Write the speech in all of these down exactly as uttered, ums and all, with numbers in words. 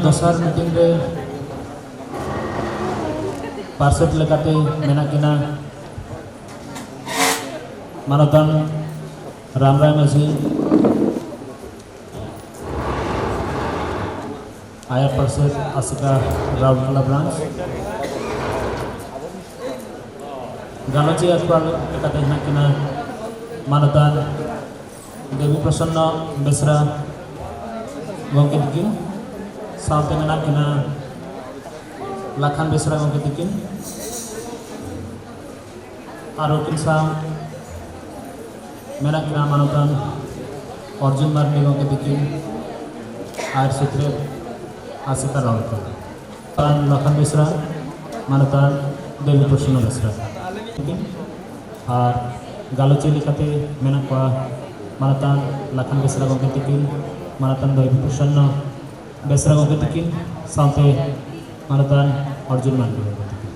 ᱫᱚᱥᱟᱨ ᱢᱤᱴᱤᱝ ᱨᱮ ᱯᱟᱨᱥᱮᱛ ᱞᱮᱠᱟᱛᱮ ᱢᱮᱱᱟᱜ ᱠᱤᱱᱟ ᱢᱟᱱᱚᱛᱟᱱ ᱨᱟᱢᱨᱟᱭ ᱢᱟᱹᱡᱷᱤ, ᱟᱭᱟᱨ ᱯᱟᱨᱥᱮᱛ ᱟᱥᱮᱠᱟ ᱨᱟᱣᱩᱨᱠᱮᱞᱟ ᱵᱨᱟᱧᱪ᱾ ᱜᱟᱞᱚᱪᱤᱭᱟᱹ ᱟᱠᱷᱲᱟ ᱞᱮᱠᱟᱛᱮ ᱦᱮᱱᱟᱜ ᱠᱤᱱᱟ ᱢᱟᱱᱚᱛᱟᱱ ᱫᱮᱵᱤ ᱯᱨᱚᱥᱚᱱᱱᱚ ᱵᱮᱥᱨᱟ ᱜᱚᱢᱠᱮ ᱛᱤᱠᱤᱱ, ᱥᱟᱶᱛᱮ ᱢᱮᱱᱟᱜ ᱠᱤᱱᱟ ᱞᱟᱠᱷᱟᱱ ᱵᱮᱥᱨᱟ ᱜᱚᱢᱠᱮ ᱛᱤᱠᱤᱱ, ᱟᱨ ᱩᱱᱠᱤᱱ ᱥᱟᱶ ᱢᱮᱱᱟᱜ ᱠᱤᱱᱟ ᱢᱟᱱᱚᱛᱟᱱ ᱚᱨᱡᱩᱱ ᱢᱟᱨᱰᱤ ᱜᱚᱢᱠᱮ ᱛᱤᱠᱤᱱ ᱟᱨ ᱥᱩᱛᱨᱮᱛ ᱟᱥᱮᱠᱟ ᱨᱟᱣᱩᱨᱠᱮᱞᱟ᱾ ᱢᱟᱱᱚᱛᱟᱱ ᱞᱟᱠᱷᱟᱱ ᱵᱮᱥᱨᱟ, ᱢᱟᱱᱚᱛᱟᱱ ᱫᱮᱵᱤ ᱯᱨᱚᱥᱚᱱᱱᱚ ᱵᱮᱥᱨᱟ᱾ ᱟᱨ ᱜᱟᱞᱚᱪᱤᱭᱟᱹ ᱞᱮᱠᱟᱛᱮ ᱢᱮᱱᱟᱜ ᱠᱚᱣᱟ ᱢᱟᱱᱚᱛᱟᱱ ᱞᱟᱠᱷᱟᱱ ᱵᱮᱥᱨᱟ ᱜᱚᱢᱠᱮ ᱛᱤᱠᱤᱱ, ᱢᱟᱱᱚᱛᱟᱱ ᱫᱮᱵᱤ ᱯᱨᱚᱥᱚᱱᱱᱚ ᱵᱮᱥᱨᱟ ᱜᱚᱢᱠᱮ ᱛᱤᱠᱤᱱ, ᱥᱟᱶᱛᱮ ᱢᱟᱱᱚᱛᱟᱱ ᱚᱨᱡᱩᱱ ᱢᱟᱱᱰᱤ ᱜᱚᱢᱠᱮ ᱛᱤᱠᱤᱱ᱾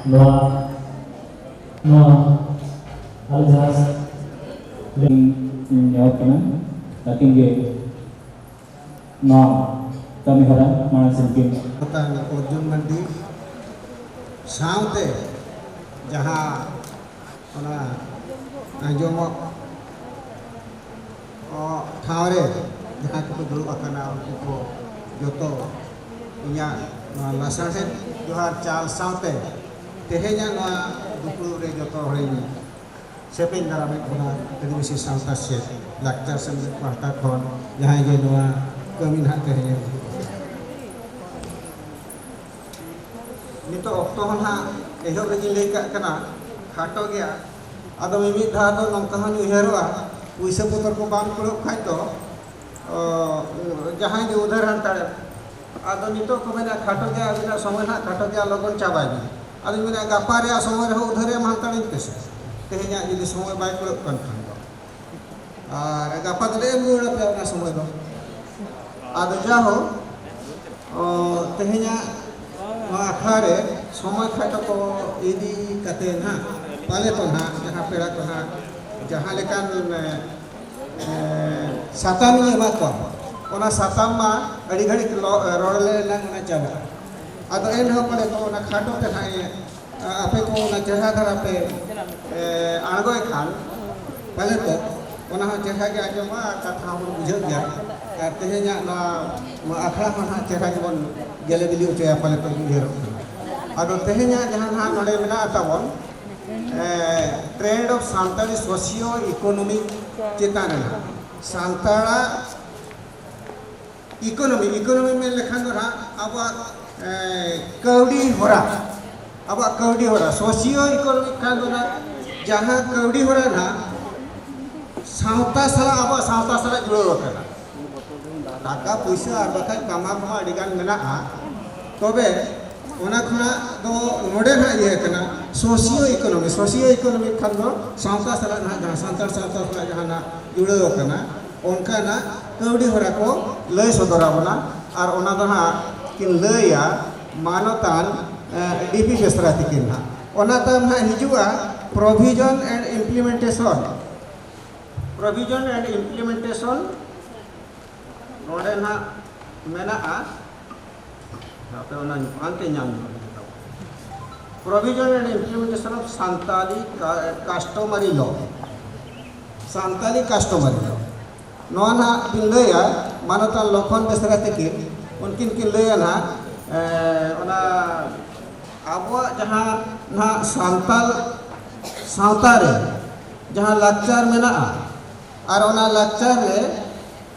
ᱱᱚᱣᱟ, ᱱᱚᱣᱟ ᱟᱞᱮ ᱡᱟᱦᱟᱸ ᱞᱤᱧ ᱱᱮᱦᱚᱨ ᱠᱟᱱᱟ, ᱟᱹᱠᱤᱱ ᱜᱮ ᱱᱚᱣᱟ ᱠᱟᱹᱢᱤ ᱦᱚᱨᱟ ᱢᱟᱲᱟᱝ ᱥᱮᱱ ᱠᱤᱱ ᱚᱨᱡᱩᱱ ᱢᱟᱱᱰᱤ ᱥᱟᱶᱛᱮ ᱡᱟᱦᱟᱸ ᱚᱱᱟ ᱟᱸᱡᱚᱢᱚᱜ ᱚ, ᱴᱷᱟᱶ ᱨᱮ ᱡᱟᱦᱟᱸᱭ ᱠᱚᱠᱚ ᱫᱩᱲᱩᱵ ᱟᱠᱟᱱᱟ, ᱩᱱᱠᱩ ᱠᱚ ᱡᱚᱛᱚ ᱤᱧᱟᱹᱜ ᱱᱚᱣᱟ ᱞᱟᱥᱟᱲᱦᱮᱫ ᱡᱚᱦᱟᱨ ᱪᱟᱞ ᱥᱟᱶᱛᱮ ᱛᱮᱦᱮᱧᱟᱜ ᱱᱚᱣᱟ ᱫᱩᱯᱲᱩᱵ ᱨᱮ ᱡᱚᱛᱚ ᱦᱚᱲᱤᱧ ᱥᱮᱯᱮᱧ ᱫᱟᱨᱟᱢᱮᱫ ᱵᱚᱱᱟ ᱟᱹᱫᱤᱵᱟᱹᱥᱤ ᱥᱟᱶᱛᱟ ᱥᱮᱫ ᱞᱟᱠᱪᱟᱨ ᱥᱮᱢᱞᱮᱫ ᱯᱟᱦᱴᱟ ᱠᱷᱚᱱ ᱡᱟᱦᱟᱸᱭ ᱜᱮ ᱱᱚᱣᱟ ᱠᱟᱹᱢᱤ ᱱᱟᱦᱟᱜ ᱛᱮᱦᱮᱧ ᱱᱤᱛᱚᱜ ᱚᱠᱛᱚ ᱦᱚᱸ ᱱᱟᱦᱟᱜ ᱮᱦᱚᱵ ᱨᱮᱜᱮᱧ ᱞᱟᱹᱭ ᱠᱟᱜ ᱠᱟᱱᱟ, ᱠᱷᱟᱴᱚ ᱜᱮᱭᱟ᱾ ᱟᱫᱚ ᱢᱤᱢᱤᱫ ᱫᱷᱟᱣ ᱫᱚ ᱱᱚᱝᱠᱟ ᱦᱚᱸᱧ ᱩᱭᱦᱟᱹᱨᱚᱜᱼᱟ, ᱯᱩᱭᱥᱟᱹ ᱵᱚᱛᱚᱨ ᱠᱚ ᱵᱟᱝ ᱠᱩᱲᱟᱹᱜ ᱠᱷᱟᱡ ᱫᱚ, ᱚ, ᱡᱟᱦᱟᱸᱭ ᱜᱮ ᱩᱫᱷᱟᱹᱨ ᱦᱟᱛᱟᱲᱮᱢ᱾ ᱟᱫᱚ ᱱᱤᱛᱚᱜ ᱠᱚ ᱢᱮᱱᱟ, "ᱠᱷᱟᱴᱚ ᱜᱮᱭᱟ, ᱟᱹᱵᱤᱱᱟᱜ ᱥᱚᱢᱚᱭ ᱱᱟᱦᱟᱜ ᱠᱷᱟᱴᱚ ᱜᱮᱭᱟ, ᱞᱚᱜᱚᱱ ᱪᱟᱵᱟᱭ ᱵᱤᱱ᱾" ᱟᱫᱚᱧ ᱢᱮᱱᱟ, "ᱜᱟᱯᱟ ᱨᱮᱭᱟᱜ ᱥᱚᱢᱚᱭ ᱨᱮᱦᱚᱸ ᱩᱫᱷᱟᱹᱨ ᱮᱢ ᱦᱟᱛᱟᱲᱟᱹᱧ ᱯᱮᱥᱮ, ᱛᱮᱦᱮᱧᱟᱜ ᱡᱩᱫᱤ ᱥᱚᱢᱚᱭ ᱵᱟᱭ ᱠᱩᱲᱟᱹᱜ ᱠᱟᱱ ᱠᱷᱟᱱ ᱫᱚ, ᱟᱨ ᱜᱟᱯᱟ ᱫᱚᱞᱮ ᱮᱢ ᱨᱩᱣᱟᱹᱲ ᱟᱯᱮᱭᱟ ᱚᱱᱟ ᱥᱚᱢᱚᱭ ᱫᱚ᱾" ᱟᱫᱚ ᱡᱟᱦᱳᱠ, ᱚ, ᱛᱮᱦᱮᱧᱟᱜ ᱱᱚᱣᱟ ᱟᱠᱷᱲᱟ ᱨᱮ ᱥᱚᱢᱚᱭ ᱠᱷᱟᱴᱚ ᱠᱚ ᱤᱫᱤ ᱠᱟᱛᱮ ᱱᱟᱦᱟᱜ, ᱯᱟᱞᱮ ᱠᱚ ᱱᱟᱦᱟᱜ, ᱡᱟᱦᱟᱸ ᱯᱮᱲᱟ ᱠᱚ ᱱᱟᱦᱟᱜ ᱡᱟᱦᱟᱸ ᱞᱮᱠᱟᱱ, ᱮ, ᱮ, ᱥᱟᱛᱟᱢ ᱤᱧ ᱮᱢᱟ ᱠᱚᱣᱟ, ᱚᱱᱟ ᱥᱟᱛᱟᱢ ᱢᱟ ᱟᱹᱰᱤ ᱜᱷᱟᱹᱲᱤᱡ ᱞᱚ-, ᱨᱚᱲ ᱞᱮ ᱮᱱᱟᱝ ᱚᱱᱟ ᱪᱟᱵᱟᱜᱼᱟ᱾ ᱟᱫᱚ ᱮᱱ ᱨᱮᱦᱚᱸ ᱯᱟᱞᱮ ᱠᱚ ᱚᱱᱟ ᱠᱷᱟᱴᱚ ᱛᱮ ᱱᱟᱦᱟᱜ ᱤᱧ ᱟᱯᱮ ᱠᱚ ᱚᱱᱟ ᱪᱮᱦᱨᱟ ᱫᱷᱟᱨᱟ ᱯᱮ, ᱮ, ᱟᱬᱜᱚᱭ ᱠᱷᱟᱱ, ᱯᱟᱞᱮ ᱛᱚ ᱚᱱᱟ ᱦᱚᱸ ᱪᱮᱦᱨᱟ ᱜᱮ ᱟᱸᱡᱚᱢᱚᱜᱼᱟ ᱟᱨ ᱠᱟᱛᱷᱟ ᱦᱚᱸᱵᱚᱱ ᱵᱩᱡᱷᱟᱹᱣ ᱜᱮᱭᱟ᱾ ᱟᱨ ᱛᱮᱦᱮᱧᱟᱜ ᱱᱚᱣᱟ, ᱱᱚᱣᱟ ᱟᱠᱷᱲᱟ ᱦᱚᱸ ᱱᱟᱦᱟᱜ ᱪᱮᱦᱨᱟ ᱜᱮᱵᱚᱱ ᱜᱮᱞᱮ ᱵᱤᱞᱤ ᱦᱚᱪᱚᱭᱟ ᱯᱟᱞᱮ ᱛᱚ ᱩᱭᱦᱟᱹᱨᱚᱜ ᱠᱟᱱᱟ᱾ ᱟᱫᱚ ᱛᱮᱦᱮᱧᱟᱜ ᱡᱟᱦᱟᱸ ᱱᱟᱦᱟᱜ ᱱᱚᱰᱮ ᱢᱮᱱᱟᱜ ᱛᱟᱵᱚᱱ, ᱮ, trend of Santali socio economic ᱪᱮᱛᱟᱱ ᱨᱮ ᱱᱟᱦᱟᱜ ᱥᱟᱱᱛᱟᱲᱟᱜ economy, economy ᱢᱮᱱ ᱞᱮᱠᱷᱟᱱ ᱫᱚ ᱱᱟᱦᱟᱜ ᱟᱵᱚᱣᱟᱜ, ᱮ, ᱠᱟᱹᱣᱰᱤ ᱦᱚᱨᱟ, ᱟᱵᱚᱣᱟᱜ ᱠᱟᱹᱣᱰᱤ ᱦᱚᱨᱟ, socio economic ᱠᱷᱟᱱ ᱫᱚ ᱱᱟᱦᱟᱜ ᱡᱟᱦᱟᱸ ᱠᱟᱹᱣᱰᱤ ᱦᱚᱨᱟ ᱱᱟᱦᱟᱜ ᱥᱟᱶᱛᱟ ᱥᱟᱞᱟᱜ, ᱟᱵᱚᱣᱟᱜ ᱥᱟᱶᱛᱟ ᱥᱟᱞᱟᱜ ᱡᱩᱲᱟᱹᱣ ᱟᱠᱟᱱᱟ᱾ ᱴᱟᱠᱟ ᱯᱩᱭᱥᱟᱹ ᱟᱨ ᱵᱟᱠᱷᱟᱡ ᱠᱟᱢᱟᱣ ᱠᱚᱢᱟ ᱟᱹᱰᱤ ᱜᱟᱱ ᱢᱮᱱᱟᱜᱼᱟ, ᱛᱚᱵᱮ ᱚᱱᱟ ᱠᱷᱚᱱᱟᱜ ᱫᱚ ᱱᱚᱰᱮ ᱱᱟᱦᱟᱜ ᱤᱭᱟᱹ ᱠᱟᱱᱟ, socio economy, socio economic ᱠᱷᱟᱱ ᱫᱚ ᱥᱟᱶᱛᱟ ᱥᱟᱞᱟᱜ ᱱᱟᱦᱟᱜ, ᱡᱟᱦᱟᱸ ᱥᱟᱱᱛᱟᱲ ᱥᱟᱶᱛᱟ ᱥᱟᱞᱟᱜ ᱡᱟᱦᱟᱸ ᱱᱟᱦᱟᱜ ᱡᱩᱲᱟᱹᱣ ᱟᱠᱟᱱᱟ, ᱚᱱᱠᱟᱱᱟᱜ ᱠᱟᱹᱣᱰᱤ ᱦᱚᱨᱟ ᱠᱚ ᱞᱟᱹᱭ ᱥᱚᱫᱚᱨ ᱟᱵᱚᱱᱟ᱾ ᱟᱨ ᱚᱱᱟ ᱫᱚ ᱱᱟᱦᱟᱜ ᱠᱤᱱ ᱞᱟᱹᱭᱟ ᱢᱟᱱᱚᱛᱟᱱ, ᱮ, ᱰᱤ ᱯᱤ ᱵᱮᱥᱨᱟ ᱛᱤᱠᱤᱱ ᱱᱟᱦᱟᱜ᱾ ᱚᱱᱟ ᱛᱟᱭᱚᱢ ᱱᱟᱦᱟᱜ ᱦᱤᱡᱩᱜᱼᱟ provision and implementation, provision and implementation᱾ ᱱᱚᱰᱮ ᱱᱟᱦᱟᱜ ᱢᱮᱱᱟᱜᱼᱟ, ᱟᱯᱮ ᱚᱱᱟ ᱦᱟᱱᱛᱮ ᱧᱟᱢ ᱧᱚᱜ ᱞᱮᱜᱮ ᱛᱟᱵᱚᱱ᱾ Provision and implementation of Santali cu-, customary law, Santali customary law᱾ ᱱᱚᱣᱟ ᱱᱟᱦᱟᱜ ᱠᱤᱱ ᱞᱟᱹᱭᱟ ᱢᱟᱱᱚᱛᱟᱱ ᱞᱚᱠᱷᱚᱱ ᱵᱮᱥᱨᱟ ᱛᱤᱠᱤᱱ, ᱩᱱᱠᱤᱱ ᱠᱤᱱ ᱞᱟᱹᱭᱟ ᱱᱟᱦᱟᱜ, ᱮ, ᱚᱱᱟ ᱟᱵᱚᱣᱟᱜ ᱡᱟᱦᱟᱸ ᱱᱟᱦᱟᱜ ᱥᱟᱱᱛᱟᱞ ᱥᱟᱶᱛᱟ ᱨᱮ ᱡᱟᱦᱟᱸ ᱞᱟᱠᱪᱟᱨ ᱢᱮᱱᱟᱜᱼᱟ, ᱟᱨ ᱚᱱᱟ ᱞᱟᱠᱪᱟᱨ ᱨᱮ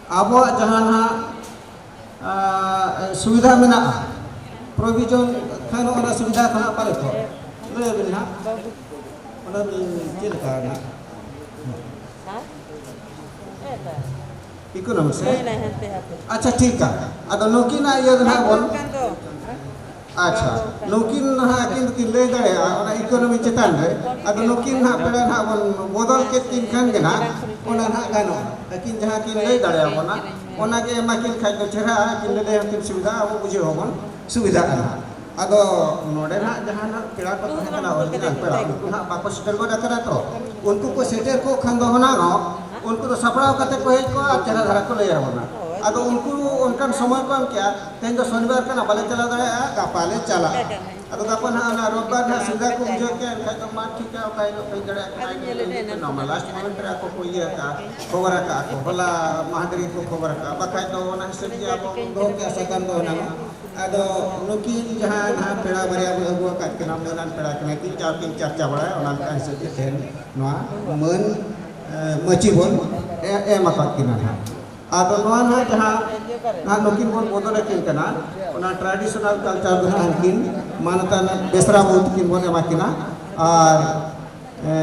ᱟᱵᱚᱣᱟᱜ ᱡᱟᱦᱟᱸ ᱱᱟᱦᱟᱜ, ᱟ, ᱥᱩᱵᱤᱫᱷᱟ ᱢᱮᱱᱟᱜᱼᱟ, provision ᱠᱷᱟᱱ ᱚᱱᱟ ᱥᱩᱵᱤᱫᱷᱟ ᱠᱷᱚᱱᱟᱜ ᱯᱟᱞᱮ ᱠᱚ ᱞᱟᱹᱭ ᱟᱵᱤᱱ ᱱᱟᱦᱟᱜ, ᱚᱱᱟ ᱪᱮᱫ ᱞᱮᱠᱟ ᱱᱟᱦᱟᱜ? Economics ᱦᱮᱸ? ᱟᱪᱪᱷᱟ, ᱴᱷᱤᱠᱟ᱾ ᱟᱫᱚ ᱱᱩᱠᱤᱱᱟᱜ ᱤᱭᱟᱹ ᱫᱚ ᱱᱟᱦᱟᱜ ᱵᱚᱱ ᱟᱪᱪᱷᱟ, ᱱᱩᱠᱤᱱ ᱱᱟᱦᱟᱜ ᱟᱹᱠᱤᱱ ᱫᱚᱠᱤᱱ ᱞᱟᱹᱭ ᱫᱟᱲᱮᱭᱟᱜᱼᱟ ᱚᱱᱟ ᱤᱠᱳᱱᱚᱢᱤ ᱪᱮᱛᱟᱱ ᱨᱮ᱾ ᱟᱫᱚ ᱱᱩᱠᱤᱱ ᱱᱟᱦᱟᱜ ᱯᱮᱲᱟ ᱱᱟᱦᱟᱜ ᱵᱚᱱ ᱵᱚᱫᱚᱞ ᱠᱮᱫ ᱠᱤᱱ ᱠᱷᱟᱱ ᱜᱮ ᱱᱟᱦᱟᱜ ᱚᱱᱟ ᱱᱟᱦᱟᱜ ᱜᱟᱱᱚᱜᱼᱟ᱾ ᱟᱹᱠᱤᱱ ᱡᱟᱦᱟᱸ ᱠᱤᱱ ᱞᱟᱹᱭ ᱫᱟᱲᱮᱭᱟᱵᱚᱱᱟ, ᱚᱱᱟ ᱜᱮ ᱮᱢᱟ ᱠᱤᱱ ᱠᱷᱟᱡ ᱫᱚ ᱪᱮᱦᱨᱟ, ᱟᱹᱠᱤᱱ ᱞᱟᱹᱞᱟᱹᱭ ᱦᱚᱸᱠᱤᱱ ᱥᱩᱵᱤᱫᱷᱟ, ᱟᱵᱚ ᱵᱩᱡᱷᱟᱹᱣ ᱦᱚᱸᱵᱚᱱ ᱥᱩᱵᱤᱫᱷᱟᱜᱼᱟ ᱱᱟᱦᱟᱜ᱾ ᱟᱫᱚ ᱱᱚᱰᱮ ᱱᱟᱦᱟᱜ ᱡᱟᱦᱟᱸ ᱱᱟᱦᱟᱜ ᱯᱮᱲᱟ ᱠᱚ ᱛᱟᱦᱮᱸ ᱠᱟᱱᱟ, original ᱯᱮᱲᱟ, ᱩᱱᱠᱩ ᱱᱟᱦᱟᱜ ᱵᱟᱠᱚ ᱥᱮᱴᱮᱨ ᱜᱚᱫ ᱟᱠᱟᱱᱟ ᱛᱚ᱾ ᱩᱱᱠᱩ ᱠᱚ ᱥᱮᱴᱮᱨ ᱠᱚᱜ ᱠᱷᱟᱱ ᱫᱚ ᱦᱩᱱᱟᱹᱝ ᱩᱱᱠᱩ ᱫᱚ ᱥᱟᱯᱲᱟᱣ ᱠᱟᱛᱮ ᱠᱚ ᱦᱮᱡ ᱠᱚᱜᱼᱟ ᱟᱨ ᱪᱮᱦᱨᱟ ᱫᱷᱟᱨᱟ ᱠᱚ ᱞᱟᱹᱭ ᱟᱵᱚᱱᱟ᱾ ᱟᱫᱚ ᱩᱱᱠᱩ ᱚᱱᱠᱟᱱ ᱥᱚᱢᱚᱭ ᱠᱚ ᱮᱢ ᱠᱮᱜᱼᱟ, "ᱛᱮᱦᱮᱧ ᱫᱚ ᱥᱚᱱᱤᱵᱟᱨ ᱠᱟᱱᱟ, ᱵᱟᱞᱮ ᱪᱟᱞᱟᱣ ᱫᱟᱲᱮᱭᱟᱜᱼᱟ, ᱜᱟᱯᱟ ᱞᱮ ᱪᱟᱞᱟᱜᱼᱟ᱾" ᱟᱫᱚ ᱜᱟᱯᱟ ᱱᱟᱦᱟᱜ ᱚᱱᱟ ᱨᱳᱵᱵᱟᱨ ᱱᱟᱦᱟᱜ ᱥᱩᱵᱤᱫᱷᱟ ᱠᱚ ᱵᱩᱡᱷᱟᱹᱣ ᱠᱮᱜᱼᱟ, ᱮᱱᱠᱷᱟᱡ ᱫᱚ ᱢᱟ ᱴᱷᱤᱠᱟ, ᱚᱠᱟ ᱦᱤᱞᱳᱜ ᱯᱮ ᱦᱮᱡ ᱫᱟᱲᱮᱭᱟᱜ ᱠᱟᱱᱟ, ᱱᱚᱣᱟ ᱢᱟ ᱞᱟᱥᱴ ᱢᱚᱢᱮᱱᱴ ᱨᱮ ᱟᱠᱚ ᱠᱚ ᱤᱭᱟᱹ ᱟᱠᱟᱫᱼᱟ, ᱠᱷᱚᱵᱚᱨ ᱟᱠᱟᱫᱼᱟ ᱠᱚ, ᱦᱚᱞᱟ ᱢᱟᱦᱫᱮᱨ ᱜᱮᱠᱚ ᱠᱷᱚᱵᱚᱨ ᱟᱠᱟᱫᱼᱟ, ᱵᱟᱠᱷᱟᱡ ᱫᱚ ᱚᱱᱟ ᱦᱤᱥᱟᱹᱵ ᱜᱮ ᱟᱵᱚ ᱫᱚᱦᱚ ᱠᱮᱜᱼᱟ ᱥᱟᱠᱟᱢ ᱫᱚ ᱦᱩᱱᱟᱹᱝ᱾ ᱟᱫᱚ ᱱᱩᱠᱤᱱ ᱡᱟᱦᱟᱸ ᱱᱟᱦᱟᱜ ᱯᱮᱲᱟ ᱵᱟᱨᱭᱟ ᱵᱚᱱ ᱟᱹᱜᱩ ᱟᱠᱟᱫ ᱠᱤᱱᱟ, ᱢᱟᱹᱱᱟᱱ ᱯᱮᱲᱟ ᱠᱟᱱᱟ ᱠᱤᱱ, ᱡᱟᱣ ᱠᱤᱱ ᱪᱟᱨᱪᱟ ᱵᱟᱲᱟᱭᱟ, ᱚᱱᱟ ᱞᱮᱠᱟ ᱦᱤᱥᱟᱹᱵ ᱛᱮ ᱛᱮᱦᱮᱧ ᱱᱚᱣᱟ ᱢᱟᱹᱱ, ᱮ, ᱢᱟᱹᱪᱤ ᱵᱚᱱ ᱮ-, ᱮᱢ ᱟᱠᱟᱫ ᱠᱤᱱᱟ ᱱᱟᱦᱟᱜ᱾ ᱟᱫᱚ ᱱᱚᱣᱟ ᱱᱟᱦᱟᱜ ᱡᱟᱦᱟᱸ ᱱᱟᱦᱟᱜ ᱱᱩᱠᱤᱱ ᱵᱚᱱ ᱵᱚᱫᱚᱞ ᱟᱹᱠᱤᱱ ᱠᱟᱱᱟ, ᱚᱱᱟ traditional culture ᱫᱚ ᱱᱟᱦᱟᱜ ᱩᱱᱠᱤᱱ ᱢᱟᱱᱚᱛᱟᱱ ᱵᱮᱥᱨᱟ ᱵᱟᱹᱵᱩ ᱛᱟᱹᱠᱤᱱ ᱵᱚᱱ ᱮᱢᱟ ᱠᱤᱱᱟ᱾ ᱟᱨ, ᱮ,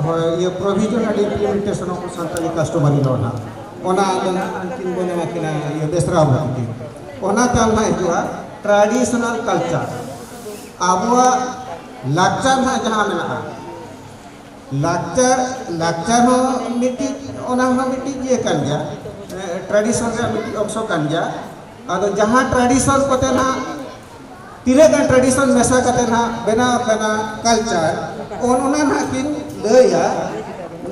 ᱦᱳᱭ, ᱤᱭᱟᱹ, provisional implementation of Santali customary law ᱱᱟᱦᱟᱜ, ᱚᱱᱟ ᱫᱚ ᱱᱟᱦᱟᱜ ᱩᱱᱠᱤᱱ ᱵᱚᱱ ᱮᱢᱟ ᱠᱤᱱᱟ, ᱤᱭᱟᱹ, ᱵᱮᱥᱨᱟ ᱵᱟᱹᱵᱩ ᱛᱟᱹᱠᱤᱱ᱾ ᱚᱱᱟ ᱛᱟᱭᱚᱢ ᱱᱟᱦᱟᱜ ᱦᱤᱡᱩᱜᱼᱟ traditional culture, ᱟᱵᱚᱣᱟᱜ ᱞᱟᱠᱪᱟᱨ ᱱᱟᱦᱟᱜ ᱡᱟᱦᱟᱸ ᱢᱮᱱᱟᱜᱼᱟ, ᱞᱟᱠᱪᱟᱨ, ᱞᱟᱠᱪᱟᱨ ᱦᱚᱸ ᱢᱤᱫᱴᱤᱡ, ᱚᱱᱟ ᱦᱚᱸ ᱢᱤᱫᱴᱤᱡ ᱤᱭᱟᱹ ᱠᱟᱱ ᱜᱮᱭᱟ, ᱮ, tradition ᱨᱮᱭᱟᱜ ᱢᱤᱫᱴᱤᱡ ᱚᱝᱥᱚ ᱠᱟᱱ ᱜᱮᱭᱟ᱾ ᱟᱫᱚ ᱡᱟᱦᱟᱸ tradition ᱠᱚᱛᱮ ᱱᱟᱦᱟᱜ ᱛᱤᱱᱟᱹᱜ ᱜᱟᱱ tradition ᱢᱮᱥᱟ ᱠᱟᱛᱮ ᱱᱟᱦᱟᱜ ᱵᱮᱱᱟᱣ ᱟᱠᱟᱱᱟ culture, ᱚᱱ-, ᱚᱱᱟ ᱱᱟᱦᱟᱜ ᱠᱤᱱ ᱞᱟᱹᱭᱟ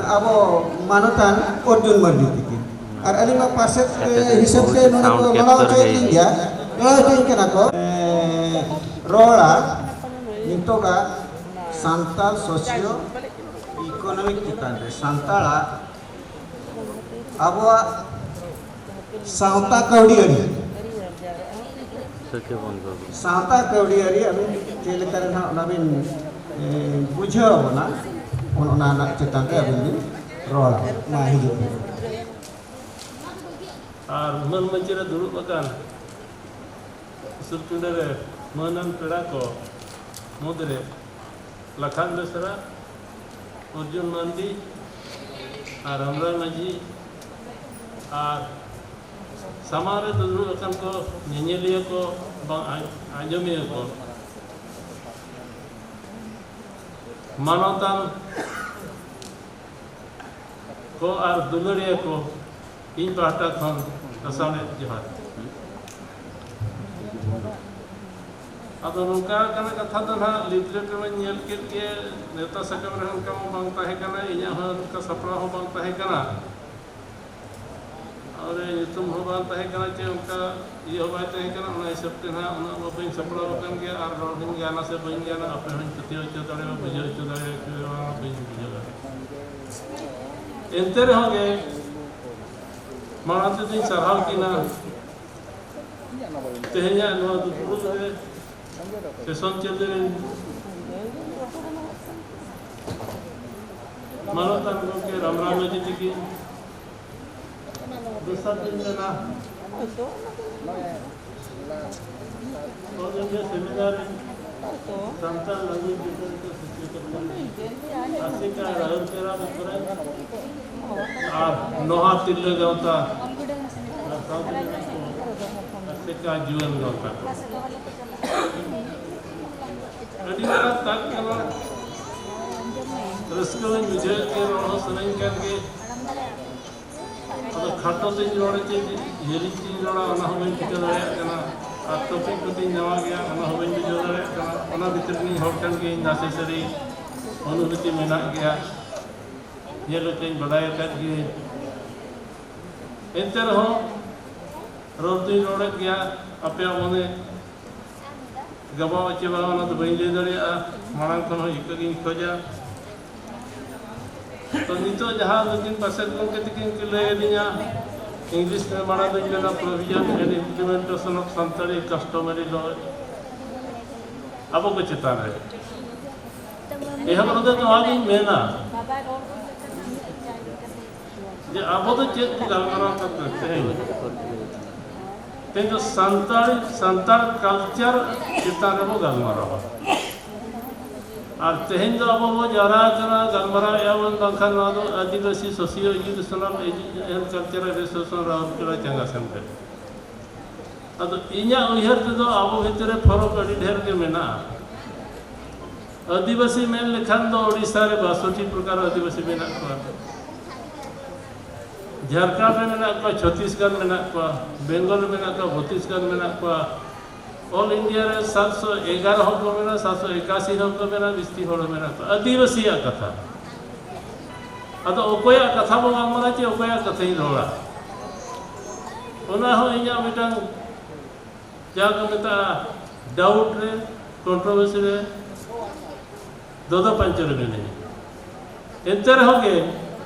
ᱟᱵᱚ ᱢᱟᱱᱚᱛᱟᱱ ᱚᱨᱡᱩᱱ ᱢᱟᱨᱰᱤ ᱛᱤᱠᱤᱱ᱾ ᱟᱨ ᱟᱹᱞᱤᱧ ᱢᱟ ᱯᱟᱥᱮᱡ, ᱮ, ᱦᱤᱥᱟᱹᱵ ᱛᱮ ᱱᱚᱰᱮ ᱠᱚ ᱞᱟᱲᱟᱣ ᱦᱚᱪᱚᱭᱮᱫ ᱞᱤᱧ ᱜᱮᱭᱟ, ᱞᱟᱲᱟᱣ ᱦᱚᱪᱚᱭᱮᱫ ᱠᱟᱱᱟ ᱠᱚ᱾ ᱮ, ᱨᱚᱲᱟ ᱱᱤᱛᱚᱜᱟᱜ ᱥᱟᱱᱛᱟᱲ socio economic ᱪᱮᱛᱟᱱ ᱨᱮ ᱥᱟᱱᱛᱟᱲᱟᱜ ᱟᱵᱚᱣᱟᱜ ᱥᱟᱶᱛᱟ ᱠᱟᱹᱣᱰᱤ ᱟᱹᱨᱤ, ᱥᱟᱹᱠᱷᱤ ᱵᱚᱱᱫᱷᱩ᱾ ᱥᱟᱶᱛᱟ ᱠᱟᱹᱣᱰᱤ ᱟᱹᱨᱤ ᱟᱹᱵᱤᱱ ᱪᱮᱫ ᱞᱮᱠᱟ ᱨᱮ ᱱᱟᱦᱟᱜ ᱚᱱᱟ ᱵᱤᱱ, ᱮ, ᱵᱩᱡᱷᱟᱹᱣ ᱟᱵᱚᱱᱟ, ᱚᱱ-, ᱚᱱᱟ ᱨᱮᱱᱟᱜ ᱪᱮᱛᱟᱱ ᱨᱮ ᱟᱹᱵᱤᱱ ᱵᱤᱱ ᱨᱚᱲᱟ᱾ ᱢᱟ ᱦᱤᱡᱩᱜ ᱵᱤᱱ᱾ ᱟᱨ ᱢᱟᱹᱱ ᱢᱟᱹᱪᱤ ᱨᱮ ᱫᱩᱲᱩᱵ ᱟᱠᱟᱱ ᱩᱥᱩᱞ ᱯᱤᱸᱰᱟᱹ ᱨᱮ ᱢᱟᱹᱱᱟᱱ ᱯᱮᱲᱟ ᱠᱚ ᱢᱩᱫᱽᱨᱮ ᱞᱟᱠᱷᱟᱱ ᱵᱮᱥᱨᱟ, ᱚᱨᱡᱩᱱ ᱢᱟᱱᱰᱤ ᱟᱨ ᱨᱟᱢᱨᱟᱭ ᱢᱟᱹᱡᱷᱤ ᱟᱨ ᱥᱟᱢᱟᱝ ᱨᱮ ᱫᱩᱲᱩᱵ ᱟᱠᱟᱱ ᱠᱚ ᱧᱮᱧᱮᱞᱤᱭᱟᱹ ᱠᱚ, ᱵᱟᱝ ᱟᱸᱡᱚᱢᱤᱭᱟᱹ ᱠᱚ, ᱢᱟᱱᱚᱛᱟᱱ ᱠᱚ ᱟᱨ ᱫᱩᱞᱟᱹᱲᱤᱭᱟᱹ ᱠᱚ, ᱤᱧ ᱯᱟᱦᱴᱟ ᱠᱷᱚᱱ ᱥᱟᱥᱟᱝ ᱡᱚᱦᱟᱨ᱾ ᱟᱫᱚ ᱱᱚᱝᱠᱟ ᱠᱟᱱᱟ ᱠᱟᱛᱷᱟ ᱫᱚ ᱱᱟᱦᱟᱜ, ᱞᱤᱯᱷᱞᱮᱴ ᱨᱮᱵᱚᱱ ᱧᱮᱞ ᱠᱮᱫ ᱜᱮ, ᱱᱮᱣᱛᱟ ᱥᱟᱠᱟᱢ ᱨᱮ ᱚᱱᱠᱟ ᱢᱟ ᱵᱟᱝ ᱛᱟᱦᱮᱸ ᱠᱟᱱᱟ, ᱤᱧᱟᱹᱜ ᱦᱚᱸ ᱚᱱᱠᱟ ᱥᱟᱯᱲᱟᱣ ᱦᱚᱸ ᱵᱟᱝ ᱛᱟᱦᱮᱸ ᱠᱟᱱᱟ᱾ ᱟᱨ ᱧᱩᱛᱩᱢ ᱦᱚᱸ ᱵᱟᱝ ᱛᱟᱦᱮᱸ ᱠᱟᱱᱟ, ᱪᱮ ᱚᱱᱠᱟ ᱤᱭᱟᱹ ᱦᱚᱸ ᱵᱟᱭ ᱛᱟᱦᱮᱸ ᱠᱟᱱᱟ᱾ ᱚᱱᱟ ᱦᱤᱥᱟᱹᱵ ᱛᱮ ᱱᱟᱦᱟᱜ ᱩᱱᱟᱹᱜ ᱢᱟ ᱵᱟᱹᱧ ᱥᱟᱯᱲᱟᱣ ᱟᱠᱟᱱ ᱜᱮᱭᱟ, ᱟᱨ ᱨᱚᱲ ᱦᱚᱸᱧ ᱜᱟᱱᱟ ᱥᱮ ᱵᱟᱹᱧ ᱜᱟᱱᱟ, ᱟᱯᱮ ᱦᱚᱸᱧ ᱯᱟᱹᱛᱭᱟᱹᱣ ᱦᱚᱪᱚ ᱫᱟᱲᱮᱭᱟᱜᱼᱟ, ᱵᱩᱡᱷᱟᱹᱣ ᱦᱚᱪᱚ ᱫᱟᱲᱮᱭᱟᱜᱼᱟ, ᱵᱟᱹᱧ ᱵᱩᱡᱷᱟᱹᱣ ᱫᱟᱲᱮᱭᱟᱜᱼᱟ᱾ ᱮᱱᱛᱮ ᱨᱮᱦᱚᱸ ᱜᱮ ᱢᱟᱲᱟᱝ ᱛᱮᱫᱚᱧ ᱥᱟᱨᱦᱟᱣ ᱠᱤᱱᱟ ᱛᱮᱦᱮᱧᱟᱜ ᱱᱚᱣᱟ ᱫᱩᱯᱲᱩᱵ ᱨᱮ ᱥᱮᱥᱚᱱ ᱪᱟᱹᱞᱩ ᱨᱮᱱ ᱢᱟᱱᱚᱛᱟᱱ ᱜᱚᱢᱠᱮ ᱨᱟᱢᱨᱟᱢ ᱢᱟᱹᱡᱷᱤ ᱛᱤᱠᱤᱱ, ᱫᱚᱥᱟᱨ ᱫᱤᱱ ᱨᱮᱱᱟᱜ ᱚᱞ ᱤᱱᱰᱤᱭᱟ ᱥᱮᱢᱤᱱᱟᱨ ᱨᱮᱱ ᱥᱟᱱᱛᱟᱲ language literature ᱥᱮᱪᱮᱫ ᱟᱥᱮᱠᱟ ᱨᱟᱦᱩᱞ ᱠᱮᱨᱟ ᱵᱮᱯᱟᱨᱮ ᱟᱨ ᱱᱚᱣᱟ ᱛᱤᱨᱞᱟᱹ ᱜᱟᱶᱛᱟ ᱟᱨ ᱥᱟᱶᱛᱮ ᱢᱮᱱᱟᱜ ᱠᱚ ᱟᱥᱮᱠᱟ ᱡᱩᱣᱟᱹᱱ ᱜᱟᱶᱛᱟ ᱠᱚ᱾ ᱟᱹᱰᱤ ᱢᱟᱨᱟᱝ ᱛᱟᱠ ᱠᱟᱱᱟ, ᱨᱟᱹᱥᱠᱟᱹ ᱦᱚᱸᱧ ᱵᱩᱡᱷᱟᱹᱣᱮᱫ ᱜᱮ, ᱨᱚᱲ ᱦᱚᱸ ᱥᱟᱱᱟᱧ ᱠᱟᱱ ᱜᱮ᱾ ᱟᱫᱚ ᱠᱷᱟᱴᱚ ᱛᱤᱧ ᱨᱚᱲ ᱪᱮᱫ ᱡᱷᱟᱹᱞᱤᱧ ᱛᱤᱧ ᱨᱚᱲᱟ, ᱚᱱᱟ ᱦᱚᱸ ᱵᱟᱹᱧ ᱴᱷᱤᱠᱟᱹ ᱫᱟᱲᱮᱭᱟᱜ ᱠᱟᱱᱟ᱾ ᱟᱨ topic ᱠᱚᱛᱤᱧ ᱱᱟᱣᱟ ᱜᱮᱭᱟ, ᱚᱱᱟ ᱦᱚᱸ ᱵᱟᱹᱧ ᱵᱩᱡᱷᱟᱹᱣ ᱫᱟᱲᱮᱭᱟᱜ ᱠᱟᱱᱟ᱾ ᱚᱱᱟ ᱵᱷᱤᱛᱨᱤ ᱨᱤᱧ ᱦᱚᱲ ᱠᱟᱱ ᱜᱤᱭᱟᱹᱧ, ᱱᱟᱥᱮ ᱥᱟᱹᱨᱤ ᱚᱱᱩᱵᱷᱩᱛᱤ ᱢᱮᱱᱟᱜ ᱜᱮᱭᱟ, ᱧᱮᱞ ᱠᱟᱛᱮᱧ ᱵᱟᱰᱟᱭ ᱟᱠᱟᱫ ᱜᱤᱭᱟᱹᱧ᱾ ᱮᱱᱛᱮ ᱨᱮᱦᱚᱸ ᱨᱚᱲ ᱫᱩᱧ ᱨᱚᱲᱮᱫ ᱜᱮᱭᱟ, ᱟᱯᱮᱭᱟᱜ ᱢᱚᱱᱮ ᱜᱟᱵᱟᱣ ᱪᱮ ᱵᱟᱝ, ᱚᱱᱟ ᱫᱚ ᱵᱟᱹᱧ ᱞᱟᱹᱭ ᱫᱟᱲᱮᱭᱟᱜᱼᱟ᱾ ᱢᱟᱲᱟᱝ ᱠᱷᱚᱱ ᱦᱚᱸ ᱤᱠᱟᱹ ᱜᱤᱧ ᱠᱷᱚᱡᱟ᱾ ᱛᱚ, ᱱᱤᱛᱚᱜ ᱡᱟᱦᱟᱸ ᱱᱩᱠᱤᱱ ᱯᱟᱥᱮᱫ ᱜᱚᱢᱠᱮ ᱛᱟᱹᱠᱤᱱ ᱠᱤᱱ ᱞᱟᱹᱭ ᱟᱹᱫᱤᱧᱟ, English ᱨᱮ ᱢᱟᱲᱟᱝ ᱫᱚᱧ ᱢᱮᱱᱟ Provision and Implementation of Santali Customary Law ᱟᱵᱚ ᱠᱚ ᱪᱮᱛᱟᱱ ᱨᱮ᱾ ᱮᱦᱚᱵ ᱨᱮᱫᱚ ᱱᱚᱣᱟ ᱜᱤᱧ ᱢᱮᱱᱟ ᱡᱮ ᱟᱵᱚ ᱫᱚ ᱪᱮᱫ ᱵᱚ ᱜᱟᱞᱢᱟᱨᱟᱣ ᱠᱟᱱᱟ ᱛᱮᱦᱮᱧ? ᱛᱮᱦᱮᱧ ᱫᱚ ᱥᱟᱱᱛᱟᱲ, ᱥᱟᱱᱛᱟᱲ culture ᱪᱮᱛᱟᱱ ᱨᱮᱵᱚ ᱜᱟᱞᱢᱟᱨᱟᱣᱟ᱾ ᱟᱨ ᱛᱮᱦᱮᱧ ᱫᱚ ᱟᱵᱚ ᱵᱚ ᱡᱟᱣᱨᱟ ᱟᱠᱟᱱᱟ, ᱜᱟᱞᱢᱟᱨᱟᱣ ᱮᱫᱟ ᱵᱚᱱ, ᱵᱟᱝᱠᱷᱟᱱ ᱱᱚᱣᱟ ᱫᱚ ᱟᱹᱫᱤᱵᱟᱹᱥᱤ Socio Educational and Cultural Association ᱨᱟᱣᱩᱨᱠᱮᱞᱟ ᱪᱟᱸᱜᱟ ᱥᱮᱱ ᱨᱮ᱾ ᱟᱫᱚ ᱤᱧᱟᱹᱜ ᱩᱭᱦᱟᱹᱨ ᱛᱮᱫᱚ ᱟᱵᱚ ᱵᱷᱤᱛᱨᱤ ᱨᱮ ᱯᱷᱚᱨᱚᱠ ᱟᱹᱰᱤ ᱰᱷᱮᱨ ᱜᱮ ᱢᱮᱱᱟᱜᱼᱟ᱾ ᱟᱹᱫᱤᱵᱟᱹᱥᱤ ᱢᱮᱱ ᱞᱮᱠᱷᱟᱱ ᱫᱚ ᱳᱰᱤᱥᱟ ᱨᱮ ᱵᱟᱥᱚᱴᱴᱤ ᱯᱨᱚᱠᱟᱨ ᱟᱹᱫᱤᱵᱟᱹᱥᱤ ᱢᱮᱱᱟᱜ ᱠᱚᱣᱟ᱾ ᱡᱷᱟᱲᱠᱷᱚᱸᱰ ᱨᱮ ᱢᱮᱱᱟᱜ ᱠᱚᱣᱟ, ᱪᱷᱚᱛᱤᱥᱜᱚᱲ ᱢᱮᱱᱟᱜ ᱠᱚᱣᱟ, ᱵᱮᱝᱜᱚᱞ ᱨᱮ ᱢᱮᱱᱟᱜ ᱠᱚᱣᱟ, ᱵᱷᱚᱛᱤᱥᱜᱚᱲ ᱢᱮᱱᱟᱜ ᱠᱚᱣᱟ, ᱚᱞ ᱤᱱᱰᱤᱭᱟ ᱨᱮ ᱥᱟᱛᱥᱚ ᱮᱜᱟᱨᱚ ᱦᱚᱸ ᱠᱚ ᱢᱮᱱᱟ, ᱥᱟᱛᱥᱚ ᱮᱠᱟᱥᱤ ᱦᱚᱸ ᱠᱚ ᱢᱮᱱᱟ, ᱵᱤᱥᱛᱤ ᱦᱚᱲ ᱦᱚᱸ ᱢᱮᱱᱟᱜ ᱠᱚᱣᱟ᱾ ᱟᱹᱫᱤᱵᱟᱹᱥᱤᱭᱟᱜ ᱠᱟᱛᱷᱟ, ᱟᱫᱚ ᱚᱠᱚᱭᱟᱜ ᱠᱟᱛᱷᱟ ᱵᱚᱱ ᱜᱟᱞᱢᱟᱨᱟᱣᱟ ᱪᱮ ᱚᱠᱚᱭᱟᱜ ᱠᱟᱛᱷᱟᱧ ᱨᱚᱲᱟ, ᱚᱱᱟ ᱦᱚᱸ ᱤᱧᱟᱹᱜ ᱢᱤᱫᱴᱟᱝ ᱡᱟᱦᱟᱸ ᱠᱚ ᱢᱮᱛᱟᱜᱼᱟ ᱰᱟᱣᱩᱴ ᱨᱮ, ᱠᱚᱱᱴᱨᱳᱵᱷᱟᱨᱥᱤ ᱨᱮ, ᱫᱚᱫᱚ ᱯᱟᱧᱪᱚ ᱨᱮ ᱢᱮᱱᱟᱹᱧᱟ᱾ ᱮᱱᱛᱮ ᱨᱮᱦᱚᱸ ᱜᱮ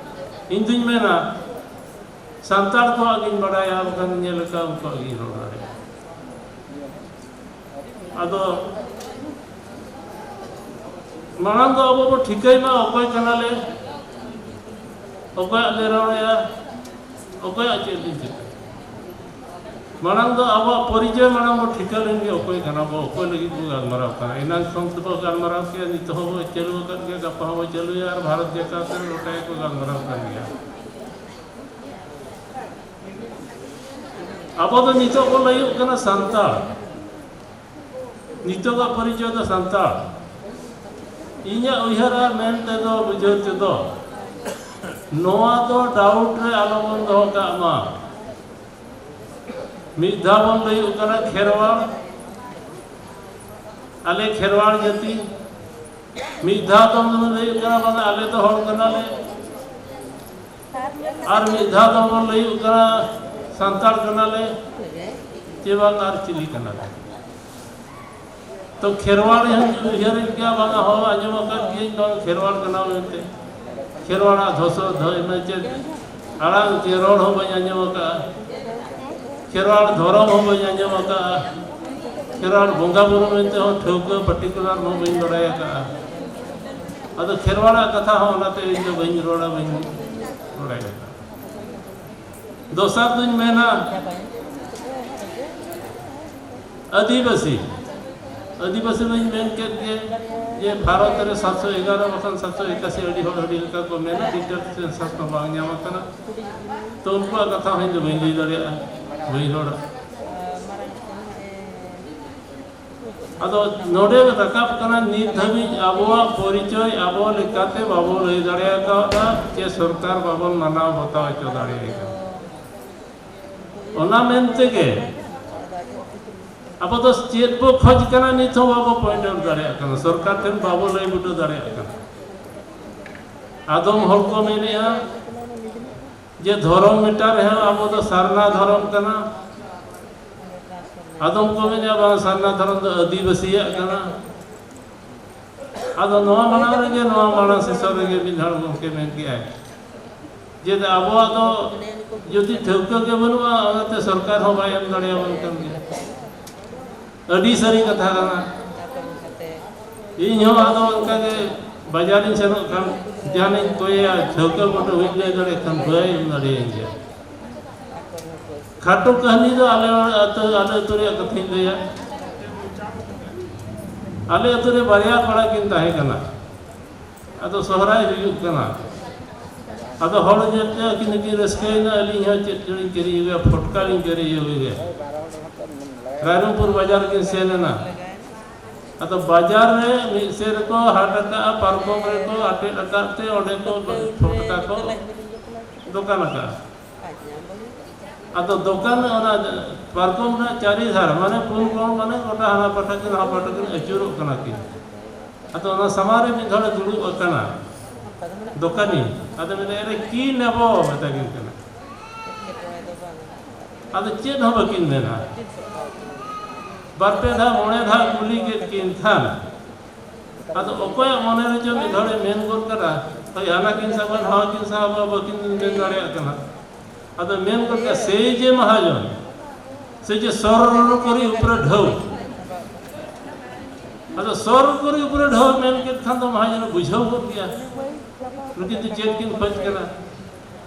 ᱤᱧ ᱫᱩᱧ ᱢᱮᱱᱟ, ᱥᱟᱱᱛᱟᱲ ᱠᱚᱣᱟᱜ ᱜᱤᱧ ᱵᱟᱲᱟᱭᱟ, ᱵᱟᱠᱷᱟᱱ ᱧᱮᱞ ᱟᱠᱟᱫ ᱩᱱᱠᱩᱣᱟᱜ ᱜᱤᱧ ᱨᱚᱲ ᱫᱟᱲᱮᱭᱟᱜᱼᱟ᱾ ᱟᱫᱚ ᱢᱟᱲᱟᱝ ᱫᱚ ᱟᱵᱚ ᱵᱚ ᱴᱷᱤᱠᱟᱹᱭ ᱢᱟ ᱚᱠᱚᱭ ᱠᱟᱱᱟᱞᱮ, ᱚᱠᱚᱭᱟᱜ ᱞᱮ ᱨᱚᱲᱮᱫᱼᱟ, ᱚᱠᱚᱭᱟᱜ ᱪᱮᱫ ᱞᱤᱧ ᱪᱤᱠᱟᱹᱭᱟ᱾ ᱢᱟᱲᱟᱝ ᱫᱚ ᱟᱵᱚᱣᱟᱜ ᱯᱚᱨᱤᱪᱚᱭ ᱢᱟᱲᱟᱝ ᱵᱚ ᱴᱷᱤᱠᱟᱹ ᱞᱮᱱ ᱜᱮ, ᱚᱠᱚᱭ ᱠᱟᱱᱟ ᱵᱚ, ᱚᱠᱚᱭ ᱞᱟᱹᱜᱤᱫ ᱵᱚ ᱜᱟᱞᱢᱟᱨᱟᱣ ᱠᱟᱱᱟ᱾ ᱮᱱᱟᱝ ᱥᱚᱝ ᱛᱮᱵᱚ ᱜᱟᱞᱢᱟᱨᱟᱣ ᱠᱮᱜᱼᱟ, ᱱᱤᱛᱚᱜ ᱦᱚᱸ ᱵᱚ ᱪᱟᱹᱞᱩ ᱟᱠᱟᱫ ᱜᱮᱭᱟ, ᱜᱟᱯᱟ ᱦᱚᱸ ᱵᱚ ᱪᱟᱹᱞᱩᱭᱟ, ᱟᱨ ᱵᱷᱟᱨᱚᱛ ᱡᱟᱠᱟᱛ ᱨᱮ ᱜᱚᱴᱟ ᱜᱮᱠᱚ ᱜᱟᱞᱢᱟᱨᱟᱣ ᱠᱟᱱ ᱜᱮᱭᱟ᱾ ᱟᱵᱚ ᱫᱚ ᱱᱤᱛᱚᱜ ᱵᱚ ᱞᱟᱹᱭᱚᱜ ᱠᱟᱱᱟ ᱥᱟᱱᱛᱟᱲ, ᱱᱤᱛᱚᱜᱟᱜ ᱯᱚᱨᱤᱪᱚᱭ ᱫᱚ ᱥᱟᱱᱛᱟᱲ᱾ ᱤᱧᱟᱹᱜ ᱩᱭᱦᱟᱹᱨ ᱟᱨ ᱢᱮᱱ ᱛᱮᱫᱚ, ᱵᱩᱡᱷᱟᱹᱣ ᱛᱮᱫᱚ, ᱱᱚᱣᱟ ᱫᱚ ᱰᱟᱣᱩᱴ ᱨᱮ ᱟᱞᱚ ᱵᱚᱱ ᱫᱚᱦᱚ ᱠᱟᱜ ᱢᱟ᱾ ᱢᱤᱫ ᱫᱷᱟᱣ ᱵᱚᱱ ᱞᱟᱹᱭᱚᱜ ᱠᱟᱱᱟ ᱠᱷᱮᱨᱣᱟᱲ, ᱟᱞᱮ ᱠᱷᱮᱨᱣᱟᱲ ᱡᱟᱹᱛᱤ, ᱢᱤᱫ ᱫᱷᱟᱣ ᱫᱚ ᱵᱚᱱ ᱞᱟᱹᱭᱚᱜ ᱠᱟᱱᱟ ᱵᱟᱝᱟ ᱟᱞᱮ ᱫᱚ ᱦᱚᱲ ᱠᱟᱱᱟᱞᱮ, ᱟᱨ ᱢᱤᱫ ᱫᱷᱟᱣ ᱫᱚ ᱵᱚᱱ ᱞᱟᱹᱭᱚᱜ ᱠᱟᱱᱟ ᱥᱟᱱᱛᱟᱲ ᱠᱟᱱᱟᱞᱮ ᱪᱮ ᱵᱟᱝ ᱟᱨ ᱪᱤᱞᱤ ᱠᱟᱱᱟᱞᱮ᱾ ᱛᱚ ᱠᱷᱮᱨᱣᱟᱲ ᱦᱚᱸᱧ ᱩᱭᱦᱟᱹᱨᱮᱫ ᱜᱮᱭᱟ, ᱵᱟᱝᱟ ᱦᱚᱸ ᱟᱸᱡᱚᱢ ᱟᱠᱟᱫ ᱜᱤᱭᱟᱹᱧ ᱵᱟᱝ ᱠᱷᱮᱨᱣᱟᱲ ᱠᱟᱱᱟ ᱢᱮᱱᱛᱮ᱾ ᱠᱷᱮᱨᱣᱟᱲᱟᱜ ᱫᱷᱚᱥᱚ ᱫᱷᱚ-, ᱢᱟᱱᱮ ᱪᱮᱫ ᱟᱲᱟᱝ ᱪᱮ ᱨᱚᱲ ᱦᱚᱸ ᱵᱟᱹᱧ ᱟᱸᱡᱚᱢ ᱟᱠᱟᱫᱼᱟ᱾ ᱠᱷᱮᱨᱣᱟᱲ ᱫᱷᱚᱨᱚᱢ ᱦᱚᱸ ᱵᱟᱹᱧ ᱟᱸᱡᱚᱢ ᱟᱠᱟᱫᱼᱟ᱾ ᱠᱷᱮᱨᱣᱟᱲ ᱵᱚᱸᱜᱟ ᱵᱩᱨᱩ ᱢᱮᱱᱛᱮ ᱦᱚᱸ ᱴᱷᱟᱹᱣᱠᱟᱹ ᱯᱟᱨᱴᱤᱠᱩᱞᱟᱨ ᱦᱚᱸ ᱵᱟᱹᱧ ᱵᱟᱲᱟᱭ ᱟᱠᱟᱫᱼᱟ᱾ ᱟᱫᱚ ᱠᱷᱮᱨᱣᱟᱲᱟᱜ ᱠᱟᱛᱷᱟ ᱦᱚᱸ ᱚᱱᱟᱛᱮ ᱤᱧ ᱫᱚ ᱵᱟᱹᱧ ᱨᱚᱲᱟ, ᱵᱟᱹᱧ ᱵᱟᱲᱟᱭ ᱟᱠᱟᱫᱼᱟ᱾ ᱫᱚᱥᱟᱨ ᱫᱩᱧ ᱢᱮᱱᱟ, ᱟᱹᱫᱤᱵᱟᱹᱥᱤ, ᱟᱹᱫᱤᱵᱟᱹᱥᱤ ᱢᱟᱧ ᱢᱮᱱ ᱠᱮᱫ ᱜᱮ, ᱡᱮ ᱵᱷᱟᱨᱚᱛ ᱨᱮ ᱥᱟᱛᱥᱚ ᱮᱜᱟᱨᱚ ᱵᱟᱠᱷᱟᱱ ᱥᱟᱛᱥᱚ ᱮᱠᱟᱥᱤ ᱟᱹᱰᱤ ᱦᱚᱲ ᱟᱹᱰᱤ ᱞᱮᱠᱟ ᱠᱚ ᱢᱮᱱᱟ, ᱰᱤᱴᱮᱞ ᱥᱮᱱᱥᱟᱥ ᱢᱟ ᱵᱟᱝ ᱧᱟᱢ ᱟᱠᱟᱱᱟ᱾ ᱛᱚ ᱩᱱᱠᱩᱣᱟᱜ ᱠᱟᱛᱷᱟ ᱦᱚᱸ ᱤᱧ ᱫᱚ ᱵᱟᱹᱧ ᱞᱟᱹᱭ ᱫᱟᱲᱮᱭᱟᱜᱼᱟ, ᱵᱟᱹᱧ ᱨᱚᱲᱟ᱾ ᱟᱫᱚ ᱱᱚᱰᱮ ᱨᱟᱠᱟᱵ ᱠᱟᱱᱟ, ᱱᱤᱛ ᱫᱷᱟᱹᱵᱤᱡ ᱟᱵᱚᱣᱟᱜ ᱯᱚᱨᱤᱪᱚᱭ ᱟᱵᱚ ᱞᱮᱠᱟᱛᱮ ᱵᱟᱵᱚ ᱞᱟᱹᱭ ᱫᱟᱲᱮ ᱟᱠᱟᱣᱫᱟ ᱡᱮ ᱥᱚᱨᱠᱟᱨ ᱵᱟᱵᱚᱱ ᱢᱟᱱᱟᱣ ᱵᱟᱛᱟᱣ ᱦᱚᱪᱚ ᱫᱟᱲᱮᱭᱟᱭ ᱠᱟᱱᱟ᱾ ᱚᱱᱟ ᱢᱮᱱ ᱛᱮᱜᱮ ᱟᱵᱚ ᱫᱚ ᱪᱮᱫ ᱵᱚ ᱠᱷᱚᱡᱽ ᱠᱟᱱᱟ, ᱱᱤᱛ ᱦᱚᱸ ᱵᱟᱵᱚ point out ᱫᱟᱲᱮᱭᱟᱜ ᱠᱟᱱᱟ, ᱥᱚᱨᱠᱟᱨ ᱴᱷᱮᱱ ᱵᱟᱵᱚ ᱞᱟᱹᱭ ᱵᱩᱴᱟᱹ ᱫᱟᱲᱮᱭᱟᱜ ᱠᱟᱱᱟ᱾ ᱟᱫᱚᱢ ᱦᱚᱲ ᱠᱚ ᱢᱮᱱᱮᱜᱼᱟ ᱡᱮ ᱫᱷᱚᱨᱚᱢ ᱢᱮᱴᱟᱨ ᱨᱮᱦᱚᱸ ᱟᱵᱚ ᱫᱚ ᱥᱟᱨᱱᱟ ᱫᱷᱚᱨᱚᱢ ᱠᱟᱱᱟ, ᱟᱫᱚᱢ ᱠᱚ ᱢᱮᱱᱮᱜᱼᱟ ᱵᱟᱝ, ᱥᱟᱨᱱᱟ ᱫᱷᱚᱨᱚᱢ ᱫᱚ ᱟᱹᱫᱤᱵᱟᱹᱥᱤᱭᱟᱜ ᱠᱟᱱᱟ᱾ ᱟᱫᱚ ᱱᱚᱣᱟ ᱢᱟᱲᱟᱝ ᱨᱮᱜᱮ, ᱱᱚᱣᱟ ᱢᱟᱲᱟᱝ ᱥᱮᱥᱚᱱ ᱨᱮᱜᱮ ᱢᱤᱫ ᱦᱚᱲ ᱜᱚᱢᱠᱮ ᱢᱮᱱ ᱠᱮᱜᱼᱟᱭ ᱡᱮ ᱟᱵᱚᱣᱟᱜ ᱫᱚ ᱡᱩᱫᱤ ᱴᱷᱟᱹᱣᱠᱟᱹ ᱜᱮ ᱵᱟᱹᱱᱩᱜᱼᱟ, ᱚᱱᱟᱛᱮ ᱥᱚᱨᱠᱟᱨ ᱦᱚᱸ ᱵᱟᱭ ᱮᱢ ᱫᱟᱲᱮᱭᱟᱵᱚᱱ ᱠᱟᱱ ᱜᱮᱭᱟ᱾ ᱟᱹᱰᱤ ᱥᱟᱹᱨᱤ ᱠᱟᱛᱷᱟ ᱠᱟᱱᱟ᱾ ᱤᱧ ᱦᱚᱸ ᱟᱫᱚ ᱚᱱᱠᱟ ᱜᱮ ᱵᱟᱡᱟᱨᱤᱧ ᱥᱮᱱᱚᱜ ᱠᱷᱟᱱ ᱡᱟᱦᱟᱱᱤᱧ ᱠᱚᱭᱮᱭᱟ, ᱴᱷᱟᱹᱣᱠᱟᱹ ᱢᱚᱛᱚ ᱦᱩᱭ ᱞᱟᱹᱭ ᱫᱟᱲᱮᱭᱟᱜ ᱠᱷᱟᱱ ᱵᱟᱭ ᱮᱢ ᱫᱟᱲᱮᱭᱟᱹᱧ ᱜᱮᱭᱟ᱾ ᱠᱷᱟᱴᱚ ᱠᱟᱹᱦᱱᱤ ᱫᱚ ᱟᱞᱮ ᱟᱹᱛᱩ, ᱟᱞᱮ ᱟᱹᱛᱩ ᱨᱮᱭᱟᱜ ᱠᱟᱛᱷᱟᱧ ᱞᱟᱹᱭᱟ᱾ ᱟᱞᱮ ᱟᱹᱛᱩ ᱨᱮ ᱵᱟᱨᱭᱟ ᱠᱚᱲᱟ ᱠᱤᱱ ᱛᱟᱦᱮᱸ ᱠᱟᱱᱟ᱾ ᱟᱫᱚ ᱥᱚᱦᱨᱟᱭ ᱦᱩᱭᱩᱜ ᱠᱟᱱᱟ᱾ ᱟᱫᱚ ᱦᱚᱲ ᱧᱮᱞᱛᱮ ᱟᱹᱠᱤᱱ ᱦᱚᱸᱠᱤᱱ ᱨᱟᱹᱥᱠᱟᱹᱭᱮᱱᱟ, ᱟᱹᱞᱤᱧ ᱦᱚᱸ ᱪᱮᱫ ᱪᱚᱞᱤᱧ ᱠᱤᱨᱤᱧ ᱟᱹᱜᱩᱭᱟ, ᱯᱷᱚᱴᱠᱟ ᱞᱤᱧ ᱠᱤᱨᱤᱧ ᱟᱹᱜᱩᱭᱟ᱾ ᱨᱟᱭᱨᱚᱝᱯᱩᱨ ᱵᱟᱡᱟᱨ ᱠᱤᱱ ᱥᱮᱱ ᱮᱱᱟ᱾ ᱟᱫᱚ ᱵᱟᱡᱟᱨ ᱨᱮ ᱢᱤᱫ ᱥᱮᱫ ᱨᱮᱠᱚ ᱦᱟᱴ ᱟᱠᱟᱫᱼᱟ, ᱯᱟᱨᱠᱚᱢ ᱨᱮᱠᱚ ᱟᱴᱮᱫ ᱟᱠᱟᱫ ᱛᱮ ᱚᱸᱰᱮ ᱠᱚ ᱯᱷᱚᱴᱠᱟ ᱠᱚ ᱫᱚᱠᱟᱱ ᱟᱠᱟᱫᱼᱟ᱾ ᱟᱫᱚ ᱫᱚᱠᱟᱱ ᱚᱱᱟ ᱯᱟᱨᱠᱚᱢ ᱨᱮᱱᱟᱜ ᱪᱟᱹᱨᱤ ᱫᱷᱟᱨ, ᱢᱟᱱᱮ ᱯᱩᱱ ᱠᱚᱬ, ᱢᱟᱱᱮ ᱜᱚᱴᱟ ᱦᱟᱱᱟ ᱯᱟᱦᱴᱟ ᱠᱤᱱ ᱱᱚᱣᱟ ᱯᱟᱦᱴᱟ ᱠᱤᱱ ᱟᱹᱪᱩᱨᱚᱜ ᱠᱟᱱᱟ ᱠᱤᱱ᱾ ᱟᱫᱚ ᱚᱱᱟ ᱥᱟᱢᱟᱝ ᱨᱮ ᱢᱤᱫ ᱦᱚᱲᱮ ᱫᱩᱲᱩᱵ ᱟᱠᱟᱱᱟ ᱫᱚᱠᱟᱱᱤ᱾ ᱟᱫᱚ ᱢᱮᱱᱫᱟ, "ᱮᱨᱮ ᱠᱤ ᱱᱮᱵᱚ?" ᱢᱮᱛᱟ ᱠᱤᱱ ᱠᱟᱱᱟ᱾ ᱟᱫᱚ ᱪᱮᱫ ᱦᱚᱸ ᱵᱟᱹᱠᱤᱱ ᱢᱮᱱᱟ᱾ ᱵᱟᱨ ᱯᱮ ᱫᱷᱟᱣ ᱢᱚᱬᱮ ᱫᱷᱟᱣ ᱠᱩᱞᱤ ᱠᱮᱫ ᱠᱤᱱ ᱠᱷᱟᱱ ᱟᱫᱚ ᱚᱠᱚᱭᱟᱜ ᱢᱚᱱᱮ ᱨᱮᱪᱚ ᱢᱤᱫ ᱦᱚᱲᱮ ᱢᱮᱱ ᱜᱚᱫ ᱠᱟᱫᱟ, "ᱦᱳᱭ, ᱦᱟᱱᱟ ᱠᱤᱱ ᱥᱟᱵᱟ, ᱱᱟᱣᱟ ᱠᱤᱱ ᱥᱟᱵᱟ, ᱵᱟᱹᱠᱤᱱ ᱢᱮᱱ ᱫᱟᱲᱮᱭᱟᱜ ᱠᱟᱱᱟ᱾" ᱟᱫᱚ ᱢᱮᱱ ᱜᱚᱫ ᱠᱟᱫᱟ, "ᱥᱮᱭ ᱡᱮ ᱢᱟᱦᱟᱡᱚᱱ, ᱥᱮ ᱡᱮ ᱥᱚᱨ ᱠᱚᱨᱤ ᱩᱯᱨᱮ ᱰᱷᱟᱹᱣ᱾" ᱟᱫᱚ ᱥᱚᱨ ᱠᱚᱨᱤ ᱩᱯᱨᱮ ᱰᱷᱟᱹᱣ ᱢᱮᱱ ᱠᱮᱫ ᱠᱷᱟᱱ ᱫᱚ ᱢᱟᱦᱟᱡᱚᱱ ᱵᱩᱡᱷᱟᱹᱣ ᱜᱚᱫ ᱜᱮᱭᱟ, ᱱᱩᱠᱤᱱ ᱫᱚ ᱪᱮᱫ ᱠᱤᱱ ᱠᱷᱚᱡᱽ ᱠᱟᱱᱟ᱾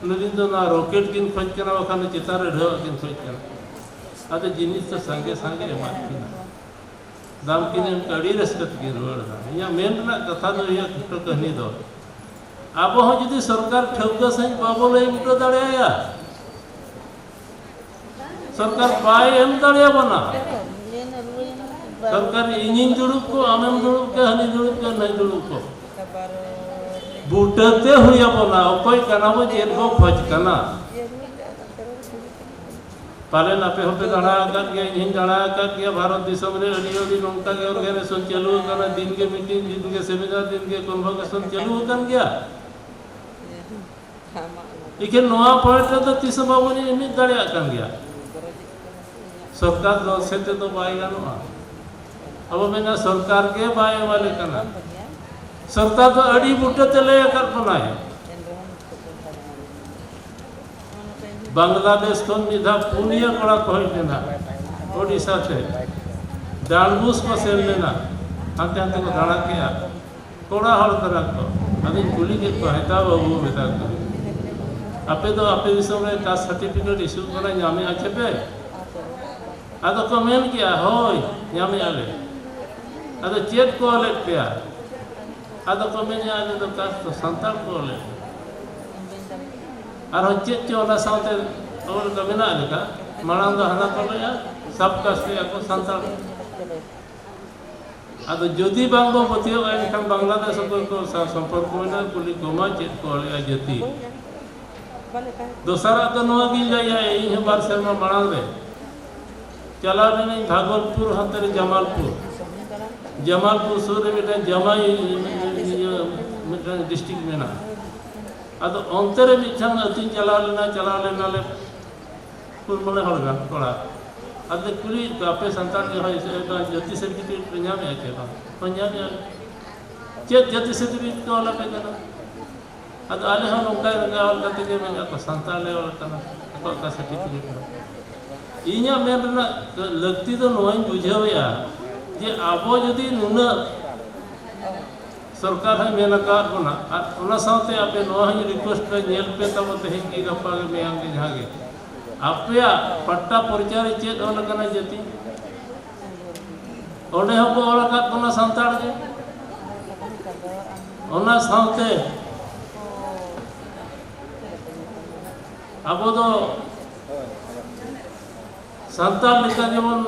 ᱱᱩᱠᱤᱱ ᱫᱚ ᱱᱚᱣᱟ ᱨᱚᱠᱮᱴ ᱠᱤᱱ ᱠᱷᱚᱡᱽ ᱠᱟᱱᱟ, ᱵᱟᱠᱷᱟᱱ ᱫᱚ ᱪᱮᱛᱟᱱ ᱨᱮ ᱰᱷᱟᱹᱣ ᱠᱤᱱ ᱠᱷᱚᱡᱽ ᱠᱟᱱᱟ᱾ ᱟᱫᱚ ᱡᱤᱱᱤᱥ ᱫᱚ ᱥᱟᱸᱜᱮ ᱥᱟᱸᱜᱮ ᱮᱢᱟᱫ ᱠᱤᱱᱟ᱾ ᱫᱟᱢ ᱠᱤᱱ ᱮᱢ ᱠᱟᱛᱮ ᱟᱹᱰᱤ ᱨᱟᱹᱥᱠᱟᱹ ᱛᱮᱠᱤᱱ ᱨᱩᱣᱟᱹᱲ ᱮᱱᱟ᱾ ᱤᱧᱟᱹᱜ ᱢᱮᱱ ᱨᱮᱱᱟᱜ ᱠᱟᱛᱷᱟ ᱫᱚ ᱦᱩᱭᱩᱜᱼᱟ, ᱠᱷᱟᱴᱚ ᱠᱟᱹᱦᱱᱤ ᱫᱚ, ᱟᱵᱚ ᱦᱚᱸ ᱡᱩᱫᱤ ᱥᱚᱨᱠᱟᱨ ᱴᱷᱟᱹᱣᱠᱟᱹ ᱥᱟᱺᱦᱤᱡ ᱵᱟᱵᱚ ᱞᱟᱹᱭ ᱵᱩᱴᱟᱹ ᱫᱟᱲᱮᱭᱟᱭᱟ, ᱥᱚᱨᱠᱟᱨ ᱵᱟᱭ ᱮᱢ ᱫᱟᱲᱮᱭᱟᱵᱚᱱᱟ᱾ ᱥᱚᱨᱠᱟᱨ ᱤᱧᱤᱧ ᱫᱩᱲᱩᱵ ᱠᱚ, ᱟᱢᱮᱢ ᱫᱩᱲᱩᱵ ᱠᱚ, ᱦᱟᱹᱱᱤ ᱫᱩᱲᱩᱵ ᱠᱚ, ᱱᱟᱹᱭ ᱫᱩᱲᱩᱵ ᱠᱚ᱾ ᱵᱩᱴᱟᱹᱛᱮ ᱦᱩᱭ ᱟᱵᱚᱱᱟ, ᱚᱠᱚᱭ ᱠᱟᱱᱟ ᱵᱚ, ᱪᱮᱫ ᱵᱚ ᱠᱷᱚᱡᱽ ᱠᱟᱱᱟ᱾ ᱯᱟᱞᱮᱱ ᱟᱯᱮ ᱦᱚᱸᱯᱮ ᱫᱟᱬᱟ ᱟᱠᱟᱫ ᱜᱮᱭᱟ, ᱤᱧ ᱦᱚᱸᱧ ᱫᱟᱬᱟ ᱟᱠᱟᱫ ᱜᱮᱭᱟ᱾ ᱵᱷᱟᱨᱚᱛ ᱫᱤᱥᱚᱢ ᱨᱮ ᱟᱹᱰᱤ ᱟᱹᱰᱤ ᱱᱚᱝᱠᱟ ᱜᱮ organization ᱪᱟᱹᱞᱩ ᱟᱠᱟᱱᱟ, ᱫᱤᱱ ᱜᱮ meeting, ᱫᱤᱱ ᱜᱮ seminar, ᱫᱤᱱ ᱜᱮ convocation ᱪᱟᱹᱞᱩ ᱟᱠᱟᱱ ᱜᱮᱭᱟ᱾ ᱮᱠᱷᱮᱱ ᱱᱚᱣᱟ point ᱨᱮᱫᱚ ᱛᱤᱥ ᱦᱚᱸ ᱵᱟᱵᱚᱱ ᱢᱤᱫ ᱫᱟᱲᱮᱭᱟᱜ ᱠᱟᱱ ᱜᱮᱭᱟ᱾ ᱥᱚᱨᱠᱟᱨ ᱫᱚ ᱥᱮ ᱛᱮᱫᱚ ᱵᱟᱭ ᱜᱟᱱᱚᱜᱼᱟ᱾ ᱟᱵᱚ ᱢᱮᱱᱟ ᱥᱚᱨᱠᱟᱨ ᱜᱮ ᱵᱟᱭ ᱮᱢᱟᱞᱮ ᱠᱟᱱᱟ᱾ ᱥᱚᱨᱠᱟᱨ ᱫᱚ ᱟᱹᱰᱤ ᱵᱩᱴᱟᱹ ᱛᱮ ᱞᱟᱹᱭ ᱟᱠᱟᱫ ᱵᱚᱱᱟᱭ᱾ ᱵᱟᱝᱞᱟᱫᱮᱥ ᱠᱷᱚᱱ ᱢᱤᱫ ᱫᱷᱟᱣ ᱯᱩᱱᱭᱟᱹ ᱠᱚᱲᱟ ᱠᱚ ᱦᱮᱡ ᱞᱮᱱᱟ ᱳᱰᱤᱥᱟ ᱛᱮ, ᱰᱟᱸᱰᱵᱩᱥ ᱠᱚ ᱥᱮᱱ ᱞᱮᱱᱟ, ᱦᱟᱱᱛᱮ ᱦᱟᱱᱛᱮ ᱠᱚ ᱫᱟᱬᱟ ᱠᱮᱜᱼᱟ᱾ ᱠᱚᱲᱟ ᱦᱚᱲ ᱠᱟᱱᱟ ᱠᱚ᱾ ᱟᱫᱚᱧ ᱠᱩᱞᱤ ᱠᱮᱫ ᱠᱚᱣᱟ, "ᱦᱮᱸ ᱛᱟ ᱵᱟᱹᱵᱩ," ᱢᱮᱛᱟ ᱠᱚ ᱠᱟᱹᱱᱟᱹᱧ, "ᱟᱯᱮ ᱫᱚ ᱟᱯᱮ ᱫᱤᱥᱚᱢ ᱨᱮ caste certificate issue ᱠᱟᱱᱟ, ᱧᱟᱢᱮᱜᱼᱟ ᱪᱮ ᱯᱮ?" ᱟᱫᱚ ᱠᱚ ᱢᱮᱱ ᱠᱮᱜᱼᱟ, "ᱦᱳᱭ, ᱧᱟᱢᱮᱜᱼᱟ ᱞᱮ᱾" ᱟᱫᱚ ᱪᱮᱫ ᱠᱚ ᱚᱞᱮᱫ ᱯᱮᱭᱟ? ᱟᱫᱚ ᱠᱚ ᱢᱮᱱᱮᱜᱼᱟ, "ᱟᱞᱮ ᱫᱚ caste ᱫᱚ ᱥᱟᱱᱛᱟᱲ ᱠᱚ ᱚᱞᱮᱫ ᱞᱮᱭᱟ᱾" ᱟᱨᱦᱚᱸ ᱪᱮᱫ ᱪᱚ ᱚᱱᱟ ᱥᱟᱶᱛᱮ ᱚᱞ ᱫᱚ ᱢᱮᱱᱟᱜ ᱞᱮᱠᱟ, ᱢᱟᱲᱟᱝ ᱫᱚ ᱦᱟᱱᱟ ᱠᱚ ᱞᱟᱹᱭᱟ, sub caste ᱞᱟᱹᱭᱟ ᱠᱚ ᱥᱟᱱᱛᱟᱲ᱾ ᱟᱫᱚ ᱡᱩᱫᱤ ᱵᱟᱝ ᱵᱚ ᱯᱟᱹᱛᱭᱟᱹᱣᱟ, ᱮᱱᱠᱷᱟᱱ ᱵᱟᱝᱞᱟᱫᱮᱥ ᱚᱠᱚᱭ ᱠᱚ ᱥᱟᱶ ᱥᱚᱢᱯᱚᱨᱠᱚ ᱢᱮᱱᱟᱜᱼᱟ, ᱠᱩᱞᱤ ᱠᱚᱢᱟ ᱪᱮᱫ ᱠᱚ ᱚᱞᱮᱜᱼᱟ ᱡᱟᱹᱛᱤ᱾ ᱫᱚᱥᱟᱨᱟᱜ ᱫᱚ ᱱᱚᱣᱟ ᱜᱤᱧ ᱞᱟᱹᱭᱟ, ᱤᱧ ᱦᱚᱸ ᱵᱟᱨ ᱥᱮᱨᱢᱟ ᱢᱟᱲᱟᱝ ᱨᱮ ᱪᱟᱞᱟᱣ ᱞᱮᱱᱟᱹᱧ ᱵᱷᱟᱜᱚᱞᱯᱩᱨ, ᱦᱟᱱᱛᱮ ᱨᱮ ᱡᱟᱢᱟᱞᱯᱩᱨ, ᱡᱟᱢᱟᱞᱯᱩᱨ ᱥᱩᱨ ᱨᱮ ᱢᱤᱫᱴᱟᱝ ᱡᱟᱢᱟᱭ, ᱤᱭᱟᱹ, ᱢᱤᱫᱴᱟᱝ district ᱢᱮᱱᱟᱜᱼᱟ᱾ ᱟᱫᱚ ᱚᱱᱛᱮ ᱨᱮ ᱢᱤᱫᱴᱟᱝ ᱟᱹᱛᱩᱧ ᱪᱟᱞᱟᱣ ᱞᱮᱱᱟ, ᱪᱟᱞᱟᱣ ᱞᱮᱱᱟᱞᱮ ᱯᱩᱱ ᱢᱚᱬᱮ ᱦᱚᱲ ᱜᱟᱱ ᱠᱚᱲᱟ᱾ ᱟᱫᱚ ᱠᱩᱞᱤᱭᱮᱫ ᱠᱚᱣᱟ, "ᱟᱯᱮ ᱥᱟᱱᱛᱟᱲ ᱜᱮ ᱦᱳᱭ ᱥᱮ ᱵᱟᱝ, ᱡᱟᱹᱛᱤ certificate ᱯᱮ ᱧᱟᱢᱮᱜᱼᱟ ᱪᱮ ᱵᱟᱝ?" "ᱦᱳᱭ, ᱧᱟᱢᱮᱜᱼᱟ ᱞᱮ᱾" "ᱪᱮᱫ ᱡᱟᱹᱛᱤ certificate ᱠᱚ ᱚᱞ ᱟᱯᱮ ᱠᱟᱱᱟ?" ᱟᱫᱚ ᱟᱞᱮ ᱦᱚᱸ ᱱᱚᱝᱠᱟ ᱱᱚᱝᱠᱟ ᱚᱞ ᱠᱟᱛᱮ ᱜᱮ ᱢᱮᱱᱮᱫ ᱠᱚ ᱥᱟᱱᱛᱟᱲ ᱞᱮ ᱚᱞ ᱠᱟᱱᱟ, ᱟᱠᱚᱣᱟᱜ ᱚᱠᱟ certificate ᱠᱟᱱᱟ᱾ ᱤᱧᱟᱹᱜ ᱢᱮᱱ ᱨᱮᱱᱟᱜ ᱞᱟᱹᱠᱛᱤ ᱫᱚ ᱱᱚᱣᱟᱧ ᱵᱩᱡᱷᱟᱹᱣᱮᱜᱼᱟ ᱡᱮ ᱟᱵᱚ ᱡᱩᱫᱤ ᱱᱩᱱᱟᱹᱜ ᱥᱚᱨᱠᱟᱨ ᱦᱚᱸᱭ ᱢᱮᱱ ᱟᱠᱟᱫ ᱵᱚᱱᱟ, ᱟᱨ ᱚᱱᱟ ᱥᱟᱶᱛᱮ ᱟᱯᱮ ᱱᱚᱣᱟ ᱦᱚᱸᱧ request ᱯᱮ, ᱧᱮᱞ ᱯᱮ ᱛᱟᱵᱚ ᱛᱮᱦᱮᱧ ᱜᱮ, ᱜᱟᱯᱟ ᱜᱮ, ᱢᱮᱭᱟᱝ ᱜᱮ, ᱡᱟᱦᱟᱸ ᱜᱮ ᱟᱯᱮᱭᱟᱜ ᱯᱟᱴᱴᱟ ᱯᱚᱨᱪᱟ ᱨᱮ ᱪᱮᱫ ᱚᱞ ᱟᱠᱟᱱᱟ ᱡᱟᱹᱛᱤ? ᱚᱸᱰᱮ ᱦᱚᱸᱠᱚ ᱚᱞ ᱟᱠᱟᱫ ᱵᱚᱱᱟ ᱥᱟᱱᱛᱟᱲ ᱜᱮ᱾ ᱚᱱᱟ ᱥᱟᱶᱛᱮ ᱟᱵᱚ ᱫᱚ ᱥᱟᱱᱛᱟᱲ ᱞᱮᱠᱟ ᱡᱮᱢᱚᱱ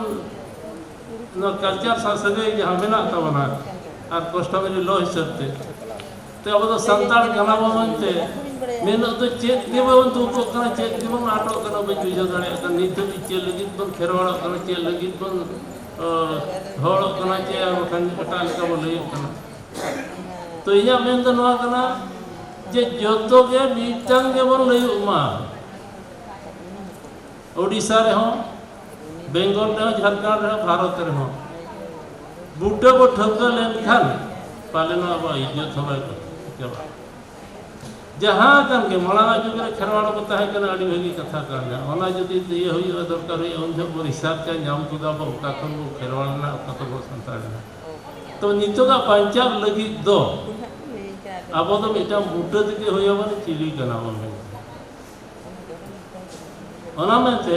ᱱᱚᱣᱟ ᱠᱟᱞᱪᱟᱨ ᱥᱟᱶ ᱥᱟᱹᱜᱟᱹᱭ ᱡᱟᱦᱟᱸ ᱢᱮᱱᱟᱜ ᱛᱟᱵᱚᱱᱟ ᱟᱨ ᱠᱟᱥᱴᱚᱢᱟᱨᱤ ᱞᱚ ᱦᱤᱥᱟᱹᱵ ᱛᱮ, ᱛᱮ ᱟᱵᱚ ᱫᱚ ᱥᱟᱱᱛᱟᱲ ᱠᱟᱱᱟ ᱵᱚᱱ ᱢᱮᱱᱛᱮ ᱢᱮᱱ ᱦᱤᱞᱳᱜ ᱫᱚ ᱪᱮᱫ ᱜᱮ ᱵᱟᱵᱚᱱ ᱫᱩᱠᱚᱜ ᱠᱟᱱᱟ, ᱪᱮᱫ ᱜᱮᱵᱚᱱ ᱟᱴᱚᱜ ᱠᱟᱱᱟ, ᱵᱟᱹᱧ ᱵᱩᱡᱷᱟᱹᱣ ᱫᱟᱲᱮᱭᱟᱜ ᱠᱟᱱᱟ᱾ ᱱᱤᱛ ᱫᱷᱟᱹᱵᱤᱡ ᱪᱮᱫ ᱞᱟᱹᱜᱤᱫ ᱵᱚᱱ ᱠᱷᱮᱨᱣᱟᱲᱚᱜ ᱠᱟᱱᱟ, ᱪᱮᱫ ᱞᱟᱹᱜᱤᱫ ᱵᱚᱱ ᱦᱚᱲᱚᱜ ᱠᱟᱱᱟ, ᱪᱮ ᱟᱨ ᱵᱟᱠᱷᱟᱱ ᱮᱴᱟᱜ ᱞᱮᱠᱟ ᱵᱚᱱ ᱞᱟᱹᱭᱚᱜ ᱠᱟᱱᱟ᱾ ᱛᱚ ᱤᱧᱟᱹᱜ ᱢᱮᱱ ᱫᱚ ᱱᱚᱣᱟ ᱠᱟᱱᱟ ᱡᱮ ᱡᱚᱛᱚ ᱜᱮ ᱢᱤᱫᱴᱟᱝ ᱜᱮᱵᱚᱱ ᱞᱟᱹᱭᱚᱜ ᱢᱟ᱾ ᱳᱰᱤᱥᱟ ᱨᱮᱦᱚᱸ, ᱵᱮᱝᱜᱚᱞ ᱨᱮᱦᱚᱸ, ᱡᱷᱟᱲᱠᱷᱚᱸᱰ ᱨᱮᱦᱚᱸ, ᱵᱷᱟᱨᱚᱛ ᱨᱮᱦᱚᱸ ᱵᱩᱴᱟᱹ ᱵᱚ ᱴᱷᱟᱹᱣᱠᱟᱹ ᱞᱮᱱᱠᱷᱟᱱ ᱯᱟᱞᱮᱱ ᱟᱵᱚᱣᱟᱜ ᱤᱡᱽᱡᱚᱛ ᱦᱚᱸ ᱵᱟᱭ ᱪᱟᱵᱟᱜᱼᱟ᱾ ᱡᱟᱦᱟᱸ ᱠᱟᱱ ᱜᱮ, ᱢᱟᱲᱟᱝ ᱟᱜ ᱡᱩᱜᱽ ᱨᱮ ᱠᱷᱮᱨᱣᱟᱲ ᱠᱚ ᱛᱟᱦᱮᱸ ᱠᱟᱱᱟ, ᱟᱹᱰᱤ ᱵᱷᱟᱹᱜᱤ ᱠᱟᱛᱷᱟ ᱠᱟᱱ ᱜᱮᱭᱟ᱾ ᱚᱱᱟ ᱡᱩᱫᱤ ᱤᱭᱟᱹ ᱦᱩᱭᱩᱜᱼᱟ, ᱫᱚᱨᱠᱟᱨ ᱦᱩᱭᱩᱜᱼᱟ, ᱩᱱ ᱡᱚᱦᱚᱜ ᱵᱚ ᱨᱤᱥᱟᱨᱪᱟ, ᱧᱟᱢ ᱜᱚᱫᱟ ᱵᱚ ᱚᱠᱟ ᱠᱷᱚᱱ ᱵᱚ ᱠᱷᱮᱨᱣᱟᱲ ᱞᱮᱱᱟ, ᱚᱠᱟ ᱠᱷᱚᱱ ᱵᱚ ᱥᱟᱱᱛᱟᱲ ᱮᱱᱟ᱾ ᱛᱚ ᱱᱤᱛᱚᱜᱟᱜ ᱵᱟᱧᱪᱟᱣ ᱞᱟᱹᱜᱤᱫ ᱫᱚ ᱟᱵᱚ ᱫᱚ ᱢᱤᱫᱴᱟᱝ ᱵᱩᱴᱟᱹ ᱛᱮᱜᱮ ᱦᱩᱭ ᱟᱵᱚᱱ, ᱪᱤᱞᱤ ᱠᱟᱱᱟ ᱵᱚᱱ ᱢᱮᱱᱛᱮ᱾ ᱚᱱᱟ ᱢᱮᱱᱛᱮ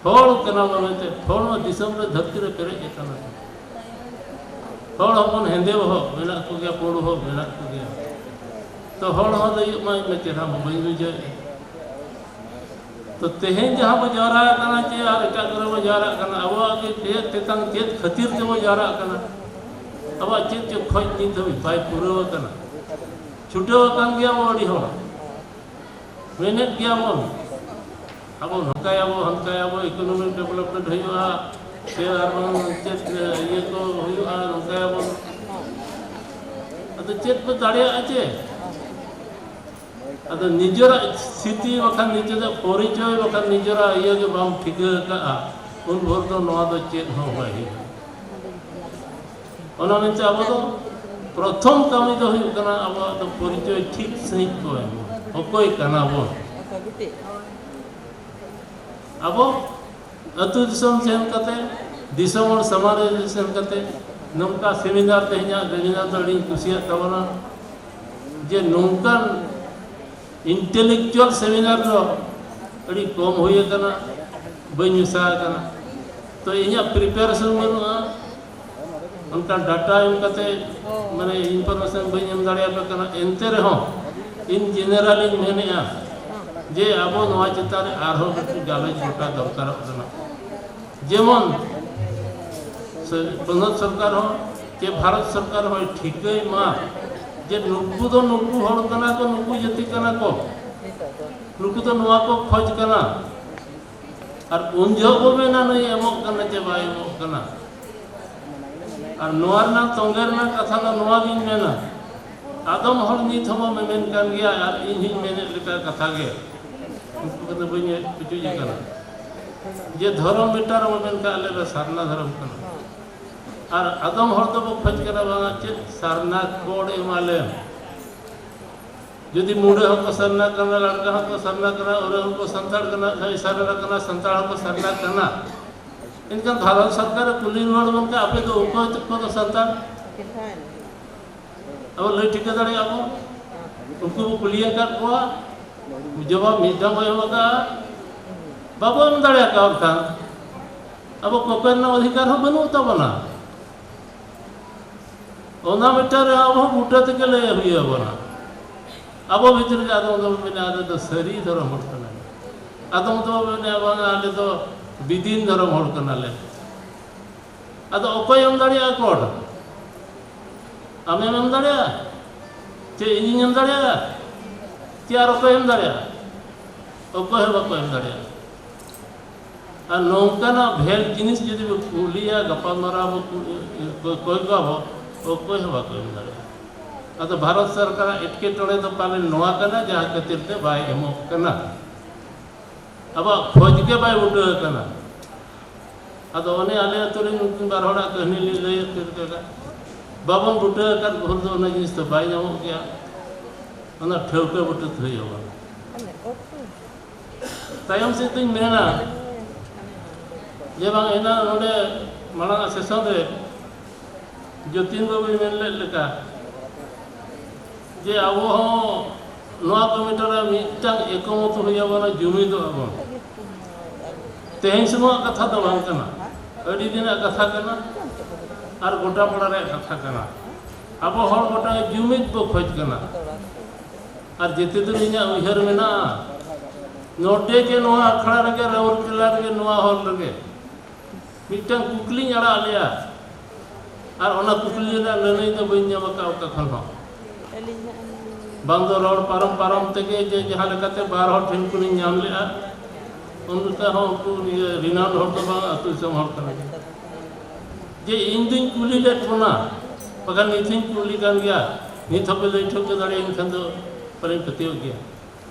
ᱦᱚᱲ ᱠᱟᱱᱟ ᱵᱚᱱ ᱢᱮᱱᱛᱮ, ᱦᱚᱲ ᱱᱚᱣᱟ ᱫᱤᱥᱚᱢ ᱨᱮ, ᱫᱷᱟᱹᱨᱛᱤ ᱨᱮ ᱯᱮᱨᱮᱡ ᱟᱠᱟᱱᱟ᱾ ᱦᱚᱲ ᱦᱚᱯᱚᱱ ᱦᱮᱸᱫᱮ ᱵᱚᱦᱚᱜ ᱢᱮᱱᱟᱜ ᱠᱚᱜᱮᱭᱟ, ᱯᱩᱸᱰ ᱵᱚᱦᱚᱜ ᱢᱮᱱᱟᱜ ᱠᱚᱜᱮᱭᱟ᱾ ᱛᱚ ᱦᱚᱲ ᱦᱚᱸ ᱞᱟᱹᱭᱚᱜ ᱢᱟ ᱤᱧ ᱢᱟ ᱪᱮᱦᱨᱟ ᱢᱟ ᱵᱟᱹᱧ ᱵᱩᱡᱷᱟᱹᱣᱮᱫᱼᱟ᱾ ᱛᱚ ᱛᱮᱦᱮᱧ ᱡᱟᱦᱟᱸ ᱵᱚ ᱡᱟᱣᱨᱟ ᱟᱠᱟᱱᱟ ᱪᱮ ᱟᱨ ᱮᱴᱟᱜ ᱠᱚᱨᱮ ᱵᱚ ᱡᱟᱣᱨᱟᱜ ᱠᱟᱱᱟ, ᱟᱵᱚᱣᱟᱜ ᱜᱮ ᱪᱮᱫ ᱛᱮᱛᱟᱝ, ᱪᱮᱫ ᱠᱷᱟᱹᱛᱤᱨ ᱛᱮᱵᱚ ᱡᱟᱣᱨᱟᱜ ᱠᱟᱱᱟ? ᱟᱵᱚᱣᱟᱜ ᱪᱮᱫ ᱪᱚ ᱠᱷᱚᱡ ᱱᱤᱛ ᱦᱟᱹᱵᱤᱡ ᱵᱟᱭ ᱯᱩᱨᱟᱹᱣ ᱟᱠᱟᱱᱟ᱾ ᱪᱷᱩᱴᱟᱹᱣ ᱟᱠᱟᱱ ᱜᱮᱭᱟ ᱵᱚ ᱟᱹᱰᱤ ᱦᱚᱲ, ᱢᱮᱱᱮᱫ ᱜᱮᱭᱟ ᱵᱚᱱ, ᱟᱵᱚ ᱱᱚᱝᱠᱟᱭᱟᱵᱚ, ᱦᱟᱱᱠᱟᱭᱟᱵᱚ, economic development ᱦᱩᱭᱩᱜᱼᱟ, ᱥᱮ ᱟᱨ ᱵᱟᱝ ᱪᱮᱫ ᱤᱭᱟᱹ ᱠᱚ ᱦᱩᱭᱩᱜᱼᱟ, ᱱᱚᱝᱠᱟᱭᱟᱵᱚᱱ᱾ ᱟᱫᱚ ᱪᱮᱫ ᱵᱚ ᱫᱟᱲᱮᱭᱟᱜᱼᱟ ᱪᱮ? ᱟᱫᱚ ᱱᱤᱡᱮᱨᱟᱜ ᱥᱛᱷᱤᱛᱤ ᱵᱟᱠᱷᱟᱱ ᱱᱤᱡᱮᱨᱟᱜ ᱯᱚᱨᱤᱪᱚᱭ ᱵᱟᱠᱷᱟᱱ ᱱᱤᱡᱮᱨᱟᱜ ᱤᱭᱟᱹ ᱜᱮ ᱵᱟᱢ ᱴᱷᱤᱠᱟᱹ ᱟᱠᱟᱫᱼᱟ, ᱩᱱ ᱵᱷᱳᱨ ᱫᱚ ᱱᱚᱣᱟ ᱫᱚ ᱪᱮᱫ ᱦᱚᱸ ᱵᱟᱭ ᱦᱩᱭᱩᱜᱼᱟ᱾ ᱚᱱᱟ ᱢᱮᱱᱛᱮ ᱟᱵᱚ ᱫᱚ ᱯᱨᱚᱛᱷᱚᱢ ᱠᱟᱹᱢᱤ ᱫᱚ ᱦᱩᱭᱩᱜ ᱠᱟᱱᱟ ᱟᱵᱚᱣᱟᱜ ᱫᱚ ᱯᱚᱨᱤᱪᱚᱭ ᱴᱷᱤᱠ ᱥᱟᱺᱦᱤᱡ ᱵᱚ ᱮᱢᱟ, ᱚᱠᱚᱭ ᱠᱟᱱᱟ ᱵᱚᱱ᱾ ᱟᱵᱚ ᱟᱹᱛᱩ ᱫᱤᱥᱚᱢ ᱥᱮᱱ ᱠᱟᱛᱮ, ᱫᱤᱥᱚᱢ ᱦᱚᱲ ᱥᱟᱢᱟᱝ ᱨᱮ ᱥᱮᱱ ᱠᱟᱛᱮ ᱱᱚᱝᱠᱟ ᱥᱮᱢᱤᱱᱟᱨ, ᱛᱮᱦᱮᱧᱟᱜ ᱥᱮᱢᱤᱱᱟᱨ ᱫᱚ ᱟᱹᱰᱤᱧ ᱠᱩᱥᱤᱭᱟᱜ ᱛᱟᱵᱚᱱᱟ, ᱡᱮ ᱱᱚᱝᱠᱟᱱ intellectual seminar ᱫᱚ ᱟᱹᱰᱤ ᱠᱚᱢ ᱦᱩᱭ ᱟᱠᱟᱱᱟ, ᱵᱟᱹᱧ ᱢᱮᱥᱟ ᱟᱠᱟᱱᱟ᱾ ᱛᱚ ᱤᱧᱟᱹᱜ preparation ᱵᱟᱹᱱᱩᱜᱼᱟ, ᱚᱱᱠᱟᱱ data ᱮᱢ ᱠᱟᱛᱮ, ᱢᱟᱱᱮ, information ᱵᱟᱹᱧ ᱮᱢ ᱫᱟᱲᱮᱭᱟᱯᱮ ᱠᱟᱱᱟ᱾ ᱮᱱᱛᱮ ᱨᱮᱦᱚᱸ in general ᱤᱧ ᱢᱮᱱᱮᱫᱼᱟ ᱡᱮ ᱟᱵᱚ ᱱᱚᱣᱟ ᱪᱮᱛᱟᱱ ᱨᱮ ᱟᱨᱦᱚᱸ ᱠᱟᱹᱴᱤᱡ ᱜᱟᱞᱚᱪ ᱜᱚᱴᱟ ᱫᱚᱨᱠᱟᱨᱚᱜ ᱠᱟᱱᱟ᱾ ᱡᱮᱢᱚᱱ ᱯᱚᱱᱚᱛ ᱥᱚᱨᱠᱟᱨ ᱦᱚᱸ ᱪᱮ ᱵᱷᱟᱨᱚᱛ ᱥᱚᱨᱠᱟᱨ ᱦᱚᱸᱭ ᱴᱷᱤᱠᱟᱹᱭ ᱢᱟ ᱡᱮ ᱱᱩᱠᱩ ᱫᱚ ᱱᱩᱠᱩ ᱦᱚᱲ ᱠᱟᱱᱟ ᱠᱚ, ᱱᱩᱠᱩ ᱡᱟᱹᱛᱤ ᱠᱟᱱᱟ ᱠᱚ, ᱱᱩᱠᱩ ᱫᱚ ᱱᱚᱣᱟ ᱠᱚ ᱠᱷᱚᱡᱽ ᱠᱟᱱᱟ᱾ ᱟᱨ ᱩᱱ ᱡᱚᱦᱚᱜ ᱵᱚ ᱢᱮᱱᱟ ᱱᱩᱭ ᱮᱢᱚᱜ ᱠᱟᱱᱟ ᱪᱮ ᱵᱟᱭ ᱮᱢᱚᱜ ᱠᱟᱱᱟ᱾ ᱟᱨ ᱱᱚᱣᱟ ᱨᱮᱱᱟᱜ ᱛᱚᱸᱜᱮ ᱨᱮᱱᱟᱜ ᱠᱟᱛᱷᱟ ᱫᱚ ᱱᱚᱣᱟ ᱜᱤᱧ ᱢᱮᱱᱟ, ᱟᱫᱚᱢ ᱦᱚᱲ ᱱᱤᱛ ᱦᱚᱸᱵᱚ ᱢᱮᱢᱮᱱ ᱠᱟᱱ ᱜᱮᱭᱟ, ᱟᱨ ᱤᱧ ᱦᱚᱸᱧ ᱢᱮᱱᱮᱫ ᱞᱮᱠᱟ ᱠᱟᱛᱷᱟ ᱜᱮ, ᱩᱱᱠᱩ ᱠᱚᱫᱚ ᱵᱟᱹᱧ ᱯᱩᱪᱩᱡ ᱟᱠᱟᱱᱟ, ᱡᱮ ᱫᱷᱚᱨᱚᱢ ᱢᱤᱴᱟᱨ ᱵᱚ ᱢᱮᱱ ᱠᱟᱜ ᱟᱞᱮ ᱫᱚ ᱥᱟᱨᱱᱟ ᱫᱷᱚᱨᱚᱢ ᱠᱟᱱᱟ᱾ ᱟᱨ ᱟᱫᱚᱢ ᱦᱚᱲ ᱫᱚᱵᱚ ᱠᱷᱚᱡᱽ ᱠᱟᱱᱟ ᱵᱟᱝᱟ ᱪᱮᱫ ᱥᱟᱨᱱᱟ ᱠᱳᱰ ᱮᱢᱟᱞᱮᱢ᱾ ᱡᱩᱫᱤ ᱢᱩᱰᱟᱹ ᱦᱚᱸᱠᱚ ᱥᱟᱨᱱᱟ ᱠᱟᱱᱟ, ᱞᱟᱲᱠᱟ ᱦᱚᱸᱠᱚ ᱥᱟᱨᱱᱟ ᱠᱟᱱᱟ, ᱳᱨᱟᱸᱣ ᱦᱚᱸᱠᱚ ᱥᱟᱱᱛᱟᱲ ᱠᱟᱱᱟ, ᱥᱟᱨᱱᱟ ᱠᱟᱱᱟ, ᱥᱟᱱᱛᱟᱲ ᱦᱚᱸᱠᱚ ᱥᱟᱨᱱᱟ ᱠᱟᱱᱟ, ᱮᱱᱠᱷᱟᱱ ᱵᱷᱟᱨᱚᱛ ᱥᱚᱨᱠᱟᱨᱮ ᱠᱩᱞᱤ ᱨᱩᱣᱟᱹᱲ ᱵᱚᱱ ᱠᱷᱟᱱ, ᱟᱯᱮ ᱫᱚ ᱚᱠᱚᱭ ᱛᱮᱠᱚ ᱫᱚ ᱥᱟᱱᱛᱟᱲ? ᱟᱵᱚ ᱞᱟᱹᱭ ᱴᱷᱤᱠᱟᱹ ᱫᱟᱲᱮᱭᱟᱜᱼᱟ ᱵᱚᱱ? ᱩᱱᱠᱩ ᱵᱚ ᱠᱩᱞᱤ ᱟᱠᱟᱫ ᱠᱚᱣᱟ, ᱡᱚᱵᱟᱵ ᱢᱤᱫ ᱫᱷᱟᱣ ᱵᱚ ᱮᱢ ᱟᱠᱟᱫᱼᱟ, ᱵᱟᱵᱚ ᱮᱢ ᱫᱟᱲᱮ ᱟᱠᱟᱫ ᱠᱷᱟᱱ ᱟᱵᱚ ᱠᱚᱠᱚᱭ ᱨᱮᱱᱟᱜ ᱚᱫᱷᱤᱠᱟᱨ ᱦᱚᱸ ᱵᱟᱹᱱᱩᱜ ᱛᱟᱵᱚᱱᱟ᱾ ᱚᱱᱟ ᱢᱤᱫᱴᱟᱝ ᱨᱮ ᱟᱵᱚ ᱦᱚᱸ ᱵᱩᱴᱟᱹ ᱛᱮᱜᱮ ᱞᱟᱹᱭ ᱦᱩᱭ ᱟᱵᱚᱱᱟ᱾ ᱟᱵᱚ ᱵᱷᱤᱛᱨᱤ ᱨᱮ ᱟᱫᱚᱢ ᱫᱚᱵᱚ ᱢᱮᱱᱟ, ᱟᱞᱮ ᱫᱚ ᱥᱟᱹᱨᱤ ᱫᱷᱚᱨᱚᱢ ᱦᱚᱲ ᱠᱟᱱᱟᱞᱮ, ᱟᱫᱚᱢ ᱫᱚᱵᱚ ᱢᱮᱱᱟ, ᱵᱟᱝᱟ, ᱟᱞᱮ ᱫᱚ ᱵᱤᱫᱤᱱ ᱫᱷᱚᱨᱚᱢ ᱦᱚᱲ ᱠᱟᱱᱟᱞᱮ᱾ ᱟᱫᱚ ᱚᱠᱚᱭ ᱮᱢ ᱫᱟᱲᱮᱭᱟᱜᱼᱟ ᱠᱳᱰ? ᱟᱢᱮᱢ ᱮᱢ ᱫᱟᱲᱮᱭᱟᱜᱼᱟ? ᱪᱮ ᱤᱧᱤᱧ ᱮᱢ ᱫᱟᱲᱮᱭᱟᱜᱼᱟ? ᱪᱮ ᱟᱨ ᱚᱠᱚᱭ ᱮᱢ ᱫᱟᱲᱮᱭᱟᱜᱼᱟ? ᱚᱠᱚᱭ ᱦᱚᱸ ᱵᱟᱠᱚ ᱮᱢ ᱫᱟᱲᱮᱭᱟᱜᱼᱟ᱾ ᱟᱨ ᱱᱚᱝᱠᱟᱱᱟᱜ ᱵᱷᱮᱞ ᱡᱤᱱᱤᱥ ᱡᱩᱫᱤ ᱵᱚ ᱠᱩᱞᱤᱭᱟ, ᱜᱟᱯᱟᱞᱢᱟᱨᱟᱣ ᱵᱚ ᱠᱩ-, ᱠᱚ-, ᱠᱚᱭ ᱠᱚᱣᱟ ᱵᱚ, ᱚᱠᱚᱭ ᱦᱚᱸ ᱵᱟᱠᱚ ᱮᱢ ᱫᱟᱲᱮᱭᱟᱜᱼᱟ᱾ ᱟᱫᱚ ᱵᱷᱟᱨᱚᱛ ᱥᱚᱨᱠᱟᱨᱟᱜ ᱮᱴᱠᱮᱴᱚᱬᱮ ᱫᱚ ᱯᱟᱞᱮᱱ ᱱᱚᱣᱟ ᱠᱟᱱᱟ, ᱡᱟᱦᱟᱸ ᱠᱷᱟᱹᱛᱤᱨ ᱛᱮ ᱵᱟᱭ ᱮᱢᱚᱜ ᱠᱟᱱᱟ᱾ ᱟᱵᱚᱣᱟᱜ ᱠᱷᱚᱡᱽ ᱜᱮ ᱵᱟᱭ ᱵᱩᱴᱟᱹ ᱟᱠᱟᱱᱟ᱾ ᱟᱫᱚ ᱚᱱᱮ ᱟᱞᱮ ᱟᱹᱛᱩ ᱨᱮᱱ ᱩᱱᱠᱤᱱ ᱵᱟᱨ ᱦᱚᱲᱟᱜ ᱠᱟᱹᱦᱱᱤ ᱞᱤᱧ ᱞᱟᱹᱭ ᱩᱛᱟᱹᱨ ᱠᱮᱫᱟ᱾ ᱵᱟᱵᱚᱱ ᱵᱩᱴᱟᱹ ᱟᱠᱟᱫ ᱵᱷᱳᱨ ᱫᱚ ᱚᱱᱟ ᱡᱤᱱᱤᱥ ᱫᱚ ᱵᱟᱭ ᱧᱟᱢᱚᱜ ᱜᱮᱭᱟ᱾ ᱚᱱᱟ ᱴᱷᱟᱹᱣᱠᱟᱹ ᱵᱩᱴᱟᱹ ᱦᱩᱭ ᱟᱵᱚᱱᱟ᱾ ᱛᱟᱭᱚᱢ ᱥᱮᱫ ᱫᱚᱧ ᱢᱮᱱᱟ ᱡᱮ ᱵᱟᱝ, ᱮᱱᱟᱝ ᱱᱚᱰᱮ ᱢᱟᱲᱟᱝ ᱟᱜ ᱥᱮᱥᱚᱱ ᱨᱮ ᱡᱚᱛᱤᱱ ᱵᱟᱵᱩᱭ ᱢᱮᱱ ᱞᱮᱫ ᱞᱮᱠᱟ, ᱡᱮ ᱟᱵᱚ ᱦᱚᱸ ᱱᱚᱣᱟ ᱠᱚᱢᱤᱴᱤ ᱨᱮ ᱢᱤᱫᱴᱟᱝ ᱮᱠᱚᱢᱚᱛ ᱦᱩᱭ ᱟᱵᱚᱱᱟ, ᱡᱩᱢᱤᱫᱚᱜ ᱟᱵᱚᱱ᱾ ᱛᱮᱦᱮᱧ ᱥᱩᱢᱩᱝᱟᱜ ᱠᱟᱛᱷᱟ ᱫᱚ ᱵᱟᱝ ᱠᱟᱱᱟ, ᱟᱹᱰᱤ ᱫᱤᱱᱟᱜ ᱠᱟᱛᱷᱟ ᱠᱟᱱᱟ ᱟᱨ ᱜᱚᱴᱟ ᱯᱟᱲᱟ ᱨᱮᱭᱟᱜ ᱠᱟᱛᱷᱟ ᱠᱟᱱᱟ᱾ ᱟᱵᱚ ᱦᱚᱲ ᱜᱚᱴᱟ ᱡᱩᱢᱤᱫ ᱵᱚ ᱠᱷᱚᱡᱽ ᱠᱟᱱᱟ᱾ ᱟᱨ ᱡᱮᱛᱮ ᱫᱤᱱ ᱤᱧᱟᱹᱜ ᱩᱭᱦᱟᱹᱨ ᱢᱮᱱᱟᱜᱼᱟ, ᱱᱚᱰᱮ ᱜᱮ, ᱱᱚᱣᱟ ᱟᱠᱷᱲᱟ ᱨᱮᱜᱮ, ᱨᱟᱣᱩᱨᱠᱮᱞᱟ ᱨᱮᱜᱮ, ᱱᱚᱣᱟ ᱦᱚᱞ ᱨᱮᱜᱮ ᱢᱤᱫᱴᱟᱝ ᱠᱩᱠᱞᱤᱧ ᱟᱲᱟᱜ ᱞᱮᱜᱼᱟ, ᱟᱨ ᱚᱱᱟ ᱠᱩᱠᱞᱤ ᱨᱮᱱᱟᱜ ᱞᱟᱹᱱᱟᱹᱭ ᱫᱚ ᱵᱟᱹᱧ ᱧᱟᱢ ᱟᱠᱟᱫ ᱚᱠᱟ ᱠᱷᱚᱱ ᱦᱚᱸ᱾ ᱵᱟᱝ ᱫᱚ ᱨᱚᱲ ᱯᱟᱨᱚᱢ ᱯᱟᱨᱚᱢ ᱛᱮᱜᱮ ᱡᱮ ᱡᱟᱦᱟᱸ ᱞᱮᱠᱟᱛᱮ ᱵᱟᱨ ᱦᱚᱲ ᱴᱷᱮᱱ ᱠᱷᱚᱱᱤᱧ ᱧᱟᱢ ᱞᱮᱜᱼᱟ, ᱩᱱ ᱞᱮᱠᱟ ᱦᱚᱸ ᱩᱱᱠᱩ ᱤᱭᱟᱹ renowned ᱦᱚᱲ ᱫᱚ ᱵᱟᱝ, ᱟᱹᱛᱩ ᱫᱤᱥᱚᱢ ᱦᱚᱲ ᱠᱟᱱᱟ ᱠᱚ᱾ ᱡᱮ ᱤᱧ ᱫᱩᱧ ᱠᱩᱞᱤ ᱞᱮᱫ ᱵᱚᱱᱟ, ᱵᱟᱠᱷᱟᱱ ᱱᱤᱛ ᱦᱚᱸᱧ ᱠᱩᱞᱤ ᱠᱟᱱ ᱜᱮᱭᱟ, ᱱᱤᱛ ᱦᱚᱸᱯᱮ ᱞᱟᱹᱭ ᱴᱷᱟᱹᱣᱠᱟᱹ ᱫᱟᱲᱮᱭᱟᱹᱧ ᱠᱷᱟᱱ ᱫᱚ ᱯᱟᱞᱮᱧ ᱯᱟᱹᱛᱭᱟᱹᱣ ᱜᱮᱭᱟ᱾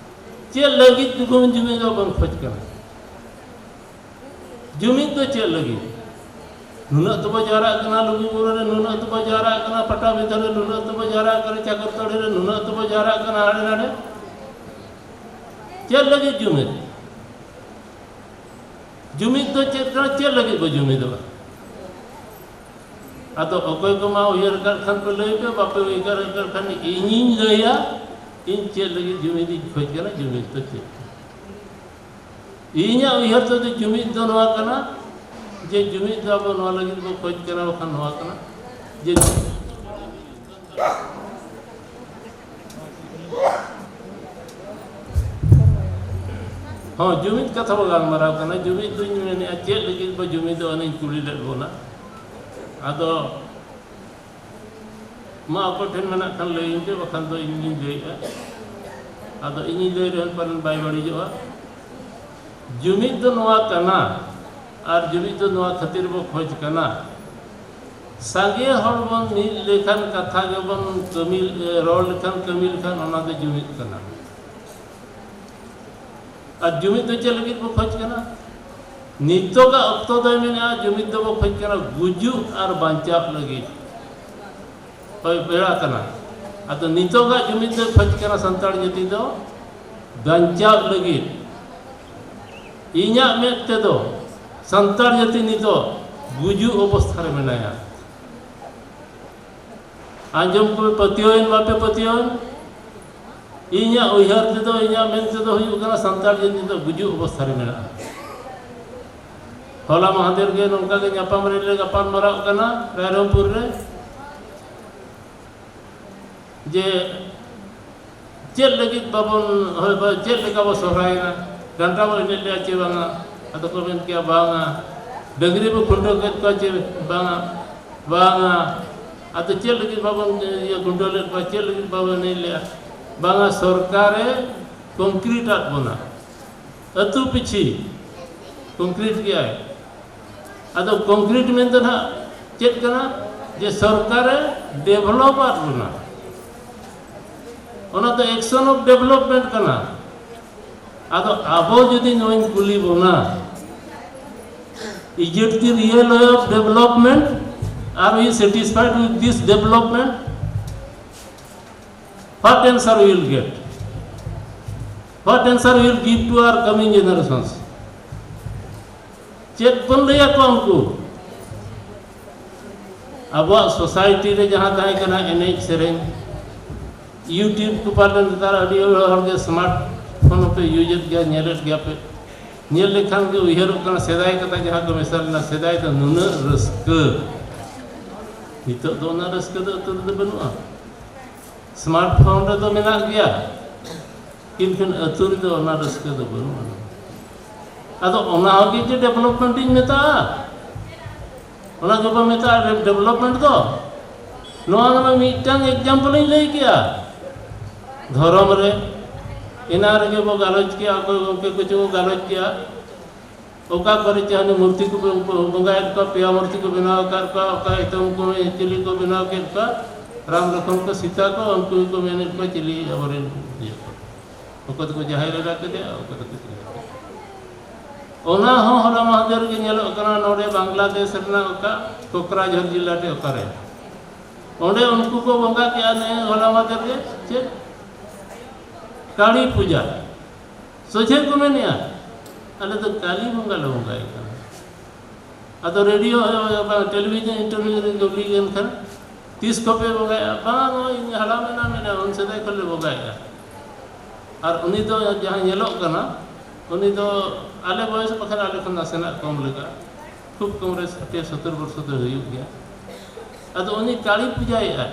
ᱪᱮᱫ ᱞᱟᱹᱜᱤᱫ ᱫᱩᱜᱩᱢ ᱡᱩᱢᱤ ᱫᱚ ᱵᱚᱱ ᱠᱷᱚᱡᱽ ᱠᱟᱱᱟ? ᱡᱩᱢᱤᱫ ᱫᱚ ᱪᱮᱫ ᱞᱟᱹᱜᱤᱫ? ᱱᱩᱱᱟᱹᱜ ᱛᱮᱵᱚ ᱡᱟᱣᱨᱟᱜ ᱠᱟᱱᱟ ᱞᱩᱜᱩ ᱵᱩᱨᱩ ᱨᱮ, ᱱᱩᱱᱟᱹᱜ ᱛᱮᱵᱚ ᱡᱟᱣᱨᱟᱜ ᱠᱟᱱᱟ ᱯᱟᱴᱟᱵᱤᱸᱫᱷᱟᱹ ᱨᱮ, ᱱᱩᱱᱟᱹᱜ ᱛᱮᱵᱚ ᱡᱟᱣᱨᱟᱜ ᱠᱟᱱᱟ ᱪᱟᱠᱚᱞᱛᱟᱹᱲᱤ ᱨᱮ, ᱱᱩᱱᱟᱹᱜ ᱛᱮᱵᱚ ᱡᱟᱣᱨᱟᱜ ᱠᱟᱱᱟ ᱦᱟᱸᱰᱮ ᱱᱟᱰᱮ᱾ ᱪᱮᱫ ᱞᱟᱹᱜᱤᱫ ᱡᱩᱢᱤᱫ? ᱡᱩᱢᱤᱫ ᱫᱚ ᱪᱮᱫ ᱠᱟᱱᱟ? ᱪᱮᱫ ᱞᱟᱹᱜᱤᱫ ᱵᱚ ᱡᱩᱢᱤᱫᱚᱜᱼᱟ? ᱟᱫᱚ ᱚᱠᱚᱭ ᱠᱚᱢᱟ ᱩᱭᱦᱟᱹᱨ ᱟᱠᱟᱫ ᱠᱷᱟᱱ ᱯᱮ ᱞᱟᱹᱭ ᱯᱮ, ᱵᱟᱯᱮ ᱩᱭᱦᱟᱹᱨ ᱟᱠᱟᱫ ᱠᱷᱟᱱ ᱤᱧᱤᱧ ᱞᱟᱹᱭᱟ, ᱤᱧ ᱪᱮᱫ ᱞᱟᱹᱜᱤᱫ ᱡᱩᱢᱤᱫ ᱤᱧ ᱠᱷᱚᱡᱽ ᱠᱟᱱᱟ, ᱡᱩᱢᱤᱫ ᱫᱚ ᱪᱮᱫ? ᱤᱧᱟᱹᱜ ᱩᱭᱦᱟᱹᱨ ᱛᱮᱫᱚ ᱡᱩᱢᱤᱫ ᱫᱚ ᱱᱚᱣᱟ ᱠᱟᱱᱟ ᱡᱮ ᱡᱩᱢᱤᱫ ᱫᱚ ᱟᱵᱚ ᱱᱚᱣᱟ ᱞᱟᱹᱜᱤᱫ ᱵᱚ ᱠᱷᱚᱡᱽ ᱠᱟᱱᱟ, ᱵᱟᱠᱷᱟᱱ ᱱᱚᱣᱟ ᱠᱟᱱᱟ ᱡᱮ ᱦᱚᱸ, ᱡᱩᱢᱤᱫ ᱠᱟᱛᱷᱟ ᱵᱚ ᱜᱟᱞᱢᱟᱨᱟᱣ ᱠᱟᱱᱟ᱾ ᱡᱩᱢᱤᱫ ᱫᱚᱧ ᱢᱮᱱᱮᱫᱼᱟ, ᱪᱮᱫ ᱞᱟᱹᱜᱤᱫ ᱵᱚ ᱡᱩᱢᱤᱫᱚᱜᱼᱟ, ᱚᱱᱟᱧ ᱠᱩᱞᱤ ᱞᱮᱫ ᱵᱚᱱᱟ᱾ ᱟᱫᱚ ᱢᱟ ᱚᱠᱚᱭ ᱴᱷᱮᱱ ᱢᱮᱱᱟᱜ ᱠᱷᱟᱱ ᱞᱟᱹᱭᱟᱹᱧ ᱯᱮ, ᱵᱟᱠᱷᱟᱱ ᱫᱚ ᱤᱧ ᱜᱤᱧ ᱞᱟᱹᱭᱮᱫᱼᱟ᱾ ᱟᱫᱚ ᱤᱧᱤᱧ ᱞᱟᱹᱭ ᱨᱮᱦᱚᱸ ᱯᱟᱞᱮᱱ ᱵᱟᱭ ᱵᱟᱹᱲᱤᱡᱚᱜᱼᱟ᱾ ᱡᱩᱢᱤᱫ ᱫᱚ ᱱᱚᱣᱟ ᱠᱟᱱᱟ, ᱟᱨ ᱡᱩᱢᱤᱫ ᱫᱚ ᱱᱚᱣᱟ ᱠᱷᱟᱹᱛᱤᱨ ᱵᱚ ᱠᱷᱚᱡᱽ ᱠᱟᱱᱟ, ᱥᱟᱸᱜᱮ ᱦᱚᱲ ᱵᱚᱱ ᱢᱤᱫ ᱞᱮᱠᱷᱟᱱ, ᱠᱟᱛᱷᱟ ᱜᱮᱵᱚᱱ ᱠᱟᱹᱢᱤ, ᱨᱚᱲ ᱞᱮᱠᱷᱟᱱ, ᱠᱟᱹᱢᱤ ᱞᱮᱠᱷᱟᱱ, ᱚᱱᱟ ᱫᱚ ᱡᱩᱢᱤᱫ ᱠᱟᱱᱟ᱾ ᱟᱨ ᱡᱩᱢᱤᱫ ᱫᱚ ᱪᱮᱫ ᱞᱟᱹᱜᱤᱫ ᱵᱚ ᱠᱷᱚᱡᱽ ᱠᱟᱱᱟ? ᱱᱤᱛᱚᱜᱟᱜ ᱚᱠᱛᱚ ᱫᱚᱭ ᱢᱮᱱᱮᱫᱼᱟ, ᱡᱩᱢᱤᱫ ᱫᱚᱵᱚ ᱠᱷᱚᱡᱽ ᱠᱟᱱᱟ ᱜᱩᱡᱩᱜ ᱟᱨ ᱵᱟᱧᱪᱟᱣ ᱞᱟᱹᱜᱤᱫ᱾ ᱦᱳᱭ, ᱵᱮᱲᱟ ᱠᱟᱱᱟ᱾ ᱟᱫᱚ ᱱᱤᱛᱚᱜᱟᱜ ᱡᱩᱢᱤᱫ ᱫᱚᱭ ᱠᱷᱚᱡᱽ ᱠᱟᱱᱟ ᱥᱟᱱᱛᱟᱲ ᱡᱟᱹᱛᱤ ᱫᱚ ᱵᱟᱧᱪᱟᱣ ᱞᱟᱹᱜᱤᱫ᱾ ᱤᱧᱟᱹᱜ ᱢᱮᱫ ᱛᱮᱫᱚ ᱥᱟᱱᱛᱟᱲ ᱡᱟᱹᱛᱤ ᱱᱤᱛᱚᱜ ᱜᱩᱡᱩᱜ ᱚᱵᱚᱥᱛᱷᱟ ᱨᱮ ᱢᱮᱱᱟᱭᱟ᱾ ᱟᱸᱡᱚᱢ ᱠᱚ ᱯᱟᱹᱛᱭᱟᱹᱣᱮᱱ ᱵᱟᱯᱮ ᱯᱟᱹᱛᱭᱟᱹᱣᱮᱱ, ᱤᱧᱟᱹᱜ ᱩᱭᱦᱟᱹᱨ ᱛᱮᱫᱚ, ᱤᱧᱟᱹᱜ ᱢᱮᱱ ᱛᱮᱫᱚ ᱦᱩᱭᱩᱜ ᱠᱟᱱᱟ, ᱥᱟᱱᱛᱟᱲ ᱡᱟᱹᱛᱤ ᱫᱚ ᱜᱩᱡᱩᱜ ᱚᱵᱚᱥᱛᱷᱟ ᱨᱮ ᱢᱮᱱᱟᱜᱼᱟ᱾ ᱦᱚᱞᱟ ᱢᱟᱦᱫᱮᱨ ᱜᱮ ᱱᱚᱝᱠᱟ ᱜᱮ ᱧᱟᱯᱟᱢ ᱨᱮᱞᱮ ᱜᱟᱯᱟᱞ ᱢᱟᱨᱟᱣ ᱠᱟᱱᱟ ᱨᱟᱭᱨᱚᱝᱯᱩᱨ ᱨᱮ, ᱡᱮ ᱪᱮᱫ ᱞᱟᱹᱜᱤᱫ ᱵᱟᱵᱚᱱ, ᱦᱳᱭ, ᱵᱟ-, ᱪᱮᱫ ᱞᱮᱠᱟ ᱵᱚ ᱥᱚᱦᱨᱟᱭᱮᱱᱟ, ᱰᱟᱱᱴᱟ ᱵᱚ ᱮᱱᱮᱡ ᱞᱮᱜᱼᱟ ᱪᱮ ᱵᱟᱝᱟ? ᱟᱫᱚ ᱠᱚ ᱢᱮᱱ ᱠᱮᱜᱼᱟ, "ᱵᱟᱝᱟ, ᱰᱟᱹᱝᱨᱤ ᱵᱚ ᱠᱷᱩᱱᱴᱟᱹᱣ ᱠᱮᱫ ᱠᱚᱣᱟ ᱪᱮ ᱵᱟᱝᱟ? ᱵᱟᱝᱟ᱾ ᱟᱫᱚ ᱪᱮᱫ ᱞᱟᱹᱜᱤᱫ ᱵᱟᱵᱚᱱ ᱤᱭᱟᱹ ᱠᱷᱩᱱᱴᱟᱹᱣ ᱞᱮᱫ ᱠᱚᱣᱟ, ᱪᱮᱫ ᱞᱟᱹᱜᱤᱫ ᱵᱟᱵᱚᱱ ᱮᱱᱮᱡ ᱞᱮᱫᱼᱟ? ᱵᱟᱝᱟ, ᱥᱚᱨᱠᱟᱨᱮ ᱠᱚᱝᱠᱨᱤᱴ ᱟᱫ ᱵᱚᱱᱟ, ᱟᱹᱛᱩ ᱯᱤᱪᱷᱤ ᱠᱚᱝᱠᱨᱤᱴ ᱜᱮᱭᱟᱭ᱾ ᱟᱫᱚ ᱠᱚᱝᱠᱨᱤᱴ ᱢᱮᱱᱛᱮ ᱱᱟᱦᱟᱜ ᱪᱮᱫ ᱠᱟᱱᱟ? ᱡᱮ ᱥᱚᱨᱠᱟᱨᱮ ᱰᱮᱵᱷᱞᱚᱯ ᱟᱫ ᱵᱚᱱᱟ, ᱚᱱᱟ ᱫᱚ action of development ᱠᱟᱱᱟ᱾ ᱟᱫᱚ ᱟᱵᱚ ᱡᱩᱫᱤ ᱱᱚᱣᱟᱧ ᱠᱩᱞᱤ ᱵᱚᱱᱟ, is it the real way of development? Are we satisfied with this development? What answer we will get? What answer we will give to our coming generations? ᱪᱮᱫ ᱵᱚᱱ ᱞᱟᱹᱭ ᱟᱠᱚᱣᱟ ᱩᱱᱠᱩ? ᱟᱵᱚᱣᱟᱜ ᱥᱳᱥᱟᱭᱴᱤ ᱨᱮ ᱡᱟᱦᱟᱸ ᱛᱟᱦᱮᱸ ᱠᱟᱱᱟ ᱮᱱᱮᱡ ᱥᱮᱨᱮᱧ, YouTube ᱠᱚ ᱯᱟᱞᱮ ᱱᱮᱛᱟᱨ ᱟᱹᱰᱤ ᱦᱚᱲ ᱜᱮ ᱥᱢᱟᱨᱴ ᱯᱷᱳᱱ ᱦᱚᱸᱯᱮ ᱤᱭᱩᱡᱮᱫ ᱜᱮᱭᱟ, ᱧᱮᱞᱮᱫ ᱜᱮᱭᱟ ᱯᱮ᱾ ᱧᱮᱞ ᱞᱮᱠᱷᱟᱱ ᱜᱮ ᱩᱭᱦᱟᱹᱨᱚᱜ ᱠᱟᱱᱟ ᱥᱮᱫᱟᱭ ᱠᱟᱛᱷᱟ ᱡᱟᱦᱟᱸ ᱠᱚ ᱢᱮᱥᱟ ᱞᱮᱱᱟ, ᱥᱮᱫᱟᱭ ᱫᱚ ᱱᱩᱱᱟᱹᱜ ᱨᱟᱹᱥᱠᱟᱹ, ᱱᱤᱛᱚᱜ ᱫᱚ ᱚᱱᱟ ᱨᱟᱹᱥᱠᱟᱹ ᱫᱚ ᱟᱹᱛᱩ ᱨᱮᱫᱚ ᱵᱟᱹᱱᱩᱜᱼᱟ᱾ ᱥᱢᱟᱨᱴ ᱯᱷᱳᱱ ᱨᱮᱫᱚ ᱢᱮᱱᱟᱜ ᱜᱮᱭᱟ, ᱢᱮᱱᱠᱷᱟᱱ ᱟᱹᱛᱩ ᱨᱮᱫᱚ ᱚᱱᱟ ᱨᱟᱹᱥᱠᱟᱹ ᱫᱚ ᱵᱟᱹᱱᱩᱜᱼᱟ᱾ ᱟᱫᱚ ᱚᱱᱟ ᱦᱚᱸ ᱜᱮ ᱡᱮ ᱰᱮᱵᱷᱞᱚᱯᱢᱮᱱᱴ ᱤᱧ ᱢᱮᱛᱟᱜᱼᱟ, ᱚᱱᱟ ᱜᱮ ᱵᱚ ᱢᱮᱛᱟᱜᱼᱟ ᱰᱮᱵᱷᱞᱚᱯᱢᱮᱱᱴ ᱫᱚ? ᱱᱚᱣᱟ ᱫᱚ ᱢᱤᱫᱴᱟᱝ ᱮᱠᱡᱟᱢᱯᱚᱞ ᱤᱧ ᱞᱟᱹᱭ ᱠᱮᱜᱼᱟ᱾ ᱫᱷᱚᱨᱚᱢ ᱨᱮ ᱮᱱᱟᱝ ᱨᱮᱜᱮ ᱵᱚ ᱜᱟᱞᱚᱪ ᱠᱮᱜᱼᱟ, ᱚᱠᱚᱭ ᱜᱚᱢᱠᱮ ᱠᱚᱪᱚ ᱠᱚ ᱜᱟᱞᱚᱪ ᱠᱮᱜᱼᱟ, ᱚᱠᱟ ᱠᱚᱨᱮ ᱪᱮ ᱦᱟᱱᱮ ᱢᱩᱨᱛᱤ ᱠᱚ ᱵᱚ-, ᱵᱚᱸᱜᱟᱭᱮᱫ ᱠᱚᱣᱟ, ᱯᱮᱭᱟ ᱢᱩᱨᱛᱤ ᱠᱚ ᱵᱮᱱᱟᱣ ᱟᱠᱟᱫ ᱠᱚᱣᱟ, ᱚᱠᱟ ᱮᱛᱚᱢ ᱠᱚ ᱪᱤᱞᱤ ᱠᱚ ᱵᱮᱱᱟᱣ ᱠᱮᱫ ᱠᱚᱣᱟ, ᱨᱟᱢ ᱞᱚᱠᱷᱚᱱ ᱠᱚ ᱥᱤᱛᱟ ᱠᱚ, ᱩᱱᱠᱩ ᱜᱮᱠᱚ ᱢᱮᱱᱮᱫ ᱠᱚᱣᱟ ᱪᱤᱞᱤ ᱟᱵᱚᱨᱮᱱ ᱤᱭᱟᱹ ᱠᱚ᱾ ᱚᱠᱚᱭ ᱫᱚᱠᱚ ᱡᱟᱦᱮᱨ ᱮᱨᱟ ᱠᱮᱫᱮᱭᱟ, ᱚᱠᱚᱭ ᱫᱚᱠᱚ ᱪᱤᱞᱤ ᱠᱮᱫᱮᱭᱟ᱾ ᱚᱱᱟ ᱦᱚᱸ ᱦᱚᱞᱟ ᱢᱟᱦᱫᱮᱨ ᱜᱮ ᱧᱮᱞᱚᱜ ᱠᱟᱱᱟ ᱱᱚᱰᱮ ᱵᱟᱝᱞᱟᱫᱮᱥ ᱨᱮᱱᱟᱜ ᱚᱠᱟ ᱠᱳᱠᱨᱟᱡᱷᱚᱨ ᱡᱮᱞᱟ ᱨᱮ ᱚᱠᱟᱨᱮ, ᱚᱸᱰᱮ ᱩᱱᱠᱩ ᱠᱚ ᱵᱚᱸᱜᱟ ᱠᱮᱜᱼᱟ ᱱᱮ ᱦᱚᱞᱟ ᱢᱟᱦᱫᱮᱨ ᱜᱮ ᱪᱮᱫ? ᱠᱟᱹᱞᱤ ᱯᱩᱡᱟ᱾ ᱥᱚᱡᱷᱮ ᱠᱚ ᱢᱮᱱᱮᱜᱼᱟ, "ᱟᱞᱮ ᱫᱚ ᱠᱟᱹᱞᱤ ᱵᱚᱸᱜᱟ ᱞᱮ ᱵᱚᱸᱜᱟᱭ ᱠᱟᱱᱟ᱾" ᱟᱫᱚ ᱨᱮᱰᱤᱭᱳ, ᱵᱟᱝ, ᱴᱮᱞᱤᱵᱷᱤᱡᱚᱱ ᱤᱱᱴᱟᱨᱵᱷᱤᱭᱩ ᱨᱮ ᱠᱩᱞᱤ ᱞᱮᱱᱠᱷᱟᱱ, "ᱛᱤᱥ ᱠᱷᱚᱱ ᱯᱮ ᱵᱚᱸᱜᱟᱭᱮᱜᱼᱟ?" "ᱵᱟᱝ, ᱱᱚᱜᱼᱚᱭ ᱤᱧ ᱦᱟᱲᱟᱢ ᱮᱱᱟ, ᱢᱮᱱᱟ, ᱩᱱ ᱥᱮᱫᱟᱭ ᱠᱷᱚᱱ ᱞᱮ ᱵᱚᱸᱜᱟᱭᱮᱜᱼᱟ᱾" ᱟᱨ ᱩᱱᱤ ᱫᱚ ᱡᱟᱦᱟᱸ ᱧᱮᱞᱚᱜ ᱠᱟᱱᱟ, ᱩᱱᱤ ᱫᱚ ᱟᱞᱮ ᱵᱚᱭᱮᱥ ᱵᱟᱠᱷᱟᱱ ᱟᱞᱮ ᱠᱷᱚᱱ ᱱᱟᱥᱮᱱᱟᱜ ᱠᱚᱢ ᱞᱮᱠᱟ, ᱠᱷᱩᱵ ᱠᱚᱢ ᱨᱮ ᱥᱟᱴᱷ ᱥᱚᱛᱛᱚᱨ ᱵᱚᱨᱥᱚ ᱫᱚ ᱦᱩᱭᱩᱜ ᱜᱮᱭᱟ᱾ ᱟᱫᱚ ᱩᱱᱤ ᱠᱟᱹᱞᱤ ᱯᱩᱡᱟᱭᱮᱜᱼᱟᱭ᱾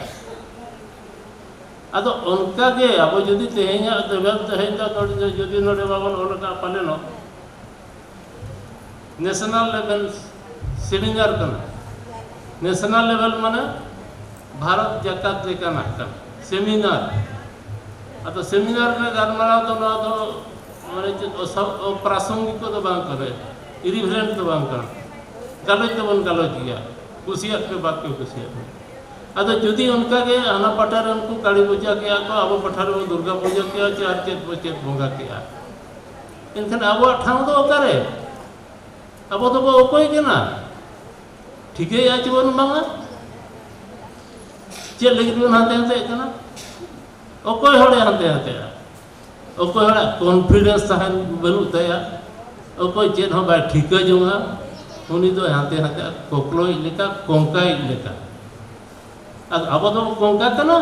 ᱟᱫᱚ ᱚᱱᱠᱟ ᱜᱮ ᱟᱵᱚ ᱡᱩᱫᱤ ᱛᱮᱦᱮᱧᱟᱜ ᱫᱮᱵᱮᱱ ᱛᱮᱦᱮᱧ ᱫᱚ ᱱᱚᱰᱮ ᱫᱚ ᱡᱩᱫᱤ ᱱᱚᱰᱮ ᱵᱟᱵᱚᱱ ᱚᱞ ᱟᱠᱟᱫ ᱯᱟᱞᱮᱱᱚᱜ, ᱱᱮᱥᱱᱟᱞ ᱞᱮᱵᱮᱞ ᱥᱮᱢᱤᱱᱟᱨ ᱠᱟᱱᱟ᱾ ᱱᱮᱥᱱᱟᱞ ᱞᱮᱵᱮᱞ ᱢᱟᱱᱮ ᱵᱷᱟᱨᱚᱛ ᱡᱟᱠᱟᱛ ᱞᱮᱠᱟᱱᱟᱜ ᱠᱟᱱᱟ ᱥᱮᱢᱤᱱᱟᱨ᱾ ᱟᱫᱚ ᱥᱮᱢᱤᱱᱟᱨ ᱨᱮ ᱜᱟᱞᱢᱟᱨᱟᱣ ᱫᱚ ᱱᱚᱣᱟ ᱫᱚ ᱢᱟᱱᱮ ᱪᱮᱫ ᱚᱥᱟ-, ᱚᱯᱨᱟᱥᱚᱝᱜᱤᱠ ᱫᱚ ᱵᱟᱝ ᱠᱟᱱᱟ, ᱤᱨᱤᱞᱮᱵᱷᱮᱱᱴ ᱫᱚ ᱵᱟᱝ ᱠᱟᱱᱟ᱾ ᱜᱟᱞᱚᱪ ᱫᱚᱵᱚᱱ ᱜᱟᱞᱚᱪ ᱜᱮᱭᱟ, ᱠᱩᱥᱤᱭᱟᱜ ᱯᱮ ᱵᱟᱯᱮ ᱠᱩᱥᱤᱭᱟᱜ ᱯᱮ᱾ ᱟᱫᱚ ᱡᱩᱫᱤ ᱚᱱᱠᱟ ᱜᱮ ᱦᱟᱱᱟ ᱯᱟᱦᱴᱟ ᱨᱮ ᱩᱱᱠᱩ ᱠᱟᱹᱲᱤ ᱯᱩᱡᱟᱹ ᱠᱮᱜᱼᱟ ᱠᱚ, ᱟᱵᱚ ᱯᱟᱦᱴᱟ ᱨᱮᱵᱚᱱ ᱫᱩᱨᱜᱟ ᱯᱩᱡᱟᱹ ᱠᱮᱜᱼᱟ, ᱪᱮ ᱟᱨ ᱪᱮᱫ ᱵᱚ ᱪᱮᱫ ᱵᱚᱸᱜᱟ ᱠᱮᱜᱼᱟ, ᱮᱱᱠᱷᱟᱱ ᱟᱵᱚᱣᱟᱜ ᱴᱷᱟᱶ ᱫᱚ ᱚᱠᱟᱨᱮ? ᱟᱵᱚ ᱫᱚᱵᱚ ᱚᱠᱚᱭ ᱠᱟᱱᱟ? ᱴᱷᱤᱠᱟᱹᱭᱮᱫᱼᱟ ᱪᱮᱵᱚᱱ ᱵᱟᱝᱟ? ᱪᱮᱫ ᱞᱟᱹᱜᱤᱫ ᱵᱚᱱ ᱦᱟᱱᱛᱮ ᱦᱟᱱᱛᱮᱜ ᱠᱟᱱᱟ? ᱚᱠᱚᱭ ᱦᱚᱲᱮ ᱦᱟᱱᱛᱮ ᱦᱟᱱᱛᱮᱜᱼᱟ? ᱚᱠᱚᱭ ᱦᱚᱲᱟᱜ ᱠᱚᱱᱯᱷᱤᱰᱮᱱᱥ ᱛᱟᱦᱮᱱ ᱵᱟᱹᱱᱩᱜ ᱛᱟᱭᱟ, ᱚᱠᱚᱭ ᱪᱮᱫ ᱦᱚᱸ ᱵᱟᱭ ᱴᱷᱤᱠᱟᱹ ᱡᱚᱝᱟ, ᱩᱱᱤ ᱫᱚ ᱦᱟᱱᱛᱮ ᱦᱟᱱᱛᱮᱜᱼᱟ, ᱠᱚᱠᱞᱚᱭᱤᱡ ᱞᱮᱠᱟ, ᱠᱚᱝᱠᱟᱭᱤᱡ ᱞᱮᱠᱟ᱾ ᱟᱨ ᱟᱵᱚ ᱫᱚ ᱠᱚᱝᱠᱟ ᱠᱟᱱᱟ᱾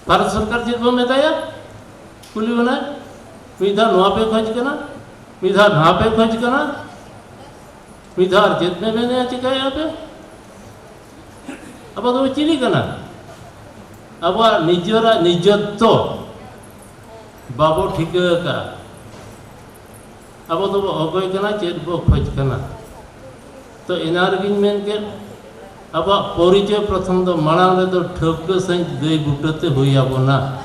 ᱵᱷᱟᱨᱚᱛ ᱥᱚᱨᱠᱟᱨ ᱪᱮᱫ ᱵᱚ ᱢᱮᱛᱟᱭᱟ? ᱠᱩᱞᱤ ᱵᱚᱱᱟᱭ, ᱢᱤᱫ ᱫᱷᱟᱣ ᱱᱚᱣᱟ ᱯᱮ ᱠᱷᱚᱡᱽ ᱠᱟᱱᱟ, ᱢᱤᱫ ᱫᱷᱟᱣ ᱱᱚᱣᱟ ᱯᱮ ᱠᱷᱚᱡᱽ ᱠᱟᱱᱟ, ᱢᱤᱫ ᱫᱷᱟᱣ ᱟᱨ ᱪᱮᱫ ᱯᱮ ᱢᱮᱱᱮᱫᱼᱟ, ᱪᱤᱠᱟᱹᱭᱮᱫᱼᱟ ᱯᱮ? ᱟᱵᱚ ᱫᱚ ᱪᱤᱞᱤ ᱠᱟᱱᱟ? ᱟᱵᱚᱣᱟᱜ ᱱᱤᱡᱮᱨᱟᱜ ᱱᱤᱡᱚᱛᱛᱚ ᱵᱟᱵᱚ ᱴᱷᱤᱠᱟᱹ ᱟᱠᱟᱫᱼᱟ᱾ ᱟᱵᱚ ᱫᱚᱵᱚ ᱚᱠᱚᱭ ᱠᱟᱱᱟ, ᱪᱮᱫ ᱵᱚ ᱠᱷᱚᱡᱽ ᱠᱟᱱᱟ? ᱛᱚ ᱮᱱᱟ ᱨᱮᱜᱮᱧ ᱢᱮᱱ ᱠᱮᱫ, ᱟᱵᱚᱣᱟᱜ ᱯᱚᱨᱤᱪᱚᱭ ᱯᱨᱚᱛᱷᱚᱢ ᱫᱚ ᱢᱟᱲᱟᱝ ᱨᱮᱫᱚ ᱴᱷᱟᱹᱣᱠᱟᱹ ᱥᱟᱺᱦᱤᱡ ᱫᱟᱹᱭ ᱵᱩᱴᱟᱹᱛᱮ ᱦᱩᱭ ᱟᱵᱚᱱᱟ᱾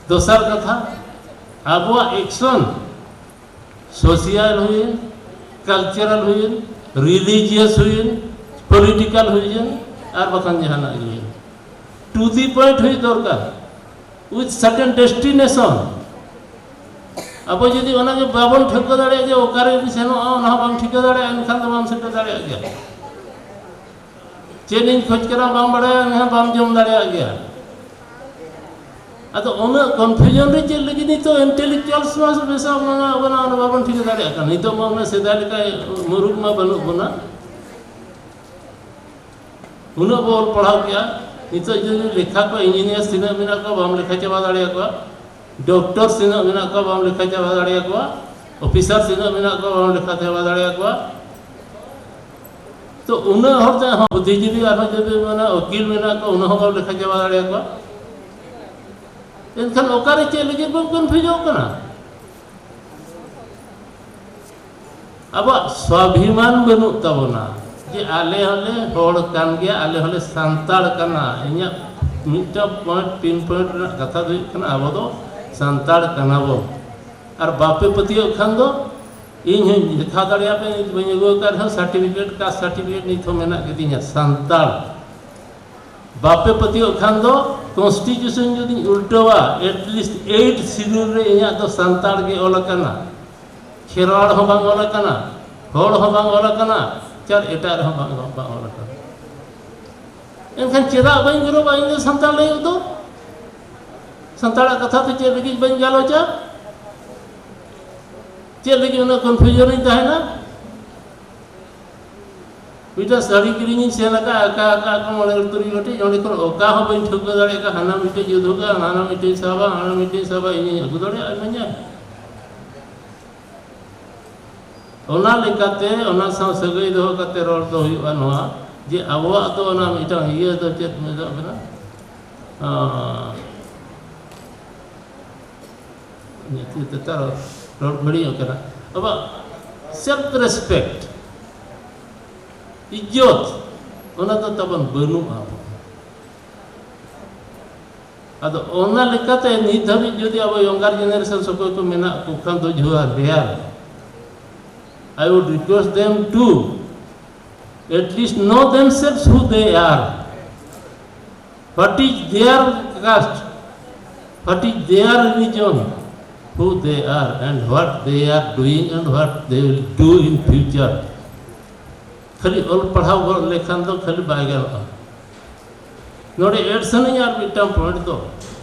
ᱫᱚᱥᱟᱨ ᱠᱟᱛᱷᱟ, ᱟᱵᱚᱣᱟᱜ ᱮᱠᱥᱚᱱ ᱥᱳᱥᱤᱭᱟᱞ ᱦᱩᱭᱮᱱ, ᱠᱟᱞᱪᱟᱨᱟᱞ ᱦᱩᱭᱮᱱ, ᱨᱤᱞᱤᱡᱤᱭᱟᱥ ᱦᱩᱭᱮᱱ, ᱯᱚᱞᱤᱴᱤᱠᱟᱞ ᱦᱩᱭᱮᱱ, ᱟᱨ ᱵᱟᱠᱷᱟᱱ ᱡᱟᱦᱟᱱᱟᱜ ᱜᱮ ᱦᱩᱭᱮᱱ, ᱴᱩ ᱫᱤ ᱯᱚᱭᱮᱱᱴ ᱦᱩᱭ ᱫᱚᱨᱠᱟᱨ, ᱩᱭᱤᱛᱷ ᱥᱟᱨᱴᱮᱱ ᱰᱮᱥᱴᱤᱱᱮᱥᱚᱱ᱾ ᱟᱵᱚ ᱡᱩᱫᱤ ᱚᱱᱟᱜᱮ ᱵᱟᱵᱚᱱ ᱴᱷᱟᱹᱣᱠᱟᱹ ᱫᱟᱲᱮᱭᱟᱜᱼᱟ ᱡᱮ ᱚᱠᱟᱨᱮ ᱥᱮᱱᱚᱜᱼᱟ, ᱚᱱᱟ ᱦᱚᱸ ᱵᱟᱢ ᱴᱷᱤᱠᱟᱹ ᱫᱟᱲᱮᱭᱟᱜᱼᱟ, ᱮᱱᱠᱷᱟᱱ ᱫᱚ ᱵᱟᱢ ᱥᱮᱴᱮᱨ ᱫᱟᱲᱮᱭᱟᱜ ᱜᱮᱭᱟ᱾ ᱪᱮᱫ ᱤᱧ ᱠᱷᱚᱡᱽ ᱠᱟᱱᱟ ᱵᱟᱢ ᱵᱟᱲᱟᱭᱟ, ᱮᱱᱠᱷᱟᱱ ᱵᱟᱢ ᱡᱚᱢ ᱫᱟᱲᱮᱭᱟᱜ ᱜᱮᱭᱟ᱾ ᱟᱫᱚ ᱩᱱᱟᱹᱜ ᱠᱚᱱᱯᱷᱤᱭᱩᱡᱚᱱ ᱨᱮ ᱪᱮᱫ ᱞᱟᱹᱜᱤᱫ? ᱱᱤᱛᱚᱜ ᱤᱱᱴᱮᱞᱮᱠᱪᱩᱣᱟᱞᱥ ᱢᱟ ᱢᱮᱥᱟ ᱢᱮᱱᱟᱜ ᱵᱚᱱᱟ, ᱚᱱᱟ ᱵᱟᱵᱚᱱ ᱴᱷᱤᱠᱟᱹ ᱫᱟᱲᱮᱭᱟᱜ ᱠᱟᱱᱟ᱾ ᱱᱤᱛᱚᱜ ᱢᱟ ᱩᱱᱟᱹᱜ ᱥᱮᱫᱟᱭ ᱞᱮᱠᱟ ᱢᱩᱨᱩᱠ ᱢᱟ ᱵᱟᱹᱱᱩᱜ ᱵᱚᱱᱟ, ᱩᱱᱟᱹᱜ ᱵᱚ ᱚᱞ ᱯᱟᱲᱦᱟᱣ ᱠᱮᱜᱼᱟ᱾ ᱱᱤᱛᱚᱜ ᱡᱩᱫᱤ ᱞᱮᱠᱷᱟ ᱠᱚ, ᱤᱧᱡᱤᱱᱤᱭᱟᱨ ᱛᱤᱱᱟᱹᱜ ᱢᱮᱱᱟᱜ ᱠᱚᱣᱟ, ᱵᱟᱢ ᱞᱮᱠᱷᱟ ᱪᱟᱵᱟ ᱫᱟᱲᱮᱭᱟᱠᱚᱣᱟ᱾ ᱰᱚᱠᱴᱚᱨ ᱛᱤᱱᱟᱹᱜ ᱢᱮᱱᱟᱜ ᱠᱚᱣᱟ, ᱵᱟᱢ ᱞᱮᱠᱷᱟ ᱪᱟᱵᱟ ᱫᱟᱲᱮᱭᱟᱠᱚᱣᱟ᱾ ᱚᱯᱷᱤᱥᱟᱨ ᱛᱤᱱᱟᱹᱜ ᱢᱮᱱᱟᱜ ᱠᱚᱣᱟ, ᱵᱟᱢ ᱞᱮᱠᱷᱟ ᱪᱟᱵᱟ ᱫᱟᱲᱮᱭᱟᱠᱚᱣᱟ᱾ ᱛᱚ ᱩᱱᱟᱹᱜ ᱦᱚᱲ ᱛᱮ ᱦᱚᱸ ᱵᱩᱫᱽᱫᱷᱤᱡᱤᱵᱤ ᱟᱨᱦᱚᱸ ᱡᱩᱫᱤ ᱢᱟᱱᱮ ᱩᱠᱤᱞ ᱢᱮᱱᱟᱜ ᱠᱚᱣᱟ, ᱩᱱᱟᱹᱜ ᱦᱚᱸ ᱵᱟᱢ ᱞᱮᱠᱷᱟ ᱪᱟᱵᱟ ᱫᱟᱲᱮᱭᱟᱠᱚᱣᱟ᱾ ᱮᱱᱠᱷᱟᱱ ᱚᱠᱟᱨᱮ ᱪᱮᱫ ᱞᱟᱹᱜᱤᱫ ᱵᱚᱱ ᱠᱚᱱᱯᱷᱤᱭᱩᱡᱚᱜ ᱠᱟᱱᱟ? ᱟᱵᱚᱣᱟᱜ ᱥᱣᱟᱵᱷᱤᱢᱟᱱ ᱵᱟᱹᱱᱩᱜ ᱛᱟᱵᱚᱱᱟ ᱡᱮ ᱟᱞᱮ ᱦᱚᱸᱞᱮ ᱦᱚᱲ ᱠᱟᱱ ᱜᱮᱭᱟ, ᱟᱞᱮ ᱦᱚᱸᱞᱮ ᱥᱟᱱᱛᱟᱲ ᱠᱟᱱᱟ᱾ ᱤᱧᱟᱹᱜ ᱢᱤᱫᱴᱟᱝ ᱯᱚᱭᱮᱱᱴ, ᱯᱤᱱ ᱯᱚᱭᱮᱱᱴ ᱨᱮᱱᱟᱜ ᱠᱟᱛᱷᱟ ᱫᱚ ᱦᱩᱭᱩᱜ ᱠᱟᱱᱟ, ᱟᱵᱚ ᱫᱚ ᱥᱟᱱᱛᱟᱲ ᱠᱟᱱᱟ ᱵᱚᱱ᱾ ᱟᱨ ᱵᱟᱯᱮ ᱯᱟᱹᱛᱭᱟᱹᱜ ᱠᱷᱟᱱ ᱫᱚ ᱤᱧ ᱦᱚᱸᱧ ᱫᱮᱠᱷᱟᱣ ᱫᱟᱲᱮᱭᱟᱯᱮᱭᱟ, ᱱᱤᱛ ᱵᱟᱹᱧ ᱟᱹᱜᱩ ᱟᱠᱟᱫ ᱨᱮᱦᱚᱸ ᱥᱟᱨᱴᱤᱯᱷᱤᱠᱮᱴ, ᱠᱟᱥᱴ ᱥᱟᱨᱴᱤᱯᱷᱤᱠᱮᱴ ᱱᱤᱛ ᱦᱚᱸ ᱢᱮᱱᱟᱜ ᱜᱮᱛᱤᱧᱟ, ᱥᱟᱱᱛᱟᱲ᱾ ᱵᱟᱯᱮ ᱯᱟᱹᱛᱭᱟᱹᱜ ᱠᱷᱟᱱ ᱫᱚ ᱠᱚᱱᱥᱴᱤᱴᱤᱭᱩᱥᱚᱱ ᱡᱩᱫᱤᱧ ᱩᱞᱴᱟᱹᱣᱟ, ᱮᱴᱞᱤᱥᱴ ᱮᱭᱤᱴ ᱥᱤᱰᱩᱞ ᱨᱮ ᱤᱧᱟᱹᱜ ᱫᱚ ᱥᱟᱱᱛᱟᱲ ᱜᱮ ᱚᱞ ᱟᱠᱟᱱᱟ, ᱠᱷᱮᱨᱣᱟᱲ ᱦᱚᱸ ᱵᱟᱝ ᱚᱞ ᱟᱠᱟᱱᱟ, ᱦᱚᱲ ᱦᱚᱸ ᱵᱟᱝ ᱚᱞ ᱟᱠᱟᱱᱟ, ᱪᱟᱨ ᱮᱴᱟᱜ ᱨᱮᱦᱚᱸ ᱵᱟᱝ, ᱵᱟᱝ ᱚᱞ ᱟᱠᱟᱱᱟ᱾ ᱮᱱᱠᱷᱟᱱ ᱪᱮᱫᱟᱜ ᱵᱟᱹᱧ ᱜᱚᱨᱚᱵᱟ ᱤᱧ ᱫᱚ ᱥᱟᱱᱛᱟᱲ ᱞᱟᱹᱜᱤᱫ ᱫᱚ? ᱥᱟᱱᱛᱟᱲᱟᱜ ᱠᱟᱛᱷᱟ ᱛᱮ ᱪᱮᱫ ᱞᱟᱹᱜᱤᱫ ᱵᱟᱹᱧ ᱜᱟᱞᱚᱪᱟ? ᱪᱮᱫ ᱞᱟᱹᱜᱤᱫ ᱩᱱᱟᱹᱜ ᱠᱚᱱᱯᱷᱤᱭᱩᱡᱚᱱ ᱨᱤᱧ ᱛᱟᱦᱮᱱᱟ? ᱢᱤᱫᱴᱟᱝ ᱥᱟᱹᱲᱤ ᱠᱤᱨᱤᱧᱤᱧ ᱥᱮᱱ ᱟᱠᱟᱫ, ᱟᱠᱟ ᱟᱠᱟ ᱠᱚ ᱢᱚᱬᱮ ᱛᱩᱨᱩᱭ ᱜᱚᱴᱮᱡ, ᱚᱸᱰᱮ ᱠᱷᱚᱱ ᱚᱠᱟ ᱦᱚᱸ ᱵᱟᱹᱧ ᱴᱷᱟᱹᱣᱠᱟᱹ ᱫᱟᱲᱮᱭᱟᱜ ᱠᱟᱱᱟ, ᱦᱟᱱᱟ ᱢᱤᱫᱴᱮᱡ ᱡᱩᱫ ᱦᱩᱭᱩᱜᱼᱟ, ᱦᱟᱱᱟ ᱢᱤᱫᱴᱮᱡ ᱥᱟᱵᱟ, ᱦᱟᱱᱟ ᱢᱤᱫᱴᱮᱡ ᱥᱟᱵᱟ, ᱤᱧᱤᱧ ᱟᱹᱜᱩ ᱫᱟᱲᱮᱭᱟᱜᱼᱟ, ᱤᱢᱟᱹᱧᱟ᱾ ᱚᱱᱟ ᱞᱮᱠᱟᱛᱮ ᱚᱱᱟ ᱥᱟᱶ ᱥᱟᱹᱜᱟᱹᱭ ᱫᱚᱦᱚ ᱠᱟᱛᱮ ᱨᱚᱲ ᱫᱚ ᱦᱩᱭᱩᱜᱼᱟ ᱱᱚᱣᱟ, ᱡᱮ ᱟᱵᱚᱣᱟᱜ ᱫᱚ ᱚᱱᱟ ᱢᱤᱫᱴᱟᱝ ᱤᱭᱟᱹ ᱫᱚ ᱪᱮᱫ ᱢᱮᱛᱟᱜ ᱠᱟᱱᱟ? ᱟᱸ, ᱧᱩᱛᱩᱢ ᱛᱮ ᱛᱟᱨ ᱨᱚᱲ ᱜᱷᱟᱹᱲᱤᱡ ᱠᱟᱱᱟ᱾ ᱟᱵᱚᱣᱟᱜ ᱥᱮᱞᱯ ᱨᱮᱥᱯᱮᱠᱴ, ᱤᱡᱽᱡᱚᱛ, ᱚᱱᱟ ᱫᱚ ᱛᱟᱵᱚᱱ ᱵᱟᱹᱱᱩᱜᱼᱟ᱾ ᱟᱫᱚ ᱚᱱᱟ ᱞᱮᱠᱟᱛᱮ ᱱᱤᱛ ᱫᱷᱟᱹᱵᱤᱡ ᱡᱩᱫᱤ ᱟᱵᱚ ᱭᱚᱝᱜᱟᱨ ᱡᱮᱱᱟᱨᱮᱥᱚᱱ ᱚᱠᱚᱭ ᱠᱚ ᱢᱮᱱᱟᱜ ᱠᱚ ᱠᱷᱟᱱ ᱫᱚ, ᱡᱚᱦᱟᱨ rare, I would request them to at least know themselves who they are. What is their caste? What is their religion? Who they are and what they are doing and what they will do in future. ᱠᱷᱟᱹᱞᱤ ᱚᱞ ᱯᱟᱲᱦᱟᱣ ᱜᱚᱫ ᱞᱮᱠᱷᱟᱱ ᱫᱚ ᱠᱷᱟᱹᱞᱤ ᱵᱟᱭ ᱜᱟᱱᱚᱜᱼᱟ᱾ ᱱᱚᱰᱮ Ed ᱥᱟᱱᱟᱧᱟ ᱟᱨ ᱢᱤᱫᱴᱟᱝ ᱯᱚᱭᱮᱱᱴ ᱫᱚ,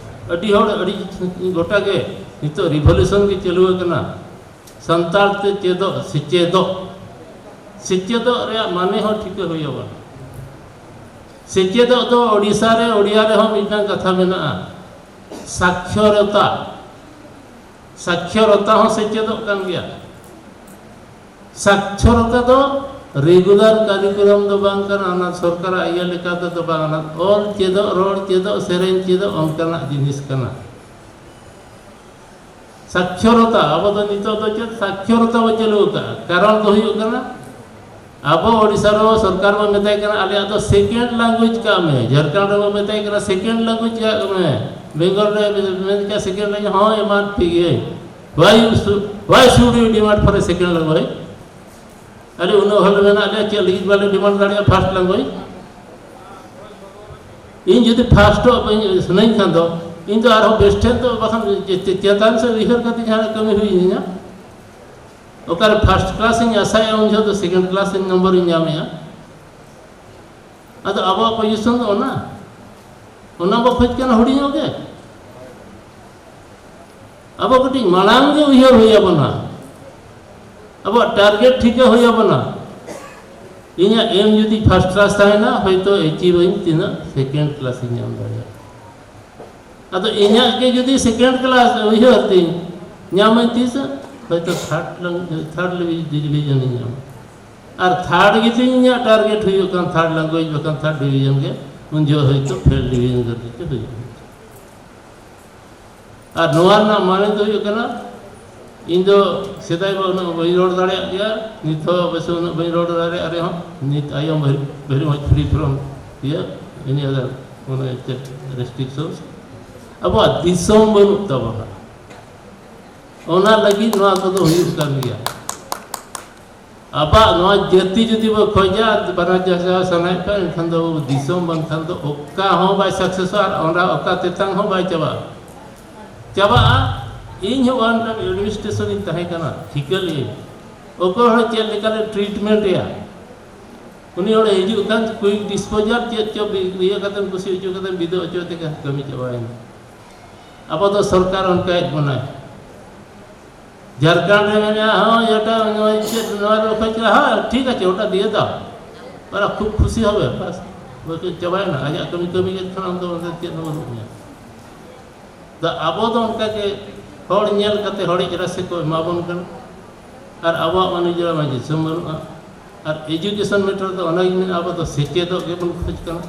ᱟᱹᱰᱤ ᱦᱚᱲ ᱟᱹᱰᱤ ᱜᱚᱴᱟ ᱜᱮ ᱱᱤᱛᱚᱜ ᱨᱤᱵᱷᱚᱞᱩᱥᱚᱱ ᱜᱮ ᱪᱟᱹᱞᱩ ᱟᱠᱟᱱᱟ᱾ ᱥᱟᱱᱛᱟᱲ ᱛᱮ ᱪᱮᱫᱚᱜ, ᱥᱮᱪᱮᱫᱚᱜ, ᱥᱮᱪᱮᱫᱚᱜ ᱨᱮᱭᱟᱜ ᱢᱟᱱᱮ ᱦᱚᱸ ᱴᱷᱤᱠᱟᱹ ᱦᱩᱭ ᱟᱵᱚᱱᱟ᱾ ᱥᱮᱪᱮᱫᱚᱜ ᱫᱚ ᱳᱰᱤᱥᱟ ᱨᱮ, ᱳᱰᱤᱭᱟ ᱨᱮᱦᱚᱸ ᱢᱤᱫᱴᱟᱝ ᱠᱟᱛᱷᱟ ᱢᱮᱱᱟᱜᱼᱟ, ᱥᱟᱠᱷᱭᱚᱨᱚᱛᱟ᱾ ᱥᱟᱠᱷᱭᱚᱨᱚᱛᱟ ᱦᱚᱸ ᱥᱮᱪᱮᱫᱚᱜ ᱠᱟᱱ ᱜᱮᱭᱟ᱾ ᱥᱟᱠᱷᱭᱚᱨᱚᱛᱟ ᱫᱚ ᱨᱮᱜᱩᱞᱟᱨ ᱠᱟᱨᱤᱠᱩᱞᱟᱢ ᱫᱚ ᱵᱟᱝ ᱠᱟᱱᱟ, ᱚᱱᱟ ᱥᱚᱨᱠᱟᱨᱟᱜ ᱤᱭᱟᱹ ᱞᱮᱠᱟ ᱛᱮᱫᱚ ᱵᱟᱝ, ᱚᱱᱟ ᱚᱞ ᱪᱮᱫᱚᱜ, ᱨᱚᱲ ᱪᱮᱫᱚᱜ, ᱥᱮᱨᱮᱧ ᱪᱮᱫᱚᱜ, ᱚᱱᱠᱟᱱᱟᱜ ᱡᱤᱱᱤᱥ ᱠᱟᱱᱟ᱾ ᱥᱟᱠᱷᱭᱚᱨᱚᱛᱟ, ᱟᱵᱚ ᱫᱚ ᱱᱤᱛᱚᱜ ᱫᱚ ᱪᱮᱫ ᱥᱟᱠᱷᱭᱚᱨᱚᱛᱟ ᱵᱚ ᱪᱟᱹᱞᱩ ᱟᱠᱟᱫᱼᱟ? ᱠᱟᱨᱚᱱ ᱫᱚ ᱦᱩᱭᱩᱜ ᱠᱟᱱᱟ, ᱟᱵᱚ ᱳᱰᱤᱥᱟ ᱨᱮ ᱥᱚᱨᱠᱟᱨ ᱵᱚ ᱢᱮᱛᱟᱭ ᱠᱟᱱᱟ, "ᱟᱞᱮᱭᱟᱜ ᱫᱚ second language ᱠᱟᱜ ᱢᱮ", ᱡᱷᱟᱲᱠᱷᱚᱸᱰ ᱨᱮ ᱵᱚ ᱢᱮᱛᱟᱭ ᱠᱟᱱᱟ, "second language ᱠᱟᱜ ᱢᱮ", ᱵᱮᱝᱜᱚᱞ ᱨᱮ ᱢᱮᱱ ᱠᱮᱫᱟ, "second language ᱦᱚᱸ ᱮᱢᱟᱱ ᱯᱮ ᱜᱮ, why you should, why should you demand for a second language?" ᱟᱞᱮ ᱩᱱᱟᱹᱜ ᱦᱚᱲ ᱢᱮᱱᱟᱜ ᱞᱮᱭᱟ, ᱪᱮᱫ ᱞᱟᱹᱜᱤᱫ ᱵᱟᱞᱮ ᱰᱤᱢᱟᱱᱰ ᱫᱟᱲᱮᱭᱟᱜᱼᱟ first language? ᱤᱧ ᱡᱩᱫᱤ ᱯᱷᱟᱥᱴᱚᱜ ᱵᱟᱹᱧ ᱥᱟᱱᱟᱧ ᱠᱷᱟᱱ ᱫᱚ, ᱤᱧ ᱫᱚ ᱟᱨᱦᱚᱸ ᱵᱮᱥ ᱴᱷᱮᱱ ᱫᱚ ᱵᱟᱠᱷᱟᱱ ᱪᱮ-, ᱪᱮ-, ᱪᱮᱛᱟᱱ ᱥᱮᱫ ᱩᱭᱦᱟᱹᱨ ᱠᱟᱛᱮ ᱡᱟᱦᱟᱱᱟᱜ ᱠᱟᱹᱢᱤ ᱦᱩᱭ ᱤᱧᱟ᱾ ᱚᱠᱟᱨᱮ first class ᱤᱧ ᱟᱥᱟᱭᱟ, ᱩᱱ ᱡᱚᱦᱚᱜ ᱫᱚ second class ᱤᱧ ᱱᱚᱢᱵᱚᱨ ᱤᱧ ᱧᱟᱢᱮᱜᱼᱟ᱾ ᱟᱫᱚ ᱟᱵᱚᱣᱟᱜ position ᱫᱚ ᱚᱱᱟ, ᱚᱱᱟ ᱵᱚ ᱠᱷᱚᱡᱽ ᱠᱟᱱᱟ ᱦᱩᱰᱤᱧᱚᱜ ᱜᱮ᱾ ᱟᱵᱚ ᱠᱟᱹᱴᱤᱡ ᱢᱟᱲᱟᱝ ᱜᱮ ᱩᱭᱦᱟᱹᱨ ᱦᱩᱭ ᱟᱵᱚᱱᱟ, ᱟᱵᱚᱣᱟᱜ target ᱴᱷᱤᱠᱟᱹ ᱦᱩᱭ ᱟᱵᱚᱱᱟ᱾ ᱤᱧᱟᱹᱜ aim ᱡᱩᱫᱤ first class ᱛᱟᱦᱮᱱᱟ, ᱦᱚᱭᱛᱳ achieve ᱟᱹᱧ ᱛᱤᱱᱟᱹᱜ second class ᱤᱧ ᱧᱟᱢ ᱫᱟᱲᱮᱭᱟᱜᱼᱟ᱾ ᱟᱫᱚ ᱤᱧᱟᱹᱜ ᱜᱮ ᱡᱩᱫᱤ second class ᱩᱭᱦᱟᱹᱨ ᱛᱤᱧ, ᱧᱟᱢᱟᱹᱧ ᱛᱤᱥ? ᱦᱚᱭᱛᱳ third lang-, third division ᱤᱧ ᱧᱟᱢᱟ᱾ ᱟᱨ third ᱜᱮᱛᱤᱧ ᱤᱧᱟᱹᱜ target ᱦᱩᱭᱩᱜ ᱠᱟᱱ, third language ᱵᱟᱠᱷᱟᱱ third division ᱜᱮ, ᱩᱱ ᱡᱚᱦᱚᱜ ᱦᱚᱭᱛᱳ fail division ᱠᱟᱛᱮ ᱪᱮᱫ ᱦᱩᱭᱩᱜᱼᱟ? ᱟᱨ ᱱᱚᱣᱟ ᱨᱮᱱᱟᱜ ᱢᱟᱱᱮ ᱫᱚ ᱦᱩᱭᱩᱜ ᱠᱟᱱᱟ, ᱤᱧ ᱫᱚ ᱥᱮᱫᱟᱭ ᱢᱟ ᱩᱱᱟᱹᱜ ᱵᱟᱹᱧ ᱨᱚᱲ ᱫᱟᱲᱮᱭᱟᱜ ᱜᱮᱭᱟ, ᱱᱤᱛ ᱦᱚᱸ ᱚᱵᱚᱥᱥᱳ ᱩᱱᱟᱹᱜ ᱵᱟᱹᱧ ᱨᱚᱲ ᱫᱟᱲᱮᱭᱟᱜ ᱨᱮᱦᱚᱸ, ᱱᱤᱛ ᱟᱭᱚᱢ very, very much free from, ᱤᱭᱟᱹ, any other, ᱢᱟᱱᱮ ᱪᱮᱫ, restrictions᱾ ᱟᱵᱚᱣᱟᱜ ᱫᱤᱥᱚᱢ ᱵᱟᱹᱱᱩᱜ ᱛᱟᱵᱚᱱᱟ, ᱚᱱᱟ ᱞᱟᱹᱜᱤᱫ ᱱᱚᱣᱟ ᱠᱚᱫᱚ ᱦᱩᱭᱩᱜ ᱠᱟᱱ ᱜᱮᱭᱟ᱾ ᱟᱵᱚᱣᱟᱜ ᱱᱚᱣᱟ ᱡᱟᱹᱛᱤ ᱡᱩᱫᱤ ᱵᱚ ᱠᱷᱚᱡᱟ, ᱵᱟᱱᱟᱨ ᱡᱟᱭᱜᱟ ᱥᱟᱱᱟᱭᱮᱫ ᱠᱚᱣᱟ, ᱮᱱᱠᱷᱟᱱ ᱫᱚ ᱫᱤᱥᱚᱢ ᱵᱟᱝᱠᱷᱟᱱ ᱫᱚ ᱚᱠᱟ ᱦᱚᱸ ᱵᱟᱭ ᱥᱟᱠᱥᱮᱥᱚᱜᱼᱟ ᱟᱨ ᱚᱱᱟ ᱚᱠᱟ ᱛᱮᱛᱟᱝ ᱦᱚᱸ ᱵᱟᱭ ᱪᱟᱵᱟᱜᱼᱟ᱾ ᱪᱟᱵᱟᱜᱼᱟ᱾ ᱤᱧ ᱦᱚᱸ one time administration ᱤᱧ ᱛᱟᱦᱮᱸ ᱠᱟᱱᱟ, ᱴᱷᱤᱠᱟᱹ ᱞᱤᱭᱟᱹᱧ᱾ ᱚᱠᱚᱭ ᱦᱚᱲ ᱪᱮᱫ ᱞᱮᱠᱟᱨᱮ treatment ᱮᱭᱟ, ᱩᱱᱤ ᱦᱚᱲᱮ ᱦᱤᱡᱩᱜ ᱠᱷᱟᱱ quick disposal ᱪᱮᱫ ᱪᱚ ᱵᱤ-, ᱤᱭᱟᱹ ᱠᱟᱛᱮᱢ ᱠᱩᱥᱤ ᱦᱚᱪᱚ ᱠᱟᱛᱮᱢ ᱵᱤᱫᱟᱹ ᱦᱚᱪᱚ ᱛᱮ ᱠᱟᱹᱢᱤ ᱪᱟᱵᱟᱭᱮᱱᱟ᱾ ᱟᱵᱚ ᱫᱚ ᱥᱚᱨᱠᱟᱨ ᱚᱱᱠᱟᱭᱮᱫ ᱵᱚᱱᱟᱭ᱾ ᱡᱷᱟᱲᱠᱷᱚᱸᱰ ᱨᱮ ᱢᱮᱱᱟᱜᱼᱟ, ᱦᱚᱸ, ᱮᱴᱟᱜ ᱱᱚᱜᱼᱚᱭ ᱪᱮᱫ ᱱᱚᱣᱟ ᱨᱮ ᱚᱠᱚᱭ ᱪᱟᱞᱟᱜᱼᱟ? ᱦᱮᱸ, ᱴᱷᱤᱠ ᱟᱪᱷᱮ, ᱚᱱᱟ ᱫᱤᱭᱮ ᱫᱟᱣ᱾ ᱯᱟᱨᱟ ᱠᱷᱩᱵ ᱠᱷᱩᱥᱤ ᱦᱚᱵᱮ, ᱵᱟᱥ, ᱵᱟᱠᱤ ᱪᱟᱵᱟᱭᱮᱱᱟ᱾ ᱟᱡᱟᱜ ᱠᱟᱹᱢᱤ ᱠᱟᱹᱢᱤ ᱜᱮ ᱠᱷᱟᱱ ᱟᱢ ᱫᱚ ᱚᱸᱰᱮ ᱪᱮᱫ ᱦᱚᱸ ᱵᱟᱹᱱᱩᱜ ᱢᱮᱭᱟ᱾ ᱫᱟ ᱟᱵᱚ ᱫᱚ ᱚᱱᱠᱟ ᱜᱮ ᱦᱚᱲ ᱧᱮᱞ ᱠᱟᱛᱮ ᱦᱚᱲᱤᱡ ᱨᱟᱥᱮ ᱠᱚ ᱮᱢᱟ ᱵᱚᱱ ᱠᱟᱱᱟ᱾ ᱟᱨ ᱟᱵᱚᱣᱟᱜ ᱢᱟ ᱱᱤᱡᱮᱨᱟᱜ ᱢᱟ ᱫᱤᱥᱚᱢ ᱵᱟᱹᱱᱩᱜᱼᱟ᱾ ᱟᱨ education matter ᱫᱚ ᱚᱱᱟᱜᱤᱧ ᱢᱮᱱᱟ, ᱟᱵᱚ ᱫᱚ ᱥᱮᱪᱮᱫᱚᱜ ᱜᱮᱵᱚᱱ ᱠᱷᱚᱡᱽ ᱠᱟᱱᱟ᱾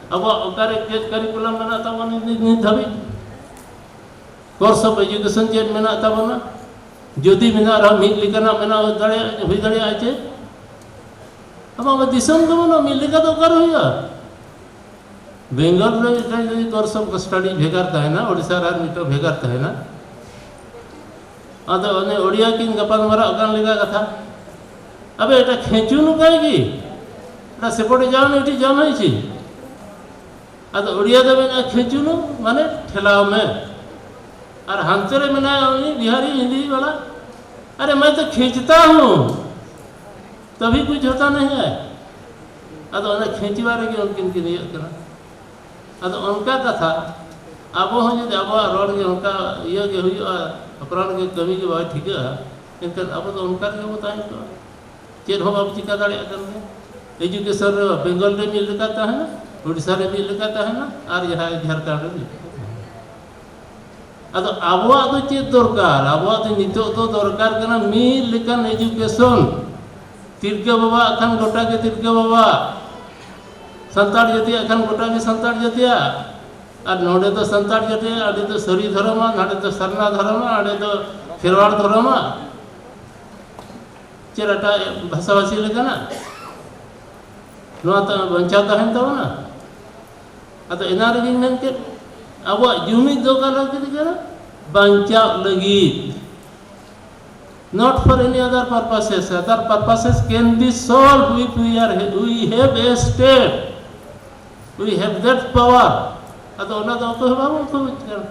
ᱟᱵᱚᱣᱟᱜ ᱚᱠᱟᱨᱮ ᱪᱮᱫ curriculum ᱢᱮᱱᱟᱜ ᱛᱟᱵᱚᱱᱟ ᱱᱤᱛ, ᱱᱤᱛ ᱫᱷᱟᱹᱵᱤᱡ? Course of education ᱪᱮᱫ ᱢᱮᱱᱟᱜ ᱛᱟᱵᱚᱱᱟ? ᱡᱩᱫᱤ ᱢᱮᱱᱟᱜ ᱨᱮᱦᱚᱸ, ᱢᱤᱫ ᱞᱮᱠᱟᱱᱟᱜ ᱢᱮᱱᱟᱜ ᱫᱟᱲᱮᱭᱟᱜᱼᱟ, ᱦᱩᱭ ᱫᱟᱲᱮᱭᱟᱜᱼᱟ ᱪᱮ? ᱟᱵᱚ ᱫᱤᱥᱚᱢ ᱫᱚ ᱵᱟᱹᱱᱩᱜᱼᱟ, ᱢᱤᱫ ᱞᱮᱠᱟ ᱫᱚ ᱚᱠᱟᱨᱮ ᱦᱩᱭᱩᱜᱼᱟ? ᱵᱮᱝᱜᱚᱞ ᱨᱮ ᱢᱤᱫᱴᱟᱝ ᱡᱩᱫᱤ course of study ᱵᱷᱮᱜᱟᱨ ᱛᱟᱦᱮᱱᱟ, ᱳᱰᱤᱥᱟ ᱨᱮ ᱟᱨ ᱢᱤᱫᱴᱟᱝ ᱵᱷᱮᱜᱟᱨ ᱛᱟᱦᱮᱱᱟ, ᱟᱫᱚ ᱚᱱᱮ ᱳᱰᱤᱭᱟ ᱠᱤᱱ ᱜᱟᱯᱟᱞ ᱢᱟᱨᱟᱜ ᱠᱟᱱ ᱞᱮᱠᱟ ᱠᱟᱛᱷᱟ᱾ ᱟᱵᱮ, ᱮᱴᱟ ᱠᱷᱮᱸᱪᱩ ᱱᱩᱠᱟᱭ ᱜᱮ, ᱮᱴᱟ ᱥᱮᱯᱚᱴᱮ ᱡᱟᱣ ᱱᱩ, ᱮᱴᱤ ᱡᱟᱣ ᱱᱩ ᱪᱮ? ᱟᱫᱚ ᱳᱰᱤᱭᱟ ᱫᱚ ᱢᱮᱱᱟ ᱠᱷᱮᱸᱪᱩ ᱱᱩ, ᱢᱟᱱᱮ ᱴᱷᱮᱞᱟᱣ ᱢᱮ᱾ ᱟᱨ ᱦᱟᱱᱛᱮ ᱨᱮ ᱢᱮᱱᱟᱭᱟ ᱩᱱᱤ ᱵᱤᱦᱟᱨᱤ ᱦᱤᱱᱫᱤ ᱵᱟᱞᱟ, ᱟᱨᱮ ᱢᱟᱭ ᱛᱚ ᱠᱷᱮᱸᱪᱛᱟ ᱦᱩᱸ, ᱛᱟᱵᱷᱤ ᱠᱩᱪ ᱦᱳᱛᱟ ᱱᱟᱦᱤ ᱦᱟᱭ᱾ ᱟᱫᱚ ᱚᱱᱟ ᱠᱷᱮᱸᱪᱤ ᱵᱟᱨᱮ ᱜᱮ ᱩᱱᱠᱤᱱ ᱠᱤᱱ ᱤᱭᱟᱹᱜ ᱠᱟᱱᱟ᱾ ᱟᱫᱚ ᱚᱱᱠᱟ ᱠᱟᱛᱷᱟ, ᱟᱵᱚ ᱦᱚᱸ ᱡᱩᱫᱤ ᱟᱵᱚᱣᱟᱜ ᱨᱚᱲ ᱜᱮ ᱚᱱᱠᱟ ᱤᱭᱟᱹ ᱜᱮ ᱦᱩᱭᱩᱜᱼᱟ, ᱦᱟᱯᱲᱟᱢ ᱜᱮ ᱠᱟᱹᱢᱤ ᱜᱮ ᱵᱟᱭ ᱴᱷᱤᱠᱟᱹᱜᱼᱟ, ᱮᱱᱠᱷᱟᱱ ᱟᱵᱚ ᱫᱚ ᱚᱱᱠᱟ ᱨᱮᱜᱮ ᱵᱚ ᱛᱟᱦᱮᱸ ᱠᱚᱜᱼᱟ᱾ ᱪᱮᱫ ᱦᱚᱸ ᱵᱟᱵᱚ ᱪᱤᱠᱟ ᱫᱟᱲᱮᱭᱟᱜ ᱠᱟᱱ ᱜᱮᱭᱟ᱾ Education ᱨᱮ ᱵᱮᱝᱜᱚᱞ ᱨᱮ ᱢᱤᱫ ᱞᱮᱠᱟ ᱛᱟᱦᱮᱱᱟ, ᱳᱰᱤᱥᱟ ᱨᱮ ᱢᱤᱫ ᱞᱮᱠᱟ ᱛᱟᱦᱮᱱᱟ, ᱟᱨ ᱡᱟᱦᱟᱸ ᱡᱷᱟᱲᱠᱷᱚᱸᱰ ᱨᱮ ᱢᱤᱫ ᱞᱮᱠᱟ ᱛᱟᱦᱮᱱᱟ᱾ ᱟᱫᱚ ᱟᱵᱚᱣᱟᱜ ᱫᱚ ᱪᱮᱫ ᱫᱚᱨᱠᱟᱨ? ᱟᱵᱚᱣᱟᱜ ᱫᱚ ᱱᱤᱛᱚᱜ ᱫᱚ ᱫᱚᱨᱠᱟᱨ ᱠᱟᱱᱟ ᱢᱤᱫ ᱞᱮᱠᱟᱱ education᱾ ᱛᱤᱞᱠᱟᱹ ᱵᱟᱵᱟ ᱟᱜ ᱠᱷᱟᱱ ᱜᱚᱴᱟ ᱜᱮ ᱛᱤᱞᱠᱟᱹ ᱵᱟᱵᱟ, ᱥᱟᱱᱛᱟᱲ ᱡᱟᱹᱛᱤᱭᱟᱜ ᱠᱷᱟᱱ ᱜᱚᱴᱟ ᱜᱮ ᱥᱟᱱᱛᱟᱲ ᱡᱟᱹᱛᱤᱭᱟᱜ᱾ ᱟᱨ ᱱᱚᱰᱮ ᱫᱚ ᱥᱟᱱᱛᱟᱲ ᱡᱟᱹᱛᱤᱭᱟᱜ, ᱟᱹᱰᱤ ᱫᱚ ᱥᱟᱹᱨᱤ ᱫᱷᱚᱨᱚᱢᱟ, ᱱᱚᱰᱮ ᱫᱚ ᱥᱟᱨᱱᱟ ᱫᱷᱚᱨᱚᱢᱟ, ᱚᱸᱰᱮ ᱫᱚ ᱠᱷᱮᱨᱣᱟᱲ ᱫᱷᱚᱨᱚᱢᱟ᱾ ᱪᱮᱫ ᱮᱴᱟᱜ ᱵᱷᱟᱥᱟᱵᱷᱟᱥᱤ ᱞᱮᱠᱟᱱᱟᱜ? ᱱᱚᱣᱟ ᱛᱚ ᱵᱟᱧᱪᱟᱣ ᱛᱟᱦᱮᱱ ᱛᱟᱵᱚᱱᱟ᱾ ᱟᱫᱚ ᱮᱱᱟ ᱨᱮᱜᱮᱧ ᱢᱮᱱ ᱠᱮᱫ, ᱟᱵᱚᱣᱟᱜ ᱡᱩᱢᱤᱫ ᱫᱚ ᱚᱠᱟ ᱞᱟᱹᱜᱤᱫ ᱠᱟᱱᱟ? ᱵᱟᱧᱪᱟᱣ ᱞᱟᱹᱜᱤᱫ, not for any other purposes. Other purposes can be solved if we are, we have a state, we have that power. ᱟᱫᱚ ᱚᱱᱟ ᱫᱚ ᱚᱠᱚᱭ ᱦᱚᱸ ᱵᱟᱵᱚᱱ ᱠᱷᱚᱡᱽ ᱠᱟᱱᱟ,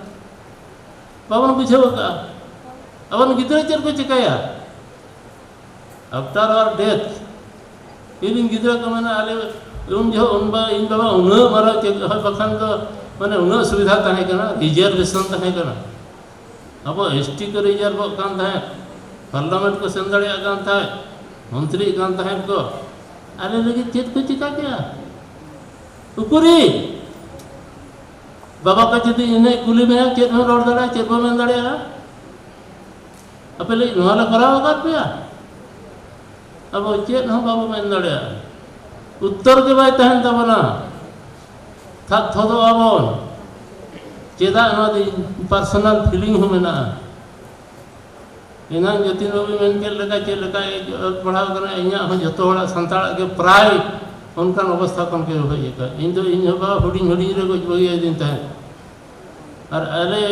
ᱵᱟᱵᱚᱱ ᱵᱩᱡᱷᱟᱹᱣ ᱟᱠᱟᱫᱼᱟ᱾ ᱟᱵᱚᱨᱮᱱ ᱜᱤᱫᱽᱨᱟᱹ ᱪᱮᱫ ᱠᱚ ᱪᱤᱠᱟᱹᱭᱟ? After our death, ᱤᱧ ᱨᱮᱱ ᱜᱤᱫᱽᱨᱟᱹ ᱠᱚ ᱢᱮᱱᱟ, ᱟᱞᱮ ᱩᱱ ᱡᱚᱦᱚᱜ ᱩᱱ ᱵᱟ-, ᱤᱧ ᱵᱟᱵᱟ ᱩᱱᱟᱹᱜ ᱢᱟᱨᱟᱝ ᱪᱮᱫ ᱦᱚᱸ ᱵᱟᱠᱷᱟᱱ ᱫᱚ, ᱢᱟᱱᱮ, ᱩᱱᱟᱹᱜ ᱥᱩᱵᱤᱫᱷᱟ ᱛᱟᱦᱮᱸ ᱠᱟᱱᱟ, reservation ᱛᱟᱦᱮᱸ ᱠᱟᱱᱟ᱾ ᱟᱵᱚ ST ᱠᱚ reserveᱚᱜ ᱠᱟᱱ ᱛᱟᱦᱮᱸᱫ, parliament ᱠᱚ ᱥᱮᱱ ᱫᱟᱲᱮᱭᱟᱜ ᱠᱟᱱ ᱛᱟᱦᱮᱸᱫ, ᱢᱚᱱᱛᱨᱤᱜ ᱠᱟᱱ ᱛᱟᱦᱮᱸᱫ ᱠᱚ᱾ ᱟᱞᱮ ᱞᱟᱹᱜᱤᱫ ᱪᱮᱫ ᱠᱚ ᱪᱤᱠᱟ ᱠᱮᱜᱼᱟ? ᱩᱠᱩᱨᱤ! ᱵᱟᱵᱟ ᱠᱚ ᱡᱩᱫᱤ ᱤᱱᱟᱹᱜ ᱠᱩᱞᱤ ᱢᱮᱭᱟ, ᱪᱮᱫ ᱦᱚᱸ ᱨᱚᱲ ᱫᱟᱲᱮᱭᱟᱜᱼᱟ, ᱪᱮᱫ ᱵᱚ ᱢᱮᱱ ᱫᱟᱲᱮᱭᱟᱜᱼᱟ? ᱟᱯᱮ ᱞᱟᱹᱜᱤᱫ ᱱᱚᱣᱟ ᱞᱮ ᱠᱚᱨᱟᱣ ᱟᱠᱟᱫ ᱯᱮᱭᱟ? ᱟᱵᱚ ᱪᱮᱫ ᱦᱚᱸ ᱵᱟᱵᱚ ᱢᱮᱱ ᱫᱟᱲᱮᱭᱟᱜᱼᱟ᱾ ᱩᱛᱛᱚᱨ ᱜᱮ ᱵᱟᱭ ᱛᱟᱦᱮᱱ ᱛᱟᱵᱚᱱᱟ᱾ ᱛᱷᱟᱫ ᱛᱷᱚᱫᱚᱜ ᱟᱵᱚᱱ᱾ ᱪᱮᱫᱟᱜ ᱱᱚᱣᱟ ᱫᱚ ᱤᱧ ᱯᱟᱨᱥᱚᱱᱟᱞ ᱯᱷᱤᱞᱤᱝ ᱦᱚᱸ ᱢᱮᱱᱟᱜᱼᱟ᱾ ᱮᱱᱟᱝ ᱡᱚᱛᱤᱱ ᱵᱟᱹᱵᱩᱭ ᱢᱮᱱ ᱠᱮᱫ ᱞᱮᱠᱟ, ᱪᱮᱫ ᱞᱮᱠᱟᱭ ᱚᱞ ᱯᱟᱲᱦᱟᱣ ᱠᱟᱱᱟ, ᱤᱧᱟᱹᱜ ᱦᱚᱸ ᱡᱚᱛᱚ ᱦᱚᱲᱟᱜ ᱥᱟᱱᱛᱟᱲᱟᱜ ᱜᱮ ᱯᱨᱟᱭ ᱚᱱᱠᱟᱱ ᱚᱵᱚᱥᱛᱷᱟ ᱠᱷᱚᱱ ᱜᱮ ᱦᱮᱡ ᱟᱠᱟᱱᱟ᱾ ᱤᱧ ᱫᱚ ᱤᱧ ᱦᱚᱸ ᱵᱟᱵᱟ ᱦᱩᱰᱤᱧ ᱦᱩᱰᱤᱧ ᱨᱮ ᱜᱚᱡ ᱵᱟᱹᱜᱤᱭᱟᱹᱫᱤᱧ ᱛᱟᱦᱮᱸᱫ᱾ ᱟᱨ ᱟᱞᱮ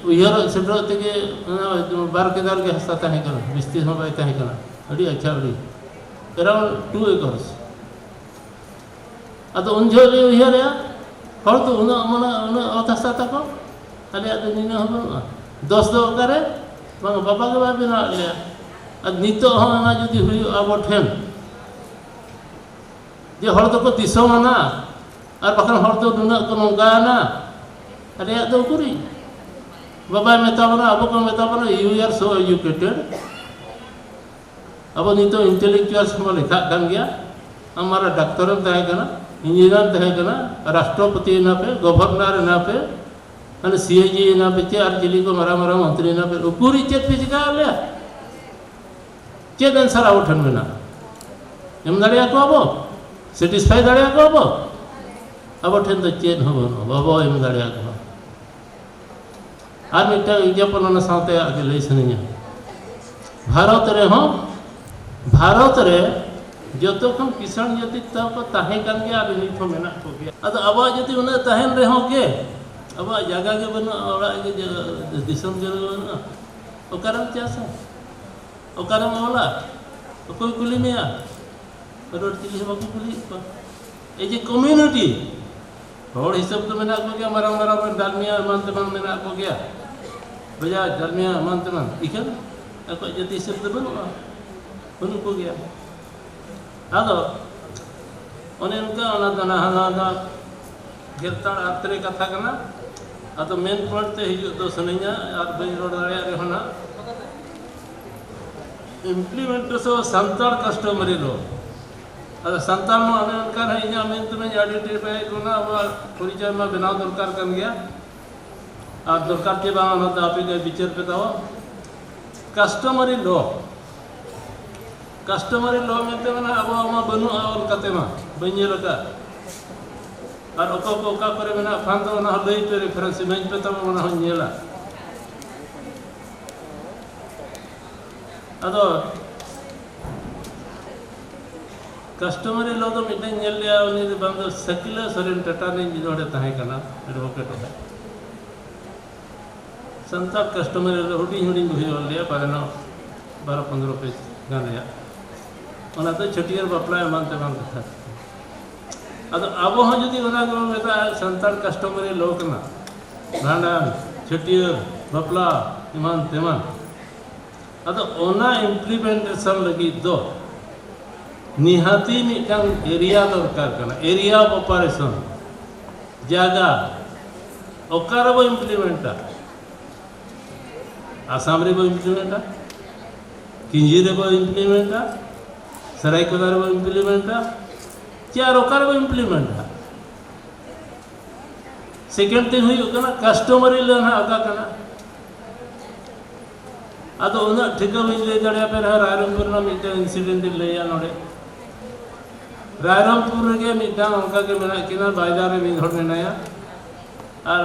ᱩᱭᱦᱟᱹᱨᱚᱜ ᱥᱮᱴᱮᱨᱚᱜ ᱛᱮᱜᱮ ᱚᱱᱟ ᱵᱟᱨ ᱠᱮᱫᱟᱨ ᱜᱮ ᱦᱟᱥᱟ ᱛᱟᱦᱮᱸ ᱠᱟᱱᱟ, ᱵᱤᱥᱛᱤ ᱦᱚᱸ ᱵᱟᱭ ᱛᱟᱦᱮᱸ ᱠᱟᱱᱟ, ᱟᱹᱰᱤ ᱟᱪᱪᱷᱟ, ᱟᱹᱰᱤ around two acres᱾ ᱟᱫᱚ ᱩᱱ ᱡᱚᱦᱚᱜ ᱞᱮ ᱩᱭᱦᱟᱹᱨᱮᱜᱼᱟ, ᱦᱚᱲ ᱫᱚ ᱩᱱᱟᱹᱜ ᱢᱟᱱᱮ ᱩᱱᱟᱹᱜ ᱚᱛ ᱦᱟᱥᱟ ᱛᱟᱠᱚ, ᱟᱞᱮᱭᱟᱜ ᱫᱚ ᱱᱤᱱᱟᱹᱜ ᱦᱚᱸ ᱵᱟᱹᱱᱩᱜᱼᱟ᱾ ᱫᱚᱥ ᱫᱚ ᱚᱠᱟᱨᱮ? ᱵᱟᱝ, ᱵᱟᱵᱟ ᱜᱮ ᱵᱟᱭ ᱵᱮᱱᱟᱣ ᱟᱫ ᱞᱮᱭᱟ᱾ ᱟᱨ ᱱᱤᱛᱚᱜ ᱦᱚᱸ ᱚᱱᱟ ᱡᱩᱫᱤ ᱦᱩᱭᱩᱜᱼᱟ ᱟᱵᱚ ᱴᱷᱮᱱ, ᱡᱮ ᱦᱚᱲ ᱫᱚᱠᱚ ᱫᱤᱥᱚᱢ ᱟᱱᱟ, ᱟᱨ ᱵᱟᱠᱷᱟᱱ ᱦᱚᱲ ᱫᱚ ᱱᱩᱱᱟᱹᱜ ᱠᱚ ᱱᱚᱝᱠᱟ ᱟᱱᱟ, ᱟᱞᱮᱭᱟᱜ ᱫᱚ ᱩᱠᱩᱨᱤᱡ? ᱵᱟᱵᱟᱭ ᱢᱮᱛᱟ ᱵᱚᱱᱟ, ᱟᱵᱚ ᱠᱚ ᱢᱮᱛᱟ ᱵᱚᱱᱟ, "You are so educated, ᱟᱵᱚ ᱱᱤᱛᱚᱜ intellectuals ᱵᱚᱱ ᱞᱮᱠᱷᱟᱜ ᱠᱟᱱ ᱜᱮᱭᱟ, ᱟᱢ ᱢᱟᱨᱟ ᱰᱟᱠᱛᱚᱨᱮᱢ ᱛᱟᱦᱮᱸ ᱠᱟᱱᱟ, ᱤᱧᱡᱤᱱᱤᱭᱟᱨᱮᱢ ᱛᱟᱦᱮᱸ ᱠᱟᱱᱟ, ᱨᱟᱥᱴᱨᱚᱯᱚᱛᱤ ᱮᱱᱟ ᱯᱮ, ᱜᱚᱵᱷᱚᱨᱱᱚᱨ ᱮᱱᱟ ᱯᱮ, ᱢᱟᱱᱮ CAG ᱮᱱᱟ ᱯᱮ, ᱪᱮ ᱟᱨ ᱪᱤᱞᱤ ᱠᱚ ᱢᱟᱨᱟᱝ ᱢᱟᱨᱟᱝ ᱢᱚᱱᱛᱨᱤ ᱮᱱᱟ ᱯᱮ, ᱩᱠᱩᱨᱤᱡ ᱪᱮᱫ ᱯᱮ ᱪᱤᱠᱟ ᱟᱞᱮᱭᱟ? ᱪᱮᱫ answer ᱟᱵᱚ ᱴᱷᱮᱱ ᱢᱮᱱᱟᱜᱼᱟ? ᱮᱢ ᱫᱟᱲᱮᱭᱟᱠᱚᱣᱟ ᱵᱚ? Satisfy ᱫᱟᱲᱮᱭᱟᱠᱚᱣᱟ ᱵᱚ?" ᱟᱵᱚ ᱴᱷᱮᱱ ᱫᱚ ᱪᱮᱫ ᱦᱚᱸ ᱵᱟᱹᱱᱩᱜᱼᱟ, ᱵᱟᱵᱚ ᱮᱢ ᱫᱟᱲᱮᱭᱟᱠᱚᱣᱟ᱾ ᱟᱨ ᱢᱤᱫᱴᱟᱝ example ᱚᱱᱟ ᱥᱟᱶᱛᱮ ᱟᱜᱮ ᱞᱟᱹᱭ ᱥᱟᱱᱟᱧᱟ᱾ ᱵᱷᱟᱨᱚᱛ ᱨᱮᱦᱚᱸ, ᱵᱷᱟᱨᱚᱛ ᱨᱮ ᱡᱚᱛᱚ ᱠᱷᱚᱱ ᱠᱤᱥᱟᱹᱬ ᱡᱟᱹᱛᱤ ᱛᱟᱠᱚ ᱛᱟᱦᱮᱸ ᱠᱟᱱ ᱜᱮᱭᱟ ᱟᱨ ᱱᱤᱛ ᱦᱚᱸ ᱢᱮᱱᱟᱜ ᱠᱚᱜᱮᱭᱟ᱾ ᱟᱫᱚ ᱟᱵᱚᱣᱟᱜ ᱡᱩᱫᱤ ᱩᱱᱟᱹᱜ ᱛᱟᱦᱮᱱ ᱨᱮᱦᱚᱸ ᱜᱮ, ᱟᱵᱚᱣᱟᱜ ᱡᱟᱭᱜᱟ ᱜᱮ ᱵᱟᱹᱱᱩᱜᱼᱟ, ᱚᱲᱟᱜ ᱜᱮ ᱡᱟ-, ᱫᱤᱥᱚᱢ ᱜᱮ ᱵᱟᱹᱱᱩᱜᱼᱟ, ᱚᱠᱟᱨᱮᱢ ᱪᱟᱥᱟ? ᱚᱠᱟᱨᱮᱢ ᱚᱞᱟ? ᱚᱠᱚᱭ ᱠᱩᱞᱤ ᱢᱮᱭᱟ? ᱟᱨ ᱪᱤᱞᱤ ᱦᱚᱸ ᱵᱟᱠᱚ ᱠᱩᱞᱤᱭᱮᱫ ᱠᱚᱣᱟ᱾ ᱮᱭ ᱡᱮ community, ᱦᱚᱲ ᱦᱤᱥᱟᱹᱵ ᱫᱚ ᱢᱮᱱᱟᱜ ᱠᱚᱜᱮᱭᱟ, ᱢᱟᱨᱟᱝ ᱢᱟᱨᱟᱝ ᱰᱟᱞᱢᱤᱭᱟ ᱮᱢᱟᱱ ᱛᱮᱢᱟᱱ ᱢᱮᱱᱟᱜ ᱠᱚᱜᱮᱭᱟ, ᱵᱟᱡᱟᱨ ᱰᱟᱞᱢᱤᱭᱟ ᱮᱢᱟᱱ ᱛᱮᱢᱟᱱ, ᱤᱠᱷᱟᱹᱱ ᱟᱠᱚᱣᱟᱜ ᱡᱟᱹᱛᱤ ᱦᱤᱥᱟᱹᱵ ᱫᱚ ᱵᱟᱹᱱᱩᱜᱼᱟ, ᱵᱟᱹᱱᱩᱜ ᱠᱚᱜᱮᱭᱟ᱾ ᱟᱫᱚ ᱚᱱᱮ ᱚᱱᱠᱟ ᱚᱱᱟ ᱫᱚ ᱱᱟᱦᱟᱜ ᱱᱚᱣᱟ ᱫᱚ ᱜᱮᱨᱛᱟᱲ ᱟᱨᱛᱨᱮ ᱠᱟᱛᱷᱟ ᱠᱟᱱᱟ᱾ ᱟᱫᱚ main point ᱛᱮ ᱦᱤᱡᱩᱜ ᱫᱚ ᱥᱟᱱᱟᱧᱟ, ᱟᱨ ᱵᱟᱹᱧ ᱨᱚᱲ ᱫᱟᱲᱮᱭᱟᱜ ᱨᱮᱦᱚᱸ ᱱᱟᱜ, implementation of Santal customary law᱾ ᱟᱫᱚ ᱥᱟᱱᱛᱟᱲ ᱢᱟ ᱚᱱᱮ ᱚᱱᱠᱟ ᱱᱟᱜ ᱤᱧᱟᱹᱜ ᱢᱮᱱ ᱛᱮᱢᱟᱧ identify ᱮᱫ ᱵᱚᱱᱟ, ᱟᱵᱚᱣᱟᱜ ᱯᱚᱨᱤᱪᱚᱭ ᱢᱟ ᱵᱮᱱᱟᱣ ᱫᱚᱨᱠᱟᱨ ᱠᱟᱱ ᱜᱮᱭᱟ᱾ ᱟᱨ ᱫᱚᱨᱠᱟᱨ ᱪᱮ ᱵᱟᱝ, ᱚᱱᱟ ᱫᱚ ᱟᱯᱮ ᱜᱮ ᱵᱤᱪᱟᱹᱨ ᱯᱮ ᱛᱟᱵᱚ᱾ Customary law, customary law ᱢᱮᱱᱛᱮ ᱢᱟᱱᱮ ᱟᱵᱚᱣᱟᱜ ᱢᱟ ᱵᱟᱹᱱᱩᱜᱼᱟ ᱚᱞ ᱠᱟᱛᱮ ᱢᱟ, ᱵᱟᱹᱧ ᱧᱮᱞ ᱟᱠᱟᱫ᱾ ᱟᱨ ᱚᱠᱟ ᱠᱚ ᱚᱠᱟ ᱠᱚᱨᱮ ᱢᱮᱱᱟᱜ ᱠᱷᱟᱱ ᱫᱚ ᱚᱱᱟ ᱦᱚᱸ ᱞᱟᱹᱭ ᱯᱮ, reference ᱤᱢᱟᱹᱧ ᱯᱮ, ᱛᱚᱵᱮ ᱚᱱᱟ ᱦᱚᱸᱧ ᱧᱮᱞᱟ᱾ ᱟᱫᱚ customary law ᱫᱚ ᱢᱤᱫᱴᱮᱱ ᱧᱮᱞ ᱞᱮᱭᱟ, ᱩᱱᱤ ᱫᱚ ᱵᱟᱝ ᱫᱚ ᱥᱟᱹᱠᱤᱞᱟ ᱥᱚᱨᱮᱱ ᱴᱟᱴᱟ ᱨᱤᱱᱤᱡ ᱢᱤᱫ ᱦᱚᱲᱮ ᱛᱟᱦᱮᱸ ᱠᱟᱱᱟ, advocate ᱚᱸᱰᱮ᱾ ᱥᱟᱱᱛᱟᱲ customary law ᱦᱩᱰᱤᱧ ᱦᱩᱰᱤᱧ ᱵᱚᱦᱤ ᱚᱞ ᱞᱮᱭᱟ, ᱯᱟᱞᱮᱱᱚᱜ ᱵᱟᱨᱚ ᱯᱚᱱᱫᱽᱨᱚ page ᱜᱟᱱ ᱨᱮᱭᱟᱜ᱾ ᱚᱱᱟ ᱫᱚ ᱪᱷᱟᱹᱴᱭᱟᱹᱨ ᱵᱟᱯᱞᱟ ᱮᱢᱟᱱ ᱛᱮᱢᱟᱱ ᱠᱟᱛᱷᱟ᱾ ᱟᱫᱚ ᱟᱵᱚ ᱦᱚᱸ ᱡᱩᱫᱤ ᱚᱱᱟ ᱜᱮᱵᱚᱱ ᱢᱮᱛᱟᱜᱼᱟ ᱥᱟᱱᱛᱟᱲ customary law ᱠᱟᱱᱟ, ᱵᱷᱟᱸᱰᱟᱱ, ᱪᱷᱟᱹᱴᱭᱟᱹᱨ, ᱵᱟᱯᱞᱟ, ᱮᱢᱟᱱ ᱛᱮᱢᱟᱱ, ᱟᱫᱚ ᱚᱱᱟ implementation ᱞᱟᱹᱜᱤᱫ ᱫᱚ ᱱᱤᱦᱟᱹᱛᱤ ᱢᱤᱫᱴᱟᱝ area ᱫᱚᱨᱠᱟᱨ ᱠᱟᱱᱟ, area of operation, ᱡᱟᱭᱜᱟ᱾ ᱚᱠᱟ ᱨᱮᱵᱚ implementᱟ? ᱟᱥᱟᱢ ᱨᱮᱵᱚ implementᱟ, ᱠᱤᱧᱡᱷᱤ ᱨᱮᱵᱚ implementᱟ, ᱥᱟᱹᱨᱟᱹᱭᱠᱮᱞᱟ ᱨᱮᱵᱚ implementᱟ, ᱪᱮ ᱟᱨ ᱚᱠᱟ ᱨᱮᱵᱚ implementᱟ? Second thing ᱦᱩᱭᱩᱜ ᱠᱟᱱᱟ customary law ᱱᱟᱦᱟᱜ ᱚᱠᱟ ᱠᱟᱱᱟ? ᱟᱫᱚ ᱩᱱᱟᱹᱜ ᱴᱷᱤᱠᱟᱹ ᱵᱟᱹᱧ ᱞᱟᱹᱭ ᱫᱟᱲᱮᱭᱟᱯᱮ ᱨᱮᱦᱚᱸ, ᱨᱟᱭᱨᱚᱝᱯᱩᱨ ᱨᱮᱱᱟᱜ ᱢᱤᱫᱴᱮᱱ incident ᱤᱧ ᱞᱟᱹᱭᱟ ᱱᱚᱰᱮ᱾ ᱨᱟᱭᱨᱚᱝᱯᱩᱨ ᱨᱮᱜᱮ ᱢᱤᱫᱴᱟᱝ ᱚᱱᱠᱟ ᱜᱮ ᱢᱮᱱᱟᱜ ᱠᱤᱱᱟ, ᱵᱟᱭᱫᱟ ᱨᱮ ᱢᱤᱫ ᱦᱚᱲ ᱢᱮᱱᱟᱭᱟ, ᱟᱨ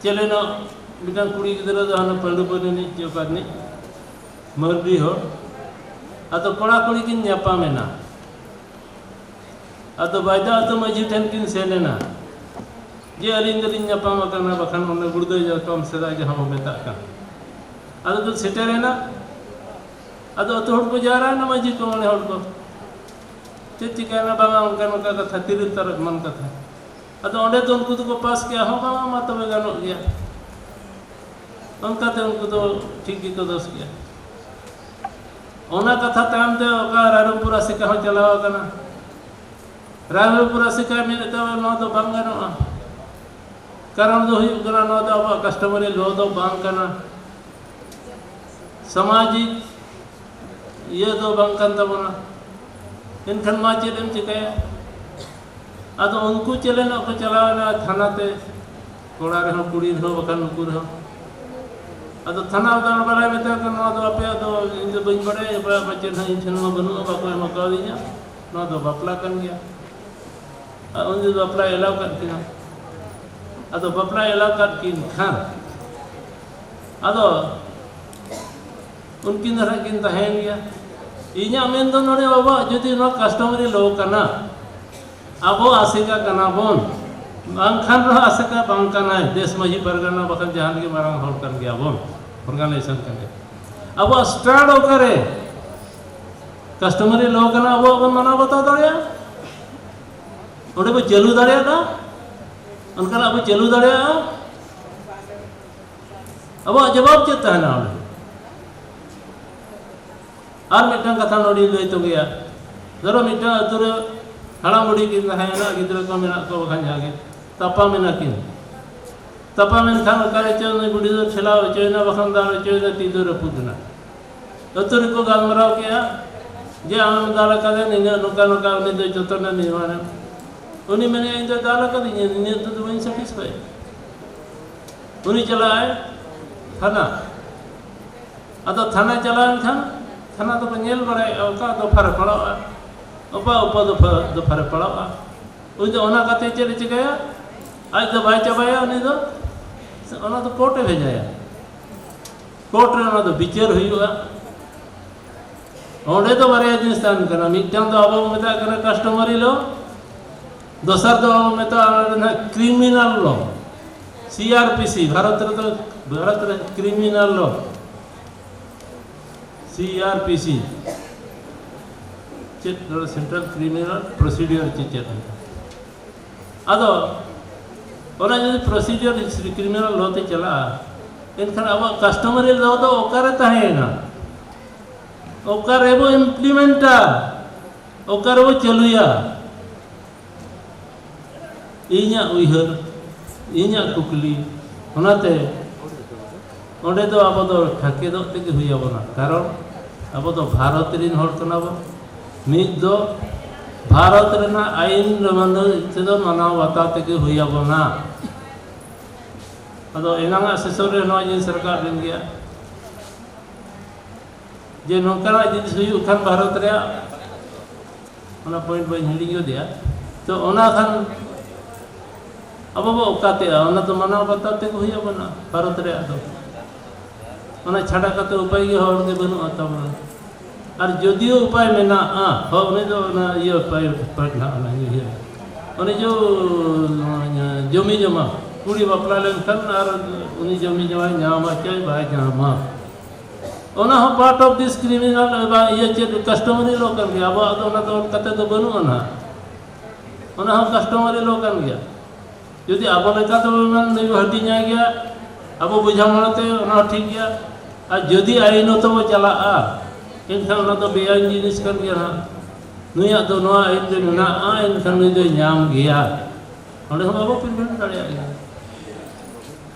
ᱪᱮᱞᱮᱱᱚᱜ ᱢᱤᱫᱴᱟᱝ ᱠᱩᱲᱤ ᱜᱤᱫᱽᱨᱟᱹ ᱫᱚ ᱦᱟᱱᱟ ᱯᱟᱹᱰᱩᱯᱟᱹᱰᱤ ᱨᱤᱱᱤᱡ ᱪᱮ ᱚᱠᱟ ᱨᱤᱱᱤᱡ ᱢᱟᱹᱨᱰᱤ ᱦᱚᱲ᱾ ᱟᱫᱚ ᱠᱚᱲᱟ ᱠᱩᱲᱤ ᱠᱤᱱ ᱧᱟᱯᱟᱢ ᱮᱱᱟ᱾ ᱟᱫᱚ ᱵᱟᱭᱫᱟ ᱟᱹᱛᱩ ᱢᱟᱹᱡᱷᱤ ᱴᱷᱮᱱ ᱠᱤᱱ ᱥᱮᱱ ᱮᱱᱟ ᱡᱮ, "ᱟᱹᱞᱤᱧ ᱫᱚᱞᱤᱧ ᱧᱟᱯᱟᱢ ᱟᱠᱟᱱᱟ", ᱵᱟᱠᱷᱟᱱ ᱚᱱᱮ ᱜᱩᱲᱫᱟᱹ ᱧᱟᱯᱟᱢ ᱥᱮᱫᱟᱭ ᱡᱟᱦᱟᱸ ᱵᱚ ᱢᱮᱛᱟᱜ ᱠᱟᱱ᱾ ᱟᱫᱚ ᱠᱤᱱ ᱥᱮᱴᱮᱨ ᱮᱱᱟ᱾ ᱟᱫᱚ ᱟᱹᱛᱩ ᱦᱚᱲ ᱠᱚ ᱡᱟᱣᱨᱟ ᱮᱱᱟ, ᱢᱟᱹᱡᱷᱤ ᱠᱚ, ᱢᱚᱬᱮ ᱦᱚᱲ ᱠᱚ᱾ ᱪᱮᱫ ᱪᱤᱠᱟᱹᱭᱮᱱᱟ? ᱵᱟᱝᱟ, ᱚᱱᱠᱟ ᱱᱚᱝᱠᱟ ᱠᱟᱛᱷᱟ, ᱛᱤᱨᱤᱞ ᱛᱟᱨᱚᱵ ᱮᱢᱟᱱ ᱠᱟᱛᱷᱟ᱾ ᱟᱫᱚ ᱚᱸᱰᱮ ᱫᱚ ᱩᱱᱠᱩ ᱫᱚᱠᱚ ᱯᱟᱥ ᱠᱮᱜᱼᱟ, ᱦᱚᱸ, ᱵᱟᱝᱟ, ᱢᱟ ᱛᱚᱵᱮ ᱜᱟᱱᱚᱜ ᱜᱮᱭᱟ᱾ ᱚᱱᱠᱟᱛᱮ ᱩᱱᱠᱩ ᱫᱚ ᱴᱷᱤᱠ ᱜᱮᱠᱚ ᱫᱳᱥ ᱠᱮᱜᱼᱟ᱾ ᱚᱱᱟ ᱠᱟᱛᱷᱟ ᱛᱟᱭᱚᱢ ᱛᱮ ᱚᱠᱟ ᱨᱟᱭᱨᱚᱝᱯᱩᱨ ᱟᱥᱮᱠᱟ ᱦᱚᱸ ᱪᱟᱞᱟᱣ ᱟᱠᱟᱱᱟ᱾ ᱨᱟᱭᱨᱚᱝᱯᱩᱨ ᱟᱥᱮᱠᱟ ᱢᱮᱱᱮᱫ ᱛᱟᱵᱚᱱᱟ, ᱱᱚᱣᱟ ᱫᱚ ᱵᱟᱝ ᱜᱟᱱᱚᱜᱼᱟ᱾ ᱠᱟᱨᱚᱱ ᱫᱚ ᱦᱩᱭᱩᱜ ᱠᱟᱱᱟ, ᱱᱚᱣᱟ ᱫᱚ ᱟᱵᱚᱣᱟᱜ customary law ᱫᱚ ᱵᱟᱝ ᱠᱟᱱᱟ, ᱥᱟᱢᱟᱡᱤᱠ ᱤᱭᱟᱹ ᱫᱚ ᱵᱟᱝ ᱠᱟᱱ ᱛᱟᱵᱚᱱᱟ᱾ ᱮᱱᱠᱷᱟᱱ ᱢᱟ ᱪᱮᱫ ᱮᱢ ᱪᱤᱠᱟᱹᱭᱟ? ᱟᱫᱚ ᱩᱱᱠᱩ ᱪᱮᱞᱮᱱᱚᱜ ᱠᱚ ᱪᱟᱞᱟᱣ ᱮᱱᱟ ᱛᱷᱟᱱᱟ ᱛᱮ, ᱠᱚᱲᱟ ᱨᱮᱦᱚᱸ ᱠᱩᱲᱤ ᱨᱮᱦᱚᱸ ᱵᱟᱠᱷᱟᱱ ᱱᱩᱠᱩ ᱨᱮᱦᱚᱸ᱾ ᱟᱫᱚ ᱛᱷᱟᱱᱟ ᱫᱚ ᱵᱟᱲᱟᱭ ᱢᱮᱛᱟ ᱠᱚ, "ᱱᱚᱣᱟ ᱫᱚ ᱟᱯᱮᱭᱟᱜ ᱫᱚ ᱤᱧ ᱫᱚ ᱵᱟᱹᱧ ᱵᱟᱲᱟᱭᱟ, ᱚᱠᱚᱭᱟᱜ ᱯᱟᱪᱮᱫ ᱦᱟᱸᱜ ᱤᱧ ᱴᱷᱮᱱ ᱢᱟ ᱵᱟᱹᱱᱩᱜᱼᱟ, ᱵᱟᱠᱚ ᱮᱢ ᱟᱠᱟᱣᱫᱤᱧᱟ, ᱱᱚᱣᱟ ᱫᱚ ᱵᱟᱯᱞᱟ ᱠᱟᱱ ᱜᱮᱭᱟ᱾" ᱩᱱᱤ ᱫᱚ ᱵᱟᱯᱞᱟᱭ ᱮᱞᱟᱣ ᱠᱟᱫ ᱠᱤᱱᱟ᱾ ᱟᱫᱚ ᱵᱟᱯᱞᱟᱭ ᱮᱞᱟᱣ ᱠᱟᱫ ᱠᱤᱱ ᱠᱷᱟᱱ ᱟᱫᱚ ᱩᱱᱠᱤᱱ ᱫᱚ ᱱᱟᱦᱟᱜ ᱠᱤᱱ ᱛᱟᱦᱮᱸᱭᱮᱱ ᱜᱮᱭᱟ᱾ ᱤᱧᱟᱹᱜ ᱢᱮᱱ ᱫᱚ ᱱᱚᱰᱮ ᱟᱵᱚᱣᱟᱜ ᱡᱩᱫᱤ ᱱᱚᱣᱟ customary law ᱠᱟᱱᱟ, ᱟᱵᱚ ᱟᱥᱮᱠᱟ ᱠᱟᱱᱟ ᱵᱚᱱ, ᱵᱟᱝᱠᱷᱟᱱ ᱨᱮᱦᱚᱸ ᱟᱥᱮᱠᱟ ᱵᱟᱝ ᱠᱟᱱᱟᱭ, ᱫᱮᱥ ᱢᱟᱹᱡᱷᱤ ᱯᱟᱨᱜᱟᱱᱟ ᱵᱟᱠᱷᱟᱱ ᱡᱟᱦᱟᱸ ᱨᱮᱜᱮ ᱢᱟᱨᱟᱝ ᱦᱚᱲ ᱠᱟᱱ ᱜᱮᱭᱟ ᱵᱚᱱ, organization ᱠᱟᱱ ᱜᱮᱭᱟ᱾ ᱟᱵᱚᱣᱟᱜ stand ᱚᱠᱟᱨᱮ? Customary law ᱠᱟᱱᱟ, ᱟᱵᱚᱣᱟᱜ ᱵᱚᱱ ᱢᱟᱱᱟᱣ ᱵᱟᱛᱟᱣ ᱫᱟᱲᱮᱭᱟᱜᱼᱟ, ᱚᱸᱰᱮ ᱵᱚ ᱪᱟᱹᱞᱩ ᱫᱟᱲᱮᱭᱟᱜᱼᱟ, ᱚᱱᱠᱟᱱᱟᱜ ᱵᱚ ᱪᱟᱹᱞᱩ ᱫᱟᱲᱮᱭᱟᱜᱼᱟ᱾ ᱟᱵᱚᱣᱟᱜ ᱡᱚᱵᱟᱵ ᱪᱮᱫ ᱛᱟᱦᱮᱱᱟ ᱚᱸᱰᱮ? ᱟᱨ ᱢᱤᱫᱴᱟᱝ ᱠᱟᱛᱷᱟ ᱱᱚᱰᱮᱧ ᱞᱟᱹᱭ ᱛᱚᱸᱜᱮᱭᱟ᱾ ᱫᱷᱚᱨᱚ ᱢᱤᱫᱴᱟᱝ ᱟᱹᱛᱩ ᱨᱮ ᱦᱟᱲᱟᱢ ᱵᱩᱲᱦᱤ ᱠᱤᱱ ᱛᱟᱦᱮᱸᱭᱮᱱᱟ, ᱜᱤᱫᱽᱨᱟᱹ ᱠᱚ ᱢᱮᱱᱟᱜ ᱠᱚ ᱵᱟᱠᱷᱟᱱ ᱡᱟᱦᱟᱸ ᱜᱮ, ᱛᱟᱯᱟᱢ ᱮᱱᱟ ᱠᱤᱱ᱾ ᱛᱟᱯᱟᱢ ᱮᱱ ᱠᱷᱟᱱ ᱚᱠᱟᱨᱮ ᱪᱚ ᱩᱱᱤ ᱵᱩᱰᱷᱤ ᱫᱚ ᱴᱷᱮᱞᱟᱣ ᱦᱚᱪᱚᱭᱮᱱᱟ, ᱵᱟᱠᱷᱟᱱ ᱫᱟᱞ ᱦᱚᱪᱚᱭᱮᱱᱟ, ᱛᱤ ᱫᱚ ᱨᱟᱹᱯᱩᱫ ᱮᱱᱟ᱾ ᱟᱹᱛᱩ ᱨᱮᱠᱚ ᱜᱟᱞᱢᱟᱨᱟᱣ ᱠᱮᱜᱼᱟ ᱡᱮ, "ᱟᱢᱮᱢ ᱫᱟᱞ ᱟᱠᱟᱫᱮ, ᱱᱤᱱᱟᱹᱜ ᱱᱚᱝᱠᱟ ᱱᱚᱝᱠᱟ, ᱩᱱᱤ ᱫᱚ ᱡᱚᱛᱚᱱᱮ ᱱᱤᱨᱢᱟᱱᱮ, ᱩᱱᱤ ᱢᱮᱱᱮᱫ, ᱤᱧ ᱫᱚ ᱫᱟᱞ ᱟᱠᱟᱫᱤᱧᱟ, ᱱᱤᱱᱟᱹᱜ ᱫᱚ ᱵᱟᱹᱧ satisfy᱾" ᱩᱱᱤ ᱪᱟᱞᱟᱜᱼᱟᱭ ᱛᱷᱟᱱᱟ᱾ ᱟᱫᱚ ᱛᱷᱟᱱᱟ ᱪᱟᱞᱟᱣ ᱮᱱ ᱠᱷᱟᱱ ᱛᱷᱟᱱᱟ ᱫᱚᱠᱚ ᱧᱮᱞ ᱵᱟᱲᱟᱭᱮᱫᱼᱟ, ᱚᱠᱟ ᱫᱚᱯᱷᱟ ᱨᱮ ᱯᱟᱲᱟᱜᱼᱟ, ᱚᱠᱟ ᱩᱯᱚ ᱫᱚᱯᱷᱟ, ᱫᱚᱯᱷᱟ ᱨᱮ ᱯᱟᱲᱟᱜᱼᱟ᱾ ᱩᱱᱤ ᱫᱚ ᱚᱱᱟ ᱠᱟᱛᱮ ᱪᱮᱫ ᱮ ᱪᱤᱠᱟᱹᱭᱟ? ᱟᱡ ᱫᱚ ᱵᱟᱭ ᱪᱟᱵᱟᱭᱟ, ᱩᱱᱤ ᱫᱚ ᱚᱱᱟ ᱫᱚ ᱠᱳᱨᱴ ᱮ ᱵᱷᱮᱡᱟᱭᱟ᱾ ᱠᱳᱨᱴ ᱨᱮ ᱚᱱᱟ ᱫᱚ ᱵᱤᱪᱟᱹᱨ ᱦᱩᱭᱩᱜᱼᱟ᱾ ᱚᱸᱰᱮ ᱫᱚ ᱵᱟᱨᱭᱟ ᱡᱤᱱᱤᱥ ᱛᱟᱦᱮᱱ ᱠᱟᱱᱟ, ᱢᱤᱫᱴᱟᱝ ᱫᱚ ᱟᱵᱚ ᱵᱚᱱ ᱢᱮᱛᱟᱜ ᱠᱟᱱᱟ customary law, ᱫᱚᱥᱟᱨ ᱫᱚ ᱟᱵᱚ ᱢᱮᱛᱟᱜᱼᱟ ᱚᱱᱟ ᱫᱚ ᱱᱟᱦᱟᱜ criminal law, CrPC, ᱵᱷᱟᱨᱚᱛ ᱨᱮᱫᱚ, ᱵᱷᱟᱨᱚᱛ ᱨᱮ criminal law, CrPC, ᱪᱮᱫ ᱱᱚᱰᱮ Central Criminal Procedure ᱪᱮᱫ ᱪᱮᱫ ᱚᱱᱠᱟ᱾ ᱟᱫᱚ ᱚᱱᱟ ᱡᱩᱫᱤ procedure criminal law ᱛᱮ ᱪᱟᱞᱟᱜᱼᱟ, ᱮᱱᱠᱷᱟᱱ ᱟᱵᱚᱣᱟᱜ customary law ᱫᱚ ᱚᱠᱟᱨᱮ ᱛᱟᱦᱮᱸᱭᱮᱱᱟ? ᱚᱠᱟᱨᱮ ᱵᱚ implement ᱟ? ᱚᱠᱟᱨᱮ ᱵᱚ ᱪᱟᱹᱞᱩᱭᱟ? ᱤᱧᱟᱹᱜ ᱩᱭᱦᱟᱹᱨ, ᱤᱧᱟᱹᱜ ᱠᱩᱠᱞᱤ, ᱚᱱᱟᱛᱮ ᱚᱸᱰᱮ ᱫᱚ ᱟᱵᱚ ᱫᱚ ᱴᱷᱟᱠᱮᱫᱚᱜ ᱛᱮᱜᱮ ᱦᱩᱭ ᱟᱵᱚᱱᱟ, ᱠᱟᱨᱚᱱ ᱟᱵᱚ ᱫᱚ ᱵᱷᱟᱨᱚᱛ ᱨᱮᱱ ᱦᱚᱲ ᱠᱟᱱᱟ ᱵᱚᱱ᱾ ᱢᱤᱫ ᱫᱚ ᱵᱷᱟᱨᱚᱛ ᱨᱮᱱᱟᱜ ᱟᱭᱤᱱ ᱢᱟᱱᱟᱣ ᱛᱮᱫᱚ ᱢᱟᱱᱟᱣ ᱵᱟᱛᱟᱣ ᱛᱮᱜᱮ ᱦᱩᱭ ᱟᱵᱚᱱᱟ᱾ ᱟᱫᱚ ᱮᱱᱟᱝᱟᱜ ᱥᱮᱥᱚᱱ ᱨᱮ ᱱᱚᱣᱟ ᱡᱤᱱᱤᱥ ᱨᱟᱠᱟᱵ ᱞᱮᱱ ᱜᱮᱭᱟ ᱡᱮ ᱱᱚᱝᱠᱟᱱᱟᱜ ᱡᱤᱱᱤᱥ ᱦᱩᱭᱩᱜ ᱠᱷᱟᱱ ᱵᱷᱟᱨᱚᱛ ᱨᱮᱭᱟᱜ, ᱚᱱᱟ point ᱵᱟᱹᱧ ᱦᱤᱲᱤᱧ ᱜᱚᱫᱮᱜᱼᱟ, ᱛᱚ ᱚᱱᱟ ᱠᱷᱟᱱ ᱟᱵᱚ ᱵᱚ ᱚᱠᱟᱛᱮᱜᱼᱟ? ᱚᱱᱟ ᱫᱚ ᱢᱟᱱᱟᱣ ᱵᱟᱛᱟᱣ ᱛᱮᱜᱮ ᱦᱩᱭ ᱟᱵᱚᱱᱟ ᱵᱷᱟᱨᱚᱛ ᱨᱮᱭᱟᱜ ᱫᱚ᱾ ᱚᱱᱟ ᱪᱷᱟᱰᱟ ᱠᱟᱛᱮ ᱩᱯᱟᱭ ᱜᱮ ᱦᱚᱲ ᱜᱮ ᱵᱟᱹᱱᱩᱜᱼᱟ ᱛᱟᱵᱚᱱᱟ᱾ ᱟᱨ ᱡᱚᱫᱤᱭᱳ ᱩᱯᱟᱭ ᱢᱮᱱᱟᱜᱼᱟ, ᱦᱚ, ᱩᱱᱤ ᱫᱚ ᱚᱱᱟ ᱤᱭᱟᱹ ᱩᱯᱟᱭ, ᱩᱯᱟᱭ ᱱᱟᱦᱟᱜ ᱚᱱᱟ ᱤᱭᱟᱹ, ᱩᱱᱤ ᱡᱚ ᱡᱚᱢᱤ ᱡᱚᱢᱟ, ᱠᱩᱲᱤ ᱵᱟᱯᱞᱟ ᱞᱮᱱᱠᱷᱟᱱ ᱟᱨ ᱩᱱᱤ ᱡᱚᱢᱤ ᱡᱚᱢᱟᱭ ᱧᱟᱢᱟ ᱪᱮ ᱵᱟᱭ ᱧᱟᱢᱟ, ᱚᱱᱟ ᱦᱚᱸ part of this criminal ᱵᱟ ᱤᱭᱟᱹ ᱪᱮᱫ customary law ᱠᱟᱱ ᱜᱮᱭᱟ᱾ ᱟᱵᱚᱣᱟᱜ ᱫᱚ ᱚᱱᱟ ᱫᱚ ᱚᱞ ᱠᱟᱛᱮ ᱫᱚ ᱵᱟᱹᱱᱩᱜᱼᱟ ᱱᱟᱦᱟᱜ᱾ ᱚᱱᱟ ᱦᱚᱸ customary law ᱠᱟᱱ ᱜᱮᱭᱟ᱾ ᱡᱩᱫᱤ ᱟᱵᱚ ᱞᱮᱠᱟ ᱛᱮᱵᱚ ᱢᱮᱱ ᱱᱩᱭ ᱵᱚ ᱦᱟᱹᱴᱤᱧᱟᱭ ᱜᱮᱭᱟ, ᱟᱵᱚ ᱵᱩᱡᱷᱟᱹᱣ ᱢᱚᱱᱮᱛᱮ ᱚᱱᱟ ᱦᱚᱸ ᱴᱷᱤᱠ ᱜᱮᱭᱟ᱾ ᱟᱨ ᱡᱩᱫᱤ ᱟᱭᱤᱱᱚᱛᱚ ᱵᱚ ᱪᱟᱞᱟᱜᱼᱟ, ᱮᱱᱠᱷᱟᱱ ᱚᱱᱟ ᱫᱚ ᱵᱮᱟᱭᱤᱱ ᱡᱤᱱᱤᱥ ᱠᱟᱱ ᱜᱮᱭᱟ ᱱᱟᱦᱟᱜ᱾ ᱱᱩᱭᱟᱜ ᱫᱚ ᱱᱚᱣᱟ ᱟᱭᱤᱱ ᱨᱮ ᱢᱮᱱᱟᱜᱼᱟ, ᱮᱱᱠᱷᱟᱱ ᱱᱩᱭ ᱫᱚᱭ ᱧᱟᱢ ᱜᱮᱭᱟ᱾ ᱚᱸᱰᱮ ᱦᱚᱸ ᱵᱟᱵᱚ prevent ᱫᱟᱲᱮᱭᱟᱜ ᱜᱮᱭᱟ᱾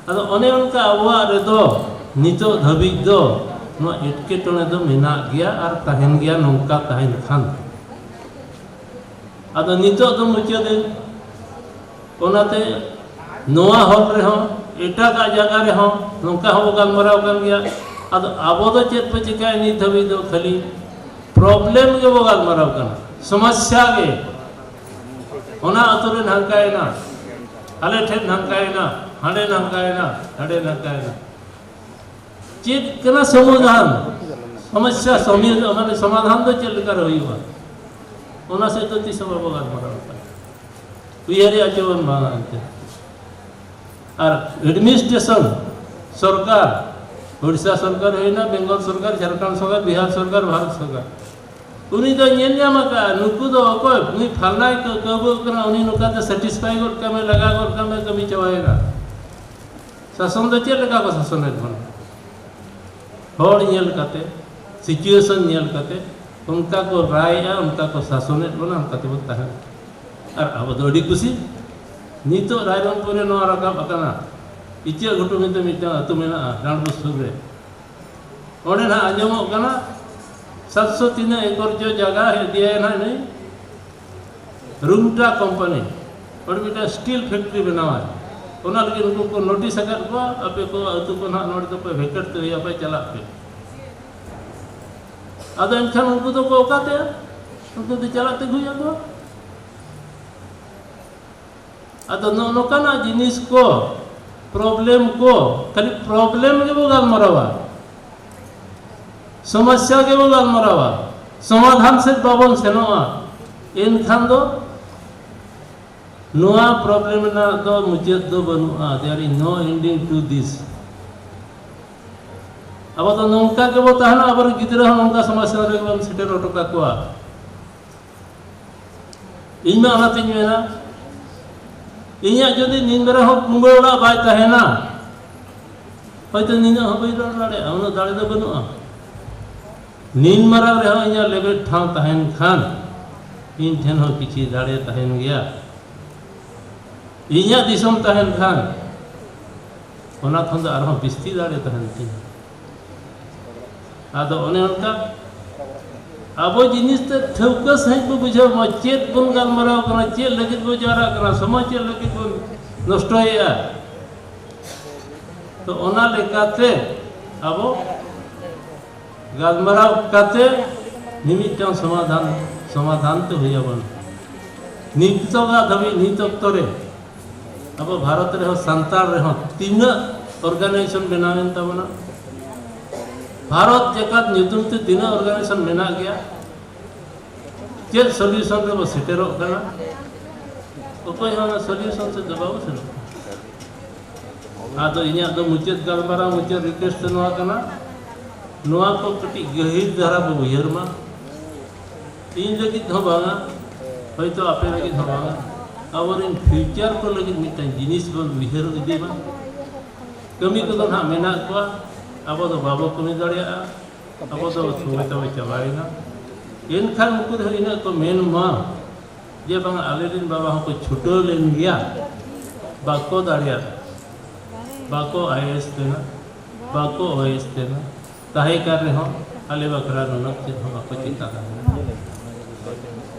ᱟᱫᱚ ᱚᱱᱮ ᱚᱱᱠᱟ ᱟᱵᱚᱣᱟᱜ ᱨᱮᱫᱚ ᱱᱤᱛᱚᱜ ᱫᱷᱟᱹᱵᱤᱡ ᱫᱚ ᱱᱚᱣᱟ ᱮᱴᱠᱮᱴᱚᱬᱮ ᱫᱚ ᱢᱮᱱᱟᱜ ᱜᱮᱭᱟ, ᱟᱨ ᱛᱟᱦᱮᱱ ᱜᱮᱭᱟ ᱱᱚᱝᱠᱟ ᱛᱟᱦᱮᱱ ᱠᱷᱟᱱ᱾ ᱟᱫᱚ ᱱᱤᱛᱚᱜ ᱫᱚ ᱢᱩᱪᱟᱹᱫ ᱮᱱ᱾ ᱚᱱᱟᱛᱮ ᱱᱚᱣᱟ ᱦᱚᱞ ᱨᱮᱦᱚᱸ, ᱮᱴᱟᱜᱟᱜ ᱡᱟᱭᱜᱟ ᱨᱮᱦᱚᱸ ᱱᱚᱝᱠᱟ ᱦᱚᱸ ᱜᱟᱞᱢᱟᱨᱟᱣ ᱠᱟᱱ ᱜᱮᱭᱟ᱾ ᱟᱫᱚ ᱟᱵᱚ ᱫᱚ ᱪᱮᱫ ᱯᱮ ᱪᱤᱠᱟᱹᱭᱟ? ᱱᱤᱛ ᱫᱷᱟᱹᱵᱤᱡ ᱫᱚ ᱠᱷᱟᱹᱞᱤ problem ᱜᱮᱵᱚ ᱜᱟᱞᱢᱟᱨᱟᱣ ᱠᱟᱱᱟ, ᱥᱚᱢᱚᱥᱥᱟ ᱜᱮ᱾ ᱚᱱᱟ ᱟᱹᱛᱩ ᱨᱮ ᱱᱚᱝᱠᱟᱭᱮᱱᱟ, ᱟᱞᱮ ᱴᱷᱮᱱ ᱱᱚᱝᱠᱟᱭᱮᱱᱟ, ᱦᱟᱸᱰᱮ ᱱᱚᱝᱠᱟᱭᱮᱱᱟ, ᱦᱟᱸᱰᱮ ᱱᱚᱝᱠᱟᱭᱮᱱᱟ᱾ ᱪᱮᱫ ᱠᱟᱱᱟ ᱥᱚᱢᱟᱫᱷᱟᱱ? ᱥᱚᱢᱚᱥᱥᱟ ᱥᱚᱢᱤ-, ᱢᱟᱱᱮ ᱥᱚᱢᱟᱫᱷᱟᱱ ᱫᱚ ᱪᱮᱫ ᱞᱮᱠᱟ ᱨᱮ ᱦᱩᱭᱩᱜᱼᱟ? ᱚᱱᱟ ᱥᱮᱫ ᱫᱚ ᱛᱤᱥ ᱦᱚᱸ ᱵᱟᱵᱚ ᱜᱟᱞᱢᱟᱨᱟᱣ ᱟᱠᱟᱫᱟ᱾ ᱩᱭᱦᱟᱹᱨᱮᱜᱼᱟ ᱪᱮ ᱵᱚᱱ ᱵᱟᱝᱟ ᱮᱱᱛᱮ? ᱟᱨ administration ᱥᱚᱨᱠᱟᱨ, ᱳᱰᱤᱥᱟ ᱥᱚᱨᱠᱟᱨ ᱦᱩᱭᱱᱟ, ᱵᱮᱝᱜᱚᱞ ᱥᱚᱨᱠᱟᱨ, ᱡᱷᱟᱲᱠᱷᱚᱸᱰ ᱥᱚᱨᱠᱟᱨ, ᱵᱤᱦᱟᱨ ᱥᱚᱨᱠᱟᱨ, ᱵᱷᱟᱨᱚᱛ ᱥᱚᱨᱠᱟᱨ, ᱩᱱᱤ ᱫᱚᱭ ᱧᱮᱞ ᱧᱟᱢ ᱟᱠᱟᱫᱼᱟ ᱱᱩᱠᱩ ᱫᱚ ᱚᱠᱚᱭ, ᱱᱩᱭ ᱯᱷᱟᱞᱱᱟᱭ ᱠᱟᱹ-, ᱠᱟᱹᱣᱵᱟᱹᱜ ᱠᱟᱱᱟ, ᱩᱱᱤ ᱱᱚᱝᱠᱟᱛᱮ satisfy ᱜᱚᱫ ᱠᱟᱜ ᱢᱮ, ᱞᱟᱜᱟ ᱜᱚᱫ ᱠᱟᱜ ᱢᱮ, ᱠᱟᱹᱢᱤ ᱪᱟᱵᱟᱭᱮᱱᱟ᱾ ᱥᱟᱥᱚᱱ ᱫᱚ ᱪᱮᱫ ᱞᱮᱠᱟ ᱠᱚ ᱥᱟᱥᱚᱱᱮᱫ ᱵᱚᱱᱟ? ᱦᱚᱲ ᱧᱮᱞ ᱠᱟᱛᱮ, situation ᱧᱮᱞ ᱠᱟᱛᱮ, ᱚᱱᱠᱟ ᱠᱚ ᱨᱟᱭᱮᱜᱼᱟ, ᱚᱱᱠᱟ ᱠᱚ ᱥᱟᱥᱚᱱᱮᱫ ᱵᱚᱱᱟ, ᱚᱱᱠᱟ ᱛᱮᱵᱚᱱ ᱛᱟᱦᱮᱱᱟ᱾ ᱟᱨ ᱟᱵᱚ ᱫᱚ ᱟᱹᱰᱤ ᱠᱩᱥᱤ᱾ ᱱᱤᱛᱚᱜ ᱨᱟᱭᱨᱚᱝᱯᱩᱨ ᱨᱮ ᱱᱚᱣᱟ ᱨᱟᱠᱟᱵ ᱟᱠᱟᱱᱟ, ᱤᱪᱟᱹᱜ ᱜᱷᱩᱴᱩ ᱢᱮᱱᱛᱮ ᱢᱤᱫᱴᱟᱝ ᱟᱹᱛᱩ ᱢᱮᱱᱟᱜᱼᱟ ᱰᱟᱸᱰᱵᱳᱥ ᱥᱩᱨ ᱨᱮ᱾ ᱚᱸᱰᱮ ᱱᱟᱦᱟᱜ ᱟᱸᱡᱚᱢᱚᱜ ᱠᱟᱱᱟ ᱥᱟᱛᱥᱚ ᱛᱤᱱᱟᱹᱜ ᱮᱠᱚᱨ ᱪᱚ ᱡᱟᱭᱜᱟ ᱤᱫᱤᱭᱟᱭ ᱱᱟᱦᱟᱜ ᱱᱩᱭ ᱨᱩᱝᱴᱟ ᱠᱳᱢᱯᱟᱱᱤ᱾ ᱚᱸᱰᱮ ᱢᱤᱫᱴᱟᱝ steel factory ᱵᱮᱱᱟᱣᱟᱭ᱾ ᱚᱱᱟ ᱞᱟᱹᱜᱤᱫ ᱩᱱᱠᱩ ᱠᱚ notice ᱟᱠᱟᱫ ᱠᱚᱣᱟ, ᱟᱯᱮ ᱠᱚ ᱟᱹᱛᱩ ᱠᱚ ᱱᱟᱦᱟᱜ ᱱᱚᱰᱮ ᱫᱚᱯᱮ vacate ᱛᱮ ᱦᱩᱭᱩᱜᱼᱟ, ᱯᱮ ᱪᱟᱞᱟᱜ ᱯᱮ᱾ ᱟᱫᱚ ᱮᱱᱠᱷᱟᱱ ᱩᱱᱠᱩ ᱫᱚᱠᱚ ᱚᱠᱟᱛᱮ? ᱩᱱᱠᱩ ᱫᱚ ᱪᱟᱞᱟᱜ ᱛᱮᱜᱮ ᱦᱩᱭᱩᱜ ᱟᱠᱚ᱾ ᱟᱫᱚ ᱱᱚᱜᱼᱚ ᱱᱚᱝᱠᱟᱱᱟᱜ ᱡᱤᱱᱤᱥ ᱠᱚ, ᱯᱨᱚᱵᱞᱮᱢ ᱠᱚ, ᱠᱷᱟᱹᱞᱤ ᱯᱨᱚᱵᱞᱮᱢ ᱜᱮᱵᱚ ᱜᱟᱞᱢᱟᱨᱟᱣᱟ, ᱥᱚᱢᱚᱥᱥᱟ ᱜᱮᱵᱚ ᱜᱟᱞᱢᱟᱨᱟᱣᱟ, ᱥᱚᱢᱟᱫᱷᱟᱱ ᱥᱮᱫ ᱵᱟᱵᱚᱱ ᱥᱮᱱᱚᱜᱼᱟ, ᱮᱱᱠᱷᱟᱱ ᱫᱚ ᱱᱚᱣᱟ ᱯᱨᱚᱵᱞᱮᱢ ᱨᱮᱱᱟᱜ ᱫᱚ ᱢᱩᱪᱟᱹᱫ ᱫᱚ ᱵᱟᱹᱱᱩᱜᱼᱟ᱾ There is no ending to this. ᱟᱵᱚ ᱫᱚ ᱱᱚᱝᱠᱟ ᱜᱮᱵᱚ ᱛᱟᱦᱮᱱᱟ, ᱟᱵᱚᱨᱮᱱ ᱜᱤᱫᱽᱨᱟᱹ ᱦᱚᱸ ᱱᱚᱝᱠᱟ ᱥᱚᱢᱟᱡᱽ ᱥᱮᱵᱟ ᱨᱮᱜᱮ ᱵᱚᱱ ᱥᱮᱴᱮᱨ ᱦᱚᱴᱚ ᱠᱟᱠᱚᱣᱟ᱾ ᱤᱧ ᱢᱟ ᱚᱱᱟᱛᱤᱧ ᱢᱮᱱᱟ, ᱤᱧᱟᱹᱜ ᱡᱩᱫᱤ ᱱᱤᱱ ᱵᱮᱲᱟ ᱦᱚᱸ ᱠᱩᱢᱵᱟᱹ ᱚᱲᱟᱜ ᱵᱟᱭ ᱛᱟᱦᱮᱱᱟ, ᱦᱚᱭᱛᱳ ᱱᱤᱱᱟᱹᱜ ᱦᱚᱸ ᱵᱟᱹᱧ ᱨᱚᱲ ᱫᱟᱲᱮᱭᱟᱜᱼᱟ, ᱩᱱᱟᱹᱜ ᱫᱟᱲᱮ ᱫᱚ ᱵᱟᱹᱱᱩᱜᱼᱟ᱾ ᱱᱤᱱ ᱢᱟᱨᱟᱝ ᱨᱮᱦᱚᱸ ᱤᱧᱟᱹᱜ ᱞᱮᱵᱮᱫ ᱴᱷᱟᱶ ᱛᱟᱦᱮᱱ ᱠᱷᱟᱱ, ᱤᱧ ᱴᱷᱮᱱ ᱦᱚᱸ ᱠᱤᱪᱷᱤ ᱫᱟᱲᱮ ᱛᱟᱦᱮᱱ ᱜᱮᱭᱟ᱾ ᱤᱧᱟᱹᱜ ᱫᱤᱥᱚᱢ ᱛᱟᱦᱮᱱ ᱠᱷᱟᱱ, ᱚᱱᱟ ᱠᱷᱚᱱ ᱫᱚ ᱟᱨᱦᱚᱸ ᱵᱤᱥᱛᱤ ᱫᱟᱲᱮ ᱛᱟᱦᱮᱱ ᱛᱤᱧᱟᱹ᱾ ᱟᱫᱚ ᱚᱱᱮ ᱚᱱᱠᱟ ᱟᱵᱚ ᱡᱤᱱᱤᱥ ᱛᱮ ᱴᱷᱟᱹᱣᱠᱟᱹ ᱥᱟᱺᱦᱤᱡ ᱵᱚ ᱵᱩᱡᱷᱟᱹᱣ ᱢᱟ, ᱪᱮᱫ ᱵᱚᱱ ᱜᱟᱞᱢᱟᱨᱟᱣ ᱠᱟᱱᱟ, ᱪᱮᱫ ᱞᱟᱹᱜᱤᱫ ᱵᱚ ᱡᱟᱣᱨᱟᱜ ᱠᱟᱱᱟ, ᱥᱚᱢᱚᱭ ᱪᱮᱫ ᱞᱟᱹᱜᱤᱫ ᱵᱚᱱ ᱱᱚᱥᱴᱚᱭᱮᱫᱼᱟ᱾ ᱛᱚ ᱚᱱᱟ ᱞᱮᱠᱟᱛᱮ ᱟᱵᱚ ᱜᱟᱞᱢᱟᱨᱟᱣ ᱠᱟᱛᱮ ᱢᱤᱢᱤᱫᱴᱟᱝ ᱥᱚᱢᱟᱫᱷᱟᱱ, ᱥᱚᱢᱟᱫᱷᱟᱱ ᱛᱮ ᱦᱩᱭ ᱟᱵᱚᱱ᱾ ᱱᱤᱛᱚᱜᱟᱜ ᱫᱷᱟᱹᱵᱤᱡ, ᱱᱤᱛ ᱚᱠᱛᱚ ᱨᱮ ᱟᱵᱚ ᱵᱷᱟᱨᱚᱛ ᱨᱮᱦᱚᱸ, ᱥᱟᱱᱛᱟᱲ ᱨᱮᱦᱚᱸ ᱛᱤᱱᱟᱹᱜ ᱚᱨᱜᱟᱱᱟᱭᱡᱮᱥᱚᱱ ᱵᱮᱱᱟᱣᱮᱱ ᱛᱟᱵᱚᱱᱟ? ᱵᱷᱟᱨᱚᱛ ᱡᱟᱠᱟᱛ ᱧᱩᱛᱩᱢ ᱛᱮ ᱛᱤᱱᱟᱹᱜ ᱚᱨᱜᱟᱱᱟᱭᱡᱮᱥᱚᱱ ᱢᱮᱱᱟᱜ ᱜᱮᱭᱟ? ᱪᱮᱫ ᱥᱚᱞᱤᱭᱩᱥᱚᱱ ᱨᱮᱵᱚ ᱥᱮᱴᱮᱨᱚᱜ ᱠᱟᱱᱟ? ᱚᱠᱚᱭ ᱦᱚᱸ ᱚᱱᱟ ᱥᱚᱞᱤᱭᱩᱥᱚᱱ ᱥᱮᱫ ᱫᱚ ᱵᱟᱵᱚ ᱥᱮᱱᱚᱜ ᱠᱟᱱᱟ᱾ ᱟᱫᱚ ᱤᱧᱟᱹᱜ ᱫᱚ ᱢᱩᱪᱟᱹᱫ ᱜᱟᱞᱢᱟᱨᱟᱣ, ᱢᱩᱪᱟᱹᱫ ᱨᱤᱠᱩᱭᱮᱥᱴ ᱫᱚ ᱱᱚᱣᱟ ᱠᱟᱱᱟ, ᱱᱚᱣᱟ ᱠᱚ ᱠᱟᱹᱴᱤᱡ ᱜᱟᱹᱦᱤᱨ ᱫᱷᱟᱨᱟ ᱵᱚ ᱩᱭᱦᱟᱹᱨ ᱢᱟ᱾ ᱤᱧ ᱞᱟᱹᱜᱤᱫ ᱦᱚᱸ ᱵᱟᱝᱟ, ᱦᱚᱭᱛᱳ ᱟᱯᱮ ᱞᱟᱹᱜᱤᱫ ᱦᱚᱸ ᱵᱟᱝᱟ, ᱟᱵᱚᱨᱮᱱ ᱯᱷᱤᱭᱩᱪᱟᱨ ᱠᱚ ᱞᱟᱹᱜᱤᱫ ᱢᱤᱫᱴᱟᱝ ᱡᱤᱱᱤᱥ ᱵᱚᱱ ᱩᱭᱦᱟᱹᱨ ᱤᱫᱤ ᱢᱟ᱾ ᱠᱟᱹᱢᱤ ᱠᱚᱫᱚ ᱱᱟᱦᱟᱜ ᱢᱮᱱᱟᱜ ᱠᱚᱣᱟ, ᱟᱵᱚ ᱫᱚ ᱵᱟᱵᱚ ᱠᱟᱹᱢᱤ ᱫᱟᱲᱮᱭᱟᱜᱼᱟ, ᱟᱵᱚ ᱫᱚ ᱥᱚᱢᱚᱭ ᱛᱟᱵᱚ ᱪᱟᱵᱟᱭᱮᱱᱟ᱾ ᱮᱱᱠᱷᱟᱱ ᱩᱱᱠᱩ ᱨᱮᱦᱚᱸ ᱤᱱᱟᱹᱜ ᱠᱚ ᱢᱮᱱ ᱢᱟ ᱡᱮ ᱵᱟᱝᱟ, ᱟᱞᱮ ᱨᱮᱱ ᱵᱟᱵᱟ ᱦᱚᱸᱠᱚ ᱪᱷᱩᱴᱟᱹᱣ ᱞᱮᱱ ᱜᱮᱭᱟ, ᱵᱟᱠᱚ ᱫᱟᱲᱮᱭᱟᱜᱼᱟ, ᱵᱟᱠᱚ ᱟᱭ ᱮ ᱮᱥ ᱞᱮᱱᱟ, ᱵᱟᱠᱚ ᱳ ᱮ ᱮᱥ ᱞᱮᱱᱟ, ᱛᱟᱦᱮᱸ ᱠᱟᱱ ᱨᱮᱦᱚᱸ ᱟᱞᱮ ᱵᱟᱠᱷᱨᱟ ᱱᱩᱱᱟᱹᱜ ᱪᱮᱫ ᱦᱚᱸ ᱵᱟᱠᱚ ᱪᱮᱠᱟ ᱫᱟᱲᱮᱭᱟᱜᱼᱟ᱾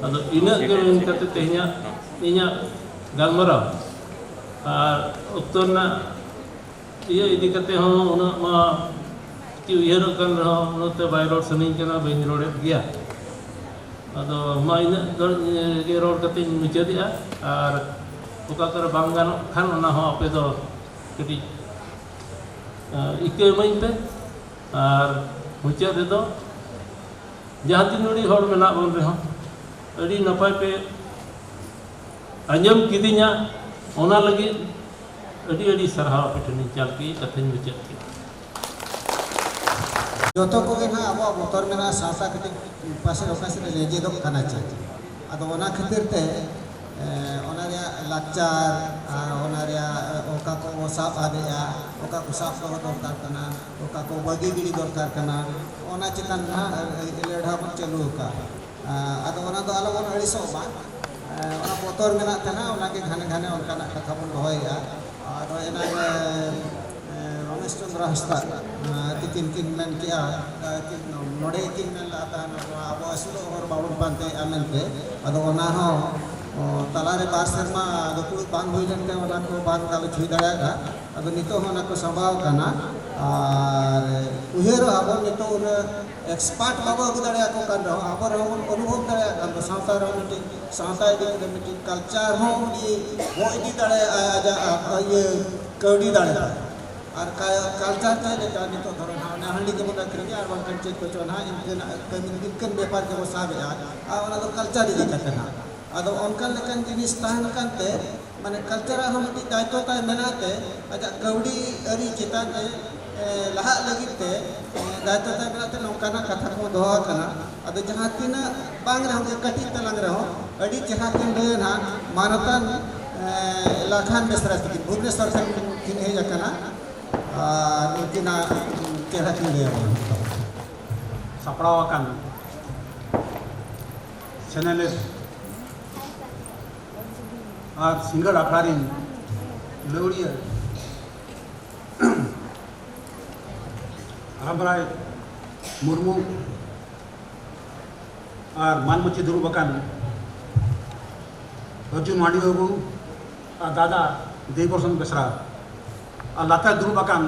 ᱟᱫᱚ ᱤᱱᱟᱹᱜ ᱜᱮ ᱢᱮᱱ ᱠᱟᱛᱮ ᱛᱮᱦᱮᱧᱟᱜ ᱤᱧᱟᱹᱜ ᱜᱟᱞᱢᱟᱨᱟᱣ ᱟᱨ ᱚᱠᱛᱚ ᱨᱮᱱᱟᱜ ᱤᱭᱟᱹ ᱤᱫᱤ ᱠᱟᱛᱮ ᱦᱚᱸ ᱩᱱᱟᱹᱜ ᱢᱟ ᱪᱮᱫ ᱩᱭᱦᱟᱹᱨᱚᱜ ᱠᱟᱱ ᱨᱮᱦᱚᱸ, ᱩᱱᱟᱹᱜ ᱛᱮ ᱵᱟᱭ ᱨᱚᱲ ᱥᱟᱱᱟᱧ ᱠᱟᱱᱟ, ᱵᱟᱹᱧ ᱨᱚᱲᱮᱫ ᱜᱮᱭᱟ᱾ ᱟᱫᱚ ᱢᱟ ᱤᱱᱟᱹᱜ ᱫᱚ, ᱜᱮ ᱨᱚᱲ ᱠᱟᱛᱮᱧ ᱢᱩᱪᱟᱹᱫᱮᱜᱼᱟ᱾ ᱟᱨ ᱚᱠᱟ ᱠᱚᱨᱮ ᱵᱟᱝ ᱜᱟᱱᱚᱜ ᱠᱷᱟᱱ, ᱚᱱᱟ ᱦᱚᱸ ᱟᱯᱮ ᱫᱚ ᱠᱟᱹᱴᱤᱡ ᱤᱠᱟᱹ ᱮᱢᱟᱹᱧ ᱯᱮ᱾ ᱟᱨ ᱢᱩᱪᱟᱹᱫ ᱨᱮᱫᱚ ᱡᱟᱦᱟᱸ ᱛᱤᱱ ᱩᱰᱤᱡ ᱦᱚᱲ ᱢᱮᱱᱟᱜ ᱵᱚᱱ ᱨᱮᱦᱚᱸ, ᱟᱹᱰᱤ ᱱᱟᱯᱟᱭ ᱯᱮ ᱟᱸᱡᱚᱢ ᱠᱤᱫᱤᱧᱟ, ᱚᱱᱟ ᱞᱟᱹᱜᱤᱫ ᱟᱹᱰᱤ ᱟᱹᱰᱤ ᱥᱟᱨᱦᱟᱣ ᱟᱯᱮ ᱴᱷᱮᱱᱤᱧ ᱪᱟᱞ ᱠᱮᱫ ᱠᱟᱛᱷᱟᱧ ᱢᱩᱪᱟᱹᱫ ᱠᱮᱫᱟ᱾ ᱡᱚᱛᱚ ᱠᱚᱜᱮ ᱱᱟᱦᱟᱜ ᱟᱵᱚᱣᱟᱜ ᱵᱚᱛᱚᱨ ᱢᱮᱱᱟᱜᱼᱟ, ᱥᱟᱶᱛᱟ ᱠᱟᱹᱴᱤᱡ ᱯᱟᱥᱮ ᱚᱠᱟ ᱥᱮᱫ ᱨᱮ ᱞᱮᱸᱡᱮᱫᱚᱜ ᱠᱟᱱᱟ ᱪᱮ᱾ ᱟᱫᱚ ᱚᱱᱟ ᱠᱷᱟᱹᱛᱤᱨ ᱛᱮ, ᱮ, ᱚᱱᱟ ᱨᱮᱭᱟᱜ ᱞᱟᱠᱪᱟᱨ ᱟᱨ ᱚᱱᱟ ᱨᱮᱭᱟᱜ, ᱮ, ᱚᱠᱟ ᱠᱚ ᱵᱚ ᱥᱟᱵ ᱟᱫᱮᱜᱼᱟ, ᱚᱠᱟ ᱠᱚ ᱥᱟᱵ ᱫᱚᱦᱚ ᱫᱚᱨᱠᱟᱨ ᱠᱟᱱᱟ, ᱚᱠᱟ ᱠᱚ ᱵᱟᱹᱜᱤ ᱜᱤᱰᱤ ᱫᱚᱨᱠᱟᱨ ᱠᱟᱱᱟ, ᱚᱱᱟ ᱪᱮᱛᱟᱱ ᱱᱟᱦᱟᱜ, ᱮ, ᱞᱮᱰᱷᱟ ᱵᱚᱱ ᱪᱟᱹᱞᱩ ᱟᱠᱟᱫᱼᱟ᱾ ᱟᱫᱚ ᱚᱱᱟ ᱫᱚ ᱟᱞᱚ ᱵᱚᱱ ᱟᱹᱲᱤᱥᱚᱜ ᱢᱟ᱾ ᱚᱱᱟ ᱵᱚᱛᱚᱨ ᱢᱮᱱᱟᱜ ᱛᱮ ᱱᱟᱜ ᱚᱱᱟ ᱜᱮ ᱜᱷᱟᱱᱮ ᱜᱷᱟᱱᱮ ᱚᱱᱠᱟᱱᱟᱜ ᱠᱟᱛᱷᱟ ᱵᱚᱱ ᱫᱚᱦᱚᱭᱮᱫᱼᱟ᱾ ᱟᱫᱚ ᱮᱱᱟᱝ, ᱮ, ᱨᱚᱢᱮᱥ ᱪᱚᱸᱫᱽᱨᱚ ᱦᱟᱸᱥᱫᱟ, ᱮ, ᱛᱤᱠᱤᱱ ᱠᱤᱱ ᱢᱮᱱ ᱠᱮᱜᱼᱟ, ᱮ, ᱠᱤᱱ ᱱᱚᱰᱮ ᱠᱤᱱ ᱢᱮᱱ ᱞᱮᱫᱼᱟ ᱛᱟᱦᱮᱱ, ᱱᱚᱣᱟ ᱟᱵᱚ ᱟᱹᱥᱩᱞᱚᱜ ᱦᱚᱲ ᱵᱟᱵᱚᱱ ᱯᱟᱱᱛᱮᱭᱮᱫᱼᱟ ᱢᱮᱱᱛᱮ᱾ ᱟᱫᱚ ᱚᱱᱟ ᱦᱚᱸ, ᱚ, ᱛᱟᱞᱟᱨᱮ ᱵᱟᱨ ᱥᱮᱨᱢᱟ ᱫᱩᱯᱲᱩᱵ ᱵᱟᱝ ᱦᱩᱭ ᱞᱮᱱᱛᱮ ᱚᱱᱟ ᱠᱚ ᱵᱟᱝ ᱜᱟᱞᱚᱪ ᱦᱩᱭ ᱫᱟᱲᱮᱭᱟᱜᱼᱟ᱾ ᱟᱫᱚ ᱱᱤᱛᱚᱜ ᱦᱚᱸ ᱚᱱᱟ ᱠᱚ ᱥᱟᱢᱵᱟᱣ ᱠᱟᱱᱟ᱾ ᱟᱨ ᱩᱭᱦᱟᱹᱨᱚᱜᱼᱟ ᱵᱚᱱ, ᱱᱤᱛᱚᱜ ᱩᱱᱟᱹᱜ expert ᱵᱟᱵᱚ ᱟᱹᱜᱩ ᱫᱟᱲᱮᱭᱟᱠᱚ ᱠᱟᱱ ᱨᱮᱦᱚᱸ, ᱟᱵᱚ ᱨᱮᱦᱚᱸ ᱵᱚᱱ ᱚᱱᱩᱵᱷᱚᱵ ᱫᱟᱲᱮᱭᱟᱜ ᱠᱟᱱ ᱫᱚ, ᱥᱟᱶᱛᱟ ᱨᱮᱦᱚᱸ ᱢᱤᱫᱴᱤᱡ, ᱥᱟᱶᱛᱟ ᱤᱫᱤ ᱠᱟᱛᱮ ᱢᱤᱫᱴᱤᱡ culture ᱦᱚᱸ ᱩᱱᱤ ᱦᱚᱸ ᱤᱫᱤ ᱫᱟᱲᱮᱭᱟᱜᱼᱟᱭ ᱟᱡᱟᱜ, ᱟ, ᱤᱭᱟᱹ, ᱠᱟᱹᱣᱰᱤ ᱫᱟᱲᱮ ᱛᱮ᱾ ᱟᱨ ᱠᱟ-, culture ᱪᱮᱫ ᱞᱮᱠᱟ ᱱᱤᱛᱚᱜ ᱫᱷᱚᱨᱚ ᱱᱟᱦᱟᱜ ᱚᱱᱮ ᱦᱟᱺᱰᱤ ᱜᱮᱵᱚᱱ ᱟᱹᱠᱷᱨᱤᱧᱟ ᱟᱨ ᱵᱟᱝᱠᱷᱟᱱ ᱪᱮᱫ ᱠᱚᱪᱚ ᱱᱟᱦᱟᱜ ᱤᱱᱠᱟᱹᱱᱟᱜ ᱠᱟᱹᱢᱤ, ᱤᱱᱠᱟᱹᱱ ᱵᱮᱯᱟᱨ ᱜᱮᱵᱚᱱ ᱥᱟᱵᱮᱜᱼᱟ᱾ ᱟᱨ ᱚᱱᱟ ᱫᱚ culture ᱤᱫᱤ ᱠᱟᱛᱮ ᱱᱟᱦᱟᱜ᱾ ᱟᱫᱚ ᱚᱱᱠᱟᱱ ᱞᱮᱠᱟᱱ ᱡᱤᱱᱤᱥ ᱛᱟᱦᱮᱱ ᱠᱟᱱᱛᱮ, ᱢᱟᱱᱮ culture ᱟᱜ ᱦᱚᱸ ᱢᱤᱫᱴᱤᱡ ᱫᱟᱭᱤᱛᱛᱚ ᱛᱟᱭ ᱢᱮᱱᱟᱜ ᱛᱮ, ᱟᱡᱟᱜ ᱠᱟᱹᱣᱰᱤ ᱟᱹᱨᱤ ᱪᱮᱛᱟᱱ ᱨᱮ, ᱮ, ᱞᱟᱦᱟᱜ ᱞᱟᱹᱜᱤᱫ ᱛᱮ, ᱮ, ᱫᱟᱭᱤᱛᱛᱚ ᱛᱟᱭ ᱢᱮᱱᱟᱜ ᱛᱮ ᱱᱚᱝᱠᱟᱱᱟᱜ ᱠᱟᱛᱷᱟ ᱠᱚ ᱫᱚᱦᱚ ᱟᱠᱟᱱᱟ᱾ ᱟᱫᱚ ᱡᱟᱦᱟᱸ ᱛᱤᱱᱟᱹᱜ ᱵᱟᱝ ᱨᱮᱦᱚᱸ ᱜᱮ, ᱠᱟᱹᱴᱤᱡ ᱛᱟᱞᱟᱝ ᱨᱮᱦᱚᱸ ᱟᱹᱰᱤ ᱪᱮᱦᱨᱟ ᱠᱤᱱ ᱞᱟᱹᱭᱟ ᱱᱟᱦᱟᱜ ᱢᱟᱱᱚᱛᱟᱱ, ᱮ, ᱞᱟᱠᱷᱟᱱ ᱵᱮᱥᱨᱟ ᱛᱟᱹᱠᱤᱱ ᱵᱷᱩᱵᱽᱱᱮᱥᱚᱨ ᱠᱷᱚᱱ ᱠᱤᱱ ᱦᱮᱡ ᱟᱠᱟᱱᱟ᱾ ᱟᱨ ᱩᱱᱠᱤᱱᱟᱜ ᱪᱮᱦᱨᱟ ᱠᱤᱱ ᱞᱟᱹᱭ ᱟᱵᱚᱱᱟ᱾ ᱥᱟᱯᱲᱟᱣ ᱟᱠᱟᱱ ᱪᱮᱱᱮᱞ ᱟᱨ ᱥᱤᱸᱜᱟᱹᱲ ᱟᱠᱷᱲᱟ ᱨᱤᱱ ᱞᱟᱹᱣᱲᱤᱭᱟᱹ ᱨᱟᱢᱨᱟᱭ ᱢᱩᱨᱢᱩ ᱟᱨ ᱢᱟᱹᱱ ᱢᱟᱹᱪᱤ ᱫᱩᱲᱩᱵ ᱟᱠᱟᱱ ᱚᱨᱡᱩᱱ ᱢᱟᱱᱰᱤ ᱵᱟᱹᱵᱩ ᱟᱨ ᱫᱟᱫᱟ ᱫᱮᱵᱤᱯᱨᱚᱥᱟᱫᱽ ᱵᱮᱥᱨᱟ ᱟᱨ ᱞᱟᱛᱟᱨ ᱫᱩᱲᱩᱵ ᱟᱠᱟᱱ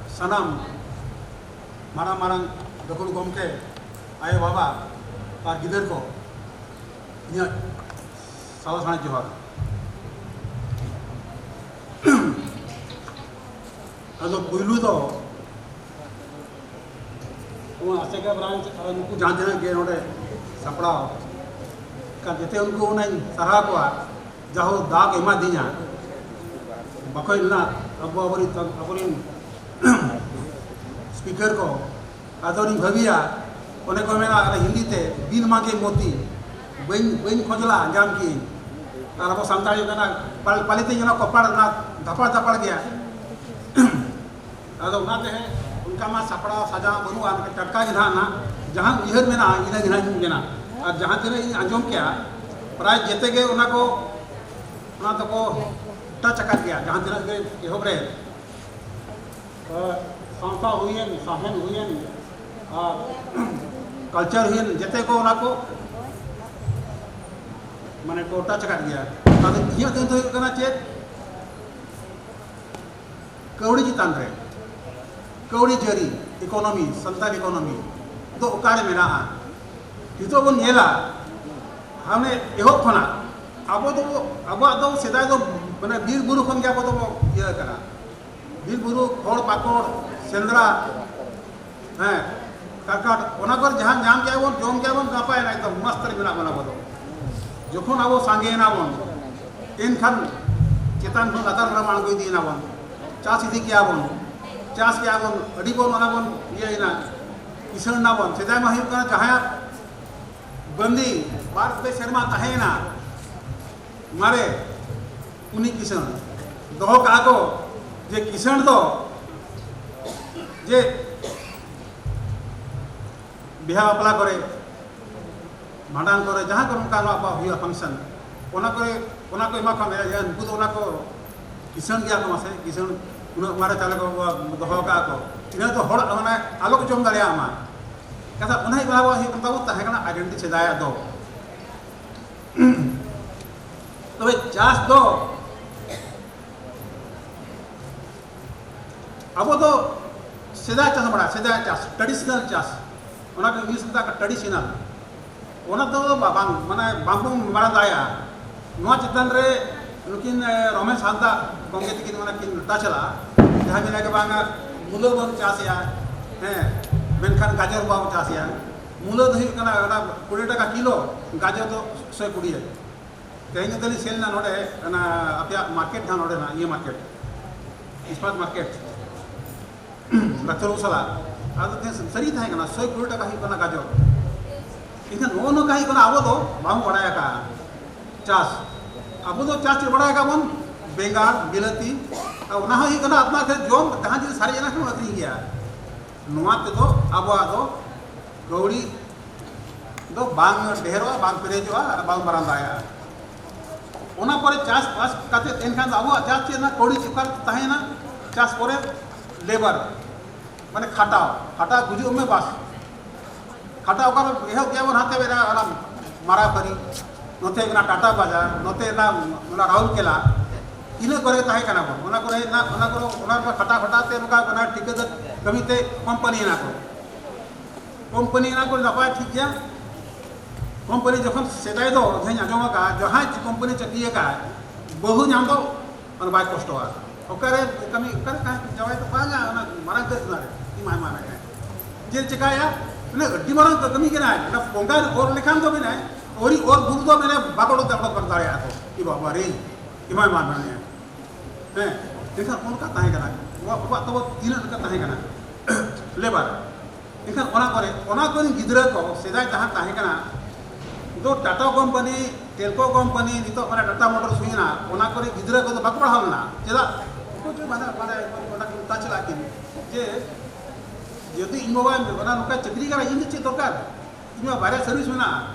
ᱥᱟᱱᱟᱢ ᱢᱟᱨᱟᱝ ᱢᱟᱨᱟᱝ ᱜᱟᱹᱠᱷᱩᱲ ᱜᱚᱢᱠᱮ, ᱟᱭᱳ ᱵᱟᱵᱟ ᱟᱨ ᱜᱤᱫᱟᱹᱨ ᱠᱚ, ᱤᱧᱟᱹᱜ ᱥᱟᱶ ᱥᱟᱶ ᱡᱚᱦᱟᱨ᱾ ᱟᱫᱚ ᱯᱩᱭᱞᱩ ᱫᱚ ᱱᱚᱣᱟ ᱟᱥᱮᱠᱟ ᱵᱨᱟᱧᱪ ᱟᱨ ᱱᱩᱠᱩ ᱡᱟᱦᱟᱸ ᱛᱤᱱᱟᱹᱜ ᱜᱮ ᱱᱚᱰᱮ ᱥᱟᱯᱲᱟᱣ ᱟᱠᱟᱱ, ᱡᱮᱛᱮ ᱩᱱᱠᱩ ᱚᱱᱟᱧ ᱥᱟᱨᱦᱟᱣ ᱠᱚᱣᱟ, ᱡᱟᱦᱳ ᱫᱟᱣ ᱠᱚ ᱮᱢᱟ ᱫᱤᱧᱟ᱾ ᱵᱟᱠᱚ ᱮᱢ ᱞᱮᱱᱟ ᱟᱵᱚ, ᱟᱵᱚᱨᱮᱱ, ᱟᱵᱚᱨᱮᱱ ᱥᱯᱤᱠᱟᱨ ᱠᱚ᱾ ᱟᱫᱚ ᱞᱤᱧ ᱵᱷᱟᱹᱵᱤᱭᱟ, ᱚᱱᱮ ᱠᱚ ᱢᱮᱱᱟ ᱟᱨ ᱦᱤᱱᱫᱤ ᱛᱮ, "ᱵᱤᱱ ᱢᱟᱸᱜᱮ ᱢᱳᱛᱤ, ᱵᱟᱹᱧ, ᱵᱟᱹᱧ ᱠᱷᱚᱡᱽ ᱞᱟ, ᱧᱟᱢ ᱠᱤᱭᱟᱹᱧ᱾" ᱟᱨ ᱟᱵᱚ ᱥᱟᱱᱛᱟᱲᱤ ᱠᱟᱱᱟ, ᱯᱟᱞ-, ᱯᱟᱹᱞᱤ ᱛᱮ ᱧᱮᱞᱚᱜ ᱠᱚᱯᱟᱲ ᱨᱮᱱᱟᱜ ᱫᱷᱟᱯᱟᱲ ᱫᱷᱟᱯᱟᱲ ᱜᱮᱭᱟ᱾ ᱟᱫᱚ ᱚᱱᱟᱛᱮ ᱚᱱᱠᱟ ᱢᱟ ᱥᱟᱯᱲᱟᱣ ᱥᱟᱡᱟᱣ ᱵᱟᱹᱱᱩᱜᱼᱟ, ᱴᱟᱴᱠᱟ ᱜᱮ ᱱᱟᱦᱟᱜ, ᱱᱟᱦᱟᱜ ᱡᱟᱦᱟᱸ ᱩᱭᱦᱟᱹᱨ ᱢᱮᱱᱟᱜᱼᱟ, ᱤᱱᱟᱹ ᱜᱮ ᱱᱟᱦᱟᱜ ᱤᱧ ᱢᱮᱱᱟ᱾ ᱟᱨ ᱡᱟᱦᱟᱸ ᱛᱤᱱᱟᱹᱜ ᱤᱧ ᱟᱸᱡᱚᱢ ᱠᱮᱜᱼᱟ, ᱯᱨᱟᱭ ᱡᱮᱛᱮ ᱜᱮ ᱚᱱᱟ ᱠᱚ, ᱚᱱᱟ ᱫᱚᱠᱚ ᱴᱟᱪ ᱟᱠᱟᱫ ᱜᱮᱭᱟ᱾ ᱡᱟᱦᱟᱸ ᱛᱤᱱᱟᱹᱜ ᱜᱮ ᱮᱦᱚᱵ ᱨᱮ, ᱮ, ᱥᱟᱶᱛᱟ ᱦᱩᱭᱮᱱ, ᱥᱟᱶᱦᱮᱫ ᱦᱩᱭᱮᱱ, ᱟᱨ ᱠᱟᱞᱪᱟᱨ ᱦᱩᱭᱮᱱ, ᱡᱮᱛᱮ ᱠᱚ ᱚᱱᱟ ᱠᱚ ᱢᱟᱱᱮ ᱠᱚ ᱴᱟᱪ ᱟᱠᱟᱫ ᱜᱮᱭᱟ᱾ ᱟᱫᱚ ᱤᱧᱟᱹᱜ ᱫᱚ ᱦᱩᱭᱩᱜ ᱠᱟᱱᱟ ᱪᱮᱫ, ᱠᱟᱹᱣᱰᱤ ᱪᱮᱛᱟᱱ ᱨᱮ, ᱠᱟᱹᱣᱰᱤ ᱡᱟᱹᱨᱤ, ᱤᱠᱳᱱᱚᱢᱤ, ᱥᱟᱱᱛᱟᱲ ᱤᱠᱳᱱᱚᱢᱤ ᱫᱚ ᱚᱠᱟᱨᱮ ᱢᱮᱱᱟᱜᱼᱟ? ᱱᱤᱛᱚᱜ ᱵᱚᱱ ᱧᱮᱞᱟ, ᱦᱟᱱᱮ ᱮᱦᱚᱵ ᱠᱷᱚᱱᱟᱜ ᱟᱵᱚ ᱫᱚ, ᱟᱵᱚᱣᱟᱜ ᱫᱚ ᱥᱮᱫᱟᱭ ᱫᱚ ᱢᱟᱱᱮ ᱵᱤᱨ ᱵᱩᱨᱩ ᱠᱷᱚᱱ ᱜᱮ ᱟᱵᱚ ᱫᱚᱵᱚ ᱤᱭᱟᱹ ᱟᱠᱟᱱᱟ᱾ ᱵᱤᱨ ᱵᱩᱨᱩ, ᱠᱷᱚᱲ ᱯᱟᱠᱚᱲ, ᱥᱮᱸᱫᱽᱨᱟ, ᱦᱮᱸ, ᱠᱟᱨᱠᱟᱴ, ᱚᱱᱟ ᱠᱚᱨᱮ ᱡᱟᱦᱟᱸ ᱧᱟᱢ ᱠᱮᱜᱼᱟ ᱵᱚᱱ, ᱡᱚᱢ ᱠᱮᱜᱼᱟ ᱵᱚᱱ, ᱱᱟᱯᱟᱭ ᱮᱱᱟ, ᱮᱠᱫᱚᱢ ᱢᱚᱥᱛ ᱨᱮ ᱢᱮᱱᱟᱜ ᱵᱚᱱᱟ ᱟᱵᱚ ᱫᱚ᱾ ᱡᱚᱠᱷᱚᱱ ᱟᱵᱚ ᱥᱟᱸᱜᱮᱭᱮᱱᱟ ᱵᱚᱱ, ᱮᱱᱠᱷᱟᱱ ᱪᱮᱛᱟᱱ ᱠᱷᱚᱱ ᱞᱟᱛᱟᱨ ᱵᱚᱱ ᱟᱬᱜᱚ ᱤᱫᱤᱭᱮᱱᱟ ᱵᱚᱱ, ᱪᱟᱥ ᱤᱫᱤ ᱠᱮᱜᱼᱟ ᱵᱚᱱ, ᱪᱟᱥ ᱠᱮᱜᱼᱟ ᱵᱚᱱ, ᱟᱹᱰᱤ ᱵᱚᱱ ᱚᱱᱟ ᱵᱚᱱ ᱤᱭᱟᱹᱭᱮᱱᱟ, ᱠᱤᱥᱟᱹᱬ ᱮᱱᱟ ᱵᱚᱱ᱾ ᱥᱮᱫᱟᱭ ᱢᱟ ᱦᱩᱭᱩᱜ ᱠᱟᱱᱟ ᱡᱟᱦᱟᱸᱭᱟᱜ ᱵᱟᱹᱱᱫᱤ ᱵᱟᱨ ᱯᱮ ᱥᱮᱨᱢᱟ ᱛᱟᱦᱮᱸᱭᱮᱱᱟ, ᱢᱟᱨᱮ, ᱩᱱᱤ ᱠᱤᱥᱟᱹᱬ᱾ ᱫᱚᱦᱚ ᱠᱟᱜᱼᱟ ᱠᱚ ᱡᱮ ᱠᱤᱥᱟᱹᱬ ᱫᱚ ᱡᱮ ᱵᱤᱦᱟ ᱵᱟᱯᱞᱟ ᱠᱚᱨᱮ, ᱵᱷᱟᱸᱰᱟᱱ ᱠᱚᱨᱮ, ᱡᱟᱦᱟᱸ ᱠᱚᱨᱮ ᱚᱱᱠᱟ ᱟᱵᱚᱣᱟᱜ ᱦᱩᱭᱩᱜᱼᱟ function, ᱚᱱᱟ ᱠᱚᱨᱮ, ᱚᱱᱟ ᱠᱚ ᱮᱢᱟ ᱠᱚᱣᱟ, ᱢᱮᱱᱟ ᱡᱮ ᱩᱱᱠᱩ ᱫᱚ ᱚᱱᱟ ᱠᱚ ᱠᱤᱥᱟᱹᱬ ᱜᱮᱭᱟ ᱠᱚ ᱢᱟᱥᱮ, ᱠᱤᱥᱟᱹᱬ, ᱩᱱᱟᱹᱜ ᱢᱟᱨᱮ ᱪᱟᱣᱞᱮ ᱠᱚ ᱫᱚᱦᱚ ᱠᱟᱜᱼᱟ ᱠᱚ, ᱤᱱᱟᱹ ᱫᱚ ᱦᱚᱲ ᱢᱟᱱᱮ ᱟᱞᱚ ᱠᱚ ᱡᱚᱢ ᱫᱟᱲᱮᱭᱟᱜ ᱢᱟ᱾ ᱠᱟᱛᱷᱟ ᱚᱱᱟ ᱦᱩᱭᱩᱜ ᱠᱟᱱᱟ ᱟᱵᱚᱣᱟᱜ ᱦᱩᱭᱩᱜ ᱠᱟᱱ ᱛᱟᱵᱚ ᱛᱟᱦᱮᱸ ᱠᱟᱱᱟ identity ᱥᱮᱫᱟᱭᱟᱜ ᱫᱚ᱾ ᱛᱚᱵᱮ ᱪᱟᱥ ᱫᱚ ᱟᱵᱚ ᱫᱚ ᱥᱮᱫᱟᱭ ᱪᱟᱥ ᱵᱟᱲᱟ, ᱥᱮᱫᱟᱭ ᱪᱟᱥ, traditional ᱪᱟᱥ, ᱚᱱᱟ ᱠᱚ English ᱢᱮᱛᱟᱜ ᱠᱟᱱᱟ traditional, ᱚᱱᱟ ᱫᱚ ᱵᱟ-, ᱵᱟᱝ, ᱢᱟᱱᱮ ᱵᱟᱝᱵᱚᱱ ᱢᱟᱲᱟᱝ ᱫᱟᱲᱮᱭᱟᱜᱼᱟ᱾ ᱱᱚᱣᱟ ᱪᱮᱛᱟᱱ ᱨᱮ ᱱᱩᱠᱤᱱ, ᱮ, ᱨᱚᱢᱮᱥ ᱦᱟᱸᱥᱫᱟ ᱜᱚᱢᱠᱮ ᱛᱟᱹᱠᱤᱱ ᱚᱱᱟ ᱠᱤᱱ ᱴᱟᱪ ᱞᱟᱜᱼᱟ᱾ ᱡᱟᱦᱟᱸ ᱢᱮᱱᱟᱜ ᱜᱮ ᱵᱟᱝᱟ, ᱢᱩᱞᱟᱹ ᱵᱚᱱ ᱪᱟᱥᱮᱜᱼᱟ, ᱦᱮᱸ, ᱢᱮᱱᱠᱷᱟᱱ ᱜᱟᱡᱚᱨ ᱵᱟᱵᱚᱱ ᱪᱟᱥᱮᱜᱼᱟ᱾ ᱢᱩᱞᱟᱹ ᱫᱚ ᱦᱩᱭᱩᱜ ᱠᱟᱱᱟ ᱚᱱᱟ ᱠᱩᱲᱤ ᱴᱟᱠᱟ ᱠᱤᱞᱳ, ᱜᱟᱡᱚᱨ ᱫᱚ ᱥᱚᱭ ᱠᱩᱲᱤ᱾ ᱛᱮᱦᱮᱧ ᱫᱚᱞᱤᱧ ᱥᱮᱱ ᱞᱮᱱᱟ ᱱᱚᱰᱮ, ᱚᱱᱟ ᱟᱯᱮᱭᱟᱜ ᱢᱟᱨᱠᱮᱴ ᱡᱟᱦᱟᱸ ᱱᱚᱰᱮ ᱱᱟᱜ ᱤᱭᱟᱹ ᱢᱟᱨᱠᱮᱴ, ᱤᱥᱯᱟᱛ ᱢᱟᱨᱠᱮᱴ, ᱰᱟᱠᱛᱟᱨ ᱵᱟᱹᱵᱩ ᱥᱟᱞᱟᱜ᱾ ᱟᱫᱚ ᱛᱮᱦᱮᱧ ᱥᱟᱹᱨᱤ ᱛᱟᱦᱮᱸ ᱠᱟᱱᱟ, ᱥᱚᱭ ᱠᱩᱲᱤ ᱴᱟᱠᱟ ᱦᱩᱭᱩᱜ ᱠᱟᱱᱟ ᱜᱟᱡᱚᱨ᱾ ᱮᱱᱠᱷᱟᱱ ᱱᱚᱜᱼᱚ ᱱᱚᱝᱠᱟ ᱦᱩᱭᱩᱜ ᱠᱟᱱᱟ, ᱟᱵᱚ ᱫᱚ ᱵᱟᱵᱚᱱ ᱵᱟᱲᱟᱭ ᱟᱠᱟᱫᱼᱟ ᱪᱟᱥ᱾ ᱟᱵᱚ ᱫᱚ ᱪᱟᱥ ᱪᱮᱫ ᱵᱟᱲᱟᱭ ᱟᱠᱟᱫ ᱵᱚᱱ? ᱵᱮᱸᱜᱟᱲ, ᱵᱤᱞᱟᱹᱛᱤ, ᱟᱨ ᱚᱱᱟ ᱦᱚᱸ ᱦᱩᱭᱩᱜ ᱠᱟᱱᱟ ᱟᱯᱱᱟᱨ ᱛᱮ ᱡᱚᱢ, ᱡᱟᱦᱟᱸ ᱡᱤᱱᱤᱥ ᱥᱟᱨᱮᱡ ᱮᱱᱟ ᱠᱷᱟᱱ ᱟᱹᱠᱷᱨᱤᱧ ᱜᱮᱭᱟ᱾ ᱱᱚᱣᱟ ᱛᱮᱫᱚ ᱟᱵᱚᱣᱟᱜ ᱫᱚ ᱠᱟᱹᱣᱰᱤ ᱫᱚ ᱵᱟᱝ ᱰᱷᱮᱨᱚᱜᱼᱟ, ᱵᱟᱝ ᱯᱮᱨᱮᱡᱚᱜᱼᱟ ᱟᱨ ᱵᱟᱝ ᱢᱟᱨᱟᱝ ᱫᱟᱲᱮᱭᱟᱜᱼᱟ᱾ ᱚᱱᱟ ᱯᱚᱨᱮ ᱪᱟᱥᱵᱟᱥ ᱠᱟᱛᱮ ᱮᱱᱠᱷᱟᱱ ᱫᱚ ᱟᱵᱚᱣᱟᱜ ᱪᱟᱥ ᱪᱮᱫ ᱨᱮᱱᱟᱜ ᱠᱟᱹᱣᱰᱤ ᱪᱮᱫ ᱚᱠᱟ ᱨᱮ ᱛᱟᱦᱮᱸᱭᱮᱱᱟ? ᱪᱟᱥ ᱯᱚᱨᱮ ᱞᱮᱵᱟᱨ, ᱢᱟᱱᱮ ᱠᱷᱟᱴᱟᱣ, ᱠᱷᱟᱴᱟᱣ ᱜᱩᱡᱩᱜ ᱢᱮ ᱵᱟᱥ᱾ ᱠᱷᱟᱴᱟᱣ ᱚᱠᱟ ᱨᱮ ᱮᱦᱚᱵ ᱜᱮᱭᱟ ᱵᱚᱱ ᱦᱟᱱᱛᱮ ᱢᱮᱱᱟᱜᱼᱟ ᱚᱱᱟ ᱢᱟᱨᱟᱯᱟᱨᱤ, ᱱᱚᱛᱮ ᱢᱮᱱᱟᱜᱼᱟ ᱴᱟᱴᱟ ᱵᱟᱡᱟᱨ, ᱱᱚᱛᱮ ᱢᱮᱱᱟᱜᱼᱟ ᱚᱱᱟ ᱨᱟᱩᱨᱠᱮᱞᱟ, ᱤᱱᱟᱹ ᱠᱚᱨᱮ ᱛᱟᱦᱮᱸ ᱠᱟᱱᱟ ᱵᱚᱱ᱾ ᱚᱱᱟ ᱠᱚᱨᱮ ᱚᱱᱟ ᱠᱚᱨᱮ ᱚᱱᱟ ᱠᱚ ᱠᱷᱟᱴᱟ ᱠᱷᱟᱴᱟ ᱛᱮ ᱱᱚᱝᱠᱟ ᱚᱱᱟ ᱴᱷᱤᱠᱟᱹᱫᱟᱨ ᱠᱟᱹᱢᱤ ᱛᱮ ᱠᱳᱢᱯᱟᱱᱤ ᱮᱱᱟ ᱠᱚ᱾ ᱠᱳᱢᱯᱟᱱᱤ ᱚᱱᱟ ᱠᱚ ᱱᱟᱯᱟᱭ ᱴᱷᱤᱠ ᱜᱮᱭᱟ᱾ ᱠᱳᱢᱯᱟᱱᱤ ᱡᱚᱠᱷᱚᱱ ᱥᱮᱫᱟᱭ ᱫᱚ ᱡᱟᱦᱟᱸᱧ ᱟᱸᱡᱚᱢ ᱟᱠᱟᱫᱼᱟ, ᱡᱟᱦᱟᱸᱭ ᱠᱳᱢᱯᱟᱱᱤ ᱪᱟᱹᱠᱨᱤ ᱟᱠᱟᱫ, ᱵᱟᱹᱦᱩ ᱧᱟᱢ ᱫᱚ ᱢᱟᱱᱮ ᱵᱟᱭ ᱠᱚᱥᱴᱚᱜᱼᱟ᱾ ᱚᱠᱟᱨᱮ ᱠᱟᱹᱢᱤ, ᱚᱠᱟᱨᱮ ᱛᱟᱦᱮᱸ ᱡᱟᱶᱟᱭ ᱫᱚ ᱵᱟᱝᱟ, ᱚᱱᱟ ᱢᱟᱨᱟᱝ ᱠᱟᱹᱨᱠᱷᱟᱱᱟ ᱨᱮ ᱮᱢᱟᱭ ᱢᱟ ᱢᱮᱱᱟᱭ᱾ ᱪᱮᱫ ᱪᱮᱠᱟᱭᱟ? ᱢᱟᱱᱮ ᱟᱹᱰᱤ ᱢᱟᱨᱟᱝ ᱠᱟᱹᱢᱤ ᱠᱟᱱᱟᱭ, ᱚᱱᱟ ᱵᱚᱸᱜᱟᱭ ᱚᱨ ᱞᱮᱠᱷᱟᱱ ᱫᱚ ᱢᱮᱱᱟᱭ, ᱟᱹᱣᱨᱤ ᱚᱨ ᱵᱩᱨᱩ ᱫᱚ ᱢᱮᱱᱟᱭ ᱵᱟᱠᱚ ᱚᱰᱚᱠ ᱫᱟᱲᱮᱭᱟᱜᱼᱟ ᱠᱚ, ᱮ ᱵᱟᱵᱟ ᱨᱮ, ᱮᱢᱟᱭ ᱢᱟ ᱢᱮᱱᱟᱭ᱾ ᱦᱮᱸ, ᱮᱱᱠᱷᱟᱱ ᱚᱱᱠᱟ ᱛᱟᱦᱮᱸ ᱠᱟᱱᱟ᱾ ᱱᱚᱣᱟ ᱟᱵᱚᱣᱟᱜ ᱛᱟᱵᱚ ᱛᱤᱱᱟᱹᱜ ᱞᱮᱠᱟ ᱛᱟᱦᱮᱸ ᱠᱟᱱᱟ ᱞᱮᱵᱟᱨ᱾ ᱮᱱᱠᱷᱟᱱ ᱚᱱᱟ ᱠᱚᱨᱮ, ᱚᱱᱟ ᱠᱚᱨᱮᱱ ᱜᱤᱫᱽᱨᱟᱹ ᱠᱚ ᱥᱮᱫᱟᱭ ᱡᱟᱦᱟᱸ ᱛᱟᱦᱮᱸ ᱠᱟᱱᱟ, ᱫᱚ ᱴᱟᱴᱟ ᱠᱳᱢᱯᱟᱱᱤ, ᱴᱮᱞᱠᱳ ᱠᱳᱢᱯᱟᱱᱤ, ᱱᱤᱛᱚᱜ ᱢᱟᱱᱮ ᱴᱟᱴᱟ ᱢᱳᱴᱚᱨᱥ ᱦᱩᱭᱱᱟ, ᱚᱱᱟ ᱠᱚᱨᱮ ᱜᱤᱫᱽᱨᱟᱹ ᱠᱚᱫᱚ ᱵᱟᱠᱚ ᱯᱟᱲᱦᱟᱣ ᱞᱮᱱᱟ᱾ ᱪᱮᱫᱟᱜ? ᱩᱱᱠᱩ ᱪᱮᱫ ᱢᱟᱱᱮ, ᱢᱟᱱᱮ ᱚᱱᱟ ᱠᱚ ᱢᱮᱛᱟ ᱪᱟᱞᱟᱜ ᱠᱤᱱ ᱡᱮ ᱡᱩᱫᱤ ᱤᱧ ᱵᱟᱵᱟ ᱚᱱᱟ ᱱᱚᱝᱠᱟ ᱪᱟᱹᱠᱨᱤ ᱠᱟᱱᱟ, ᱤᱧ ᱫᱚ ᱪᱮᱫ ᱫᱚᱨᱠᱟᱨ? ᱤᱧ ᱢᱟ ᱵᱟᱨᱭᱟ ᱥᱟᱨᱵᱷᱤᱥ ᱢᱮᱱᱟᱜᱼᱟ,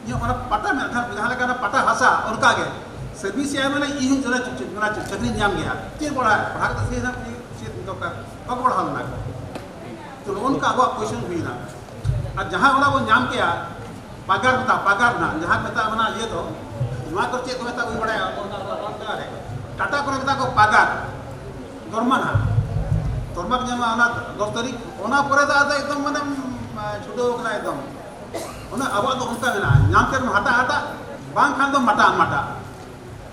ᱤᱧᱟᱹᱜ ᱚᱱᱟ ᱯᱟᱴᱟ ᱢᱮᱱᱟᱜ ᱠᱷᱟᱱ ᱡᱟᱦᱟᱸ ᱞᱮᱠᱟ ᱚᱱᱟ ᱯᱟᱴᱟ ᱦᱟᱥᱟ ᱚᱱᱠᱟ ᱜᱮ ᱥᱟᱨᱵᱷᱤᱥ ᱮ ᱢᱟᱱᱮ ᱤᱧ ᱦᱚᱸ ᱚᱱᱟ ᱪᱟᱹᱠ-, ᱚᱱᱟ ᱪᱟᱹᱠᱨᱤᱧ ᱧᱟᱢ ᱜᱮᱭᱟ᱾ ᱪᱮᱫ ᱯᱟᱲᱦᱟᱜ, ᱯᱟᱲᱦᱟᱜ ᱠᱟᱛᱮ ᱥᱮ ᱪᱮᱫ ᱫᱚᱨᱠᱟᱨ? ᱵᱟᱠᱚ ᱯᱟᱲᱦᱟᱣ ᱞᱮᱱᱟ ᱠᱚ᱾ ᱛᱚ ᱱᱚᱜᱼᱚ ᱱᱚᱝᱠᱟ ᱟᱵᱚᱣᱟᱜ ᱯᱚᱭᱥᱟ ᱦᱩᱭᱱᱟ᱾ ᱟᱨ ᱡᱟᱦᱟᱸ ᱚᱱᱟ ᱵᱚᱱ ᱧᱟᱢ ᱠᱮᱭᱟ, ᱯᱟᱜᱟᱨ ᱢᱮᱛᱟ, ᱯᱟᱜᱟᱨ ᱱᱟᱜ ᱡᱟᱦᱟᱸ ᱢᱮᱛᱟᱜ ᱚᱱᱟ ᱤᱭᱟᱹ ᱫᱚ, ᱱᱚᱣᱟ ᱠᱚ ᱪᱮᱫ ᱠᱚ ᱢᱮᱛᱟᱜ ᱵᱟᱹᱧ ᱵᱟᱲᱟᱭᱟ᱾ ᱚᱱᱟ, ᱚᱱᱟ, ᱚᱱᱟ, ᱚᱱᱟ ᱨᱮ ᱴᱟᱴᱟ ᱠᱚᱨᱮ ᱢᱮᱛᱟ ᱠᱚ ᱯᱟᱜᱟᱨ, ᱫᱚᱨᱢᱟ ᱱᱟᱜ, ᱫᱚᱨᱢᱟ ᱠᱚ ᱧᱟᱢᱟ ᱚᱱᱟ ᱫᱚᱥ ᱛᱟᱹᱨᱤᱠᱷ᱾ ᱚᱱᱟ ᱯᱚᱨᱮ ᱫᱚ ᱟᱫᱚ ᱮᱠᱫᱚᱢ ᱢᱟᱱᱮ, ᱩᱢ, ᱪᱷᱩᱴᱟᱹᱣ ᱠᱟᱱᱟ ᱮᱠᱫᱚᱢ᱾ ᱚᱱᱟ ᱟᱵᱚᱣᱟᱜ ᱫᱚ ᱚᱱᱠᱟ ᱢᱮᱱᱟᱜᱼᱟ, ᱧᱟᱢ ᱠᱮᱫ ᱦᱟᱴᱟᱜ ᱦᱟᱴᱟᱜ, ᱵᱟᱝᱠᱷᱟᱱ ᱫᱚ ᱢᱟᱴᱟ ᱢᱟᱴᱟ᱾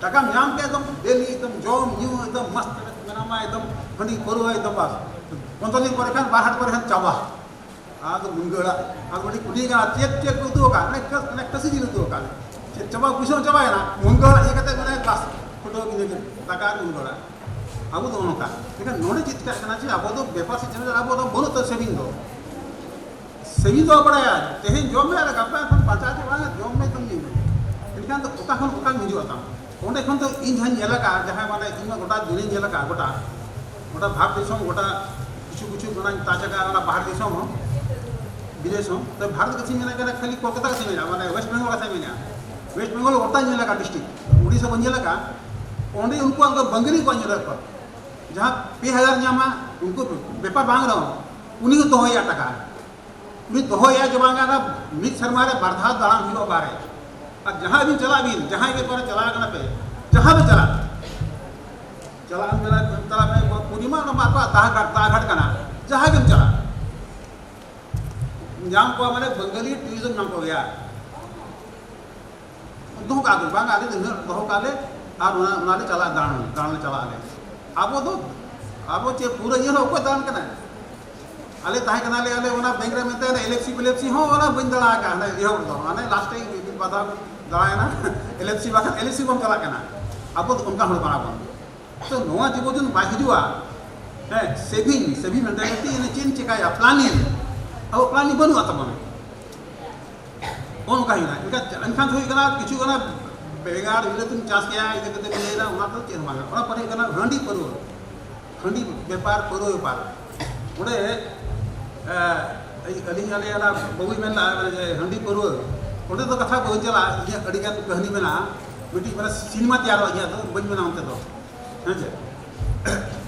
ᱴᱟᱠᱟᱢ ᱧᱟᱢ ᱠᱮᱫ ᱮᱠᱫᱚᱢ ᱰᱮᱞᱤ ᱮᱠᱫᱚᱢ ᱡᱚᱢ ᱧᱩ ᱮᱠᱫᱚᱢ ᱢᱚᱥᱛ ᱢᱮᱱᱟᱢᱟ ᱮᱠᱫᱚᱢ᱾ ᱦᱟᱺᱰᱤ ᱯᱟᱹᱨᱣᱟᱹᱭ ᱫᱚ ᱵᱟᱥ᱾ ᱯᱚᱱᱫᱽᱨᱚ ᱫᱤᱱ ᱯᱚᱨᱮ ᱠᱷᱟᱱ, ᱵᱟᱨ ᱦᱟᱴ ᱯᱚᱨᱮ ᱠᱷᱟᱱ ᱪᱟᱵᱟ᱾ ᱟᱫᱚ ᱢᱩᱱᱜᱟᱹ ᱟᱲᱟᱜ, ᱟᱫᱚ ᱢᱤᱫᱴᱤᱡ ᱠᱩᱞᱤᱭᱮ ᱠᱟᱱᱟ, "ᱪᱮᱫ, ᱪᱮᱫ ᱯᱮ ᱩᱛᱩ ᱟᱠᱟᱫ?" "ᱚᱱᱮ ᱠᱟᱹ-, ᱚᱱᱮ ᱠᱟᱹᱥᱤ ᱡᱤᱞ ᱩᱛᱩ ᱟᱠᱟᱫ ᱞᱮ᱾" "ᱪᱮᱫ ᱪᱟᱵᱟ, ᱯᱩᱭᱥᱟᱹ ᱦᱚᱸ ᱪᱟᱵᱟᱭᱮᱱᱟ, ᱢᱩᱱᱜᱟᱹ ᱟᱲᱟᱜ ᱤᱭᱟᱹ ᱠᱟᱛᱮ ᱢᱮᱱᱟᱭ ᱵᱟᱥ, ᱯᱷᱩᱴᱟᱹᱣ ᱤᱱᱟᱹ ᱜᱮ, ᱫᱟᱠᱟ ᱟᱨ ᱢᱩᱱᱜᱟᱹ ᱟᱲᱟᱜ᱾" ᱟᱵᱚ ᱫᱚ ᱱᱚᱝᱠᱟ᱾ ᱮᱱᱠᱷᱟᱱ ᱱᱚᱰᱮ ᱪᱮᱫ ᱪᱤᱠᱟᱹᱜ ᱠᱟᱱᱟ ᱡᱮ ᱟᱵᱚ ᱫᱚ ᱵᱮᱯᱟᱨ ᱥᱮᱫ ᱪᱟᱞᱟᱜ ᱟᱵᱚ ᱫᱚ ᱵᱟᱹᱱᱩᱜ ᱛᱟᱵᱚᱱᱟ ᱥᱮᱵᱷᱤᱝ ᱫᱚ᱾ ᱥᱮᱵᱷᱤᱝ ᱫᱚ ᱵᱟᱲᱟᱭᱟ, ᱛᱮᱦᱮᱧ ᱡᱚᱢ ᱢᱮ ᱟᱨ ᱜᱟᱯᱟ ᱠᱷᱚᱱ ᱵᱟᱧᱪᱟᱣ ᱪᱟᱵᱟᱜᱼᱟ, ᱡᱚᱢ ᱢᱮ ᱛᱚᱢ ᱧᱩᱭ ᱢᱮ᱾ ᱮᱱᱠᱷᱟᱱ ᱫᱚ ᱚᱠᱟ ᱠᱷᱚᱱ ᱚᱠᱟᱢ ᱦᱤᱡᱩᱜᱼᱟ ᱛᱟᱢ? ᱚᱸᱰᱮ ᱠᱷᱚᱱ ᱫᱚ ᱤᱧ ᱡᱟᱦᱟᱸᱧ ᱧᱮᱞ ᱟᱠᱟᱫᱼᱟ, ᱡᱟᱦᱟᱸᱭ ᱢᱟᱱᱮ ᱤᱧ ᱢᱟ ᱜᱚᱴᱟ ᱫᱩᱱᱤᱭᱟᱹᱧ ᱧᱮᱞ ᱟᱠᱟᱫᱼᱟ, ᱜᱚᱴᱟ, ᱜᱚᱴᱟ ᱵᱷᱟᱨᱚᱛ ᱫᱤᱥᱚᱢ, ᱜᱚᱴᱟ ᱠᱤᱪᱷᱩ ᱠᱤᱪᱷᱩ ᱚᱱᱟᱧ ᱴᱟᱪ ᱟᱠᱟᱫᱼᱟ, ᱚᱱᱟ ᱵᱟᱦᱨᱮ ᱫᱤᱥᱚᱢ ᱦᱚᱸ, ᱵᱤᱫᱮᱥ ᱦᱚᱸ᱾ ᱛᱚ ᱵᱷᱟᱨᱚᱛ ᱠᱟᱛᱷᱟᱧ ᱢᱮᱱᱟ ᱠᱟᱱᱟ, ᱠᱷᱟᱹᱞᱤ ᱠᱳᱞᱠᱟᱛᱟ ᱠᱟᱛᱷᱟᱧ ᱢᱮᱱᱟ, ᱢᱟᱱᱮ ᱳᱭᱮᱥᱴ ᱵᱮᱝᱜᱚᱞ ᱠᱟᱛᱷᱟᱧ ᱢᱮᱱᱟ᱾ ᱳᱭᱮᱥᱴ ᱵᱮᱝᱜᱚᱞ ᱜᱚᱴᱟᱧ ᱧᱮᱞ ᱟᱠᱟᱫᱼᱟ, ᱰᱤᱥᱴᱨᱤᱠᱴ, ᱩᱲᱤᱥᱥᱟ ᱵᱟᱹᱧ ᱧᱮᱞ ᱟᱠᱟᱫᱼᱟ᱾ ᱚᱸᱰᱮ ᱩᱱᱠᱩᱣᱟᱜ ᱫᱚ ᱵᱟᱝᱜᱟᱞᱤ ᱠᱚᱣᱟᱜ ᱧᱮᱞ ᱟᱠᱟᱫ ᱠᱚᱣᱟ, ᱡᱟᱦᱟᱸ ᱯᱮ ᱦᱟᱡᱟᱨ ᱧᱟᱢᱟ, ᱩᱱᱠᱩ ᱵᱮᱯᱟᱨ ᱵᱟᱝ ᱨᱮᱦᱚᱸ, ᱩᱱᱤ ᱦᱚᱸ ᱫᱚᱦᱚᱭᱟ ᱴᱟᱠᱟ᱾ ᱩᱱᱤ ᱫᱚᱦᱚᱭᱟ ᱡᱮ ᱵᱟᱝ, ᱚᱱᱟ ᱢᱤᱫ ᱥᱮᱨᱢᱟ ᱨᱮ ᱵᱟᱨ ᱫᱷᱟᱣ ᱫᱟᱬᱟᱱ ᱦᱩᱭᱩᱜᱼᱟ ᱵᱟᱦᱨᱮ᱾ ᱟᱨ ᱡᱟᱦᱟᱸ ᱵᱤᱱ ᱪᱟᱞᱟᱜ ᱵᱤᱱ, ᱡᱟᱦᱟᱸᱭ ᱜᱮ ᱵᱟᱦᱨᱮ ᱪᱟᱞᱟᱣ ᱠᱟᱱᱟ ᱯᱮ, ᱡᱟᱦᱟᱸ ᱵᱤᱱ ᱪᱟᱞᱟᱜ, ᱪᱟᱞᱟᱜ ᱟᱢ ᱢᱮᱱᱟ, ᱪᱟᱞᱟᱜ ᱢᱮ, ᱯᱩᱨᱱᱤᱢᱟ, ᱚᱱᱟ ᱢᱟ ᱟᱠᱚᱣᱟᱜ ᱫᱟᱜ ᱜᱷᱟᱴ, ᱫᱟᱜ ᱜᱷᱟᱴ ᱠᱟᱱᱟ, ᱡᱟᱦᱟᱸ ᱜᱮᱢ ᱪᱟᱞᱟᱜ, ᱧᱟᱢ ᱠᱚᱣᱟ, ᱢᱟᱱᱮ ᱵᱟᱝᱜᱟᱞᱤ ᱴᱩᱨᱤᱡᱚᱢ ᱧᱟᱢ ᱠᱚᱜᱮᱭᱟ᱾ ᱫᱚᱦᱚ ᱠᱟᱜ ᱫᱚ ᱵᱟᱝ, ᱟᱞᱮ ᱫᱚ ᱩᱱᱟᱹᱜ ᱫᱚᱦᱚ ᱠᱟᱜ ᱞᱮ, ᱟᱨ ᱚᱱᱟ, ᱚᱱᱟ ᱞᱮ ᱪᱟᱞᱟᱜᱼᱟ ᱫᱟᱬᱟᱱ, ᱫᱟᱬᱟᱱ ᱞᱮ ᱪᱟᱞᱟᱜ ᱟᱞᱮ᱾ ᱟᱵᱚ ᱫᱚ, ᱟᱵᱚ ᱪᱮᱫ ᱯᱩᱨᱟᱹ ᱤᱭᱟᱹ ᱨᱮ ᱚᱠᱚᱭ ᱫᱟᱬᱟᱱ ᱠᱟᱱᱟ? ᱟᱞᱮ ᱛᱟᱦᱮᱸ ᱠᱟᱱᱟᱞᱮ, ᱟᱞᱮ ᱚᱱᱟ ᱵᱮᱝᱠ ᱨᱮ ᱢᱮᱱᱛᱮ ᱮᱞ ᱟᱭ ᱥᱤ ᱯᱷᱮᱞ ᱟᱭ ᱥᱤ ᱦᱚᱸ ᱚᱱᱟ ᱵᱟᱹᱧ ᱫᱟᱬᱟ ᱟᱠᱟᱫᱼᱟ, ᱦᱟᱱᱮ ᱮᱦᱚᱵ ᱨᱮᱫᱚ, ᱦᱟᱱᱮ ᱞᱟᱥᱴ ᱨᱮ ᱢᱤᱫ ᱵᱟᱨ ᱫᱷᱟᱣ ᱫᱟᱬᱟᱭᱮᱱᱟ᱾ ᱮᱞ ᱟᱭ ᱥᱤ ᱵᱟᱠᱷᱟᱱ ᱮᱞ ᱟᱭ ᱥᱤ ᱵᱚᱱ ᱪᱟᱞᱟᱜ ᱠᱟᱱᱟ᱾ ᱟᱵᱚ ᱫᱚ ᱚᱱᱠᱟ ᱦᱚᱲ ᱠᱟᱱᱟ ᱵᱚᱱ᱾ ᱛᱚ ᱱᱚᱣᱟ ᱡᱤᱵᱚᱱ ᱡᱩᱫᱤ ᱵᱟᱭ ᱦᱤᱡᱩᱜᱼᱟ, ᱦᱮᱸ, ᱥᱮᱵᱷᱤᱝ, ᱥᱮᱵᱷᱤᱝ ᱢᱮᱱᱴᱟᱞᱤᱴᱤ, ᱪᱮᱫ ᱮᱢ ᱪᱮᱠᱟᱭᱟ, ᱯᱞᱟᱱᱤᱝ, ᱟᱵᱚ ᱯᱞᱟᱱᱤᱝ ᱵᱟᱹᱱᱩᱜᱼᱟ ᱛᱟᱵᱚᱱᱟ᱾ ᱚᱱᱠᱟ ᱦᱩᱭᱱᱟ᱾ ᱮᱱᱠᱷᱟᱱ, ᱮᱱᱠᱷᱟᱱ ᱦᱩᱭ ᱠᱟᱱᱟ, ᱠᱤᱪᱷᱩ ᱚᱱᱟ ᱵᱮᱸᱜᱟᱲ ᱵᱤᱞᱟᱹᱛᱤᱢ ᱪᱟᱥ ᱠᱮᱭᱟ, ᱤᱱᱟᱹ ᱠᱟᱛᱮ ᱵᱤᱱ ᱞᱟᱹᱭᱫᱟ, ᱚᱱᱟ ᱫᱚ ᱪᱮᱫ ᱦᱚᱸ ᱵᱟᱝ᱾ ᱚᱱᱟ ᱯᱚᱨᱮ ᱦᱩᱭᱩᱜ ᱠᱟᱱᱟ ᱦᱟᱺᱰᱤ ᱯᱟᱹᱨᱣᱟᱹ, ᱦᱟᱺᱰᱤ ᱵᱮᱯᱟᱨ, ᱯᱟᱹᱨᱣᱟᱹ ᱵᱮᱯᱟᱨ᱾ ᱚᱸᱰᱮ, ᱮ, ᱟᱹᱞᱤᱧ, ᱟᱞᱮ ᱚᱱᱟ ᱵᱟᱹᱵᱩᱭ ᱢᱮᱱ ᱞᱮᱫᱟ, ᱢᱟᱱᱮ, ᱡᱮ ᱦᱟᱺᱰᱤ ᱯᱟᱹᱨᱣᱟᱹ, ᱚᱸᱰᱮ ᱫᱚ ᱠᱟᱛᱷᱟ ᱵᱟᱹᱧ ᱪᱟᱞᱟᱜᱼᱟ, ᱤᱧᱟᱹᱜ ᱟᱹᱰᱤᱜᱟᱱ ᱠᱟᱹᱦᱱᱤ ᱢᱮᱱᱟᱜᱼᱟ, ᱢᱤᱫᱴᱤᱡ, ᱢᱟᱱᱮ, ᱥᱤᱱᱮᱢᱟ ᱛᱮᱭᱟᱨᱚᱜᱼᱟ ᱤᱧᱟᱹᱜ ᱫᱚ, ᱵᱟᱹᱧ ᱢᱮᱱᱟ ᱚᱱᱛᱮ ᱫᱚ, ᱦᱮᱸ ᱪᱮ?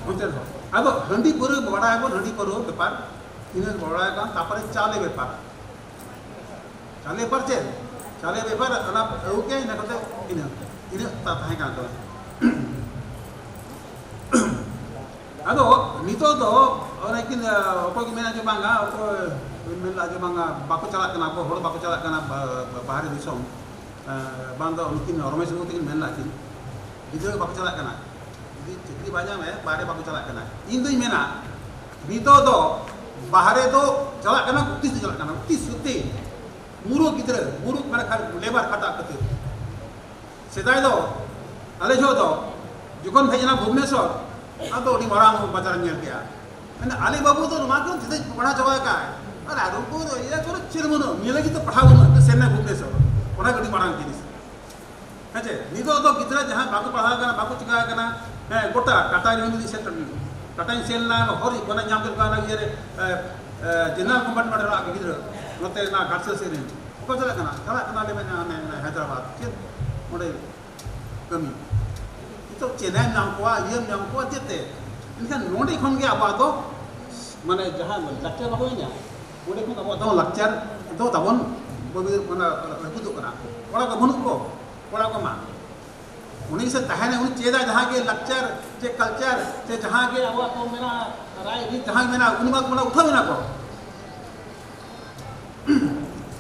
ᱚᱱᱛᱮ ᱫᱚ᱾ ᱟᱫᱚ ᱦᱟᱺᱰᱤ ᱯᱟᱹᱣᱨᱟᱹ ᱵᱟᱲᱟᱭᱟᱵᱚᱱ, ᱦᱟᱺᱰᱤ ᱯᱟᱹᱣᱨᱟᱹ ᱵᱮᱯᱟᱨ, ᱤᱱᱟᱹ ᱵᱟᱲᱟᱭ ᱠᱟᱱ, ᱛᱟᱨᱯᱚᱨᱮ ᱪᱟᱣᱞᱮ ᱵᱮᱯᱟᱨ᱾ ᱪᱟᱣᱞᱮ ᱵᱮᱯᱟᱨ ᱪᱮᱫ? ᱪᱟᱣᱞᱮ ᱵᱮᱯᱟᱨ ᱚᱱᱟ ᱟᱹᱜᱩ ᱠᱮᱫ, ᱤᱱᱟᱹ ᱠᱟᱛᱮ ᱤᱱᱟᱹ, ᱤᱱᱟᱹ ᱛᱟ-, ᱛᱟᱦᱮᱸ ᱠᱟᱱ ᱛᱟᱵᱚᱱᱟ᱾ ᱟᱫᱚ ᱱᱤᱛᱚᱜ ᱫᱚ ᱚᱱᱮ ᱠᱤᱱ, ᱚᱠᱚᱭ ᱠᱚ ᱢᱮᱱᱟ ᱡᱮ ᱵᱟᱝᱟ, ᱚᱠᱚᱭ ᱢᱮᱱ ᱞᱮᱫᱟ ᱡᱮ ᱵᱟᱝᱟ, ᱵᱟᱠᱚ ᱪᱟᱞᱟᱜ ᱠᱟᱱᱟ, ᱟᱵᱚ ᱦᱚᱲ ᱵᱟᱠᱚ ᱪᱟᱞᱟᱜ ᱠᱟᱱᱟ ᱵᱟ-, ᱵᱟ-, ᱵᱟᱦᱨᱮ ᱫᱤᱥᱚᱢ᱾ ᱮᱸ, ᱵᱟᱝ ᱫᱚ ᱩᱱᱠᱤᱱ ᱨᱚᱢᱮᱥ ᱵᱟᱹᱵᱩ ᱛᱟᱹᱠᱤᱱ ᱢᱮᱱ ᱞᱮᱫᱟ ᱠᱤᱱ, ᱜᱤᱫᱽᱨᱟᱹ ᱵᱟᱠᱚ ᱪᱟᱞᱟᱜ ᱠᱟᱱᱟ᱾ ᱪᱟᱹᱠᱨᱤ ᱵᱟᱭ ᱧᱟᱢᱮ, ᱵᱟᱦᱨᱮ ᱵᱟᱠᱚ ᱪᱟᱞᱟᱜ ᱠᱟᱱᱟ᱾ ᱤᱧ ᱫᱩᱧ ᱢᱮᱱᱟ, ᱱᱤᱛᱚᱜ ᱫᱚ ᱵᱟᱦᱨᱮ ᱫᱚ ᱪᱟᱞᱟᱜ ᱠᱟᱱᱟ, ᱛᱤᱥ ᱫᱚ ᱪᱟᱞᱟᱜ ᱠᱟᱱᱟ, ᱛᱤᱥ ᱥᱚᱛᱤ ᱢᱩᱨᱩᱠ ᱜᱤᱫᱽᱨᱟᱹ, ᱢᱩᱨᱩᱠ ᱢᱟᱱᱮ ᱠᱷᱟᱱ ᱞᱮᱵᱟᱨ ᱠᱷᱟᱴᱟᱜ ᱠᱷᱟᱹᱛᱤᱨ᱾ ᱥᱮᱫᱟᱭ ᱫᱚ ᱟᱞᱮ ᱡᱚᱦᱚᱜ ᱫᱚ ᱡᱚᱠᱷᱚᱱ ᱦᱮᱡ ᱮᱱᱟ ᱵᱷᱩᱵᱽᱱᱮᱥᱚᱨ, ᱟᱫᱚ ᱟᱹᱰᱤ ᱢᱟᱨᱟᱝ ᱵᱟᱡᱟᱨ ᱧᱮᱞ ᱠᱮᱜᱼᱟ᱾ ᱢᱮᱱᱫᱟ, "ᱟᱞᱮ ᱵᱟᱹᱵᱩ ᱫᱚ ᱱᱚᱣᱟ ᱠᱚ ᱪᱮᱫ ᱯᱟᱲᱦᱟᱣ ᱪᱟᱵᱟ ᱟᱠᱟᱫ, ᱟᱨ ᱩᱱᱠᱩ ᱫᱚ ᱤᱭᱟᱹ ᱠᱚᱨᱮ ᱪᱮᱫ ᱵᱟᱹᱱᱩᱜᱼᱟ, ᱱᱤᱭᱟᱹ ᱞᱟᱹᱜᱤᱫ ᱫᱚ ᱯᱟᱲᱦᱟᱣ ᱵᱟᱹᱱᱩᱜᱼᱟ, ᱥᱮᱱ ᱱᱟ ᱵᱷᱩᱵᱽᱱᱮᱥᱚᱨ, ᱚᱱᱟ ᱜᱮ ᱟᱹᱰᱤ ᱢᱟᱨᱟᱝ ᱡᱤᱱᱤᱥ᱾" ᱦᱮᱸ ᱪᱮ, ᱱᱤᱛᱚᱜ ᱫᱚ ᱜᱤᱫᱽᱨᱟᱹ ᱡᱟᱦᱟᱸᱭ ᱵᱟᱠᱚ ᱯᱟᱲᱦᱟᱣ ᱠᱟᱱᱟ, ᱵᱟᱠᱚ ᱪᱤᱠᱟ ᱠᱟᱱᱟ, ᱦᱮᱸ, ᱜᱚᱴᱟ ᱴᱟᱴᱟ ᱨᱮᱦᱚᱸ ᱡᱩᱫᱤ ᱥᱮᱱ, ᱴᱟᱴᱟᱧ ᱥᱮᱱ ᱞᱮᱱᱟ, ᱦᱚᱨ ᱢᱟᱱᱮ ᱧᱟᱢ ᱠᱮᱫ ᱠᱚᱣᱟ ᱚᱱᱟ ᱤᱭᱟᱹ ᱨᱮ, ᱮ, ᱮ, ᱡᱮᱱᱟᱨᱟᱞ ᱠᱚᱢᱯᱟᱨᱴᱢᱮᱱᱴ ᱨᱮᱱᱟᱜ ᱜᱤᱫᱽᱨᱟᱹ, ᱱᱚᱛᱮ ᱚᱱᱟ ᱜᱷᱟᱴᱥᱤᱞᱟᱹ ᱥᱮᱫ ᱨᱮᱱ᱾ ᱚᱠᱟ ᱪᱟᱞᱟᱜ ᱠᱟᱱᱟ? ᱪᱟᱞᱟᱜ ᱠᱟᱱᱟ ᱞᱮ ᱢᱮᱱᱟ ᱚᱱᱮ, ᱚᱱᱮ ᱦᱟᱭᱫᱨᱟᱵᱟᱫᱽ, ᱪᱮᱫ ᱚᱸᱰᱮ ᱠᱟᱹᱢᱤ᱾ ᱱᱤᱛᱚᱜ ᱪᱮᱱᱱᱟᱭ ᱧᱟᱢ ᱠᱚᱣᱟ, ᱤᱭᱟᱹᱢ ᱧᱟᱢ ᱠᱚᱣᱟ, ᱪᱮᱫ ᱛᱮ? ᱮᱱᱠᱷᱟᱱ ᱱᱚᱸᱰᱮ ᱠᱷᱚᱱ ᱜᱮ ᱟᱵᱚᱣᱟᱜ ᱫᱚ, ᱢᱟᱱᱮ, ᱡᱟᱦᱟᱸ ᱞᱟᱠᱪᱟᱨ ᱵᱟᱵᱚ ᱮᱱᱮᱡᱟ, ᱚᱸᱰᱮ ᱠᱷᱚᱱ ᱟᱵᱚᱣᱟᱜ ᱫᱚ ᱞᱟᱠᱪᱟᱨ ᱫᱚ ᱛᱟᱵᱚᱱ ᱵᱟᱹᱵᱤ-, ᱚᱱᱟ ᱨᱟᱹᱯᱩᱫᱚᱜ ᱠᱟᱱᱟ᱾ ᱠᱚᱲᱟ ᱠᱚ ᱵᱟᱹᱱᱩᱜ ᱠᱚ, ᱠᱚᱲᱟ ᱠᱚ ᱢᱟ᱾ ᱩᱱᱤ ᱥᱮ ᱛᱟᱦᱮᱱᱟ, ᱩᱱᱤ ᱪᱮᱫᱟ ᱡᱟᱦᱟᱸ ᱜᱮ ᱞᱟᱠᱪᱟᱨ ᱪᱮ ᱠᱟᱞᱪᱟᱨ ᱪᱮ ᱡᱟᱦᱟᱸ ᱜᱮ ᱟᱵᱚᱣᱟᱜ ᱠᱚ ᱢᱮᱱᱟᱜᱼᱟ, ᱨᱟᱭ ᱨᱤᱛ ᱡᱟᱦᱟᱸ ᱜᱮ ᱢᱮᱱᱟᱜᱼᱟ, ᱩᱱᱤ ᱢᱟ ᱚᱱᱟ ᱩᱴᱷᱟᱹᱣ ᱮᱱᱟ ᱠᱚ᱾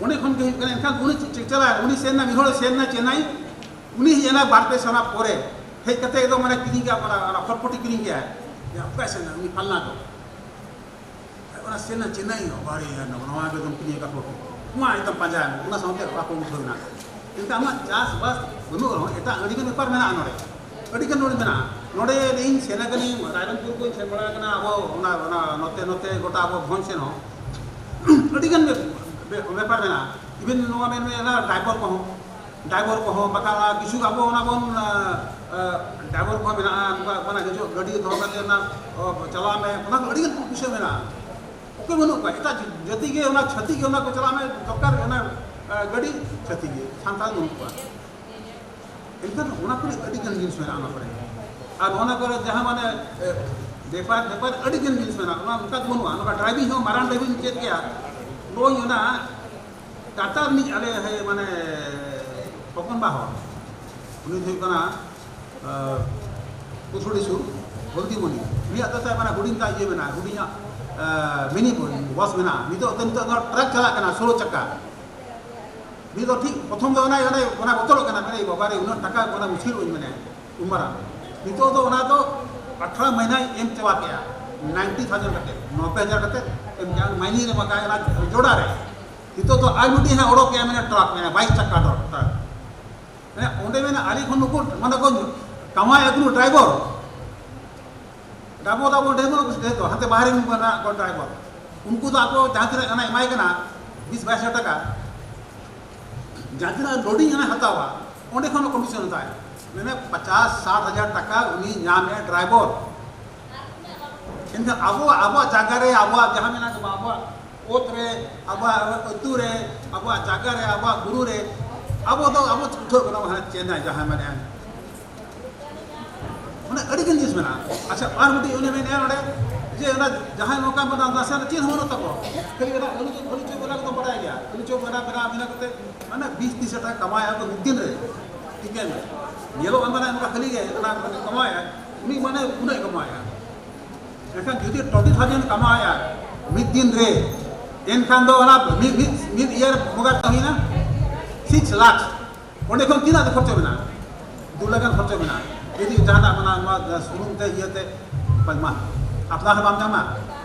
ᱚᱸᱰᱮ ᱠᱷᱚᱱ ᱜᱮ ᱦᱩᱭᱩᱜ ᱠᱟᱱᱟ᱾ ᱮᱱᱠᱷᱟᱱ ᱩᱱᱤ ᱪᱮᱫ ᱪᱮᱫ ᱪᱟᱞᱟᱜᱼᱟ? ᱩᱱᱤ ᱥᱮᱱ ᱮᱱᱟ, ᱢᱤᱫ ᱦᱚᱲ ᱥᱮᱱ ᱮᱱᱟ ᱪᱮᱱᱱᱟᱭ, ᱩᱱᱤ ᱦᱮᱡ ᱮᱱᱟ ᱵᱟᱨ ᱯᱮ ᱥᱮᱨᱢᱟ ᱯᱚᱨᱮ, ᱦᱮᱡ ᱠᱟᱛᱮ ᱮᱠᱫᱚᱢ ᱢᱟᱱᱮ ᱠᱤᱨᱤᱧ ᱠᱮᱜᱼᱟ, ᱚᱱᱟ, ᱚᱱᱟ ᱯᱷᱚᱴᱯᱷᱚᱴᱤ ᱠᱤᱨᱤᱧ ᱠᱮᱜᱼᱟᱭ᱾ ᱭᱟ, ᱚᱠᱚᱭ ᱥᱮᱱ ᱮᱱᱟ? ᱩᱱᱤ ᱯᱷᱟᱞᱱᱟ ᱫᱚ᱾ ᱚᱱᱟ ᱥᱮᱱ ᱮᱱᱟ ᱪᱮᱱᱱᱟᱭ, ᱵᱟᱵᱟᱨᱮ, ᱱᱚᱣᱟ ᱜᱮ ᱮᱠᱫᱚᱢ ᱠᱤᱨᱤᱧ ᱟᱠᱟᱫ ᱯᱷᱚᱴᱳ᱾ ᱱᱚᱣᱟ ᱮᱠᱫᱚᱢ ᱯᱟᱸᱡᱟᱭ ᱢᱮ, ᱚᱱᱟ ᱥᱟᱶᱛᱮ ᱚᱲᱟᱜ ᱠᱚ ᱩᱴᱷᱟᱹᱣ ᱮᱱᱟ᱾ ᱮᱱᱠᱷᱟᱱ ᱟᱢᱟᱜ ᱪᱟᱥᱵᱟᱥ ᱵᱟᱹᱱᱩᱜ ᱨᱮᱦᱚᱸ ᱮᱴᱟᱜ ᱟᱹᱰᱤᱜᱟᱱ ᱵᱮᱯᱟᱨ ᱢᱮᱱᱟᱜᱼᱟ ᱱᱚᱰᱮ, ᱟᱹᱰᱤᱜᱟᱱ ᱱᱚᱰᱮ ᱢᱮᱱᱟᱜᱼᱟ᱾ ᱱᱚᱰᱮ ᱤᱧ ᱥᱮᱱ ᱟᱠᱟᱱᱟᱹᱧ, ᱨᱟᱭᱨᱚᱝᱯᱩᱨ ᱠᱚᱧ ᱥᱮᱱ ᱵᱟᱲᱟ ᱟᱠᱟᱱᱟ, ᱟᱵᱚ ᱚᱱᱟ, ᱚᱱᱟ ᱱᱚᱛᱮ, ᱱᱚᱛᱮ ᱜᱚᱴᱟ ᱟᱵᱚ ᱵᱷᱚᱸᱡᱽ ᱥᱮᱱ ᱦᱚᱸ ᱟᱹᱰᱤᱜᱟᱱ ᱵᱮ-, ᱵᱮ-, ᱵᱮᱯᱟᱨ ᱢᱮᱱᱟᱜᱼᱟ᱾ ᱤᱵᱷᱮᱱ ᱱᱚᱣᱟ ᱢᱮᱱ ᱢᱮ, ᱚᱱᱟ ᱰᱟᱭᱵᱚᱨ ᱠᱚᱦᱚᱸ, ᱰᱟᱭᱵᱚᱨ ᱠᱚᱦᱚᱸ, ᱵᱟᱠᱷᱟᱱ ᱚᱱᱟ ᱠᱤᱪᱷᱩ ᱟᱵᱚ ᱚᱱᱟ ᱵᱚᱱ, ᱟ, ᱟ, ᱰᱟᱭᱵᱚᱨ ᱠᱚᱦᱚᱸ ᱢᱮᱱᱟᱜᱼᱟ, ᱱᱚᱝᱠᱟ ᱚᱱᱟ ᱦᱤᱡᱩᱜ ᱜᱟᱹᱰᱤ ᱫᱚᱦᱚ ᱠᱟᱛᱮ ᱚᱱᱟ, ᱚ, ᱪᱟᱞᱟᱣ ᱢᱮ, ᱚᱱᱟ ᱠᱚ ᱟᱹᱰᱤᱜᱟᱱ ᱵᱤᱥᱚᱭ ᱢᱮᱱᱟᱜᱼᱟ᱾ ᱚᱠᱚᱭ ᱵᱟᱹᱱᱩᱜ ᱠᱚᱣᱟ? ᱮᱴᱟᱜ ᱡᱟᱹᱛᱤ ᱜᱮ, ᱚᱱᱟ ᱪᱷᱟᱹᱛᱤᱠ ᱜᱮ, ᱚᱱᱟ ᱠᱚ ᱪᱟᱞᱟᱜ ᱢᱮ, ᱫᱚᱨᱠᱟᱨ ᱚᱱᱟ, ᱟ, ᱜᱟᱹᱰᱤ, ᱪᱷᱟᱹᱛᱤᱠ ᱜᱮ, ᱥᱟᱱᱛᱟᱲ ᱵᱟᱹᱱᱩᱜ ᱠᱚᱣᱟ᱾ ᱮᱱᱠᱷᱟᱱ ᱚᱱᱟ ᱠᱚᱨᱮ ᱟᱹᱰᱤ ᱜᱟᱱ ᱡᱤᱱᱤᱥ ᱢᱮᱱᱟᱜᱼᱟ ᱚᱱᱟ ᱠᱚᱨᱮ᱾ ᱟᱨ ᱚᱱᱟ ᱠᱚᱨᱮ ᱡᱟᱦᱟᱸ ᱢᱟᱱᱮ, ᱮ, ᱵᱮᱯᱟᱨ, ᱵᱮᱯᱟᱨ ᱟᱹᱰᱤ ᱜᱟᱱ ᱡᱤᱱᱤᱥ ᱢᱮᱱᱟᱜᱼᱟ᱾ ᱚᱱᱟ ᱚᱱᱠᱟ ᱫᱚ ᱵᱟᱹᱱᱩᱜᱼᱟ᱾ ᱱᱚᱝᱠᱟ ᱰᱨᱟᱭᱵᱷᱤᱝ ᱦᱚᱸ ᱢᱟᱨᱟᱝ ᱰᱨᱟᱭᱵᱷᱤᱝ ᱪᱮᱫ ᱜᱮᱭᱟ᱾ ᱱᱚᱜᱼᱚᱭ ᱚᱱᱟ ᱴᱟᱴᱟ ᱨᱤᱱᱤᱡ ᱟᱞᱮ, ᱦᱮ, ᱢᱟᱱᱮ, ᱦᱚᱯᱚᱱ ᱵᱟ ᱦᱚᱲ, ᱩᱱᱤ ᱫᱚ ᱦᱩᱭᱩᱜ ᱠᱟᱱᱟ, ᱟ, ᱯᱩᱛᱷᱩᱲᱤ ᱥᱩᱨ, ᱦᱚᱞᱫᱤᱢᱚᱱᱤ᱾ ᱩᱱᱤᱭᱟᱜ ᱫᱚ ᱛᱟᱭ ᱢᱟᱱᱮ ᱦᱩᱰᱤᱧ ᱛᱟᱭ ᱤᱭᱟᱹ ᱢᱮᱱᱟᱜᱼᱟ, ᱦᱩᱰᱤᱧᱟᱜ, ᱟ, ᱢᱤᱱᱤ ᱵᱟᱥ ᱢᱮᱱᱟᱜᱼᱟ᱾ ᱱᱤᱛᱚᱜ ᱫᱚ, ᱱᱤᱛᱚᱜ ᱫᱚ ᱴᱨᱟᱠ ᱪᱟᱞᱟᱜ ᱠᱟᱱᱟ ᱥᱳᱞᱳ ᱪᱟᱠᱟ᱾ ᱱᱤᱛ ᱫᱚ ᱴᱷᱤᱠ ᱯᱨᱚᱛᱷᱚᱢ ᱫᱚ ᱚᱱᱟ, ᱚᱱᱟ, ᱚᱱᱟ ᱵᱚᱛᱚᱨᱚᱜ ᱠᱟᱱᱟ, ᱢᱮᱱᱮ, "ᱵᱟᱵᱟ ᱨᱮ, ᱩᱱᱟᱹᱜ ᱴᱟᱠᱟ ᱚᱱᱟ ᱢᱩᱥᱠᱤᱞ ᱚᱜ ᱤᱧ", ᱢᱮᱱᱮ, ᱩᱱ ᱢᱟᱨᱟᱝ᱾ ᱱᱤᱛᱚᱜ ᱫᱚ ᱚᱱᱟ ᱫᱚ ᱟᱴᱷᱨᱚ ᱢᱟᱹᱦᱱᱟᱹᱭ ᱮᱢ ᱪᱟᱵᱟ ᱠᱮᱜᱼᱟ, ᱱᱟᱭᱤᱱᱴᱤ ᱛᱷᱟᱣᱡᱮᱱᱰ ᱠᱟᱛᱮ, ᱱᱚᱵᱵᱳᱭ ᱦᱟᱡᱟᱨ ᱠᱟᱛᱮ ᱮᱢ ᱠᱮᱜᱼᱟ, ᱢᱟᱭᱱᱤ ᱨᱮ ᱵᱟᱠᱟᱭ ᱚᱱᱟ ᱡᱚᱲᱟ ᱨᱮ᱾ ᱱᱤᱛᱚᱜ ᱫᱚ ᱟᱨ ᱢᱤᱫᱴᱤᱡ ᱦᱟᱸᱜ ᱚᱰᱚᱠ ᱠᱮᱜᱼᱟ, ᱢᱮᱱᱮ ᱴᱨᱟᱠ, ᱢᱮᱱᱮ ᱵᱟᱭᱤᱥ ᱪᱟᱠᱟ ᱴᱨᱟᱠ᱾ ᱢᱟᱱᱮ ᱚᱸᱰᱮ ᱢᱮᱱᱟ ᱟᱹᱰᱤ ᱠᱷᱚᱱ ᱱᱩᱠᱩ ᱢᱟᱱᱮ ᱠᱚ ᱠᱟᱢᱟᱭ ᱟᱹᱜᱩ ᱰᱨᱟᱭᱵᱷᱟᱨ᱾ ᱰᱨᱟᱭᱵᱷᱟᱨ ᱫᱚ ᱟᱵᱚ ᱰᱨᱟᱭᱵᱷᱟᱨ ᱠᱚ ᱥᱮ ᱫᱚ ᱦᱟᱱᱛᱮ ᱵᱟᱦᱨᱮ ᱨᱮᱱ ᱢᱮᱱᱟᱜ ᱠᱚ ᱰᱨᱟᱭᱵᱷᱟᱨ᱾ ᱩᱱᱠᱩ ᱫᱚ ᱟᱠᱚ ᱡᱟᱦᱟᱸ ᱛᱤᱱᱟᱹᱜ ᱦᱟᱱᱟ ᱮᱢᱟᱭ ᱠᱟᱱᱟ ᱵᱤᱥ ᱵᱟᱭᱤᱥ ᱦᱟᱡᱟᱨ ᱴᱟᱠᱟ, ᱡᱟᱦᱟᱸ ᱛᱤᱱᱟᱹᱜ ᱞᱳᱰᱤᱝ ᱦᱟᱱᱟ ᱦᱟᱛᱟᱣᱟ ᱚᱸᱰᱮ ᱠᱷᱚᱱ ᱠᱚᱢᱤᱥᱚᱱ ᱦᱟᱛᱟᱣᱟ᱾ ᱢᱟᱱᱮ ᱯᱚᱪᱟᱥ ᱥᱟᱴ ᱦᱟᱡᱟᱨ ᱴᱟᱠᱟ ᱩᱱᱤ ᱧᱟᱢᱮ ᱰᱨᱟᱭᱵᱷᱟᱨ᱾ ᱮᱱᱠᱷᱟᱱ ᱟᱵᱚ, ᱟᱵᱚᱣᱟᱜ ᱡᱟᱭᱜᱟ ᱨᱮ, ᱟᱵᱚᱣᱟᱜ ᱡᱟᱦᱟᱸ ᱢᱮᱱᱟᱜ ᱛᱟᱵᱚᱱᱟ, ᱟᱵᱚᱣᱟᱜ ᱚᱛ ᱨᱮ, ᱟᱵᱚᱣᱟᱜ ᱟᱹᱛᱩ ᱨᱮ, ᱟᱵᱚᱣᱟᱜ ᱡᱟᱭᱜᱟ ᱨᱮ, ᱟᱵᱚᱣᱟᱜ ᱵᱩᱨᱩ ᱨᱮ, ᱟᱵᱚ ᱫᱚ ᱟᱵᱚ ᱩᱴᱷᱟᱹᱣ ᱠᱟᱱᱟ ᱦᱟᱱᱟ ᱪᱮᱱᱱᱟᱭ ᱡᱟᱦᱟᱸ ᱢᱟᱱᱮ ᱢᱟᱱᱮ ᱟᱹᱰᱤ ᱜᱟᱱ ᱡᱤᱱᱤᱥ ᱢᱮᱱᱟᱜᱼᱟ᱾ ᱟᱪᱪᱷᱟ, ᱟᱨ ᱢᱤᱫᱴᱤᱡ ᱩᱱᱤ ᱢᱮᱱᱮᱫᱼᱟ ᱱᱚᱰᱮ ᱡᱮ ᱚᱱᱟ ᱡᱟᱦᱟᱸᱭ ᱱᱚᱝᱠᱟ ᱢᱟᱱᱮ ᱱᱟᱥᱮ ᱱᱟᱜ ᱪᱮᱫ ᱦᱚᱸ ᱵᱟᱹᱱᱩᱜ ᱛᱟᱠᱚᱣᱟ, ᱠᱷᱟᱹᱞᱤ ᱚᱱᱟ ᱟᱹᱞᱩ ᱪᱚᱯ, ᱟᱹᱞᱩ ᱪᱚᱯ ᱵᱟᱞᱟ ᱠᱚᱫᱚ ᱵᱟᱲᱟᱭ ᱜᱮᱭᱟ, ᱟᱹᱞᱩ ᱪᱚᱯ ᱵᱟᱞᱟ ᱵᱮᱱᱟᱣ ᱢᱮᱱᱟᱜ ᱠᱟᱛᱮ ᱢᱟᱱᱮ ᱵᱤᱥ ᱛᱤᱥ ᱦᱟᱡᱟᱨ ᱴᱟᱠᱟ ᱠᱟᱢᱟᱭᱟ ᱠᱚ ᱢᱤᱫ ᱫᱤᱱ ᱨᱮ᱾ ᱴᱷᱤᱠᱟᱹᱭ ᱢᱮ, ᱧᱮᱞᱚᱜ ᱠᱟᱱ ᱛᱟᱦᱮᱱᱟ ᱱᱚᱝᱠᱟ ᱠᱷᱟᱹᱞᱤ ᱜᱮ ᱚᱱᱟ ᱠᱟᱢᱟᱭᱟ, ᱩᱱᱤ ᱢᱟᱱᱮ ᱩᱱᱟᱹᱜ ᱠᱟᱢᱟᱭᱟ᱾ ᱮᱱᱠᱷᱟᱱ ᱡᱩᱫᱤ ᱴᱩᱭᱮᱱᱴᱤ ᱛᱷᱟᱣᱡᱮᱱᱰ ᱠᱟᱢᱟᱣᱮᱫᱼᱟ ᱢᱤᱫ ᱫᱤᱱ ᱨᱮ, ᱮᱱᱠᱷᱟᱱ ᱫᱚ ᱚᱱᱟ ᱢᱤᱫ, ᱢᱤᱫ, ᱢᱤᱫ ᱤᱭᱟᱨ ᱵᱚᱸᱜᱟ ᱛᱮ ᱦᱩᱭᱱᱟ ᱥᱤᱠᱥ ᱞᱟᱠᱷ᱾ ᱚᱸᱰᱮ ᱠᱷᱚᱱ ᱛᱤᱱᱟᱹᱜ ᱠᱷᱚᱨᱪᱟ ᱢᱮᱱᱟᱜᱼᱟ? ᱫᱩ ᱞᱟᱠᱷ ᱜᱟᱱ ᱠᱷᱚᱨᱪᱟ ᱢᱮᱱᱟᱜᱼᱟ᱾ ᱡᱩᱫᱤ ᱡᱟᱦᱟᱱᱟᱜ ᱢᱮᱱᱟᱜᱼᱟ, ᱱᱚᱣᱟ ᱥᱩᱱᱩᱢ ᱛᱮ, ᱤᱭᱟᱹ ᱛᱮ, ᱢᱟ, ᱟᱯᱱᱟᱨ ᱦᱚᱸ ᱵᱟᱢ ᱧᱟᱢᱟ,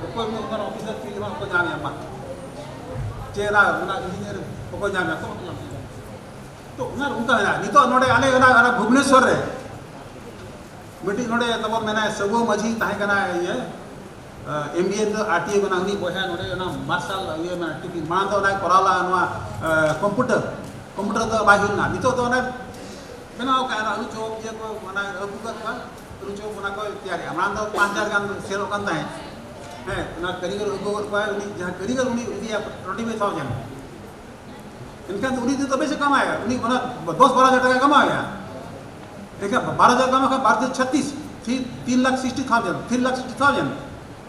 ᱚᱠᱚᱭ ᱩᱱᱤ ᱚᱱᱠᱟᱱ ᱚᱯᱷᱤᱥᱟᱨ ᱪᱮᱫ ᱦᱚᱸ ᱵᱟᱠᱚ ᱧᱟᱢᱮᱜᱼᱟ, ᱢᱟ᱾ ᱪᱮ ᱚᱱᱟ, ᱚᱱᱟ ᱤᱧᱡᱤᱱᱤᱭᱟᱨ ᱚᱠᱚᱭ ᱧᱟᱢᱮᱜᱼᱟ? ᱚᱠᱚᱭ ᱵᱟᱠᱚ ᱧᱟᱢᱮᱜᱼᱟ? ᱛᱚ, ᱚᱱᱟ ᱚᱱᱠᱟ ᱢᱮᱱᱟᱜᱼᱟ᱾ ᱱᱤᱛᱚᱜ ᱱᱚᱰᱮ ᱟᱞᱮ ᱚᱱᱟ, ᱚᱱᱟ ᱵᱷᱩᱵᱽᱱᱮᱥᱚᱨ ᱨᱮ ᱢᱤᱫᱴᱤᱡ ᱱᱚᱰᱮ ᱛᱟᱵᱚᱱ ᱢᱮᱱᱟᱭ ᱥᱟᱹᱜᱩᱣᱟᱹ ᱢᱟᱹᱡᱷᱤ ᱛᱟᱦᱮᱸ ᱠᱟᱱᱟ, ᱤᱭᱟᱹ, ᱮᱢ ᱵᱤ ᱮ ᱫᱚ ᱟᱨ ᱴᱤ ᱟᱭ ᱠᱟᱱᱟ, ᱩᱱᱤ ᱵᱚᱭᱦᱟ ᱱᱚᱰᱮ ᱚᱱᱟ ᱢᱟᱨᱥᱟᱞ ᱤᱭᱟᱹ ᱢᱮᱱᱟᱜᱼᱟ, ᱴᱤ ᱵᱷᱤ ᱢᱟᱲᱟᱝ ᱫᱚ ᱚᱱᱟᱭ ᱠᱚᱨᱟᱣ ᱞᱮᱫᱼᱟ, ᱱᱚᱣᱟ, ᱮ, ᱠᱚᱢᱯᱤᱭᱩᱴᱟᱨ, ᱠᱚᱢᱯᱤᱭᱩᱴᱟᱨ ᱫᱚ ᱵᱟᱭ ᱦᱩᱭ ᱞᱮᱱᱟ᱾ ᱱᱤᱛᱚᱜ ᱫᱚ ᱚᱱᱮ ᱵᱮᱱᱟᱣ ᱠᱟᱜᱼᱟ, ᱚᱱᱟ ᱟᱹᱞᱩ ᱪᱚᱯ ᱤᱭᱟᱹ ᱠᱚ, ᱚᱱᱟ ᱟᱹᱜᱩ ᱠᱟᱜ ᱠᱚᱣᱟ, ᱟᱹᱞᱩ ᱪᱚᱯ ᱚᱱᱟ ᱠᱚ ᱛᱮᱭᱟᱨᱮᱜᱼᱟ᱾ ᱢᱟᱲᱟᱝ ᱫᱚ ᱯᱟᱸᱪ ᱦᱟᱡᱟᱨ ᱜᱟᱱ ᱥᱮᱞᱚᱜ ᱠᱟᱱ ᱛᱟᱦᱮᱸᱫ᱾ ᱦᱮᱸ, ᱚᱱᱟ ᱠᱟᱹᱨᱤᱜᱚᱨ ᱟᱹᱜᱩ ᱠᱟᱜ ᱠᱚᱣᱟ, ᱩᱱᱤ ᱡᱟᱦᱟᱸ ᱠᱟᱹᱨᱤᱜᱚᱨ ᱩᱱᱤ ᱤᱫᱤᱭᱟ ᱴᱩᱭᱮᱱᱴᱤ ᱯᱷᱟᱭᱤᱵᱷ ᱛᱷᱟᱣᱡᱮᱱᱰ᱾ ᱮᱱᱠᱷᱟᱱ ᱫᱚ ᱩᱱᱤ ᱫᱚ ᱛᱚᱵᱮ ᱥᱮ ᱠᱟᱢᱟᱭᱟ, ᱩᱱᱤ ᱚᱱᱟ ᱫᱚᱥ ᱵᱟᱨᱚ ᱦᱟᱡᱟᱨ ᱴᱟᱠᱟ ᱠᱟᱢᱟᱣᱮᱜᱼᱟ᱾ ᱮᱱᱠᱷᱟᱱ ᱵᱟᱨᱚ ᱦᱟᱡᱟᱨ ᱠᱟᱢᱟᱣ ᱠᱷᱟᱱ ᱵᱟᱨ ᱫᱩ ᱪᱷᱟᱛᱤᱥ, ᱛᱤᱱ, ᱛᱤᱱ ᱞᱟᱠᱷ ᱥᱤᱠᱥᱴᱤ ᱛᱷᱟᱣᱡᱮᱱᱰ, ᱛᱤᱱ ᱞᱟᱠᱷ ᱥᱤᱠᱥᱴᱤ ᱛᱷᱟᱣᱡᱮᱱᱰ᱾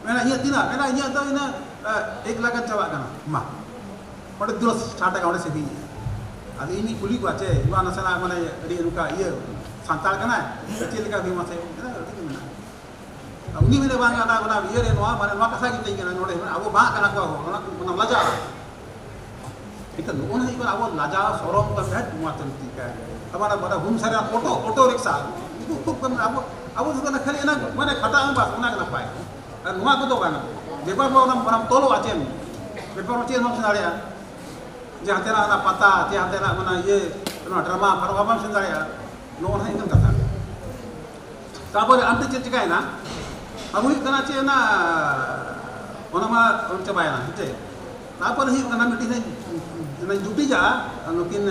ᱢᱮᱱᱟ ᱤᱧᱟᱹᱜ ᱛᱤᱱᱟᱹᱜ? ᱢᱮᱱᱟ ᱤᱧᱟᱹᱜ ᱫᱚ ᱤᱱᱟᱹ, ᱮ, ᱮᱠ ᱞᱟᱠᱷ ᱜᱟᱱ ᱪᱟᱵᱟᱜ ᱠᱟᱱᱟ᱾ ᱢᱟ, ᱚᱸᱰᱮ ᱫᱩ ᱥᱟᱴ ᱴᱟᱠᱟ ᱚᱸᱰᱮ ᱥᱮᱵᱷᱤᱝ ᱮᱜᱼᱟ᱾ ᱟᱫᱚ ᱤᱧᱤᱧ ᱠᱩᱞᱤ ᱠᱚᱣᱟ, ᱪᱮ ᱱᱚᱣᱟ ᱱᱟᱥᱮᱱᱟᱜ ᱢᱟᱱᱮ ᱟᱹᱰᱤ ᱱᱚᱝᱠᱟ ᱤᱭᱟᱹ ᱥᱟᱱᱛᱟᱲ ᱠᱟᱱᱟᱭ, ᱪᱮᱫ ᱞᱮᱠᱟ ᱦᱩᱭᱩᱜ ᱢᱟᱥᱮ? ᱢᱮᱱᱟ ᱟᱹᱰᱤ ᱜᱮ ᱢᱮᱱᱟᱜᱼᱟ᱾ ᱩᱱᱤ ᱢᱮᱱᱟ ᱵᱟᱝ, ᱚᱱᱟ, ᱚᱱᱟ ᱤᱭᱟᱹ ᱨᱮ ᱱᱚᱣᱟ, ᱢᱟᱱᱮ ᱱᱚᱣᱟ ᱠᱟᱛᱷᱟ ᱜᱮ ᱢᱤᱛᱟᱹᱧ ᱠᱟᱱᱟ ᱱᱚᱰᱮ, ᱟᱵᱚ ᱵᱟᱝ ᱠᱟᱱᱟ ᱠᱚ, ᱚᱱᱟ, ᱚᱱᱟ ᱞᱟᱡᱟᱣ᱾ ᱮᱱᱠᱷᱟᱱ ᱱᱚᱜᱼᱚ ᱱᱟ ᱦᱩᱭᱩᱜ ᱠᱟᱱᱟ ᱟᱵᱚ ᱞᱟᱡᱟᱣ ᱥᱚᱨᱚᱢ ᱫᱚ ᱵᱮᱴ ᱱᱚᱣᱟ ᱛᱮ ᱢᱤᱫᱴᱤᱡ ᱠᱟᱱ᱾ ᱟᱵᱟᱨ, ᱟᱵᱟᱨ ᱦᱩᱢ ᱥᱟᱨᱟ ᱚᱴᱳ, ᱚᱴᱳ ᱨᱤᱠᱥᱟ᱾ ᱠᱷᱩᱵ ᱠᱚᱢ᱾ ᱟᱵᱚ, ᱟᱵᱚ ᱫᱚ ᱠᱷᱟᱹᱞᱤ ᱚᱱᱟ ᱢᱟᱱᱮ ᱠᱷᱟᱴᱟᱜ ᱟᱢ ᱵᱟᱥ, ᱚᱱᱟ ᱜᱮ ᱱᱟᱯᱟᱭ᱾ ᱟᱨ ᱱᱚᱣᱟ ᱠᱚᱫᱚ ᱵᱟᱝ, ᱵᱮᱯᱟᱨ ᱢᱟ ᱚᱱᱟ, ᱚᱱᱟᱢ ᱛᱚᱞᱚᱜᱼᱟ ᱪᱮᱫ ᱮᱢ? ᱵᱮᱯᱟᱨ ᱢᱟ ᱪᱮᱫ ᱦᱚᱸ ᱵᱟᱢ ᱥᱮᱬᱟ ᱫᱟᱲᱮᱭᱟᱜᱼᱟ᱾ ᱡᱮ ᱦᱟᱱᱛᱮᱱᱟᱜ ᱚᱱᱟ ᱯᱟᱛᱟ, ᱪᱮ ᱦᱟᱱᱛᱮᱱᱟᱜ ᱚᱱᱟ ᱤᱭᱟᱹ, ᱚᱱᱟ ᱰᱨᱟᱢᱟ ᱯᱷᱟᱨᱢᱟ ᱵᱟᱢ ᱥᱮᱬᱟ ᱫᱟᱲᱮᱭᱟᱜᱼᱟ᱾ ᱱᱚᱜᱼᱚ ᱱᱚᱣᱟ ᱤᱱᱠᱟᱹᱱ ᱠᱟᱛᱷᱟ᱾ ᱛᱟᱯᱚᱨᱮ ᱟᱢ ᱴᱷᱮᱱ ᱪᱮᱫ ᱪᱤᱠᱟᱹᱭᱮᱱᱟ? ᱟᱢ ᱦᱩᱭᱩᱜ ᱠᱟᱱᱟ ᱪᱮᱫ ᱚᱱᱟ, ᱚᱱᱟ ᱢᱟ ᱪᱟᱵᱟᱭᱮᱱᱟ, ᱦᱮᱸ ᱪᱮ? ᱛᱟᱯᱚᱨᱮ ᱦᱩᱭᱩᱜ ᱠᱟᱱᱟ ᱢᱤᱫᱴᱤᱡ ᱚᱱᱟᱧ, ᱚᱱᱟᱧ ᱡᱩᱴᱤᱡᱟ, ᱱᱩᱠᱤᱱ,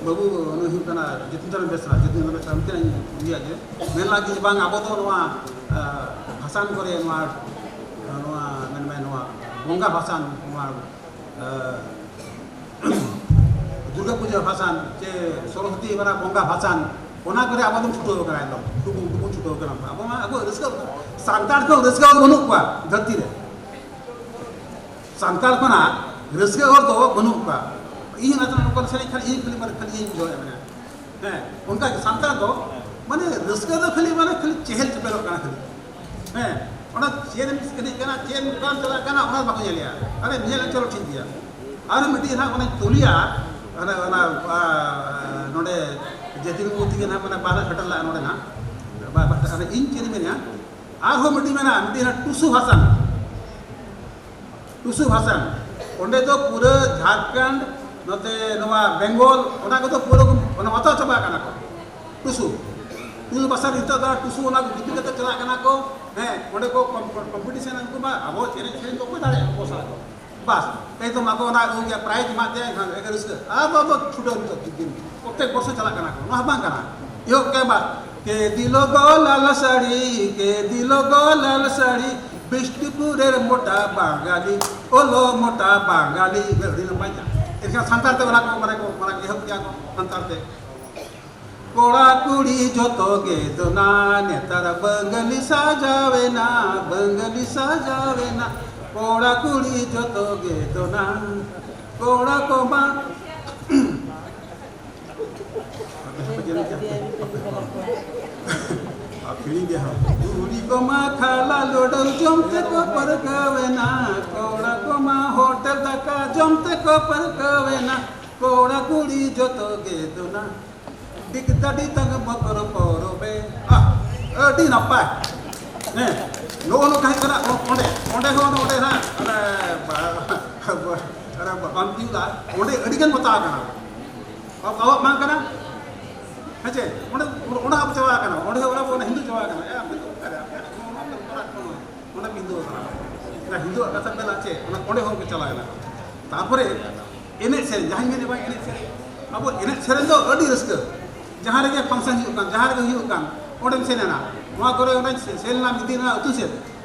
ᱵᱟᱹᱵᱩ, ᱩᱱᱤ ᱦᱩᱭᱩᱜ ᱠᱟᱱᱟ ᱡᱚᱛᱤᱱᱫᱨᱚ ᱵᱮᱥᱨᱟ, ᱡᱚᱛᱤᱱᱫᱨᱚ ᱵᱮᱥᱨᱟ, ᱩᱱᱠᱤᱱᱟᱜ ᱤᱧ ᱤᱭᱟᱹ ᱡᱮ, ᱢᱮᱱ ᱞᱟᱹᱜᱤᱫ ᱵᱟᱝ ᱟᱵᱚ ᱫᱚ ᱱᱚᱣᱟ, ᱟᱸ, ᱵᱷᱟᱥᱟᱱ ᱠᱚᱨᱮ ᱱᱚᱣᱟ, ᱱᱚᱣᱟ ᱢᱮᱱ ᱢᱮ ᱱᱚᱣᱟ ᱵᱚᱸᱜᱟ ᱵᱷᱟᱥᱟᱱ, ᱱᱚᱣᱟ, ᱟᱸ, ᱫᱩᱨᱜᱟ ᱯᱩᱡᱟᱹ ᱵᱷᱟᱥᱟᱱ ᱪᱮ ᱥᱚᱨᱚᱥᱚᱛᱤ ᱢᱟᱱᱟ ᱵᱚᱸᱜᱟ ᱵᱷᱟᱥᱟᱱ, ᱚᱱᱟ ᱠᱚᱨᱮ ᱟᱵᱚ ᱫᱚᱵᱚᱱ ᱪᱷᱩᱴᱟᱹᱣ ᱠᱟᱱᱟ, ᱮᱠᱫᱚᱢ ᱰᱩᱵᱩ ᱰᱩᱵᱩ ᱪᱷᱩᱴᱟᱹᱣ ᱠᱟᱱᱟ᱾ ᱟᱵᱚ ᱢᱟ ᱟᱵᱚ ᱨᱟᱹᱥᱠᱟᱹ, ᱥᱟᱱᱛᱟᱲ ᱠᱷᱚᱱ ᱨᱟᱹᱥᱠᱟᱹ ᱫᱚ ᱵᱟᱹᱱᱩᱜ ᱠᱚᱣᱟ ᱫᱷᱟᱹᱨᱛᱤ ᱨᱮ᱾ ᱥᱟᱱᱛᱟᱲ ᱠᱷᱚᱱᱟᱜ ᱨᱟᱹᱥᱠᱟᱹ ᱦᱚᱲ ᱫᱚ ᱵᱟᱹᱱᱩᱜ ᱠᱚᱣᱟ᱾ ᱤᱧ ᱚᱱᱟ ᱛᱮ ᱱᱚᱝᱠᱟ ᱥᱮᱨᱮᱧ ᱠᱷᱟᱱ ᱤᱧ ᱠᱷᱟᱹᱞᱤ ᱢᱟᱱᱮ ᱠᱷᱟᱹᱞᱤ ᱤᱧ ᱵᱩᱡᱷᱟᱹᱣᱮᱫ ᱢᱮᱭᱟ᱾ ᱦᱮᱸ, ᱚᱱᱠᱟ ᱜᱮ ᱥᱟᱱᱛᱟᱲ ᱫᱚ ᱢᱟᱱᱮ ᱨᱟᱹᱥᱠᱟᱹ ᱫᱚ ᱠᱷᱟᱹᱞᱤ ᱢᱟᱱᱮ ᱠᱷᱟᱹᱞᱤ ᱪᱮᱦᱮᱞ ᱪᱮᱯᱮᱞᱚᱜ ᱠᱟᱱᱟ ᱠᱷᱟᱹᱞᱤ᱾ ᱦᱮᱸ, ᱚᱱᱟ ᱪᱮᱫ ᱮᱢ ᱮᱱᱮᱡ ᱠᱟᱱᱟ, ᱪᱮᱫ ᱮᱢ ᱪᱟᱞᱟᱜ ᱠᱟᱱᱟ, ᱚᱱᱟ ᱵᱟᱠᱚ ᱧᱮᱞᱮᱜᱼᱟ᱾ ᱟᱨᱮ ᱧᱮᱞ ᱪᱚᱞᱚ ᱴᱷᱤᱠ ᱜᱮᱭᱟ᱾ ᱟᱨ ᱢᱤᱫᱴᱤᱡ ᱦᱟᱸᱜ ᱚᱱᱟᱧ ᱛᱩᱞᱤᱭᱟ, ᱚᱱᱟ, ᱚᱱᱟ, ᱟ, ᱱᱚᱰᱮ ᱡᱟᱹᱛᱤ ᱵᱟᱹᱵᱩ ᱛᱤᱠᱤᱱ ᱦᱟᱸᱜ ᱢᱟᱱᱮ ᱵᱟᱦᱨᱮ ᱥᱮᱴᱮᱨ ᱞᱟᱜᱼᱟ ᱱᱚᱰᱮ ᱦᱟᱸᱜ᱾ ᱵᱟ-, ᱵᱟ-, ᱟᱫᱚ ᱤᱧ ᱪᱮᱫ ᱤᱧ ᱢᱮᱱᱟ, ᱟᱨᱦᱚᱸ ᱢᱤᱫᱴᱤᱡ ᱢᱮᱱᱟᱜᱼᱟ, ᱢᱤᱫᱴᱤᱡ ᱦᱟᱸᱜ ᱴᱩᱥᱩ ᱵᱷᱟᱥᱟᱱ᱾ ᱴᱩᱥᱩ ᱵᱷᱟᱥᱟᱱ, ᱚᱸᱰᱮ ᱫᱚ ᱯᱩᱨᱟᱹ ᱡᱷᱟᱲᱠᱷᱚᱸᱰ, ᱱᱚᱛᱮ ᱱᱚᱣᱟ ᱵᱮᱝᱜᱚᱞ, ᱚᱱᱟ ᱠᱚᱫᱚ ᱯᱩᱨᱟᱹ ᱠᱚ, ᱚᱱᱟ ᱢᱟᱛᱟᱣ ᱪᱟᱵᱟ ᱟᱠᱟᱱᱟ ᱠᱚ᱾ ᱴᱩᱥᱩ, ᱴᱩᱥᱩ ᱵᱷᱟᱥᱟ ᱱᱤᱛᱚᱜ ᱫᱚ ᱴᱩᱥᱩ ᱚᱱᱟ ᱠᱚ ᱜᱤᱫᱽᱨᱟᱹ ᱠᱟᱛᱮ ᱪᱟᱞᱟᱜ ᱠᱟᱱᱟ ᱠᱚ᱾ ᱦᱮᱸ, ᱚᱸᱰᱮ ᱠᱚ ᱠᱚᱢ-, ᱠᱚᱢᱯᱤᱴᱤᱥᱚᱱ, ᱩᱱᱠᱩ ᱢᱟ ᱟᱵᱚ ᱮᱱᱮᱡ ᱥᱮᱨᱮᱧ ᱫᱚ ᱚᱠᱚᱭ ᱫᱟᱲᱮᱭᱟᱜᱼᱟ ᱟᱵᱚ ᱥᱟᱞᱟᱜ ᱫᱚ? ᱵᱟᱥ, ᱮᱠᱫᱚᱢ ᱟᱠᱚ ᱚᱱᱟ ᱤᱭᱟᱹ ᱯᱨᱟᱭᱤᱡᱽ ᱮᱢᱟᱜ ᱛᱮ ᱮᱱᱠᱷᱟᱱ ᱮᱠᱮᱱ ᱨᱟᱹᱥᱠᱟᱹ᱾ ᱟᱨ ᱫᱚ ᱟᱫᱚ ᱪᱷᱩᱴᱟᱹᱣ ᱱᱤᱛᱚᱜ ᱫᱤᱱ, ᱯᱨᱚᱛᱮᱠ ᱵᱚᱨᱥᱚ ᱪᱟᱞᱟᱜ ᱠᱟᱱᱟ ᱠᱚ᱾ ᱱᱚᱣᱟ ᱦᱚᱸ ᱵᱟᱝ ᱠᱟᱱᱟ᱾ ᱮᱦᱚᱵ ᱠᱮᱫ ᱵᱟᱥ, ᱠᱮ ᱫᱤᱞᱚ ᱜᱚ ᱞᱟᱞ ᱥᱟᱹᱲᱤ, ᱠᱮ ᱫᱤᱞᱚ ᱜᱚ ᱞᱟᱞ ᱥᱟᱹᱲᱤ, ᱵᱤᱥᱱᱩᱯᱩᱨᱮᱨ ᱢᱚᱴᱟ ᱵᱟᱝᱜᱟᱞᱤ, ᱚᱞᱚ ᱢᱚᱴᱟ ᱵᱟᱝᱜᱟᱞᱤ᱾ ᱟᱹᱰᱤ ᱱᱟᱯᱟᱭ ᱠᱟᱱᱟ᱾ ᱮᱱᱠᱷᱟᱱ ᱥᱟᱱᱛᱟᱲ ᱛᱮ ᱚᱱᱟ ᱠᱚ ᱢᱟᱱᱮ ᱠᱚ, ᱢᱟᱱᱮ ᱮᱦᱚᱵ ᱠᱮᱫᱟ ᱠᱚ ᱥᱟᱱᱛᱟᱲ ᱛᱮ᱾ ᱠᱚᱲᱟ ᱠᱩᱲᱤ ᱡᱚᱛᱚ ᱜᱮ ᱫᱚᱱᱟ, ᱱᱮᱛᱟᱨ ᱵᱟᱝᱜᱟᱞᱤ ᱥᱟᱡᱟᱣᱮᱱᱟ, ᱵᱟᱝᱜᱟᱞᱤ ᱥᱟᱡᱟᱣᱮᱱᱟ᱾ ᱠᱚᱲᱟ ᱠᱩᱲᱤ ᱡᱚᱛᱚ ᱜᱮ ᱫᱚᱱᱟ, ᱠᱚᱲᱟ ᱠᱚᱢᱟ᱾ ᱟᱨ ᱦᱤᱲᱤᱧ ᱜᱮ ᱦᱟᱸᱜ᱾ ᱠᱩᱲᱤ ᱠᱚᱢᱟ ᱠᱷᱟᱞᱟ ᱞᱚᱰᱚᱞ ᱡᱚᱢ ᱛᱮᱠᱚ ᱯᱟᱹᱨᱠᱟᱹᱣᱮᱱᱟ, ᱠᱚᱲᱟ ᱠᱚᱢᱟ ᱦᱳᱴᱮᱞ ᱫᱟᱠᱟ ᱡᱚᱢ ᱛᱮᱠᱚ ᱯᱟᱹᱨᱠᱟᱹᱣᱮᱱᱟ, ᱠᱚᱲᱟ ᱠᱩᱲᱤ ᱡᱚᱛᱚ ᱜᱮ ᱫᱚᱱᱟ᱾ ᱴᱷᱤᱠ ᱫᱟᱹᱰᱤ ᱛᱟᱝ ᱢᱚᱠᱚᱨ ᱯᱚᱨᱚᱵᱮ᱾ ᱟᱦ, ᱟᱹᱰᱤ ᱱᱟᱯᱟᱭ᱾ ᱦᱮᱸ, ᱱᱚᱜᱼᱚ ᱱᱚᱝᱠᱟ ᱦᱩᱭᱩᱜ ᱠᱟᱱᱟ᱾ ᱚ-, ᱚᱸᱰᱮ, ᱚᱸᱰᱮ ᱦᱚᱸ, ᱱᱚᱸᱰᱮ ᱦᱟᱸᱜ, ᱚᱱᱮ, ᱵᱟ-, ᱚᱱᱮ ᱵᱟᱢ ᱛᱤᱭᱩᱜᱟ, ᱚᱸᱰᱮ ᱟᱹᱰᱤ ᱜᱟᱱ ᱵᱟᱛᱟ ᱟᱠᱟᱱᱟ᱾ ᱟᱵᱚ-, ᱟᱵᱚᱣᱟᱜ ᱵᱟᱝ ᱠᱟᱱᱟ᱾ ᱦᱮᱸ ᱪᱮ? ᱚᱸᱰᱮ, ᱚᱸᱰᱮ ᱟᱵᱚ ᱪᱟᱵᱟ ᱟᱠᱟᱱᱟ᱾ ᱚᱸᱰᱮ ᱦᱚᱸ ᱚᱱᱟ ᱵᱚᱱ ᱦᱤᱱᱫᱩ ᱪᱟᱵᱟ ᱟᱠᱟᱱᱟ᱾ ᱮ, ᱟᱯᱮ ᱫᱚ ᱚᱠᱟᱨᱮ? ᱟᱯᱮᱭᱟᱜ ᱫᱚ ᱚᱱᱟ ᱫᱚ ᱚᱲᱟᱜ ᱠᱚ ᱱᱚᱜᱼᱚᱭ᱾ ᱚᱸᱰᱮ ᱦᱤᱱᱫᱩ ᱟᱠᱟᱱᱟ᱾ ᱚᱱᱟ ᱦᱤᱱᱫᱩᱣᱟᱜ ᱠᱟᱛᱷᱟ ᱢᱮᱱᱟᱜ ᱪᱮ? ᱚᱱᱟ, ᱚᱸᱰᱮ ᱦᱚᱸ ᱠᱚ ᱪᱟᱞᱟᱣ ᱮᱱᱟ᱾ ᱛᱟᱨᱯᱚᱨᱮ ᱮᱱᱮᱡ ᱥᱮᱨᱮᱧ, ᱡᱟᱦᱟᱸᱧ ᱢᱮᱱᱮᱫ ᱵᱟᱝ ᱮᱱᱮᱡ ᱥᱮᱨᱮᱧ, ᱟᱵᱚ ᱮᱱᱮᱡ ᱥᱮᱨᱮᱧ ᱫᱚ ᱟᱹᱰᱤ ᱨᱟᱹᱥᱠᱟᱹ᱾ ᱡᱟᱦᱟᱸ ᱨᱮᱜᱮ function ᱦᱩᱭᱩᱜ ᱠᱟᱱ, ᱡᱟᱦᱟᱸ ᱨᱮᱜᱮ ᱦᱩᱭᱩᱜ ᱠᱟᱱ, ᱚᱸᱰᱮᱢ ᱥᱮᱱ ᱮᱱᱟ᱾ ᱱᱚᱣᱟ ᱠᱚᱨᱮ ᱚᱸᱰᱮᱧ ᱥᱮ-, ᱥᱮᱱ ᱞᱮᱱᱟ ᱢᱤᱫ ᱫᱤᱱ ᱨᱮᱱᱟᱜ ᱟᱹᱛᱩ ᱥᱮᱫ᱾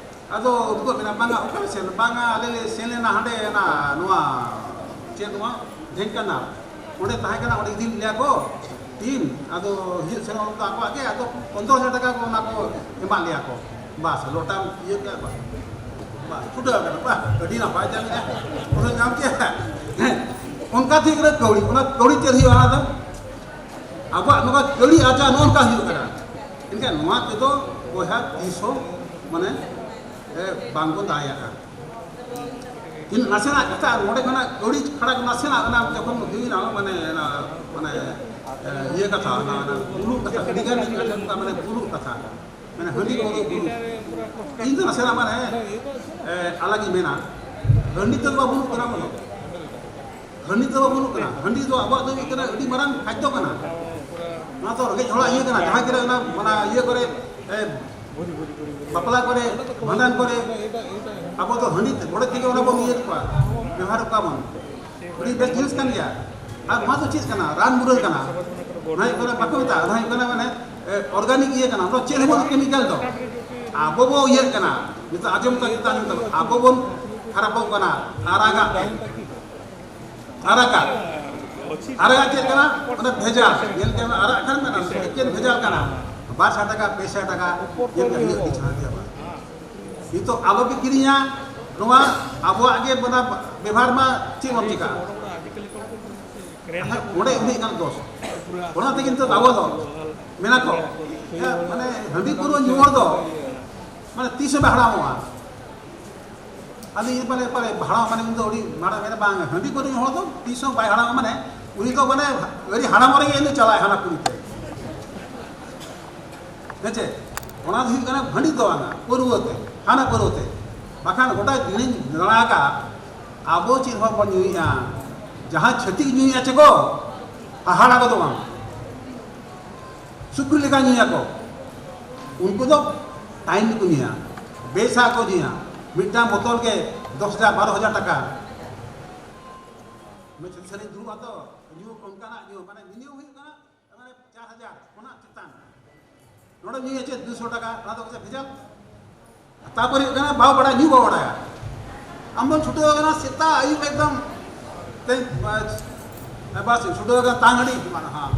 ᱟᱫᱚ ᱩᱫᱩᱜᱚᱜ ᱢᱮᱱᱟ, "ᱵᱟᱝᱟ, ᱚᱠᱟᱨᱮ ᱥᱮᱱ?" "ᱵᱟᱝᱟ, ᱟᱞᱮ ᱞᱮ ᱥᱮᱱ ᱞᱮᱱᱟ ᱦᱟᱸᱰᱮ ᱚᱱᱟ, ᱱᱚᱣᱟ, ᱪᱮᱫ ᱱᱚᱣᱟ? ᱰᱷᱮᱝᱠᱟᱱᱟᱞ᱾ ᱚᱸᱰᱮ ᱛᱟᱦᱮᱸ ᱠᱟᱱᱟ, ᱚᱸᱰᱮ ᱤᱫᱤ ᱞᱮᱭᱟ ᱠᱚ ᱴᱤᱢ᱾ ᱟᱫᱚ ᱦᱤᱡᱩᱜ ᱥᱮᱱᱚᱜ ᱫᱚ ᱟᱠᱚᱣᱟᱜ ᱜᱮ, ᱟᱫᱚ ᱯᱚᱱᱫᱽᱨᱚ ᱦᱟᱡᱟᱨ ᱴᱟᱠᱟ ᱠᱚ ᱚᱱᱟ ᱠᱚ ᱮᱢᱟᱜ ᱞᱮᱭᱟ ᱠᱚ᱾ ᱵᱟᱥ, ᱞᱚᱴᱟᱢ ᱤᱭᱟᱹ ᱠᱮᱜᱼᱟ, ᱵᱟᱥ, ᱵᱟᱥ, ᱪᱷᱩᱴᱟᱹᱣ ᱠᱟᱱᱟ, ᱵᱟᱥ, ᱟᱹᱰᱤ ᱱᱟᱯᱟᱭ ᱡᱟᱭᱜᱟ, ᱯᱩᱨᱟᱹ ᱧᱟᱢ ᱠᱮᱜᱼᱟ᱾ ᱦᱮᱸ, ᱚᱱᱠᱟ ᱛᱮᱜᱮ ᱠᱟᱹᱣᱰᱤ, ᱚᱱᱟ ᱠᱟᱹᱣᱰᱤ ᱪᱮᱫ ᱦᱩᱭᱩᱜᱼᱟ ᱚᱱᱟ ᱫᱚ? ᱟᱵᱚᱣᱟᱜ ᱱᱚᱣᱟ ᱠᱟᱹᱣᱰᱤ ᱟᱨᱡᱟᱣ ᱱᱚᱜᱼᱚ ᱱᱚᱝᱠᱟ ᱦᱩᱭᱩᱜ ᱠᱟᱱᱟ᱾ ᱮᱱᱠᱷᱟᱱ ᱱᱚᱣᱟ ᱛᱮᱫᱚ ᱵᱚᱭᱦᱟ ᱛᱤᱥ ᱦᱚᱸ ᱢᱟᱱᱮ, ᱮ, ᱵᱟᱝ ᱵᱚᱱ ᱫᱟᱲᱮᱭᱟᱜᱼᱟ᱾ ᱛᱤᱱ ᱱᱟᱥᱮᱱᱟᱜ ᱠᱟᱛᱷᱟ ᱟᱨ ᱱᱚᱰᱮ ᱠᱷᱚᱱᱟᱜ ᱠᱟᱹᱣᱰᱤ ᱠᱷᱟᱲᱟᱠ ᱱᱟᱥᱮᱱᱟᱜ ᱚᱱᱟ ᱡᱚᱠᱷᱚᱱ ᱦᱩᱭᱱᱟ, ᱢᱟᱱᱮ ᱚᱱᱟ, ᱢᱟᱱᱮ, ᱮ, ᱤᱭᱟᱹ ᱠᱟᱛᱷᱟ, ᱚᱱᱟ, ᱚᱱᱟ ᱵᱩᱞᱩᱜ ᱠᱟᱛᱷᱟ, ᱟᱹᱰᱤ ᱜᱟᱱ ᱜᱮ ᱟᱸᱡᱚᱢ ᱠᱟᱜᱼᱟ, ᱢᱟᱱᱮ ᱵᱩᱞᱩᱜ ᱠᱟᱛᱷᱟ, ᱢᱟᱱᱮ ᱦᱟᱺᱰᱤ ᱯᱟᱹᱣᱨᱟᱹ ᱵᱩᱞᱩᱜ᱾ ᱤᱧ ᱫᱚ ᱱᱟᱥᱮᱱᱟᱜ ᱢᱟᱱᱮ, ᱮ, ᱟᱞᱟᱜ ᱤᱧ ᱢᱮᱱᱟ, ᱦᱟᱺᱰᱤ ᱛᱮᱫᱚ ᱵᱟᱵᱚᱱ ᱠᱟᱱᱟ ᱵᱚᱱ᱾ ᱦᱟᱺᱰᱤ ᱫᱚ ᱵᱟᱵᱚᱱ ᱠᱟᱱᱟ᱾ ᱦᱟᱺᱰᱤ ᱫᱚ ᱟᱵᱚᱣᱟᱜ ᱫᱚ ᱦᱩᱭᱩᱜ ᱠᱟᱱᱟ ᱟᱹᱰᱤ ᱢᱟᱨᱟᱝ ᱠᱷᱟᱫᱽᱫᱚ ᱠᱟᱱᱟ᱾ ᱱᱚᱣᱟ ᱫᱚ ᱨᱮᱸᱜᱮᱡ ᱦᱚᱲᱟᱜ ᱤᱭᱟᱹ ᱠᱟᱱᱟ᱾ ᱡᱟᱦᱟᱸ ᱠᱚᱨᱮ ᱚᱱᱟ, ᱚᱱᱟ ᱤᱭᱟᱹ ᱠᱚᱨᱮ, ᱮ, ᱵᱟᱯᱞᱟ ᱠᱚᱨᱮ, ᱵᱷᱟᱸᱰᱟᱱ ᱠᱚᱨᱮ ᱟᱵᱚ ᱫᱚ ᱦᱟᱺᱰᱤ ᱛᱮ, ᱵᱚᱰᱮ ᱛᱮᱜᱮ ᱚᱱᱟ ᱵᱚᱱ ᱤᱭᱟᱹ ᱠᱚᱣᱟ, ᱵᱮᱵᱚᱦᱟᱨ ᱠᱚᱣᱟ ᱵᱚᱱ᱾ ᱟᱹᱰᱤ ᱵᱮᱥ ᱡᱤᱱᱤᱥ ᱠᱟᱱ ᱜᱮᱭᱟ᱾ ᱟᱨ ᱱᱚᱣᱟ ᱫᱚ ᱪᱮᱫ ᱠᱟᱱᱟ? ᱨᱟᱱ ᱢᱩᱨᱜᱟᱹᱱ ᱠᱟᱱᱟ᱾ ᱱᱚᱣᱟ ᱦᱩᱭᱩᱜ ᱠᱟᱱᱟ, ᱵᱟᱠᱚ ᱢᱮᱛᱟᱜᱼᱟ, ᱱᱚᱣᱟ ᱦᱩᱭᱩᱜ ᱠᱟᱱᱟ ᱢᱟᱱᱮ, ᱮ, organic ᱤᱭᱟᱹ ᱠᱟᱱᱟ᱾ ᱱᱚᱣᱟ ᱪᱮᱫ ᱦᱚᱸ ᱵᱟᱹᱱᱩᱜ chemical ᱫᱚ᱾ ᱟᱵᱚ ᱵᱚ ᱤᱭᱟᱹᱜ ᱠᱟᱱᱟ᱾ ᱱᱤᱛᱚᱜ ᱟᱸᱡᱚᱢ ᱠᱟᱜ ᱜᱮ ᱛᱟᱦᱮᱱ ᱛᱟᱵᱚᱱ᱾ ᱟᱵᱚ ᱵᱚᱱ ᱠᱷᱟᱨᱟᱯᱚᱜ ᱠᱟᱱᱟ᱾ ᱟᱨᱟᱜᱟᱜ ᱛᱮ᱾ ᱟᱨᱟᱜᱟᱜ᱾ ᱟᱨᱟᱜᱟᱜ ᱪᱮᱫ ᱠᱟᱱᱟ? ᱚᱱᱟ ᱵᱷᱮᱡᱟᱞ᱾ ᱧᱮᱞ ᱠᱮᱫ ᱢᱮ, ᱟᱨᱟᱜ ᱠᱷᱟᱱ ᱢᱮᱱᱟ, ᱮᱠᱮᱱ ᱵᱷᱮᱡᱟᱞ ᱠᱟᱱᱟ᱾ ᱵᱟᱨ ᱥᱟᱭ ᱴᱟᱠᱟ, ᱯᱮ ᱥᱟᱭ ᱴᱟᱠᱟ, ᱧᱮᱞ ᱠᱮᱫ ᱢᱮ, ᱦᱩᱭᱩᱜ ᱜᱮ ᱪᱷᱟᱲᱟ ᱜᱮᱭᱟ ᱵᱟᱝ᱾ ᱱᱤᱛᱚᱜ ᱟᱞᱚ ᱯᱮ ᱠᱤᱨᱤᱧᱟ, ᱱᱚᱣᱟ ᱟᱵᱚᱣᱟᱜ ᱜᱮ ᱚᱱᱟ ᱵᱮᱵᱷᱟᱨ ᱢᱟ, ᱪᱮᱫ ᱵᱟᱢ ᱪᱤᱠᱟᱹᱜᱼᱟ? ᱟᱪᱪᱷᱟ, ᱚᱸᱰᱮ ᱩᱱᱟᱹᱜ ᱜᱟᱱ ᱫᱳᱥ᱾ ᱚᱱᱟ ᱛᱮᱜᱮ ᱱᱤᱛᱚᱜ ᱟᱵᱚ ᱫᱚ ᱢᱮᱱᱟ ᱠᱚ, ᱦᱮᱸ, ᱢᱟᱱᱮ ᱦᱟᱺᱰᱤ ᱯᱟᱹᱣᱨᱟᱹ ᱧᱩ ᱦᱚᱲ ᱫᱚ ᱢᱟᱱᱮ ᱛᱤᱥ ᱦᱚᱸ ᱵᱟᱭ ᱦᱟᱲᱟᱢᱚᱜᱼᱟ᱾ ᱟᱫᱚ ᱤᱧ ᱯᱟᱞᱮ, ᱯᱟᱞᱮ ᱦᱟᱲᱟᱢ ᱢᱟᱱᱮ ᱩᱱᱤ ᱫᱚ ᱟᱹᱰᱤ ᱢᱟᱲᱟᱝ ᱢᱮᱱᱟ ᱵᱟᱝ, ᱦᱟᱺᱰᱤ ᱯᱟᱹᱣᱨᱟᱹ ᱧᱩ ᱦᱚᱲ ᱫᱚ ᱛᱤᱥ ᱦᱚᱸ ᱵᱟᱭ ᱦᱟᱲᱟᱢᱚᱜᱼᱟ, ᱢᱟᱱᱮ ᱩᱱᱤ ᱫᱚ ᱢᱟᱱᱮ ᱟᱹᱰᱤ ᱦᱟᱲᱟᱢ ᱨᱮᱜᱮ ᱩᱱᱤ ᱪᱟᱞᱟᱜᱼᱟᱭ ᱦᱟᱱᱟ ᱯᱤᱲᱦᱤ ᱛᱮ᱾ ᱦᱮᱸ ᱪᱮ? ᱚᱱᱟ ᱫᱚ ᱦᱩᱭᱩᱜ ᱠᱟᱱᱟ ᱵᱷᱟᱺᱰᱤ ᱫᱚ ᱵᱟᱝᱟ, ᱯᱟᱹᱨᱣᱟᱹ ᱛᱮ, ᱦᱟᱱᱟ ᱯᱟᱹᱨᱣᱟᱹ ᱛᱮ᱾ ᱵᱟᱠᱷᱟᱱ ᱜᱚᱴᱟ ᱫᱤᱱᱤᱧ ᱫᱟᱬᱟ ᱟᱠᱟᱫ, ᱟᱵᱚ ᱪᱮᱫ ᱦᱚᱸ ᱵᱟᱵᱚᱱ ᱧᱩᱭᱮᱫᱼᱟ᱾ ᱡᱟᱦᱟᱸ ᱪᱷᱟᱹᱛᱤᱠ ᱧᱩᱭᱮᱫᱼᱟ ᱪᱮ ᱠᱚ, ᱦᱟᱦᱟᱲᱟ ᱜᱚᱫᱚᱜ ᱟᱢ᱾ ᱥᱩᱠᱨᱤ ᱞᱮᱠᱟ ᱧᱩᱭᱟᱠᱚ᱾ ᱩᱱᱠᱩ ᱫᱚ ᱴᱟᱭᱤᱢ ᱨᱮᱠᱚ ᱧᱩᱭᱟ, ᱵᱮᱥᱟᱜ ᱠᱚ ᱧᱩᱭᱟ᱾ ᱢᱤᱫᱴᱟᱝ ᱵᱳᱛᱚᱞ ᱜᱮ ᱫᱚᱥ ᱦᱟᱡᱟᱨ, ᱵᱟᱨᱚ ᱦᱟᱡᱟᱨ ᱴᱟᱠᱟ᱾ ᱩᱱᱟᱹᱜ ᱪᱷᱟᱹᱛᱤᱠ ᱥᱟᱹᱨᱤ ᱫᱩᱲᱩᱵ ᱟᱛᱚ, ᱧᱩ ᱚᱱᱠᱟᱱᱟᱜ ᱧᱩ, ᱢᱟᱱᱮ ᱢᱤᱱᱤᱢᱟᱢ ᱦᱩᱭᱩᱜ ᱠᱟᱱᱟ ᱢᱟᱱᱮ ᱪᱟᱨ ᱦᱟᱡᱟᱨ ᱠᱷᱚᱱᱟᱜ ᱪᱮᱛᱟᱱ᱾ ᱱᱚᱰᱮ ᱧᱩᱭᱟ ᱪᱮᱫ ᱫᱩᱥᱚ ᱴᱟᱠᱟ, ᱚᱱᱟ ᱫᱚ ᱪᱮᱫ ᱵᱷᱮᱡᱟᱞ? ᱛᱟᱨᱯᱚᱨᱮ ᱦᱩᱭᱩᱜ ᱠᱟᱱᱟ ᱵᱟᱢ ᱵᱟᱲᱟᱭ, ᱧᱩ ᱵᱟᱢ ᱵᱟᱲᱟᱭᱟ᱾ ᱟᱢ ᱫᱚᱢ ᱪᱷᱩᱴᱟᱹᱣ ᱟᱠᱟᱱᱟ ᱥᱮᱛᱟᱜ ᱟᱹᱭᱩᱵ ᱮᱠᱫᱚᱢ ᱛᱮ, ᱵᱟᱥ, ᱵᱟᱥ ᱪᱷᱩᱴᱟᱹᱣ ᱟᱠᱟᱱ ᱛᱟᱝ ᱦᱟᱺᱰᱤ, ᱢᱟᱱᱮ, ᱦᱮᱸ,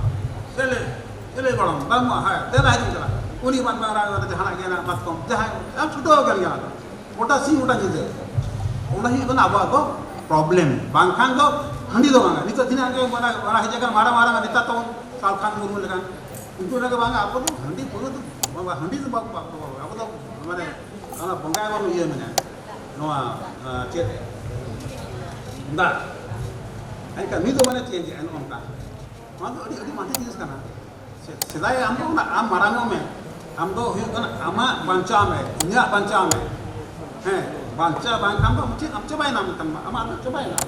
ᱪᱮᱞᱮ, ᱪᱮᱞᱮ ᱜᱚᱲᱚᱢ, ᱵᱟᱹᱱᱩᱜᱼᱟ, ᱦᱮᱸ, ᱫᱮᱞᱟ ᱦᱤᱡᱩᱜ ᱪᱟᱞᱟᱜ᱾ ᱩᱱᱤ ᱢᱟᱱ ᱵᱟᱝ ᱨᱟᱜ ᱡᱟᱦᱟᱱᱟᱜ ᱜᱮ ᱦᱮᱱᱟᱜ, ᱢᱟᱛᱠᱚᱢ, ᱡᱟᱦᱟᱸᱭ, ᱟᱢ ᱪᱷᱩᱴᱟᱹᱣ ᱟᱠᱟᱱ ᱜᱮᱭᱟ᱾ ᱜᱚᱴᱟ ᱥᱤᱧ ᱜᱚᱴᱟ ᱧᱤᱫᱟᱹ᱾ ᱚᱱᱟ ᱦᱩᱭᱩᱜ ᱠᱟᱱᱟ ᱟᱵᱚᱣᱟᱜ ᱫᱚ ᱯᱨᱚᱵᱞᱮᱢ᱾ ᱵᱟᱝᱠᱷᱟᱱ ᱫᱚ ᱦᱟᱺᱰᱤ ᱫᱚ ᱵᱟᱝᱟ᱾ ᱱᱤᱛᱚᱜ ᱛᱤᱱᱟᱹᱜ ᱜᱮ ᱢᱟᱨᱟᱝ, ᱢᱟᱨᱟᱝ ᱦᱮᱡ ᱟᱠᱟᱱ, ᱢᱟᱨᱟᱝ ᱢᱟᱨᱟᱝ ᱱᱮᱛᱟ ᱛᱟᱵᱚᱱ, ᱥᱟᱞᱠᱷᱟᱱ ᱢᱩᱨᱢᱩ ᱞᱮᱠᱟᱱ, ᱩᱱᱠᱩ ᱞᱮᱠᱟ ᱵᱟᱝᱟ᱾ ᱟᱵᱚ ᱫᱚ ᱦᱟᱺᱰᱤ ᱯᱟᱹᱣᱨᱟᱹ ᱫᱚ, ᱵᱟᱵᱟ, ᱦᱟᱺᱰᱤ ᱫᱚ ᱵᱟᱵᱚ, ᱵᱟᱵᱚ, ᱟᱵᱚ ᱫᱚ ᱢᱟᱱᱮ ᱚᱱᱟ ᱵᱚᱸᱜᱟ ᱵᱚᱱ ᱤᱭᱟᱹ ᱢᱮᱱᱟ, ᱱᱚᱣᱟ, ᱟᱸ, ᱪᱮᱫ, ᱫᱟᱜ᱾ ᱮᱱᱠᱷᱟᱱ ᱱᱩᱭ ᱫᱚ ᱢᱟᱱᱮ ᱪᱮᱫ ᱮᱱ ᱚᱱᱠᱟ᱾ ᱱᱚᱣᱟ ᱫᱚ ᱟᱹᱰᱤ, ᱟᱹᱰᱤ ᱢᱟᱨᱮ ᱡᱤᱱᱤᱥ ᱠᱟᱱᱟ᱾ ᱥᱮ-, ᱥᱮᱫᱟᱭ ᱟᱢ ᱫᱚ ᱚᱱᱟ ᱟᱢ ᱢᱟᱨᱟᱝᱚᱜ ᱢᱮ, ᱟᱢ ᱫᱚ ᱦᱩᱭᱩᱜ ᱠᱟᱱᱟ ᱟᱢᱟᱜ ᱵᱟᱧᱪᱟᱣ ᱢᱮ, ᱤᱧᱟᱹᱜ ᱵᱟᱧᱪᱟᱣ ᱢᱮ᱾ ᱦᱮᱸ, ᱵᱟᱧᱪᱟᱣ ᱵᱟᱝᱠᱷᱟᱱ ᱫᱚ ᱪᱮᱫ ᱟᱢ ᱪᱟᱵᱟᱭᱮᱱᱟᱢ, ᱮᱱᱠᱷᱟᱱ ᱢᱟ ᱟᱢᱟᱜ ᱫᱚ ᱪᱟᱵᱟᱭᱮᱱᱟ᱾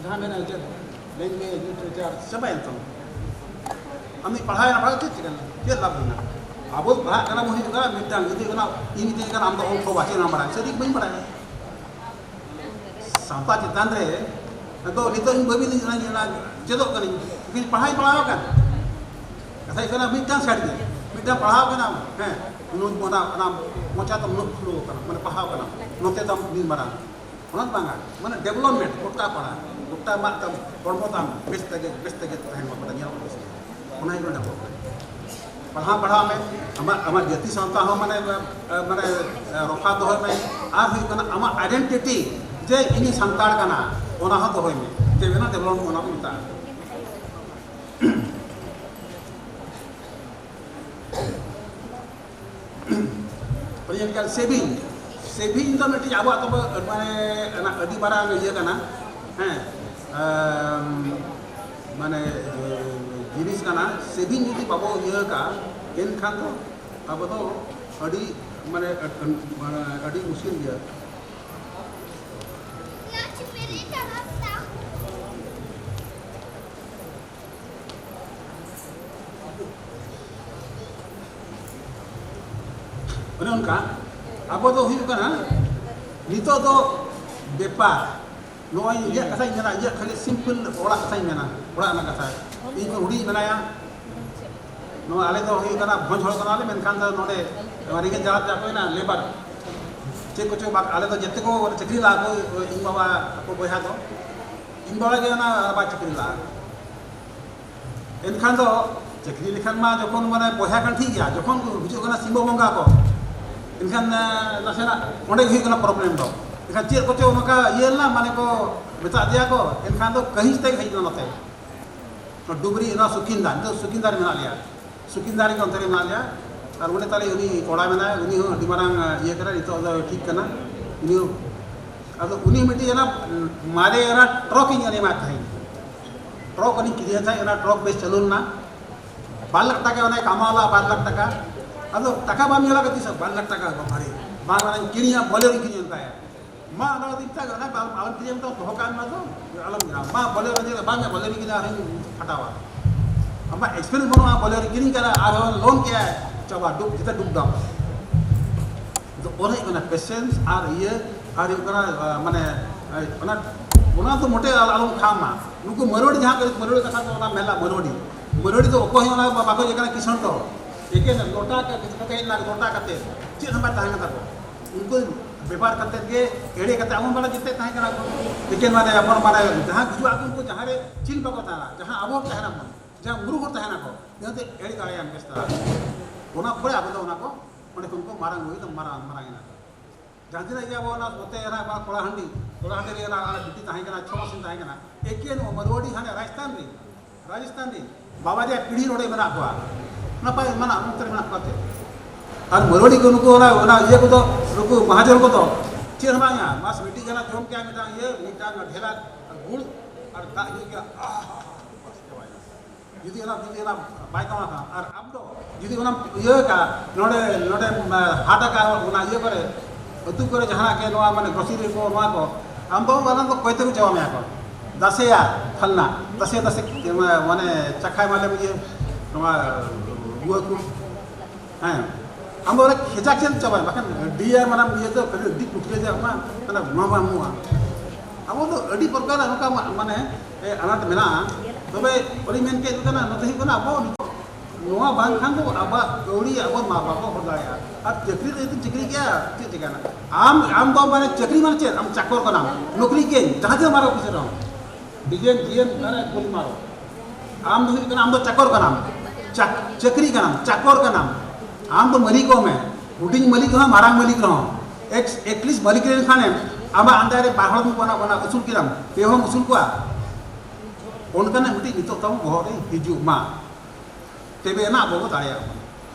ᱡᱟᱦᱟᱸ ᱢᱮᱱᱟ ᱪᱮᱫ ᱞᱮᱧ ᱢᱮ, ᱧᱩ ᱪᱚ ᱪᱟᱨ ᱪᱟᱵᱟᱭᱮᱱ ᱛᱟᱢᱟ᱾ ᱟᱢ ᱫᱚ ᱯᱟᱲᱦᱟᱣ ᱮᱱᱟ, ᱯᱟᱲᱦᱟᱣ ᱪᱮᱫ ᱪᱤᱠᱟᱹ ᱞᱮᱱᱟ? ᱪᱮᱫ ᱞᱟᱵᱷ ᱦᱩᱭᱱᱟ? ᱟᱵᱚ ᱯᱟᱲᱦᱟᱜ ᱠᱟᱱᱟ ᱵᱚᱱ, ᱦᱩᱭᱩᱜ ᱠᱟᱱᱟ ᱢᱤᱫᱴᱟᱝ ᱜᱤᱫᱽᱨᱟᱹ ᱠᱟᱱᱟ, ᱤᱧ ᱢᱤᱛᱟᱹᱧ ᱠᱟᱱᱟ, ᱟᱢ ᱫᱚ ᱚᱞ ᱠᱚ ᱵᱟᱪᱮ ᱧᱟᱢ ᱵᱟᱲᱟᱭᱟ, ᱥᱟᱹᱨᱤ ᱵᱟᱹᱧ ᱵᱟᱲᱟᱭᱟ᱾ ᱥᱟᱶᱛᱟ ᱪᱮᱛᱟᱱ ᱨᱮ ᱱᱤᱛᱚᱜ, ᱱᱤᱛᱚᱜ ᱤᱧ ᱵᱟᱹᱵᱤ ᱞᱤᱧ ᱚᱱᱟ ᱧᱮᱞᱟ, ᱪᱮᱫᱚᱜ ᱠᱟᱹᱱᱟᱹᱧ, ᱩᱱᱠᱤᱱ ᱯᱟᱲᱦᱟᱣ ᱯᱟᱲᱦᱟᱣ ᱟᱠᱟᱱ᱾ ᱠᱟᱛᱷᱟ ᱦᱩᱭᱩᱜ ᱠᱟᱱᱟ, ᱢᱤᱫᱴᱟᱝ ᱥᱟᱭᱤᱰ ᱜᱮ, ᱢᱤᱫᱴᱟᱝ ᱯᱟᱲᱦᱟᱣ ᱠᱟᱱᱟᱢ, ᱦᱮᱸ, ᱱᱩᱭ ᱚᱱᱟ, ᱚᱱᱟ ᱢᱚᱪᱟ ᱛᱟᱢ ᱩᱱᱟᱹᱜ ᱠᱷᱩᱞᱟᱹᱣ ᱠᱟᱱᱟ, ᱢᱟᱱᱮ ᱯᱟᱲᱦᱟᱣ ᱠᱟᱱᱟᱢ, ᱱᱚᱛᱮ ᱛᱟᱢ ᱢᱤᱫ ᱢᱟᱨᱟᱝ, ᱚᱱᱟ ᱫᱚ ᱵᱟᱝᱟ, ᱢᱟᱱᱮ ᱰᱮᱵᱷᱞᱚᱯᱢᱮᱱᱴ, ᱜᱚᱴᱟ ᱯᱟᱲᱟ, ᱜᱚᱴᱟ ᱟᱢᱟᱜ ᱛᱟᱢ ᱦᱚᱲᱢᱚ ᱛᱟᱢ ᱵᱮᱥ ᱛᱮᱜᱮ, ᱵᱮᱥ ᱛᱮᱜᱮ ᱛᱟᱦᱮᱱ ᱢᱟ, ᱜᱚᱴᱟ ᱧᱮᱞ ᱢᱟ ᱵᱮᱥ ᱜᱮ᱾ ᱚᱱᱟ ᱦᱩᱭᱩᱜ ᱠᱟᱱᱟ ᱰᱮᱵᱷᱞᱚᱯᱢᱮᱱᱴ᱾ ᱯᱟᱲᱦᱟᱣ, ᱯᱟᱲᱦᱟᱣ ᱢᱮ, ᱟᱢᱟᱜ, ᱟᱢᱟᱜ ᱡᱟᱹᱛᱤ ᱥᱟᱶᱛᱟ ᱦᱚᱸ ᱢᱟᱱᱮ, ᱢᱟᱱᱮ ᱨᱚᱯᱷᱟ ᱫᱚᱦᱚᱭ ᱢᱮ, ᱟᱨ ᱦᱩᱭᱩᱜ ᱠᱟᱱᱟ ᱟᱢᱟᱜ ᱟᱭᱰᱮᱱᱴᱤᱴᱤ, ᱡᱮ ᱤᱧ ᱥᱟᱱᱛᱟᱲ ᱠᱟᱱᱟ, ᱚᱱᱟ ᱦᱚᱸ ᱫᱚᱦᱚᱭ ᱢᱮ᱾ ᱪᱮᱫ ᱢᱮᱱᱟ ᱰᱮᱵᱷᱞᱚᱯᱢᱮᱱᱴ, ᱚᱱᱟ ᱠᱚ ᱢᱮᱛᱟᱜᱼᱟ᱾ ᱚᱱᱮ ᱧᱮᱞ ᱠᱮᱫ ᱥᱮᱵᱷᱤᱝ, ᱥᱮᱵᱷᱤᱝ ᱫᱚ ᱢᱤᱫᱴᱤᱡ ᱟᱵᱚᱣᱟᱜ ᱫᱚ ᱢᱟᱱᱮ ᱚᱱᱟ ᱟᱹᱰᱤ ᱢᱟᱨᱟᱝ ᱤᱭᱟᱹ ᱠᱟᱱᱟ, ᱦᱮᱸ, ᱟᱢ, ᱢᱟᱱᱮ ᱡᱤᱱᱤᱥ ᱠᱟᱱᱟ᱾ ᱥᱮᱵᱷᱤᱝ ᱡᱩᱫᱤ ᱵᱟᱵᱚ ᱤᱭᱟᱹ ᱠᱟᱜᱼᱟ, ᱮᱱᱠᱷᱟᱱ ᱫᱚ ᱟᱵᱚ ᱫᱚ ᱟᱹᱰᱤ, ᱢᱟᱱᱮ, ᱟᱹᱰ-, ᱢᱟᱱᱮ, ᱟᱹᱰᱤ ᱢᱩᱥᱠᱤᱞ ᱜᱮᱭᱟ᱾ ᱚᱱᱮ ᱚᱱᱠᱟ ᱟᱵᱚ ᱫᱚ ᱦᱩᱭᱩᱜ ᱠᱟᱱᱟ, ᱱᱤᱛᱚᱜ ᱫᱚ ᱵᱮᱯᱟᱨ, ᱱᱚᱜᱼᱚᱭ ᱤᱧᱟᱹᱜ ᱠᱟᱛᱷᱟᱧ ᱢᱮᱱᱟ, ᱤᱧᱟᱹᱜ ᱠᱷᱟᱹᱞᱤ simple ᱚᱲᱟᱜ ᱠᱟᱛᱷᱟᱧ ᱢᱮᱱᱟ, ᱚᱲᱟᱜ ᱨᱮᱱᱟᱜ ᱠᱟᱛᱷᱟ᱾ ᱤᱧ ᱠᱷᱚᱱ ᱦᱩᱰᱤᱧ ᱢᱮᱱᱟᱭᱟ, ᱱᱚᱣᱟ ᱟᱞᱮ ᱫᱚ ᱦᱩᱭᱩᱜ ᱠᱟᱱᱟ ᱵᱷᱚᱸᱡᱽ ᱦᱚᱲ ᱠᱟᱱᱟᱞᱮ, ᱢᱮᱱᱠᱷᱟᱱ ᱫᱚ ᱱᱚᱰᱮ ᱨᱮᱸᱜᱮᱡ ᱡᱟᱞᱟ ᱛᱮ ᱟᱠᱚᱭᱮᱱᱟ labour, ᱪᱮᱫ ᱠᱚᱪᱚ ᱵᱟᱠ-, ᱟᱞᱮ ᱫᱚ ᱡᱮᱛᱮ ᱠᱚ ᱪᱟᱹᱠᱨᱤ ᱞᱟᱜᱼᱟ ᱠᱚ, ᱤᱧ ᱵᱟᱵᱟ ᱛᱟᱠᱚ ᱵᱚᱭᱦᱟ ᱫᱚ, ᱤᱧ ᱵᱟᱵᱟ ᱜᱮ ᱚᱱᱟ ᱵᱟᱭ ᱪᱟᱹᱠᱨᱤ ᱞᱟᱜᱼᱟ᱾ ᱮᱱᱠᱷᱟᱱ ᱫᱚ ᱪᱟᱹᱠᱨᱤ ᱞᱮᱠᱷᱟᱱ ᱢᱟ ᱡᱚᱠᱷᱚᱱ ᱢᱟᱱᱮ ᱵᱚᱭᱦᱟ ᱠᱟᱱ ᱴᱷᱤᱠ ᱜᱮᱭᱟ, ᱡᱚᱠᱷᱚᱱ ᱠᱚ ᱦᱤᱡᱩᱜ ᱠᱟᱱᱟ ᱥᱤᱢᱟᱹ ᱵᱚᱸᱜᱟ ᱠᱚ, ᱮᱱᱠᱷᱟᱱ, ᱮ, ᱱᱟᱥᱮᱱᱟᱜ ᱚᱸᱰᱮ ᱜᱮ ᱦᱩᱭᱩᱜ ᱠᱟᱱᱟ problem ᱫᱚ᱾ ᱮᱱᱠᱷᱟᱱ ᱪᱮᱫ ᱠᱚᱪᱚ ᱱᱚᱝᱠᱟ ᱤᱭᱟᱹ ᱞᱮᱱᱟ, ᱢᱟᱱᱮ ᱠᱚ ᱢᱮᱛᱟ ᱫᱮᱭᱟ ᱠᱚ, ᱮᱱᱠᱷᱟᱱ ᱫᱚ ᱠᱟᱹᱦᱤᱥ ᱛᱮ ᱦᱮᱡ ᱮᱱᱟ ᱱᱚᱛᱮ᱾ ᱱᱚᱣᱟ ᱰᱩᱵᱨᱤ, ᱱᱚᱣᱟ ᱥᱩᱠᱤᱱᱫᱟ, ᱱᱤᱛᱚᱜ ᱥᱩᱠᱤᱱᱫᱟ ᱨᱮ ᱢᱮᱱᱟᱜ ᱞᱮᱭᱟ, ᱥᱩᱠᱤᱱᱫᱟ ᱨᱮᱜᱮ ᱚᱱᱛᱮ ᱨᱮ ᱢᱮᱱᱟᱜ ᱞᱮᱭᱟ᱾ ᱟᱨ ᱚᱸᱰᱮ ᱛᱟᱞᱮ ᱩᱱᱤ ᱠᱚᱲᱟ ᱢᱮᱱᱟᱭᱟ, ᱩᱱᱤ ᱦᱚᱸ ᱟᱹᱰᱤ ᱢᱟᱨᱟᱝ, ᱮ, ᱤᱭᱟᱹ ᱠᱟᱱᱟᱭ, ᱱᱤᱛᱚᱜ ᱫᱚ ᱴᱷᱤᱠ ᱠᱟᱱᱟ᱾ ᱩᱱᱤ ᱦᱚᱸ, ᱟᱫᱚ ᱩᱱᱤ ᱢᱤᱫᱴᱤᱡ ᱚᱱᱟ ᱢᱟᱨᱮ ᱚᱱᱟ truck ᱤᱧ ᱮᱢᱟᱫ ᱛᱟᱦᱮᱸᱫ, truck ᱩᱱᱤ ᱠᱤᱨᱤᱧ ᱛᱟᱦᱮᱸᱫ, ᱚᱱᱟ truck ᱵᱮᱥ ᱪᱟᱹᱞᱩ ᱞᱮᱱᱟ᱾ ᱵᱟᱨ ᱞᱟᱠᱷ ᱴᱟᱠᱟ ᱚᱱᱟᱭ ᱠᱟᱢᱟᱣ ᱞᱮᱫᱟ, ᱵᱟᱨ ᱞᱟᱠᱷ ᱴᱟᱠᱟ᱾ ᱟᱫᱚ ᱴᱟᱠᱟ ᱵᱟᱢ ᱧᱮᱞᱟ ᱠᱟᱹᱴᱤᱡ ᱥᱮ, ᱵᱟᱨ ᱞᱟᱠᱷ ᱴᱟᱠᱟ ᱵᱟᱵᱟᱨᱮ, ᱵᱟᱝ, ᱚᱱᱟᱧ ᱠᱤᱨᱤᱧᱟ, Bolero ᱤᱧ ᱠᱤᱨᱤᱧ ᱛᱟᱭᱟ᱾ ᱢᱟ ᱚᱱᱟ ᱫᱚ ᱤᱧ ᱛᱟᱭ, ᱚᱱᱟ ᱵᱟᱝ, ᱟᱞᱚᱢ ᱠᱤᱨᱤᱧᱟ, ᱢᱮᱛᱟᱢ ᱫᱚᱦᱚ ᱠᱟᱜ ᱢᱮ, ᱟᱫᱚ ᱟᱞᱚᱢ ᱧᱮᱞᱟ᱾ ᱢᱟ Bolero ᱧᱮᱞᱟ, ᱵᱟᱝ, Bolero ᱠᱤᱨᱤᱧ ᱟᱨᱦᱚᱸᱧ ᱠᱷᱟᱴᱟᱣᱟ᱾ ᱟᱢᱟᱜ experience ᱵᱟᱹᱱᱩᱜᱼᱟ, Bolero ᱠᱤᱨᱤᱧ ᱠᱟᱱᱟ, ᱟᱨᱦᱚᱸ loan ᱠᱮᱜᱼᱟᱭ, ᱪᱟᱵᱟ, ᱰᱩᱵ, ᱡᱮᱛᱮ ᱰᱩᱵ ᱰᱟᱵ᱾ ᱟᱫᱚ ᱚᱱᱮ ᱚᱱᱟ patience ᱟᱨ ᱤᱭᱟᱹ ᱟᱨ ᱦᱩᱭᱩᱜ ᱠᱟᱱᱟ, ᱟ, ᱢᱟᱱᱮ, ᱟ, ᱚᱱᱟ, ᱚᱱᱟ ᱫᱚ ᱢᱚᱴᱮ ᱟᱞ-, ᱟᱞᱚᱢ ᱠᱷᱟᱢ ᱢᱟ᱾ ᱱᱩᱠᱩ ᱢᱟᱨᱣᱟᱲᱤ ᱡᱟᱦᱟᱸ ᱠᱚ, ᱢᱟᱨᱣᱟᱲᱤ ᱠᱟᱛᱷᱟ ᱠᱚ ᱚᱱᱟ ᱢᱮᱞᱟ ᱢᱟᱨᱣᱟᱲᱤ, ᱢᱟᱨᱣᱟᱲᱤ ᱫᱚ ᱚᱠᱚᱭ ᱦᱚᱸ ᱚᱱᱟ ᱵᱟ-, ᱵᱟᱠᱚ ᱤᱭᱟᱹ ᱠᱟᱱᱟ, ᱠᱤᱥᱟᱹᱬ ᱫᱚ ᱮᱠᱮᱱ ᱞᱚᱴᱟ ᱠᱟ-, ᱠᱟᱛᱮ ᱦᱮᱡ ᱞᱮᱱᱟ, ᱞᱚᱴᱟ ᱠᱟᱛᱮ ᱪᱮᱫ ᱦᱚᱸ ᱵᱟᱭ ᱛᱟᱦᱮᱸ ᱠᱟᱱ ᱛᱟᱠᱚ᱾ ᱩᱱᱠᱩ ᱵᱮᱯᱟᱨ ᱠᱟᱛᱮ ᱜᱮ ᱮᱲᱮ ᱠᱟᱛᱮ ᱟᱵᱚ ᱵᱟᱲᱟ ᱡᱮᱛᱮ ᱛᱟᱦᱮᱸ ᱠᱟᱱᱟ ᱠᱚ᱾ ᱮᱠᱮᱱ ᱢᱟᱱᱮ ᱟᱵᱚ ᱢᱟᱱᱮ ᱡᱟᱦᱟᱸ ᱜᱩᱡᱩᱜ ᱟᱠᱚ ᱩᱱᱠᱩ ᱡᱟᱦᱟᱸ ᱨᱮ ᱪᱤᱞ ᱵᱟᱠᱚ ᱛᱟᱦᱮᱱᱟ, ᱡᱟᱦᱟᱸ ᱟᱵᱚ ᱛᱟᱦᱮᱱᱟ ᱵᱚᱱ, ᱡᱟᱦᱟᱸ ᱢᱩᱨᱩᱠ ᱦᱚᱲ ᱛᱟᱦᱮᱱᱟ ᱠᱚ, ᱤᱱᱟᱹᱛᱮ ᱮᱲᱮ ᱫᱟᱲᱮᱭᱟᱢ ᱵᱮᱥ ᱫᱷᱟᱨᱟ᱾ ᱚᱱᱟ ᱯᱚᱨᱮ ᱟᱵᱚ ᱫᱚ ᱚᱱᱟ ᱠᱚ ᱚᱸᱰᱮ ᱠᱷᱚᱱ ᱠᱚ ᱢᱟᱨᱟᱝ ᱦᱩᱭ ᱢᱟᱨᱟᱝ, ᱢᱟᱨᱟᱝ ᱮᱱᱟ᱾ ᱡᱟᱦᱟᱸ ᱛᱤᱱᱟᱹᱜ ᱜᱮ ᱟᱵᱚ ᱚᱱᱟ ᱱᱚᱛᱮ ᱨᱮ ᱟᱵᱚ ᱠᱚᱲᱟᱦᱟᱱᱰᱤ, ᱠᱚᱲᱟᱦᱟᱱᱰᱤ ᱨᱮ ᱚᱱᱟ, ᱚᱱᱟ ᱵᱤᱴᱤ ᱛᱟᱦᱮᱸ ᱠᱟᱱᱟ, ᱪᱷᱚ ᱢᱟᱥ ᱤᱧ ᱛᱟᱦᱮᱸ ᱠᱟᱱᱟ᱾ ᱮᱠᱮᱱ ᱢᱟᱨᱣᱟᱲᱤ ᱦᱟᱱᱮ ᱨᱟᱡᱽᱥᱛᱷᱟᱱ ᱨᱮ, ᱨᱟᱡᱚᱥᱛᱷᱟᱱ ᱨᱮ ᱵᱟᱵᱟ ᱨᱮᱭᱟᱜ ᱯᱤᱲᱦᱤ ᱱᱚᱰᱮ ᱢᱮᱱᱟᱜ ᱠᱚᱣᱟ, ᱱᱟᱯᱟᱭ ᱢᱮᱱᱟᱜ, ᱱᱚᱛᱮ ᱨᱮ ᱢᱮᱱᱟᱜ ᱠᱚᱣᱟ ᱛᱮ᱾ ᱟᱨ ᱢᱟᱨᱣᱟᱲᱤ ᱠᱚ ᱱᱩᱠᱩ ᱚᱱᱟ, ᱚᱱᱟ ᱤᱭᱟᱹ ᱠᱚᱫᱚ, ᱱᱩᱠᱩ ᱢᱟᱦᱟᱡᱚᱱ ᱠᱚᱫᱚ ᱪᱮᱫ ᱦᱚᱸ ᱵᱟᱝᱟ, ᱢᱟᱥ ᱢᱤᱫᱴᱤᱡ ᱜᱟᱱ ᱡᱚᱢ ᱠᱮᱜᱼᱟ, ᱢᱤᱫᱴᱟᱝ ᱤᱭᱟᱹ, ᱢᱤᱫᱴᱟᱝ ᱰᱷᱮᱞᱟ ᱜᱩᱲ ᱟᱨ ᱫᱟᱜ ᱧᱩ ᱠᱮᱜᱼᱟ, ᱟᱦ, ᱪᱟᱵᱟᱭᱮᱱᱟ᱾ ᱡᱩᱫᱤ ᱚᱱᱟ, ᱡᱩᱫᱤ ᱚᱱᱟ ᱵᱟᱭ ᱠᱟᱢᱟ ᱠᱷᱟᱱ, ᱟᱨ ᱟᱵᱚ ᱡᱩᱫᱤ ᱚᱱᱟᱢ ᱤᱭᱟᱹ ᱠᱟᱜᱼᱟ, ᱱᱚᱰᱮ, ᱱᱚᱰᱮ, ᱦᱟᱴ ᱟᱠᱟᱫ ᱚᱱᱟ ᱤᱭᱟᱹ ᱠᱚᱨᱮ, ᱟᱹᱛᱩ ᱠᱚᱨᱮ ᱡᱟᱦᱟᱱᱟᱜ ᱜᱮ ᱱᱚᱣᱟ ᱢᱟᱱᱮ ᱜᱨᱚᱥᱟᱨᱤ ᱠᱚ, ᱱᱚᱣᱟ ᱠᱚ, ᱟᱢ ᱫᱚ ᱚᱱᱟ ᱫᱚ ᱠᱚᱭ ᱛᱮᱠᱚ ᱪᱟᱵᱟ ᱢᱮᱭᱟ ᱠᱚ᱾ ᱫᱟᱥᱮᱭᱟ ᱯᱷᱟᱞᱱᱟ, ᱫᱟᱥᱮ, ᱫᱟᱥᱮ, ᱢᱟᱱᱮ ᱪᱟᱠᱷᱟ ᱮᱢᱟᱞᱮᱢ ᱤᱭᱟᱹ, ᱱᱚᱣᱟ ᱜᱩᱣᱟᱹ ᱠᱚ᱾ ᱦᱮᱸ, ᱟᱢ ᱫᱚ ᱚᱱᱟ ᱠᱷᱮᱪᱟ ᱪᱮᱫ ᱪᱟᱵᱟᱭ, ᱵᱟᱠᱷᱟᱱ ᱰᱤ ᱟᱭ ᱢᱟᱨᱟᱝ ᱤᱭᱟᱹ ᱫᱚ ᱠᱷᱟᱹᱞᱤ ᱟᱹᱰᱤ ᱠᱩᱴᱤᱭᱟᱹ ᱡᱮ ᱚᱱᱟ, ᱚᱱᱟ ᱱᱚᱣᱟ ᱵᱟᱝ ᱦᱩᱭᱩᱜᱼᱟ᱾ ᱟᱵᱚ ᱫᱚ ᱟᱹᱰᱤ ᱯᱨᱚᱠᱟᱨ ᱚᱱᱠᱟ ᱢᱟ-, ᱢᱟᱱᱮ, ᱮ, ᱟᱱᱟᱴ ᱢᱮᱱᱟᱜᱼᱟ᱾ ᱛᱚᱵᱮ ᱚᱱᱮᱧ ᱢᱮᱱ ᱠᱮᱫ ᱞᱮᱠᱟᱱᱟᱜ ᱱᱚᱛᱮ ᱦᱩᱭᱩᱜ ᱠᱟᱱᱟ, ᱟᱵᱚ ᱱᱤᱛᱚᱜ ᱱᱚᱣᱟ ᱵᱟᱝᱠᱷᱟᱱ ᱫᱚ ᱟᱵᱚᱣᱟᱜ ᱠᱟᱹᱣᱰᱤ ᱟᱵᱚ ᱢᱟ ᱵᱟᱵᱚ ᱦᱚᱲ ᱫᱟᱲᱮᱭᱟᱜᱼᱟ᱾ ᱟᱨ ᱪᱟᱹᱠᱨᱤ ᱨᱮ ᱡᱩᱫᱤᱢ ᱪᱟᱹᱠᱨᱤ ᱠᱮᱭᱟ, ᱪᱮᱫ ᱪᱤᱠᱟᱹᱭᱱᱟ? ᱟᱢ, ᱟᱢ ᱫᱚ ᱢᱟᱱᱮ ᱪᱟᱹᱠᱨᱤ ᱢᱟᱱᱮ ᱪᱮᱫ? ᱟᱢ ᱪᱟᱠᱚᱨ ᱠᱟᱱᱟᱢ, ᱱᱚᱠᱨᱤ ᱜᱮ, ᱡᱟᱦᱟᱸ ᱛᱤᱱᱟᱹᱜ ᱢᱟᱨᱟᱝ ᱚᱯᱷᱤᱥᱟᱨ ᱦᱚᱸ᱾ ᱰᱤᱡᱮᱱ, ᱡᱤᱭᱮᱱ, ᱚᱠᱟᱨᱮ ᱜᱩᱞᱤ ᱢᱟᱨᱚ᱾ ᱟᱢ ᱫᱚ ᱦᱩᱭᱩᱜ ᱠᱟᱱᱟ, ᱟᱢ ᱫᱚ ᱪᱟᱠᱚᱨ ᱠᱟᱱᱟᱢ, ᱪᱟᱠ-, ᱪᱟᱹᱠᱨᱤ ᱠᱟᱱᱟᱢ, ᱪᱟᱠᱚᱨ ᱠᱟᱱᱟᱢ᱾ ᱟᱢ ᱫᱚ ᱢᱟᱹᱞᱤᱠᱚᱜ ᱢᱮ, ᱦᱩᱰᱤᱧ ᱢᱟᱹᱞᱤᱠ ᱨᱮᱦᱚᱸ, ᱢᱟᱨᱟᱝ ᱢᱟᱹᱞᱤᱠ ᱨᱮᱦᱚᱸ, at least ᱢᱟᱹᱞᱤᱠ ᱞᱮᱱ ᱠᱷᱟᱱᱮᱢ, ᱟᱢᱟᱜ under ᱨᱮ ᱵᱟᱨ ᱦᱚᱲ ᱵᱚᱱᱟ, ᱵᱚᱱᱟ ᱟᱹᱥᱩᱞ ᱠᱮᱫᱟᱢ, ᱯᱮ ᱦᱚᱲᱮᱢ ᱟᱹᱥᱩᱞ ᱠᱚᱣᱟ᱾ ᱚᱱᱠᱟᱱᱟᱜ ᱢᱤᱫᱴᱤᱡ ᱱᱤᱛᱚᱜ ᱛᱟᱵᱚ ᱵᱚᱦᱚᱜ ᱨᱮ ᱦᱤᱡᱩᱜ ᱢᱟ, ᱛᱚᱵᱮ ᱟᱱᱟᱜ ᱟᱵᱚ ᱵᱚ ᱫᱟᱲᱮᱭᱟᱜᱼᱟ᱾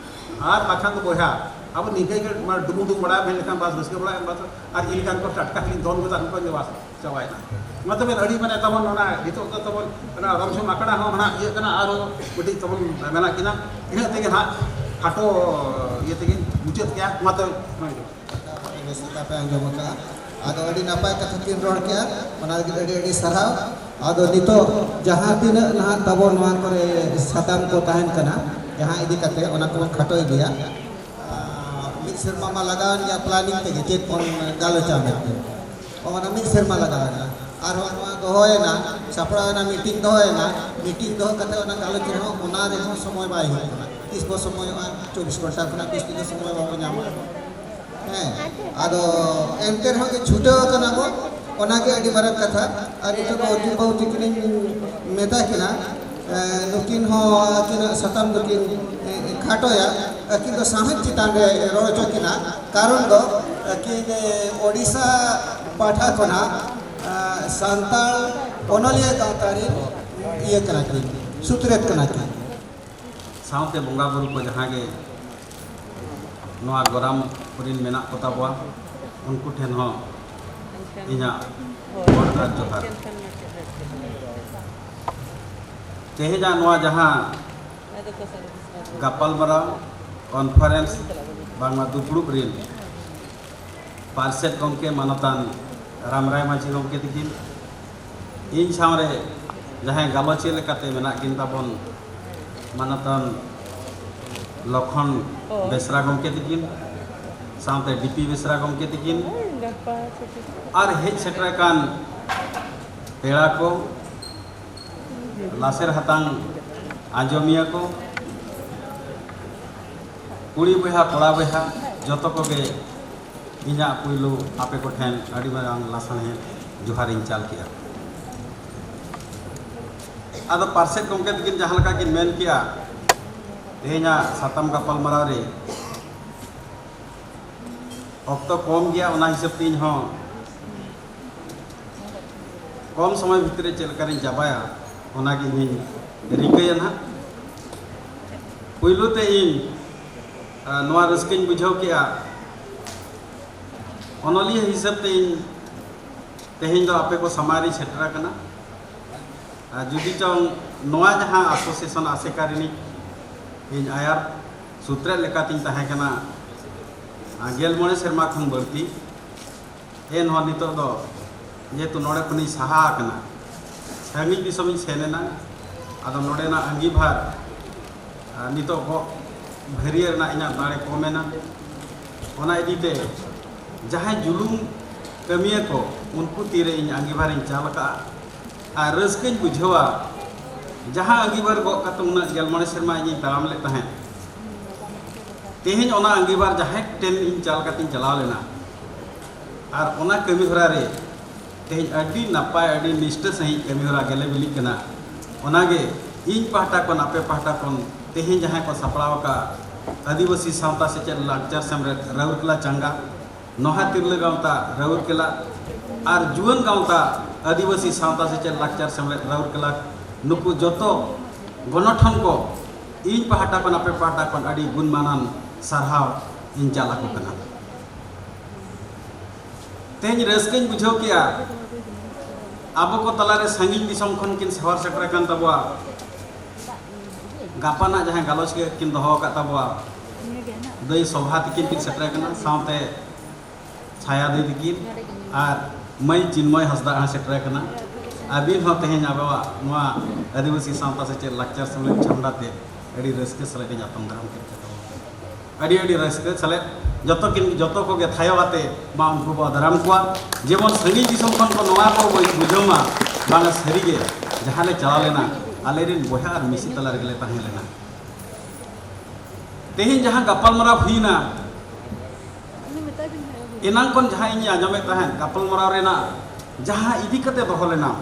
ᱟᱨ ᱵᱟᱠᱷᱟᱱ ᱫᱚ ᱵᱚᱭᱦᱟ, ᱟᱵᱚ ᱱᱤᱝᱠᱟᱹ ᱜᱮ ᱢᱟᱱᱮ ᱰᱩᱵᱩ ᱰᱩᱵᱩ ᱵᱟᱲᱟᱭ ᱢᱮᱱ ᱞᱮᱠᱷᱟᱱ ᱵᱟᱥ, ᱨᱟᱹᱥᱠᱟᱹ ᱵᱟᱲᱟᱭ ᱵᱟᱥ, ᱟᱨ ᱤᱱᱠᱟᱱ ᱠᱚ ᱴᱟᱴᱠᱟ ᱛᱮᱞᱤᱧ ᱫᱚᱱ ᱜᱚᱫᱟ, ᱩᱱᱠᱩ ᱫᱚ ᱵᱟᱥ ᱪᱟᱵᱟᱭᱮᱱᱟ᱾ ᱢᱟ ᱛᱚᱵᱮ ᱟᱹᱰᱤ ᱢᱟᱱᱮ ᱛᱟᱵᱚᱱ ᱚᱱᱟ ᱱᱤᱛᱚᱜ ᱫᱚ ᱛᱟᱵᱚᱱ ᱚᱱᱟ ᱨᱚᱢᱥᱚᱢ ᱟᱠᱷᱲᱟ ᱦᱚᱸ ᱱᱟᱦᱟᱜ ᱤᱭᱟᱹᱜ ᱠᱟᱱᱟ, ᱟᱨᱦᱚᱸ ᱢᱤᱫᱴᱤᱡ ᱛᱟᱵᱚᱱ ᱢᱮᱱᱟᱜ ᱠᱤᱱᱟ, ᱤᱱᱟᱹᱜ ᱛᱮᱜᱮ ᱱᱟᱦᱟᱜ ᱠᱷᱟᱴᱚ ᱤᱭᱟᱹ ᱛᱮᱜᱮ ᱢᱩᱪᱟᱹᱫ ᱠᱮᱜᱼᱟ᱾ ᱢᱟ ᱛᱚᱵᱮ ᱢᱟ ᱡᱚᱦᱟᱨ᱾ ᱵᱮᱥ ᱞᱮᱠᱟ ᱯᱮ ᱟᱸᱡᱚᱢ ᱟᱠᱟᱫᱼᱟ᱾ ᱟᱫᱚ ᱟᱹᱰᱤ ᱱᱟᱯᱟᱭ ᱠᱟᱛᱷᱟ ᱠᱤᱱ ᱨᱚᱲ ᱠᱮᱜᱼᱟ, ᱚᱱᱟ ᱞᱟᱹᱜᱤᱫ ᱟᱹᱰᱤ ᱟᱹᱰᱤ ᱥᱟᱨᱦᱟᱣ᱾ ᱟᱫᱚ ᱱᱤᱛᱚᱜ ᱡᱟᱦᱟᱸ ᱛᱤᱱᱟᱹᱜ ᱱᱟᱦᱟᱜ ᱛᱟᱵᱚ ᱱᱚᱣᱟ ᱠᱚᱨᱮ ᱥᱟᱛᱟᱢ ᱠᱚ ᱛᱟᱦᱮᱱ ᱠᱟᱱᱟ, ᱡᱟᱦᱟᱸ ᱤᱫᱤ ᱠᱟᱛᱮ ᱚᱱᱟ ᱠᱚᱵᱚᱱ ᱠᱷᱟᱴᱚ ᱤᱫᱤᱭᱟ᱾ ᱟᱨ ᱢᱤᱫ ᱥᱮᱨᱢᱟ ᱢᱟ ᱞᱟᱜᱟᱣᱮᱱ ᱜᱮᱭᱟ planning ᱛᱮᱜᱮ, ᱪᱮᱫ ᱵᱚᱱ ᱜᱟᱞᱚᱪᱟ ᱢᱮᱱᱛᱮ᱾ ᱚᱱᱟ ᱢᱤᱫ ᱥᱮᱨᱢᱟ ᱞᱟᱜᱟᱣᱮᱱᱟ᱾ ᱟᱨᱦᱚᱸ ᱱᱚᱣᱟ ᱫᱚᱦᱚᱭᱮᱱᱟ, ᱥᱟᱯᱲᱟᱣᱮᱱᱟ, meeting ᱫᱚᱦᱚᱭᱮᱱᱟ, meeting ᱫᱚᱦᱚ ᱠᱟᱛᱮ ᱚᱱᱟ ᱜᱟᱞᱚᱪ ᱨᱮᱦᱚᱸ ᱚᱱᱟ ᱨᱮᱦᱚᱸ ᱥᱚᱢᱚᱭ ᱵᱟᱭ ᱦᱩᱭᱩᱜ ᱠᱟᱱᱟ᱾ ᱛᱤᱥ ᱵᱚ ᱥᱚᱢᱚᱭᱚᱜᱼᱟ? ᱪᱚᱵᱵᱤᱥ ᱜᱷᱚᱱᱴᱟ ᱠᱷᱚᱱᱟᱜ ᱵᱮᱥᱤ ᱫᱚ ᱥᱚᱢᱚᱭ ᱵᱟᱵᱚ ᱧᱟᱢᱟ᱾ ᱦᱮᱸ, ᱟᱫᱚ ᱮᱱᱛᱮ ᱨᱮᱦᱚᱸ ᱜᱮ ᱪᱷᱩᱴᱟᱹᱣ ᱟᱠᱟᱱᱟ ᱵᱚ, ᱚᱱᱟᱜᱮ ᱟᱹᱰᱤ ᱢᱟᱨᱟᱝ ᱠᱟᱛᱷᱟ᱾ ᱟᱨ ᱱᱤᱛᱚᱜ ᱫᱚ ᱚᱨᱡᱩᱱ ᱵᱟᱹᱵᱩ ᱛᱤᱠᱤᱱᱤᱧ ᱢᱮᱛᱟ ᱠᱤᱱᱟ, ᱮ, ᱱᱩᱠᱤᱱ ᱦᱚᱸ ᱟᱹᱠᱤᱱᱟᱜ ᱥᱟᱛᱟᱢ ᱫᱚᱠᱤᱱ, ᱮ, ᱠᱷᱟᱴᱚᱭᱟ᱾ ᱟᱹᱠᱤᱱ ᱫᱚ ᱥᱟᱶᱦᱮᱫ ᱪᱮᱛᱟᱱ ᱨᱮ ᱨᱚᱲ ᱦᱚᱪᱚ ᱠᱤᱱᱟ, ᱠᱟᱨᱚᱱ ᱫᱚ ᱟᱹᱠᱤᱱ, ᱮ, ᱳᱰᱤᱥᱟ ᱯᱟᱦᱴᱟ ᱠᱷᱚᱱᱟᱜ, ᱮ, ᱥᱟᱱᱛᱟᱲ ᱚᱱᱚᱞᱤᱭᱟᱹ ᱜᱟᱶᱛᱟ ᱨᱮᱱ ᱤᱭᱟᱹ ᱠᱟᱱᱟ ᱠᱤᱱ, ᱥᱩᱛᱨᱮᱛ ᱠᱟᱱᱟ ᱠᱤᱱ᱾ ᱥᱟᱶᱛᱮ ᱵᱚᱸᱜᱟ ᱵᱩᱨᱩ ᱠᱚ ᱡᱟᱦᱟᱸ ᱜᱮ ᱱᱚᱣᱟ ᱜᱚᱨᱟᱢ ᱠᱚᱨᱮᱱ ᱢᱮᱱᱟᱜ ᱠᱚ ᱛᱟᱵᱚᱣᱟ, ᱩᱱᱠᱩ ᱴᱷᱮᱱ ᱦᱚᱸ ᱤᱧᱟᱹᱜ ᱜᱚᱰ ᱟᱨ ᱡᱚᱦᱟᱨ᱾ ᱛᱮᱦᱮᱧᱟᱜ ᱱᱚᱣᱟ ᱡᱟᱦᱟᱸ ᱜᱟᱯᱟᱞᱢᱟᱨᱟᱣ, ᱠᱚᱱᱯᱷᱟᱨᱮᱱᱥ ᱵᱟᱝᱢᱟ ᱫᱩᱯᱲᱩᱵ ᱨᱤᱱ ᱯᱟᱨᱥᱮᱛ ᱜᱚᱢᱠᱮ ᱢᱟᱱᱚᱛᱟᱱ ᱨᱟᱢᱨᱟᱭ ᱢᱟᱹᱡᱷᱤ ᱜᱚᱢᱠᱮ ᱛᱤᱠᱤᱱ, ᱤᱧ ᱥᱟᱶᱨᱮ ᱡᱟᱦᱟᱸᱭ ᱜᱟᱞᱚᱪᱤᱭᱟᱹ ᱞᱮᱠᱟᱛᱮ ᱢᱮᱱᱟᱜ ᱠᱤᱱ ᱛᱟᱵᱚᱱ ᱢᱟᱱᱚᱛᱟᱱ ᱞᱚᱠᱷᱚᱱ ᱵᱮᱥᱨᱟ ᱜᱚᱢᱠᱮ ᱛᱤᱠᱤᱱ, ᱥᱟᱶᱛᱮ ᱰᱤᱯᱤ ᱵᱮᱥᱨᱟ ᱜᱚᱢᱠᱮ ᱛᱤᱠᱤᱱ, ᱟᱨ ᱦᱮᱡ ᱥᱮᱴᱮᱨ ᱟᱠᱟᱱ ᱯᱮᱲᱟ ᱠᱚ, ᱞᱟᱥᱮᱨ ᱦᱟᱛᱟᱝ ᱟᱸᱡᱚᱢᱤᱭᱟᱹ ᱠᱚ, ᱠᱩᱲᱤ ᱵᱚᱭᱦᱟ, ᱠᱚᱲᱟ ᱵᱚᱭᱦᱟ, ᱡᱚᱛᱚ ᱠᱚᱜᱮ ᱤᱧᱟᱹᱜ ᱯᱩᱭᱞᱩ ᱟᱯᱮ ᱠᱚᱴᱷᱮᱱ ᱟᱹᱰᱤ ᱢᱟᱨᱟᱝ ᱞᱟᱥᱟᱲᱦᱮᱫ ᱡᱚᱦᱟᱨᱤᱧ ᱪᱟᱞ ᱠᱮᱜᱼᱟ᱾ ᱟᱫᱚ ᱯᱟᱨᱥᱮᱛ ᱜᱚᱢᱠᱮ ᱛᱟᱹᱠᱤᱱ ᱡᱟᱦᱟᱸ ᱞᱮᱠᱟ ᱠᱤᱱ ᱢᱮᱱ ᱠᱮᱜᱼᱟ, ᱛᱮᱦᱮᱧᱟᱜ ᱥᱟᱛᱟᱢ ᱜᱟᱯᱟᱞᱢᱟᱨᱟᱣ ᱨᱮ ᱚᱠᱛᱚ ᱠᱚᱢ ᱜᱮᱭᱟ, ᱚᱱᱟ ᱦᱤᱥᱟᱹᱵ ᱛᱮ ᱤᱧ ᱦᱚᱸ ᱠᱚᱢ ᱥᱚᱢᱚᱭ ᱵᱷᱤᱛᱨᱤ ᱨᱮ ᱪᱮᱫ ᱞᱮᱠᱟᱨᱤᱧ ᱪᱟᱵᱟᱭᱟ, ᱚᱱᱟᱜᱮ ᱤᱧᱤᱧ ᱨᱤᱠᱟᱹᱭᱟ ᱱᱟᱦᱟᱜ᱾ ᱯᱩᱭᱞᱩ ᱛᱮ ᱤᱧ, ᱟ, ᱱᱚᱣᱟ ᱨᱟᱹᱥᱠᱟᱹᱧ ᱵᱩᱡᱷᱟᱹᱣ ᱠᱮᱜᱼᱟ, ᱚᱱᱚᱞᱤᱭᱟᱹ ᱦᱤᱥᱟᱹᱵ ᱛᱮ ᱤᱧ ᱛᱮᱦᱮᱧ ᱫᱚ ᱟᱯᱮ ᱠᱚ ᱥᱟᱢᱟᱝ ᱨᱤᱧ ᱥᱮᱴᱮᱨ ᱟᱠᱟᱱᱟ᱾ ᱟᱨ ᱡᱩᱫᱤ ᱪᱚᱝ ᱱᱚᱣᱟ ᱡᱟᱦᱟᱸ ᱟᱥᱳᱥᱤᱭᱮᱥᱚᱱ ᱟᱥᱮᱠᱟ ᱨᱤᱱᱤᱡ ᱤᱧ ᱟᱭᱟᱨ ᱥᱩᱛᱨᱮᱫ ᱞᱮᱠᱟᱛᱤᱧ ᱛᱟᱦᱮᱸ ᱠᱟᱱᱟ, ᱟ, ᱜᱮᱞ ᱢᱚᱬᱮ ᱥᱮᱨᱢᱟ ᱠᱷᱚᱱ ᱵᱟᱹᱲᱛᱤ, ᱮᱱᱦᱚᱸ ᱱᱤᱛᱚᱜ ᱫᱚ ᱡᱮᱦᱮᱛᱩ ᱱᱚᱰᱮ ᱠᱷᱚᱱᱤᱧ ᱥᱟᱦᱟ ᱟᱠᱟᱱᱟ, ᱥᱟᱺᱜᱤᱧ ᱫᱤᱥᱚᱢᱤᱧ ᱥᱮᱱ ᱮᱱᱟ, ᱟᱫᱚ ᱱᱚᱰᱮᱱᱟᱜ ᱟᱺᱜᱤᱵᱷᱟᱨ, ᱟ, ᱱᱤᱛᱚᱜ ᱜᱚᱜ ᱵᱷᱟᱹᱨᱭᱟᱹ ᱨᱮᱱᱟᱜ ᱤᱧᱟᱹᱜ ᱫᱟᱲᱮ ᱠᱚᱢ ᱮᱱᱟ᱾ ᱚᱱᱟ ᱤᱫᱤᱛᱮ ᱡᱟᱦᱟᱸᱭ ᱡᱩᱞᱩᱢ ᱠᱟᱹᱢᱤᱭᱟᱹ ᱠᱚ, ᱩᱱᱠᱩ ᱛᱤᱨᱮ ᱤᱧ ᱟᱺᱜᱤᱵᱷᱟᱨᱤᱧ ᱪᱟᱞ ᱟᱠᱟᱫᱼᱟ᱾ ᱟᱨ ᱨᱟᱹᱥᱠᱟᱹᱧ ᱵᱩᱡᱷᱟᱹᱣᱟ, ᱡᱟᱦᱟᱸ ᱟᱺᱜᱤᱵᱷᱟᱨ ᱜᱚᱜ ᱠᱟᱛᱮ ᱩᱱᱟᱹᱜ ᱜᱮᱞ ᱢᱚᱬᱮ ᱥᱮᱨᱢᱟ ᱤᱧᱤᱧ ᱛᱟᱲᱟᱢ ᱞᱮᱫ ᱛᱟᱦᱮᱸᱫ, ᱛᱮᱦᱮᱧ ᱚᱱᱟ ᱟᱺᱜᱤᱵᱷᱟᱨ ᱡᱟᱦᱟᱸᱭ ᱴᱷᱮᱱ ᱤᱧ ᱪᱟᱞ ᱠᱟᱛᱮᱧ ᱪᱟᱞᱟᱣ ᱞᱮᱱᱟ, ᱟᱨ ᱚᱱᱟ ᱠᱟᱹᱢᱤ ᱦᱚᱨᱟ ᱨᱮ ᱛᱮᱦᱮᱧ ᱟᱹᱰᱤ ᱱᱟᱯᱟᱭ, ᱟᱹᱰᱤ ᱱᱤᱥᱴᱟᱹ ᱥᱟᱺᱦᱤᱡ ᱠᱟᱹᱢᱤ ᱦᱚᱨᱟ ᱜᱮᱞᱮ ᱵᱤᱞᱤᱜ ᱠᱟᱱᱟ᱾ ᱚᱱᱟᱜᱮ ᱤᱧ ᱯᱟᱦᱴᱟ ᱠᱷᱚᱱ, ᱟᱯᱮ ᱯᱟᱦᱴᱟ ᱠᱷᱚᱱ ᱛᱮᱦᱮᱧ ᱡᱟᱦᱟᱸᱭ ᱠᱚ ᱥᱟᱯᱲᱟᱣ ᱟᱠᱟᱫ ᱟᱹᱫᱤᱵᱟᱹᱥᱤ ᱥᱟᱶᱛᱟ ᱥᱮᱪᱮᱫ ᱞᱟᱠᱪᱟᱨ ᱥᱮᱢᱞᱮᱫ ᱨᱟᱹᱣᱩᱨᱠᱮᱞᱟ ᱪᱟᱸᱜᱟ, ᱱᱚᱦᱟ ᱛᱤᱨᱞᱟᱹ ᱜᱟᱶᱛᱟ ᱨᱟᱹᱣᱩᱨᱠᱮᱞᱟ ᱟᱨ ᱡᱩᱣᱟᱹᱱ ᱜᱟᱶᱛᱟ ᱟᱹᱫᱤᱵᱟᱹᱥᱤ ᱥᱟᱶᱛᱟ ᱥᱮᱪᱮᱫ ᱞᱟᱠᱪᱟᱨ ᱥᱮᱢᱞᱮᱫ ᱨᱟᱹᱣᱩᱨᱠᱮᱞᱟ, ᱱᱩᱠᱩ ᱡᱚᱛᱚ ᱜᱚᱱᱚᱴᱷᱚᱱ ᱠᱚ ᱤᱧ ᱯᱟᱦᱴᱟ ᱠᱷᱚᱱ, ᱟᱯᱮ ᱯᱟᱦᱴᱟ ᱠᱷᱚᱱ ᱟᱹᱰᱤ ᱜᱩᱱ ᱢᱟᱱᱟᱱ ᱥᱟᱨᱦᱟᱣ ᱤᱧ ᱪᱟᱞ ᱟᱠᱚ ᱠᱟᱱᱟ᱾ ᱛᱮᱦᱮᱧ ᱨᱟᱹᱥᱠᱟᱹᱧ ᱵᱩᱡᱷᱟᱹᱣ ᱠᱮᱜᱼᱟ, ᱟᱵᱚ ᱠᱚ ᱛᱟᱞᱟᱨᱮ ᱥᱟᱺᱜᱤᱧ ᱫᱤᱥᱚᱢ ᱠᱷᱚᱱ ᱠᱤᱱ ᱥᱟᱶᱟᱨ ᱥᱮᱴᱮᱨ ᱟᱠᱟᱱ ᱛᱟᱵᱚᱣᱟ ᱜᱟᱯᱟᱱᱟᱜ ᱡᱟᱦᱟᱸ ᱜᱟᱞᱚᱪ ᱜᱮ ᱠᱤᱱ ᱫᱚᱦᱚ ᱟᱠᱟᱫ ᱛᱟᱵᱚᱣᱟ, ᱫᱟᱹᱭ ᱥᱳᱵᱷᱟ ᱛᱤᱠᱤᱱ ᱠᱤᱱ ᱥᱮᱴᱮᱨ ᱟᱠᱟᱱᱟ, ᱥᱟᱶᱛᱮ ᱪᱷᱟᱭᱟ ᱫᱟᱹᱭ ᱛᱤᱠᱤᱱ ᱟᱨ ᱢᱟᱹᱭ ᱪᱤᱱᱢᱚᱭ ᱦᱟᱸᱥᱫᱟ ᱦᱚᱸ ᱥᱮᱴᱮᱨ ᱟᱠᱟᱱᱟ᱾ ᱟᱹᱵᱤᱱ ᱦᱚᱸ ᱛᱮᱦᱮᱧ ᱟᱵᱚᱣᱟᱜ ᱱᱚᱣᱟ ᱟᱹᱫᱤᱵᱟᱹᱥᱤ ᱥᱟᱶᱛᱟ ᱥᱮᱪᱮᱫ ᱞᱟᱠᱪᱟᱨ ᱥᱮᱢᱞᱮᱫ ᱪᱷᱟᱢᱰᱟ ᱛᱮ ᱟᱹᱰᱤ ᱨᱟᱹᱥᱠᱟᱹ ᱥᱟᱞᱟᱜ ᱤᱧ ᱧᱟᱯᱟᱢ ᱫᱟᱨᱟᱢ ᱠᱮᱫ ᱯᱮ ᱛᱟᱵᱚᱱᱟ᱾ ᱟᱹᱰᱤ ᱟᱹᱰᱤ ᱨᱟᱹᱥᱠᱟᱹ ᱥᱟᱞᱟᱜ ᱡᱚᱛᱚ ᱠᱤᱱ, ᱡᱚᱛᱚ ᱠᱚᱜᱮ ᱛᱷᱟᱭᱚ ᱟᱛᱮ ᱢᱟ ᱩᱱᱠᱩ ᱵᱚ ᱫᱟᱨᱟᱢ ᱠᱚᱣᱟ, ᱡᱮᱢᱚᱱ ᱥᱟᱺᱜᱤᱧ ᱫᱤᱥᱚᱢ ᱠᱷᱚᱱ ᱠᱚ ᱱᱚᱣᱟ ᱠᱚ ᱵᱩᱡᱷᱟᱹᱣ ᱢᱟ, ᱵᱟᱝᱟ ᱥᱟᱹᱨᱤᱜᱮ ᱡᱟᱦᱟᱸ ᱞᱮ ᱪᱟᱞᱟᱣ ᱞᱮᱱᱟ, ᱟᱞᱮᱨᱮᱱ ᱵᱚᱭᱦᱟ ᱟᱨ ᱢᱤᱥᱤ ᱛᱟᱞᱟ ᱨᱮᱜᱮ ᱞᱮ ᱛᱟᱦᱮᱸ ᱞᱮᱱᱟ᱾ ᱛᱮᱦᱮᱧ ᱡᱟᱦᱟᱸ ᱜᱟᱯᱟᱞᱢᱟᱨᱟᱣ ᱦᱩᱭᱱᱟ, ᱮᱱᱟᱝ ᱠᱷᱚᱱ ᱡᱟᱦᱟᱸ ᱤᱧ ᱟᱸᱡᱚᱢᱮᱫ ᱛᱟᱦᱮᱸᱫ ᱜᱟᱯᱟᱞᱢᱟᱨᱟᱣ ᱨᱮᱱᱟᱜ ᱡᱟᱦᱟᱸ ᱤᱫᱤ ᱠᱟᱛᱮ ᱫᱚᱦᱚ ᱞᱮᱱᱟ,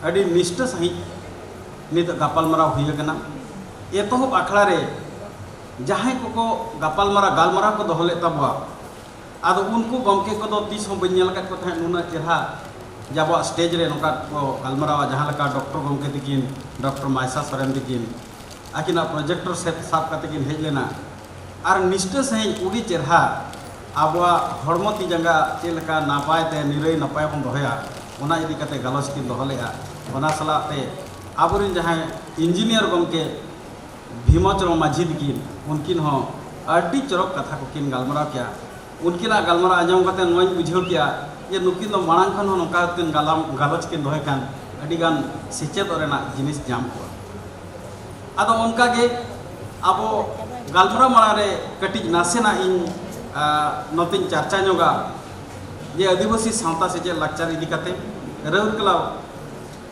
ᱟᱹᱰᱤ ᱱᱤᱥᱴᱟᱹ ᱥᱟᱺᱦᱤᱡ ᱱᱤᱛᱚᱜ ᱜᱟᱯᱟᱞᱢᱟᱨᱟᱣ ᱦᱩᱭ ᱟᱠᱟᱱᱟ᱾ ᱮᱛᱚᱦᱚᱵ ᱟᱠᱷᱲᱟ ᱨᱮ ᱡᱟᱦᱟᱸᱭ ᱠᱚᱠᱚ ᱜᱟᱯᱟᱞᱢᱟᱨᱟᱣ, ᱜᱟᱞᱢᱟᱨᱟᱣ ᱠᱚ ᱫᱚᱦᱚ ᱞᱮᱫ ᱛᱟᱵᱚᱣᱟ, ᱟᱫᱚ ᱩᱱᱠᱩ ᱜᱚᱢᱠᱮ ᱠᱚᱫᱚ ᱛᱤᱥ ᱦᱚᱸ ᱵᱟᱹᱧ ᱧᱮᱞ ᱟᱠᱟᱫ ᱠᱚ ᱛᱟᱦᱮᱸᱫ ᱱᱩᱱᱟᱹᱜ ᱪᱮᱦᱨᱟ ᱡᱮ ᱟᱵᱚᱣᱟᱜ ᱥᱴᱮᱡᱽ ᱨᱮ ᱱᱚᱝᱠᱟ ᱠᱚ ᱜᱟᱞᱢᱟᱨᱟᱣᱟ, ᱡᱟᱦᱟᱸ ᱞᱮᱠᱟ ᱰᱚᱠᱴᱚᱨ ᱜᱚᱢᱠᱮ ᱛᱤᱠᱤᱱ, ᱰᱚᱠᱴᱚᱨ ᱢᱟᱭᱥᱟ ᱥᱚᱨᱮᱱ ᱛᱤᱠᱤᱱ, ᱟᱹᱠᱤᱱᱟᱜ ᱯᱨᱚᱡᱮᱠᱴᱚᱨ ᱥᱮᱴ ᱥᱟᱵ ᱠᱟᱛᱮ ᱠᱤᱱ ᱦᱮᱡ ᱞᱮᱱᱟ ᱟᱨ ᱱᱤᱥᱴᱟᱹ ᱥᱟᱺᱦᱤᱡ ᱟᱹᱰᱤ ᱪᱮᱦᱨᱟ ᱟᱵᱚᱣᱟᱜ ᱦᱚᱲᱢᱚ ᱛᱤ ᱡᱟᱸᱜᱟ ᱪᱮᱫ ᱞᱮᱠᱟ ᱱᱟᱯᱟᱭ ᱛᱮ ᱱᱤᱨᱟᱹᱭ ᱱᱟᱯᱟᱭ ᱵᱚᱱ ᱫᱚᱦᱚᱭᱟ, ᱚᱱᱟ ᱤᱫᱤ ᱠᱟᱛᱮ ᱜᱟᱞᱚᱪ ᱠᱤᱱ ᱫᱚᱦᱚ ᱞᱮᱫᱼᱟ᱾ ᱚᱱᱟ ᱥᱟᱞᱟᱜ ᱛᱮ ᱟᱵᱚᱨᱮᱱ ᱡᱟᱦᱟᱸᱭ ᱤᱧᱡᱤᱱᱤᱭᱟᱨ ᱜᱚᱢᱠᱮ ᱵᱷᱤᱢᱚᱪᱚᱨᱚᱬ ᱢᱟᱹᱡᱷᱤ ᱛᱤᱠᱤᱱ, ᱩᱱᱠᱤᱱ ᱦᱚᱸ ᱟᱹᱰᱤ ᱪᱚᱨᱚᱠ ᱠᱟᱛᱷᱟ ᱠᱚᱠᱤᱱ ᱜᱟᱞᱢᱟᱨᱟᱣ ᱠᱮᱜᱼᱟ᱾ ᱩᱱᱠᱤᱱᱟᱜ ᱜᱟᱞᱢᱟᱨᱟᱣ ᱟᱸᱡᱚᱢ ᱠᱟᱛᱮ ᱱᱚᱣᱟᱧ ᱵᱩᱡᱷᱟᱹᱣ ᱠᱮᱜᱼᱟ ᱡᱮ ᱱᱩᱠᱤᱱ ᱫᱚ ᱢᱟᱲᱟᱝ ᱠᱷᱚᱱ ᱦᱚᱸ ᱱᱚᱝᱠᱟ ᱠᱤᱱ ᱜᱟᱞᱟᱢ, ᱜᱟᱞᱚᱪ ᱠᱤᱱ ᱫᱚᱦᱚᱭ ᱠᱷᱟᱱ ᱟᱹᱰᱤᱜᱟᱱ ᱥᱮᱪᱮᱫᱚᱜ ᱨᱮᱱᱟᱜ ᱡᱤᱱᱤᱥ ᱧᱟᱢ ᱠᱚᱜᱼᱟ᱾ ᱟᱫᱚ ᱚᱱᱠᱟ ᱜᱮ ᱟᱵᱚ ᱜᱟᱞᱢᱟᱨᱟᱣ ᱢᱟᱲᱟᱝ ᱨᱮ ᱠᱟᱹᱴᱤᱡ ᱱᱟᱥᱮᱱᱟᱜ ᱤᱧ, ᱟ, ᱱᱚᱛᱮᱧ ᱪᱟᱨᱪᱟ ᱧᱚᱜᱟ ᱡᱮ ᱟᱹᱫᱤᱵᱟᱹᱥᱤ ᱥᱟᱶᱛᱟ ᱥᱮᱪᱮᱫ ᱞᱟᱠᱪᱟᱨ ᱤᱫᱤ ᱠᱟᱛᱮ ᱨᱟᱹᱣᱩᱨᱠᱮᱞᱟ,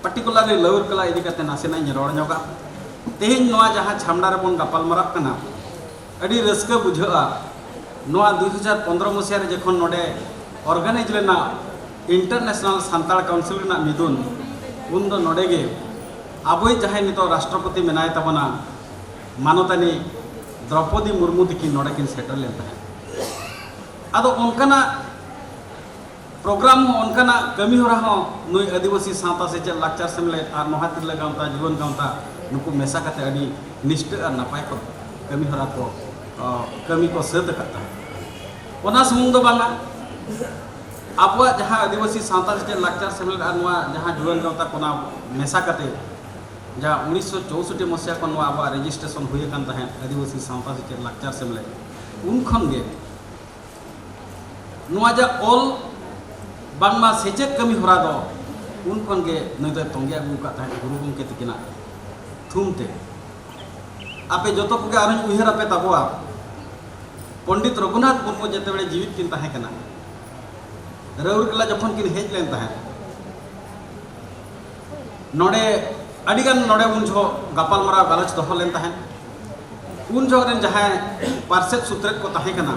particularly ᱨᱟᱹᱣᱩᱨᱠᱮᱞᱟ ᱤᱫᱤ ᱠᱟᱛᱮ ᱱᱟᱥᱮᱱᱟᱜ ᱤᱧ ᱨᱚᱲ ᱧᱚᱜᱟ᱾ ᱛᱮᱦᱮᱧ ᱱᱚᱣᱟ ᱡᱟᱦᱟᱸ ᱪᱷᱟᱢᱰᱟ ᱨᱮᱵᱚᱱ ᱜᱟᱯᱟᱞ ᱢᱟᱨᱟᱜ ᱠᱟᱱᱟ, ᱟᱹᱰᱤ ᱨᱟᱹᱥᱠᱟᱹ ᱵᱩᱡᱷᱟᱹᱜᱼᱟ᱾ ᱱᱚᱣᱟ ᱫᱩ ᱦᱟᱡᱟᱨ ᱯᱚᱱᱫᱽᱨᱚ ᱢᱩᱥᱤᱭᱟ ᱨᱮ ᱡᱚᱠᱷᱚᱱ ᱱᱚᱰᱮ organize ᱞᱮᱱᱟ International ᱥᱟᱱᱛᱟᱲ Council ᱨᱮᱱᱟᱜ ᱢᱤᱫᱩᱱ, ᱩᱱ ᱫᱚ ᱱᱚᱰᱮ ᱜᱮ ᱟᱵᱚᱭᱤᱡ ᱡᱟᱦᱟᱸᱭ ᱱᱤᱛᱚᱜ ᱨᱟᱥᱴᱨᱚᱯᱚᱛᱤ ᱢᱮᱱᱟᱭ ᱛᱟᱵᱚᱱᱟ, ᱢᱟᱱᱚᱛᱟᱱᱤ ᱫᱨᱚᱯᱚᱫᱤ ᱢᱩᱨᱢᱩ ᱛᱤᱠᱤᱱ ᱱᱚᱰᱮ ᱠᱤᱱ ᱥᱮᱴᱮᱨ ᱞᱮᱱ ᱛᱟᱦᱮᱸᱫ᱾ ᱟᱫᱚ ᱚᱱᱠᱟᱱᱟᱜ program ᱦᱚᱸ, ᱚᱱᱠᱟᱱᱟᱜ ᱠᱟᱹᱢᱤ ᱦᱚᱨᱟ ᱦᱚᱸ ᱱᱩᱭ ᱟᱹᱫᱤᱵᱟᱹᱥᱤ ᱥᱟᱶᱛᱟ ᱥᱮᱪᱮᱫ ᱞᱟᱠᱪᱟᱨ ᱥᱮᱢᱞᱮᱫ ᱟᱨ ᱱᱚᱦᱟ ᱛᱤᱨᱞᱟᱹ ᱜᱟᱶᱛᱟ, ᱡᱩᱣᱟᱹᱱ ᱜᱟᱶᱛᱟ, ᱱᱩᱠᱩ ᱢᱮᱥᱟ ᱠᱟᱛᱮ ᱟᱹᱰᱤ ᱱᱤᱥᱴᱟᱹ ᱟᱨ ᱱᱟᱯᱟᱭ ᱠᱚ ᱠᱟᱹᱢᱤ ᱦᱚᱨᱟ ᱠᱚ, ᱚ, ᱠᱟᱹᱢᱤ ᱠᱚ ᱥᱟᱹᱛ ᱟᱠᱟᱫ ᱛᱟᱦᱮᱸᱫ᱾ ᱚᱱᱟ ᱥᱩᱢᱩᱝ ᱫᱚ ᱵᱟᱝᱟ, ᱟᱵᱚᱣᱟᱜ ᱡᱟᱦᱟᱸ ᱟᱹᱫᱤᱵᱟᱹᱥᱤ ᱥᱟᱶᱛᱟ ᱥᱮᱪᱮᱫ ᱞᱟᱠᱪᱟᱨ ᱥᱮᱢᱞᱮᱫ ᱟᱨ ᱱᱚᱣᱟ ᱡᱟᱦᱟᱸ ᱡᱩᱣᱟᱹᱱ ᱜᱟᱶᱛᱟ ᱠᱚ ᱚᱱᱟ ᱢᱮᱥᱟ ᱠᱟᱛᱮ ᱡᱟᱦᱟᱸ ᱩᱱᱤᱥᱥᱚ ᱪᱳᱥᱚᱴᱴᱤ ᱢᱚᱥᱤᱦᱟ ᱠᱷᱚᱱ ᱱᱚᱣᱟ ᱟᱵᱚᱣᱟᱜ ᱨᱮᱡᱤᱥᱴᱨᱮᱥᱚᱱ ᱦᱩᱭ ᱟᱠᱟᱱ ᱛᱟᱦᱮᱸᱫ ᱟᱹᱫᱤᱵᱟᱹᱥᱤ ᱥᱟᱶᱛᱟ ᱥᱮᱪᱮᱫ ᱞᱟᱠᱪᱟᱨ ᱥᱮᱢᱞᱮᱫ, ᱩᱱ ᱠᱷᱚᱱ ᱜᱮ ᱱᱚᱣᱟ ᱡᱟ ᱚᱞ ᱵᱟᱝᱢᱟ ᱥᱮᱪᱮᱫ ᱠᱟᱹᱢᱤ ᱦᱚᱨᱟ ᱫᱚ ᱩᱱ ᱠᱷᱚᱱ ᱜᱮ ᱱᱩᱭ ᱫᱚᱭ ᱛᱚᱸᱜᱮ ᱟᱹᱜᱩ ᱟᱠᱟᱫ ᱛᱟᱦᱮᱸᱫ ᱜᱩᱨᱩ ᱜᱚᱢᱠᱮ ᱛᱤᱠᱤᱱᱟᱜ ᱛᱷᱩᱢ ᱛᱮ᱾ ᱟᱯᱮ ᱡᱚᱛᱚ ᱠᱚᱜᱮ ᱟᱨᱦᱚᱸᱧ ᱩᱭᱦᱟᱹᱨ ᱟᱯᱮ ᱛᱟᱵᱚᱣᱟ, ᱯᱚᱱᱰᱤᱛ ᱨᱚᱜᱷᱩᱱᱟᱛᱷ ᱢᱩᱨᱢᱩ ᱡᱮᱛᱮ ᱵᱮᱲᱮ ᱡᱤᱣᱤᱫ ᱠᱤᱱ ᱛᱟᱦᱮᱸ ᱠᱟᱱᱟ, ᱨᱟᱹᱣᱨᱠᱮᱞᱟ ᱡᱚᱠᱷᱚᱱ ᱠᱤᱱ ᱦᱮᱡ ᱞᱮᱱ ᱛᱟᱦᱮᱸᱫ, ᱱᱚᱰᱮ ᱟᱹᱰᱤᱜᱟᱱ ᱱᱚᱰᱮ ᱩᱱ ᱡᱚᱦᱚᱜ ᱜᱟᱯᱟᱞᱢᱟᱨᱟᱣ ᱜᱟᱞᱚᱪ ᱫᱚᱦᱚ ᱞᱮᱱ ᱛᱟᱦᱮᱸᱫ᱾ ᱩᱱ ᱡᱚᱦᱚᱜ ᱨᱮᱱ ᱡᱟᱦᱟᱸᱭ ᱯᱟᱨᱥᱮᱫ ᱥᱩᱛᱨᱮᱫ ᱠᱚ ᱛᱟᱦᱮᱸ ᱠᱟᱱᱟ,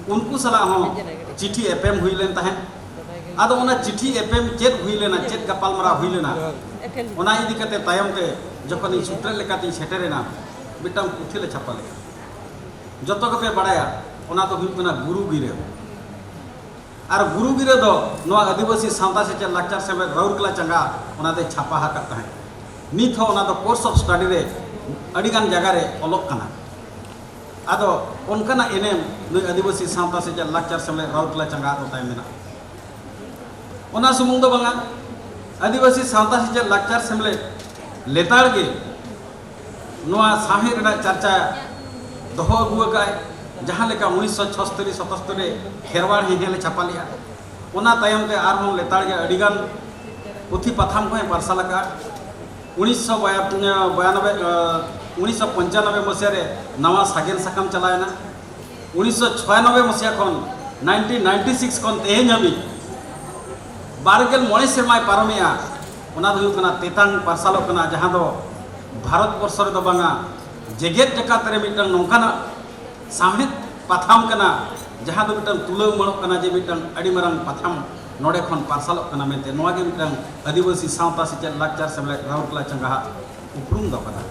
ᱩᱱᱠᱩ ᱥᱟᱞᱟᱜ ᱦᱚᱸ ᱪᱤᱴᱷᱤ ᱮᱯᱮᱢ ᱦᱩᱭ ᱞᱮᱱ ᱛᱟᱦᱮᱸᱫ᱾ ᱟᱫᱚ ᱚᱱᱟ ᱪᱤᱴᱷᱤ ᱮᱯᱮᱢ ᱪᱮᱫ ᱦᱩᱭ ᱞᱮᱱᱟ, ᱪᱮᱫ ᱜᱟᱯᱟᱞᱢᱟᱨᱟᱣ ᱦᱩᱭ ᱞᱮᱱᱟ, ᱚᱱᱟ ᱤᱫᱤ ᱠᱟᱛᱮ ᱛᱟᱭᱚᱢ ᱛᱮ ᱡᱚᱠᱷᱚᱱ ᱤᱧ ᱥᱩᱛᱨᱮᱫ ᱞᱮᱠᱟᱛᱤᱧ ᱥᱮᱴᱮᱨᱮᱱᱟ, ᱢᱤᱫᱴᱟᱝ ᱯᱩᱛᱷᱤ ᱞᱮ ᱪᱷᱟᱯᱟ ᱞᱮᱫᱟ᱾ ᱡᱚᱛᱚ ᱜᱮᱯᱮ ᱵᱟᱲᱟᱭᱟ, ᱚᱱᱟ ᱫᱚ ᱦᱩᱭᱩᱜ ᱠᱟᱱᱟ ᱜᱩᱨᱩ ᱜᱤᱨᱟᱹ᱾ ᱟᱨ ᱜᱩᱨᱩ ᱜᱤᱨᱟᱹ ᱫᱚ ᱱᱚᱣᱟ ᱟᱹᱫᱤᱵᱟᱹᱥᱤ ᱥᱟᱶᱛᱟ ᱥᱮᱪᱮᱫ ᱞᱟᱠᱪᱟᱨ ᱥᱮᱢᱞᱮᱫ ᱨᱟᱩᱨᱠᱮᱞᱟ ᱪᱟᱸᱜᱟ, ᱚᱱᱟ ᱫᱚᱭ ᱪᱷᱟᱯᱟ ᱟᱠᱟᱫ ᱛᱟᱦᱮᱸᱫ᱾ ᱱᱤᱛ ᱦᱚᱸ ᱚᱱᱟ ᱫᱚ course of study ᱨᱮ ᱟᱹᱰᱤᱜᱟᱱ ᱡᱟᱭᱜᱟ ᱨᱮ ᱚᱞᱚᱜ ᱠᱟᱱᱟ᱾ ᱟᱫᱚ ᱚᱱᱠᱟᱱᱟᱜ ᱮᱱᱮᱢ ᱱᱩᱭ ᱟᱹᱫᱤᱵᱟᱹᱥᱤ ᱥᱟᱶᱛᱟ ᱥᱮᱪᱮᱫ ᱞᱟᱠᱪᱟᱨ ᱥᱮᱢᱞᱮᱫ ᱨᱟᱩᱨᱠᱮᱞᱟ ᱪᱟᱸᱜᱟ ᱫᱚ ᱛᱟᱭ ᱢᱮᱱᱟᱜᱼᱟ᱾ ᱚᱱᱟ ᱥᱩᱢᱩᱝ ᱫᱚ ᱵᱟᱝᱟ, ᱟᱹᱫᱤᱵᱟᱹᱥᱤ ᱥᱟᱶᱛᱟ ᱥᱮᱪᱮᱫ ᱞᱟᱠᱪᱟᱨ ᱥᱮᱢᱞᱮᱫ ᱞᱮᱛᱟᱲ ᱜᱮ ᱱᱚᱣᱟ ᱥᱟᱶᱦᱮᱫ ᱨᱮᱱᱟᱜ ᱪᱟᱨᱪᱟ ᱫᱚᱦᱚ ᱟᱹᱜᱩ ᱟᱠᱟᱫᱼᱟᱭ᱾ ᱡᱟᱦᱟᱸ ᱞᱮᱠᱟ ᱩᱱᱤᱥᱥᱚ ᱪᱷᱚᱥᱛᱚᱨᱤ ᱥᱚᱛᱚᱥᱛᱚᱨᱤ ᱨᱮ ᱠᱷᱮᱨᱣᱟᱲ ᱦᱮᱸᱦᱮᱸ ᱞᱮ ᱪᱷᱟᱯᱟ ᱞᱮᱫᱼᱟ, ᱚᱱᱟ ᱛᱟᱭᱚᱢ ᱛᱮ ᱟᱨᱦᱚᱸ ᱞᱮᱛᱟᱲ ᱜᱮ ᱟᱹᱰᱤᱜᱟᱱ ᱯᱩᱛᱷᱤ ᱯᱟᱛᱷᱟᱢ ᱠᱚᱦᱚᱸᱭ ᱯᱟᱨᱥᱟᱞ ᱟᱠᱟᱫᱼᱟ᱾ ᱩᱱᱤᱥᱥᱚ ᱵᱟᱭᱟᱱᱚᱵᱵᱳᱭ, ᱩᱱᱤᱥᱥᱚ ᱯᱚᱧᱪᱟᱱᱚᱵᱵᱳᱭ ᱢᱚᱥᱤᱭᱟ ᱨᱮ ᱱᱟᱣᱟ ᱥᱟᱜᱮᱱ ᱥᱟᱠᱟᱢ ᱪᱟᱞᱟᱣ ᱮᱱᱟ᱾ ᱩᱱᱤᱥᱥᱚ ᱪᱷᱚᱭᱟᱱᱚᱵᱵᱳᱭ ᱢᱚᱥᱤᱭᱟ ᱠᱷᱚᱱ ᱱᱟᱭᱤᱱᱴᱤᱱ ᱱᱟᱭᱤᱱᱴᱤ ᱥᱤᱠᱥ ᱠᱷᱚᱱ ᱛᱮᱦᱮᱧ ᱦᱟᱹᱵᱤᱡ ᱵᱟᱨ ᱜᱮᱞ ᱢᱚᱬᱮ ᱥᱮᱨᱢᱟᱭ ᱯᱟᱨᱚᱢᱮᱜᱼᱟ᱾ ᱚᱱᱟ ᱫᱚ ᱦᱩᱭᱩᱜ ᱠᱟᱱᱟ ᱛᱮᱛᱟᱝ ᱯᱟᱨᱥᱟᱞᱚᱜ ᱠᱟᱱᱟ, ᱡᱟᱦᱟᱸ ᱫᱚ ᱵᱷᱟᱨᱚᱛ ᱵᱚᱨᱥᱚ ᱨᱮᱫᱚ ᱵᱟᱝᱟ, ᱡᱮᱜᱮᱛ ᱡᱟᱠᱟᱛ ᱨᱮ ᱢᱤᱫᱴᱟᱝ ᱱᱚᱝᱠᱟᱱᱟᱜ ᱥᱟᱶᱦᱮᱫ ᱯᱟᱛᱷᱟᱢ ᱠᱟᱱᱟ, ᱡᱟᱦᱟᱸ ᱫᱚ ᱢᱤᱫᱴᱟᱝ ᱛᱩᱞᱟᱹᱣ ᱢᱟᱹᱲᱚᱜ ᱠᱟᱱᱟ ᱡᱮ ᱢᱤᱫᱴᱟᱝ ᱟᱹᱰᱤ ᱢᱟᱨᱟᱝ ᱯᱟᱛᱷᱟᱢ ᱱᱚᱰᱮ ᱠᱷᱚᱱ ᱯᱟᱨᱥᱟᱞᱚᱜ ᱠᱟᱱᱟ ᱢᱮᱱᱛᱮ᱾ ᱱᱚᱣᱟ ᱜᱮ ᱢᱤᱫᱴᱟᱝ ᱟᱹᱫᱤᱵᱟᱹᱥᱤ ᱥᱟᱶᱛᱟ ᱥᱮᱪᱮᱫ ᱞᱟᱠᱪᱟᱨ ᱥᱮᱢᱞᱮᱫ ᱨᱟᱩᱨᱠᱮᱞᱟ ᱪᱟᱸᱜᱟᱦᱟᱜ ᱩᱯᱨᱩᱢ ᱫᱚ ᱠᱟᱱᱟ᱾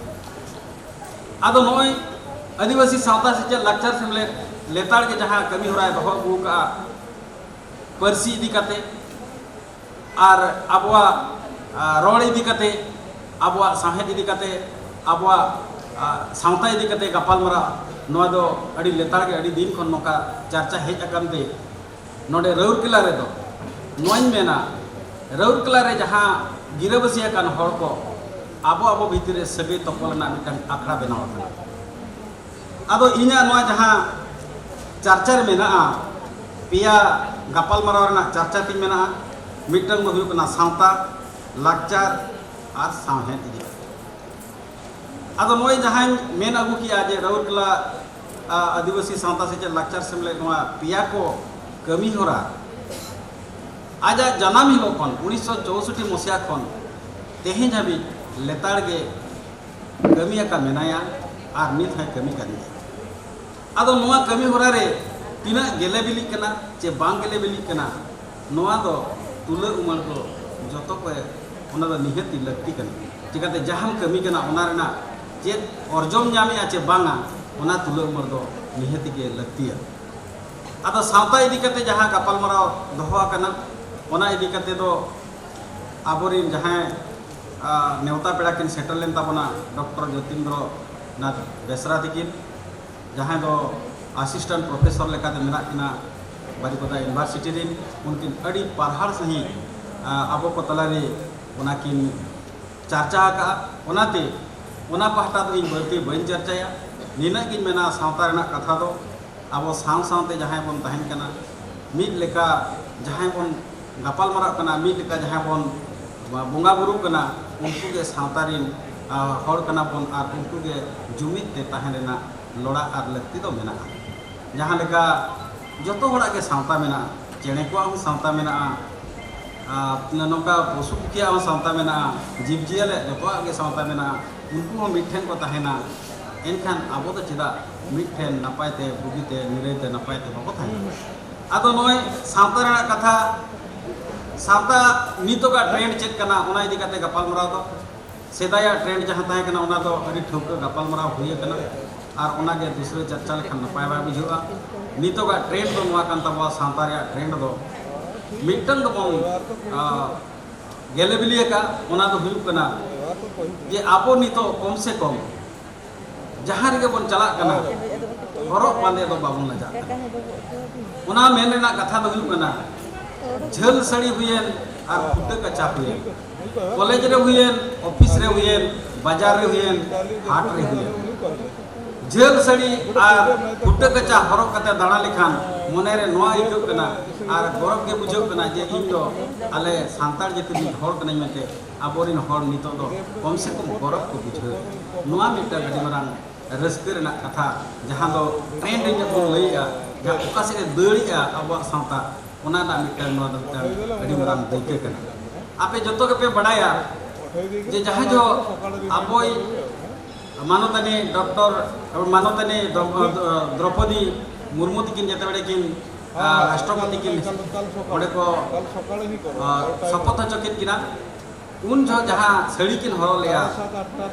ᱟᱫᱚ ᱱᱚᱜᱼᱚᱭ ᱟᱹᱫᱤᱵᱟᱹᱥᱤ ᱥᱟᱶᱛᱟ ᱥᱮᱪᱮᱫ ᱞᱟᱠᱪᱟᱨ ᱥᱮᱢᱞᱮᱫ ᱞᱮᱛᱟᱲ ᱜᱮ ᱡᱟᱦᱟᱸ ᱠᱟᱹᱢᱤ ᱦᱚᱨᱟᱭ ᱫᱚᱦᱚ ᱟᱹᱜᱩ ᱟᱠᱟᱫᱼᱟ, ᱯᱟᱹᱨᱥᱤ ᱤᱫᱤ ᱠᱟᱛᱮ ᱟᱨ ᱟᱵᱚᱣᱟᱜ, ᱟ, ᱨᱚᱲ ᱤᱫᱤ ᱠᱟᱛᱮ, ᱟᱵᱚᱣᱟᱜ ᱥᱟᱶᱦᱮᱫ ᱤᱫᱤ ᱠᱟᱛᱮ, ᱟᱵᱚᱣᱟᱜ, ᱟ, ᱥᱟᱶᱛᱟ ᱤᱫᱤ ᱠᱟᱛᱮ ᱜᱟᱯᱟᱞᱢᱟᱨᱟᱣ, ᱱᱚᱣᱟ ᱫᱚ ᱟᱹᱰᱤ ᱞᱮᱛᱟᱲ ᱜᱮ, ᱟᱹᱰᱤ ᱫᱤᱱ ᱠᱷᱚᱱ ᱱᱚᱝᱠᱟ ᱪᱟᱨᱪᱟ ᱦᱮᱡ ᱟᱠᱟᱱ ᱛᱮ, ᱱᱚᱰᱮ ᱨᱟᱩᱨᱠᱮᱞᱟ ᱨᱮᱫᱚ ᱱᱚᱣᱟᱧ ᱢᱮᱱᱟ, ᱨᱟᱩᱨᱠᱮᱞᱟ ᱨᱮ ᱡᱟᱦᱟᱸ ᱜᱤᱨᱟᱹᱵᱟᱹᱥᱤ ᱟᱠᱟᱱ ᱦᱚᱲ ᱠᱚ, ᱟᱵᱚ ᱟᱵᱚ ᱵᱷᱤᱛᱤᱨ ᱨᱮ ᱥᱟᱹᱜᱟᱹᱭ ᱛᱚᱯᱚᱞ ᱨᱮᱱᱟᱜ ᱢᱤᱫᱴᱟᱝ ᱟᱠᱷᱲᱟ ᱵᱮᱱᱟᱣ ᱟᱠᱟᱱᱟ᱾ ᱟᱫᱚ ᱤᱧᱟᱹᱜ ᱱᱚᱣᱟ ᱡᱟᱦᱟᱸ ᱪᱟᱨᱪᱟ ᱨᱮ ᱢᱮᱱᱟᱜᱼᱟ, ᱯᱮᱭᱟ ᱜᱟᱯᱟᱞᱢᱟᱨᱟᱣ ᱨᱮᱱᱟᱜ ᱪᱟᱨᱪᱟ ᱛᱤᱧ ᱢᱮᱱᱟᱜᱼᱟ᱾ ᱢᱤᱫᱴᱟᱝ ᱫᱚ ᱦᱩᱭᱩᱜ ᱠᱟᱱᱟ ᱥᱟᱶᱛᱟ, ᱞᱟᱠᱪᱟᱨ ᱟᱨ ᱥᱟᱶᱦᱮᱫ ᱤᱫᱤ ᱠᱟᱛᱮ᱾ ᱟᱫᱚ ᱱᱚᱜᱼᱚᱭ ᱡᱟᱦᱟᱸᱧ ᱢᱮᱱ ᱟᱹᱜᱩ ᱠᱮᱜᱼᱟ ᱡᱮ ᱨᱟᱩᱨᱠᱮᱞᱟ, ᱟ, ᱟᱹᱫᱤᱵᱟᱹᱥᱤ ᱥᱟᱶᱛᱟ ᱥᱮᱪᱮᱫ ᱞᱟᱠᱪᱟᱨ ᱥᱮᱢᱞᱮᱫ, ᱱᱚᱣᱟ ᱯᱮᱭᱟ ᱠᱚ ᱠᱟᱹᱢᱤ ᱦᱚᱨᱟ ᱟᱡᱟᱜ ᱡᱟᱱᱟᱢ ᱦᱤᱞᱳᱜ ᱠᱷᱚᱱ, ᱩᱱᱤᱥᱥᱚ ᱪᱳᱥᱚᱴᱴᱤ ᱢᱚᱥᱤᱦᱟ ᱠᱷᱚᱱ ᱛᱮᱦᱮᱧ ᱦᱟᱹᱵᱤᱡ ᱞᱮᱛᱟᱲ ᱜᱮ ᱠᱟᱹᱢᱤ ᱟᱠᱟ ᱢᱮᱱᱟᱭᱟ ᱟᱨ ᱱᱤᱛ ᱦᱚᱸᱭ ᱠᱟᱹᱢᱤ ᱠᱟᱱ ᱜᱮᱭᱟ᱾ ᱟᱫᱚ ᱱᱚᱣᱟ ᱠᱟᱹᱢᱤ ᱦᱚᱨᱟ ᱨᱮ ᱛᱤᱱᱟᱹᱜ ᱜᱮᱞᱮ ᱵᱤᱞᱤᱜ ᱠᱟᱱᱟ ᱪᱮ ᱵᱟᱝ ᱜᱮᱞᱮ ᱵᱤᱞᱤᱜ ᱠᱟᱱᱟ, ᱱᱚᱣᱟ ᱫᱚ ᱛᱩᱞᱟᱹ ᱩᱢᱟᱹᱲ ᱫᱚ ᱡᱚᱛᱚ ᱠᱚ, ᱚᱱᱟ ᱫᱚ ᱱᱤᱦᱟᱹᱛᱤ ᱞᱟᱹᱠᱛᱤ ᱠᱟᱱᱟ᱾ ᱪᱤᱠᱟᱹᱛᱮ ᱡᱟᱦᱟᱸᱢ ᱠᱟᱹᱢᱤ ᱠᱟᱱᱟ, ᱚᱱᱟ ᱨᱮᱱᱟᱜ ᱪᱮᱫ ᱚᱨᱡᱚᱢ ᱧᱟᱢᱮᱜᱼᱟ ᱪᱮ ᱵᱟᱝᱟ, ᱚᱱᱟ ᱛᱩᱞᱟᱹ ᱩᱢᱟᱹᱲ ᱫᱚ ᱱᱤᱦᱟᱹᱛᱤ ᱜᱮ ᱞᱟᱹᱠᱛᱤᱭᱟ᱾ ᱟᱫᱚ ᱥᱟᱶᱛᱟ ᱤᱫᱤ ᱠᱟᱛᱮ ᱡᱟᱦᱟᱸ ᱜᱟᱯᱟᱞᱢᱟᱨᱟᱣ ᱫᱚᱦᱚ ᱟᱠᱟᱱᱟ, ᱚᱱᱟ ᱤᱫᱤ ᱠᱟᱛᱮ ᱫᱚ ᱟᱵᱚᱨᱮᱱ ᱡᱟᱦᱟᱸᱭ, ᱟ, ᱱᱮᱣᱛᱟ ᱯᱮᱲᱟ ᱠᱤᱱ ᱥᱮᱴᱮᱨ ᱞᱮᱱ ᱛᱟᱵᱚᱱᱟ, ᱰᱚᱠᱴᱚᱨ ᱡᱚᱛᱤᱱᱫᱨᱚ ᱱᱟᱛᱷ ᱵᱮᱥᱨᱟ ᱛᱟᱹᱠᱤᱱ, ᱡᱟᱦᱟᱸᱭ ᱫᱚ ᱟᱥᱤᱥᱴᱮᱱᱴ ᱯᱨᱚᱯᱷᱮᱥᱚᱨ ᱞᱮᱠᱟᱛᱮ ᱢᱮᱱᱟᱜ ᱠᱤᱱᱟ ᱵᱟᱨᱤᱯᱟᱫᱟ ᱤᱭᱩᱱᱤᱵᱷᱟᱨᱥᱤᱴᱤ ᱨᱮᱱ᱾ ᱩᱱᱠᱤᱱ ᱟᱹᱰᱤ ᱯᱟᱨᱦᱟᱲ ᱥᱟᱺᱦᱤᱡ, ᱟ, ᱟᱵᱚ ᱠᱚ ᱛᱟᱞᱟᱨᱮ ᱚᱱᱟ ᱠᱤᱱ ᱪᱟᱨᱪᱟ ᱟᱠᱟᱫᱼᱟ᱾ ᱚᱱᱟᱛᱮ ᱚᱱᱟ ᱯᱟᱦᱴᱟ ᱫᱚ ᱤᱧ ᱵᱟᱹᱲᱛᱤ ᱵᱟᱹᱧ ᱪᱟᱨᱪᱟᱭᱟ᱾ ᱱᱤᱱᱟᱹᱜ ᱜᱤᱧ ᱢᱮᱱᱟ, ᱥᱟᱶᱛᱟ ᱨᱮᱱᱟᱜ ᱠᱟᱛᱷᱟ ᱫᱚ ᱟᱵᱚ ᱥᱟᱶ ᱥᱟᱶᱛᱮ ᱡᱟᱦᱟᱸᱭ ᱵᱚᱱ ᱛᱟᱦᱮᱱ ᱠᱟᱱᱟ, ᱢᱤᱫ ᱞᱮᱠᱟ ᱡᱟᱦᱟᱸᱭ ᱵᱚᱱ ᱜᱟᱯᱟᱞ ᱢᱟᱨᱟᱜ ᱠᱟᱱᱟ, ᱢᱤᱫ ᱞᱮᱠᱟ ᱡᱟᱦᱟᱸᱭ ᱵᱚᱱ ᱵᱚᱸᱜᱟ ᱵᱩᱨᱩᱜ ᱠᱟᱱᱟ, ᱩᱱᱠᱩ ᱜᱮ ᱥᱟᱶᱛᱟ ᱨᱮᱱ, ᱟ, ᱦᱚᱲ ᱠᱟᱱᱟ ᱵᱚᱱ ᱟᱨ ᱩᱱᱠᱩ ᱜᱮ ᱡᱩᱢᱤᱫ ᱛᱮ ᱛᱟᱦᱮᱸ ᱨᱮᱱᱟᱜ ᱞᱚᱲᱟ ᱟᱨ ᱞᱟᱹᱠᱛᱤ ᱫᱚ ᱢᱮᱱᱟᱜᱼᱟ᱾ ᱡᱟᱦᱟᱸ ᱞᱮᱠᱟ ᱡᱚᱛᱚ ᱦᱚᱲᱟᱜ ᱜᱮ ᱥᱟᱶᱛᱟ ᱢᱮᱱᱟᱜᱼᱟ, ᱪᱮᱬᱮ ᱠᱚᱣᱟᱜ ᱦᱚᱸ ᱥᱟᱶᱛᱟ ᱢᱮᱱᱟᱜᱼᱟ, ᱟᱨ ᱱᱚᱝᱠᱟ ᱯᱚᱥᱩ ᱯᱩᱠᱷᱤᱭᱟᱜ ᱦᱚᱸ ᱥᱟᱶᱛᱟ ᱢᱮᱱᱟᱜᱼᱟ, ᱡᱤᱵᱽ ᱡᱤᱭᱟᱹᱞᱤ ᱡᱚᱛᱚᱣᱟᱜ ᱜᱮ ᱥᱟᱶᱛᱟ ᱢᱮᱱᱟᱜᱼᱟ, ᱩᱱᱠᱩ ᱦᱚᱸ ᱢᱤᱫ ᱴᱷᱮᱱ ᱠᱚ ᱛᱟᱦᱮᱱᱟ᱾ ᱮᱱᱠᱷᱟᱱ ᱟᱵᱚ ᱫᱚ ᱪᱮᱫᱟᱜ ᱢᱤᱫ ᱴᱷᱮᱱ ᱱᱟᱯᱟᱭ ᱛᱮ, ᱵᱩᱜᱤ ᱛᱮ, ᱱᱤᱨᱟᱹᱭ ᱛᱮ, ᱱᱟᱯᱟᱭ ᱛᱮ ᱵᱟᱵᱚ ᱛᱟᱦᱮᱱᱟ? ᱟᱫᱚ ᱱᱚᱜᱼᱚᱭ ᱥᱟᱶᱛᱟ ᱨᱮᱱᱟᱜ ᱠᱟᱛᱷᱟ, ᱥᱟᱶᱛᱟ ᱱᱤᱛᱚᱜᱟᱜ ᱴᱨᱮᱱᱰ ᱪᱮᱫ ᱠᱟᱱᱟ, ᱚᱱᱟ ᱤᱫᱤ ᱠᱟᱛᱮ ᱜᱟᱯᱟᱞᱢᱟᱨᱟᱣ ᱫᱚ᱾ ᱥᱮᱫᱟᱭᱟᱜ ᱴᱨᱮᱱᱰ ᱡᱟᱦᱟᱸ ᱛᱟᱦᱮᱸ ᱠᱟᱱᱟ, ᱚᱱᱟ ᱫᱚ ᱟᱹᱰᱤ ᱴᱷᱟᱹᱣᱠᱟᱹ ᱜᱟᱯᱟᱞᱢᱟᱨᱟᱣ ᱦᱩᱭ ᱟᱠᱟᱱᱟ, ᱟᱨ ᱚᱱᱟᱜᱮ ᱫᱩᱥᱨᱟᱹ ᱪᱟᱨᱪᱟ ᱞᱮᱠᱷᱟᱱ ᱱᱟᱯᱟᱭ ᱵᱟᱭ ᱵᱩᱡᱷᱟᱹᱜᱼᱟ᱾ ᱱᱤᱛᱚᱜᱟᱜ ᱴᱨᱮᱱᱰ ᱫᱚ ᱱᱚᱣᱟ ᱠᱟᱱ ᱛᱟᱵᱚᱣᱟ, ᱥᱟᱶᱛᱟ ᱨᱮᱭᱟᱜ ᱴᱨᱮᱱᱰ ᱫᱚ ᱢᱤᱫᱴᱟᱝ ᱫᱚᱵᱚᱱ, ᱟ, ᱜᱮᱞᱮ ᱵᱤᱞᱤ ᱟᱠᱟᱫ, ᱚᱱᱟ ᱫᱚ ᱦᱩᱭᱩᱜ ᱠᱟᱱᱟ ᱡᱮ ᱟᱵᱚ ᱱᱤᱛᱚᱜ ᱠᱚᱢ ᱥᱮ ᱠᱚᱢ ᱡᱟᱦᱟᱸ ᱨᱮᱜᱮ ᱵᱚᱱ ᱪᱟᱞᱟᱜ ᱠᱟᱱᱟ, ᱦᱚᱨᱚᱜ ᱵᱟᱸᱫᱮ ᱫᱚ ᱵᱟᱵᱚᱱ ᱞᱟᱡᱟᱜ ᱠᱟᱱᱟ᱾ ᱚᱱᱟ ᱢᱮᱱ ᱨᱮᱱᱟᱜ ᱠᱟᱛᱷᱟ ᱫᱚ ᱦᱩᱭᱩᱜ ᱠᱟᱱᱟ, ᱡᱷᱟᱹᱞ ᱥᱟᱹᱲᱤ ᱦᱩᱭᱮᱱ ᱟᱨ ᱯᱷᱩᱴᱟᱹ ᱠᱟᱪᱟ ᱦᱩᱭᱮᱱ, ᱠᱚᱞᱮᱡᱽ ᱨᱮ ᱦᱩᱭᱮᱱ, ᱚᱯᱷᱤᱥ ᱨᱮ ᱦᱩᱭᱮᱱ, ᱵᱟᱡᱟᱨ ᱨᱮ ᱦᱩᱭᱮᱱ, ᱦᱟᱴ ᱨᱮ ᱦᱩᱭᱮᱱ, ᱡᱷᱟᱹᱞ ᱥᱟᱹᱲᱤ ᱟᱨ ᱯᱷᱩᱴᱟᱹ ᱠᱟᱪᱟ ᱦᱚᱨᱚᱜ ᱠᱟᱛᱮ ᱫᱟᱬᱟ ᱞᱮᱠᱷᱟᱱ ᱢᱚᱱᱮ ᱨᱮ ᱱᱚᱣᱟ ᱟᱹᱭᱠᱟᱹᱜ ᱠᱟᱱᱟ ᱟᱨ ᱜᱚᱨᱚᱵᱽ ᱜᱮ ᱵᱩᱡᱷᱟᱹᱜ ᱠᱟᱱᱟ ᱡᱮ ᱤᱧ ᱫᱚ ᱟᱞᱮ ᱥᱟᱱᱛᱟᱲ ᱡᱟᱹᱛᱤ ᱨᱤᱱ ᱦᱚᱲ ᱠᱟᱹᱱᱟᱹᱧ ᱢᱮᱱᱛᱮ ᱟᱵᱚᱨᱤᱱ ᱦᱚᱲ ᱱᱤᱛᱚᱜ ᱫᱚ ᱠᱚᱢ ᱥᱮ ᱠᱚᱢ ᱜᱚᱨᱚᱵᱽ ᱠᱚ ᱵᱩᱡᱷᱟᱹᱣᱮᱫᱟ᱾ ᱱᱚᱣᱟ ᱢᱤᱫᱴᱟᱝ ᱟᱹᱰᱤ ᱢᱟᱨᱟᱝ ᱨᱟᱹᱥᱠᱟᱹ ᱨᱮᱱᱟᱜ ᱠᱟᱛᱷᱟ, ᱡᱟᱦᱟᱸ ᱫᱚ ᱴᱨᱮᱱᱰ ᱨᱮᱱᱟᱜ ᱵᱚᱱ ᱞᱟᱹᱭᱮᱜᱼᱟ, ᱡᱟᱦᱟᱸ ᱚᱠᱟ ᱥᱮᱫ ᱮ ᱫᱟᱹᱲᱮᱜᱼᱟ ᱟᱵᱚᱣᱟᱜ ᱥᱟᱶᱛᱟ, ᱚᱱᱟ ᱨᱮᱱᱟᱜ ᱢᱤᱫᱴᱟᱝ, ᱱᱚᱣᱟ ᱫᱚ ᱢᱤᱫᱴᱟᱝ ᱟᱹᱰᱤ ᱢᱟᱨᱟᱝ ᱫᱟᱹᱭᱠᱟᱹ ᱠᱟᱱᱟ᱾ ᱟᱯᱮ ᱡᱚᱛᱚ ᱜᱮᱯᱮ ᱵᱟᱰᱟᱭᱟ ᱡᱮ ᱡᱟᱦᱟᱸᱭ ᱫᱚ ᱟᱵᱚᱭ ᱢᱟᱱᱚᱛᱟᱱᱤ ᱰᱚᱠᱴᱚᱨ, ᱢᱟᱱᱚᱛᱟᱱᱤ ᱫᱨᱚ-, ᱫᱨᱚᱯᱚᱫᱤ ᱢᱩᱨᱢᱩ ᱛᱤᱠᱤᱱ ᱡᱮᱛᱮ ᱵᱮᱲᱮ ᱠᱤᱱ, ᱟ, ᱨᱟᱥᱴᱨᱚᱯᱚᱛᱤ ᱠᱤᱱ ᱚᱸᱰᱮ ᱠᱚ, ᱟ, ᱥᱚᱯᱚᱛ ᱦᱚᱪᱚ ᱠᱮᱫ ᱠᱤᱱᱟ, ᱩᱱ ᱡᱚᱦᱚᱜ ᱡᱟᱦᱟᱸ ᱥᱟᱹᱲᱤ ᱠᱤᱱ ᱦᱚᱨᱚᱜ ᱞᱮᱜᱼᱟ,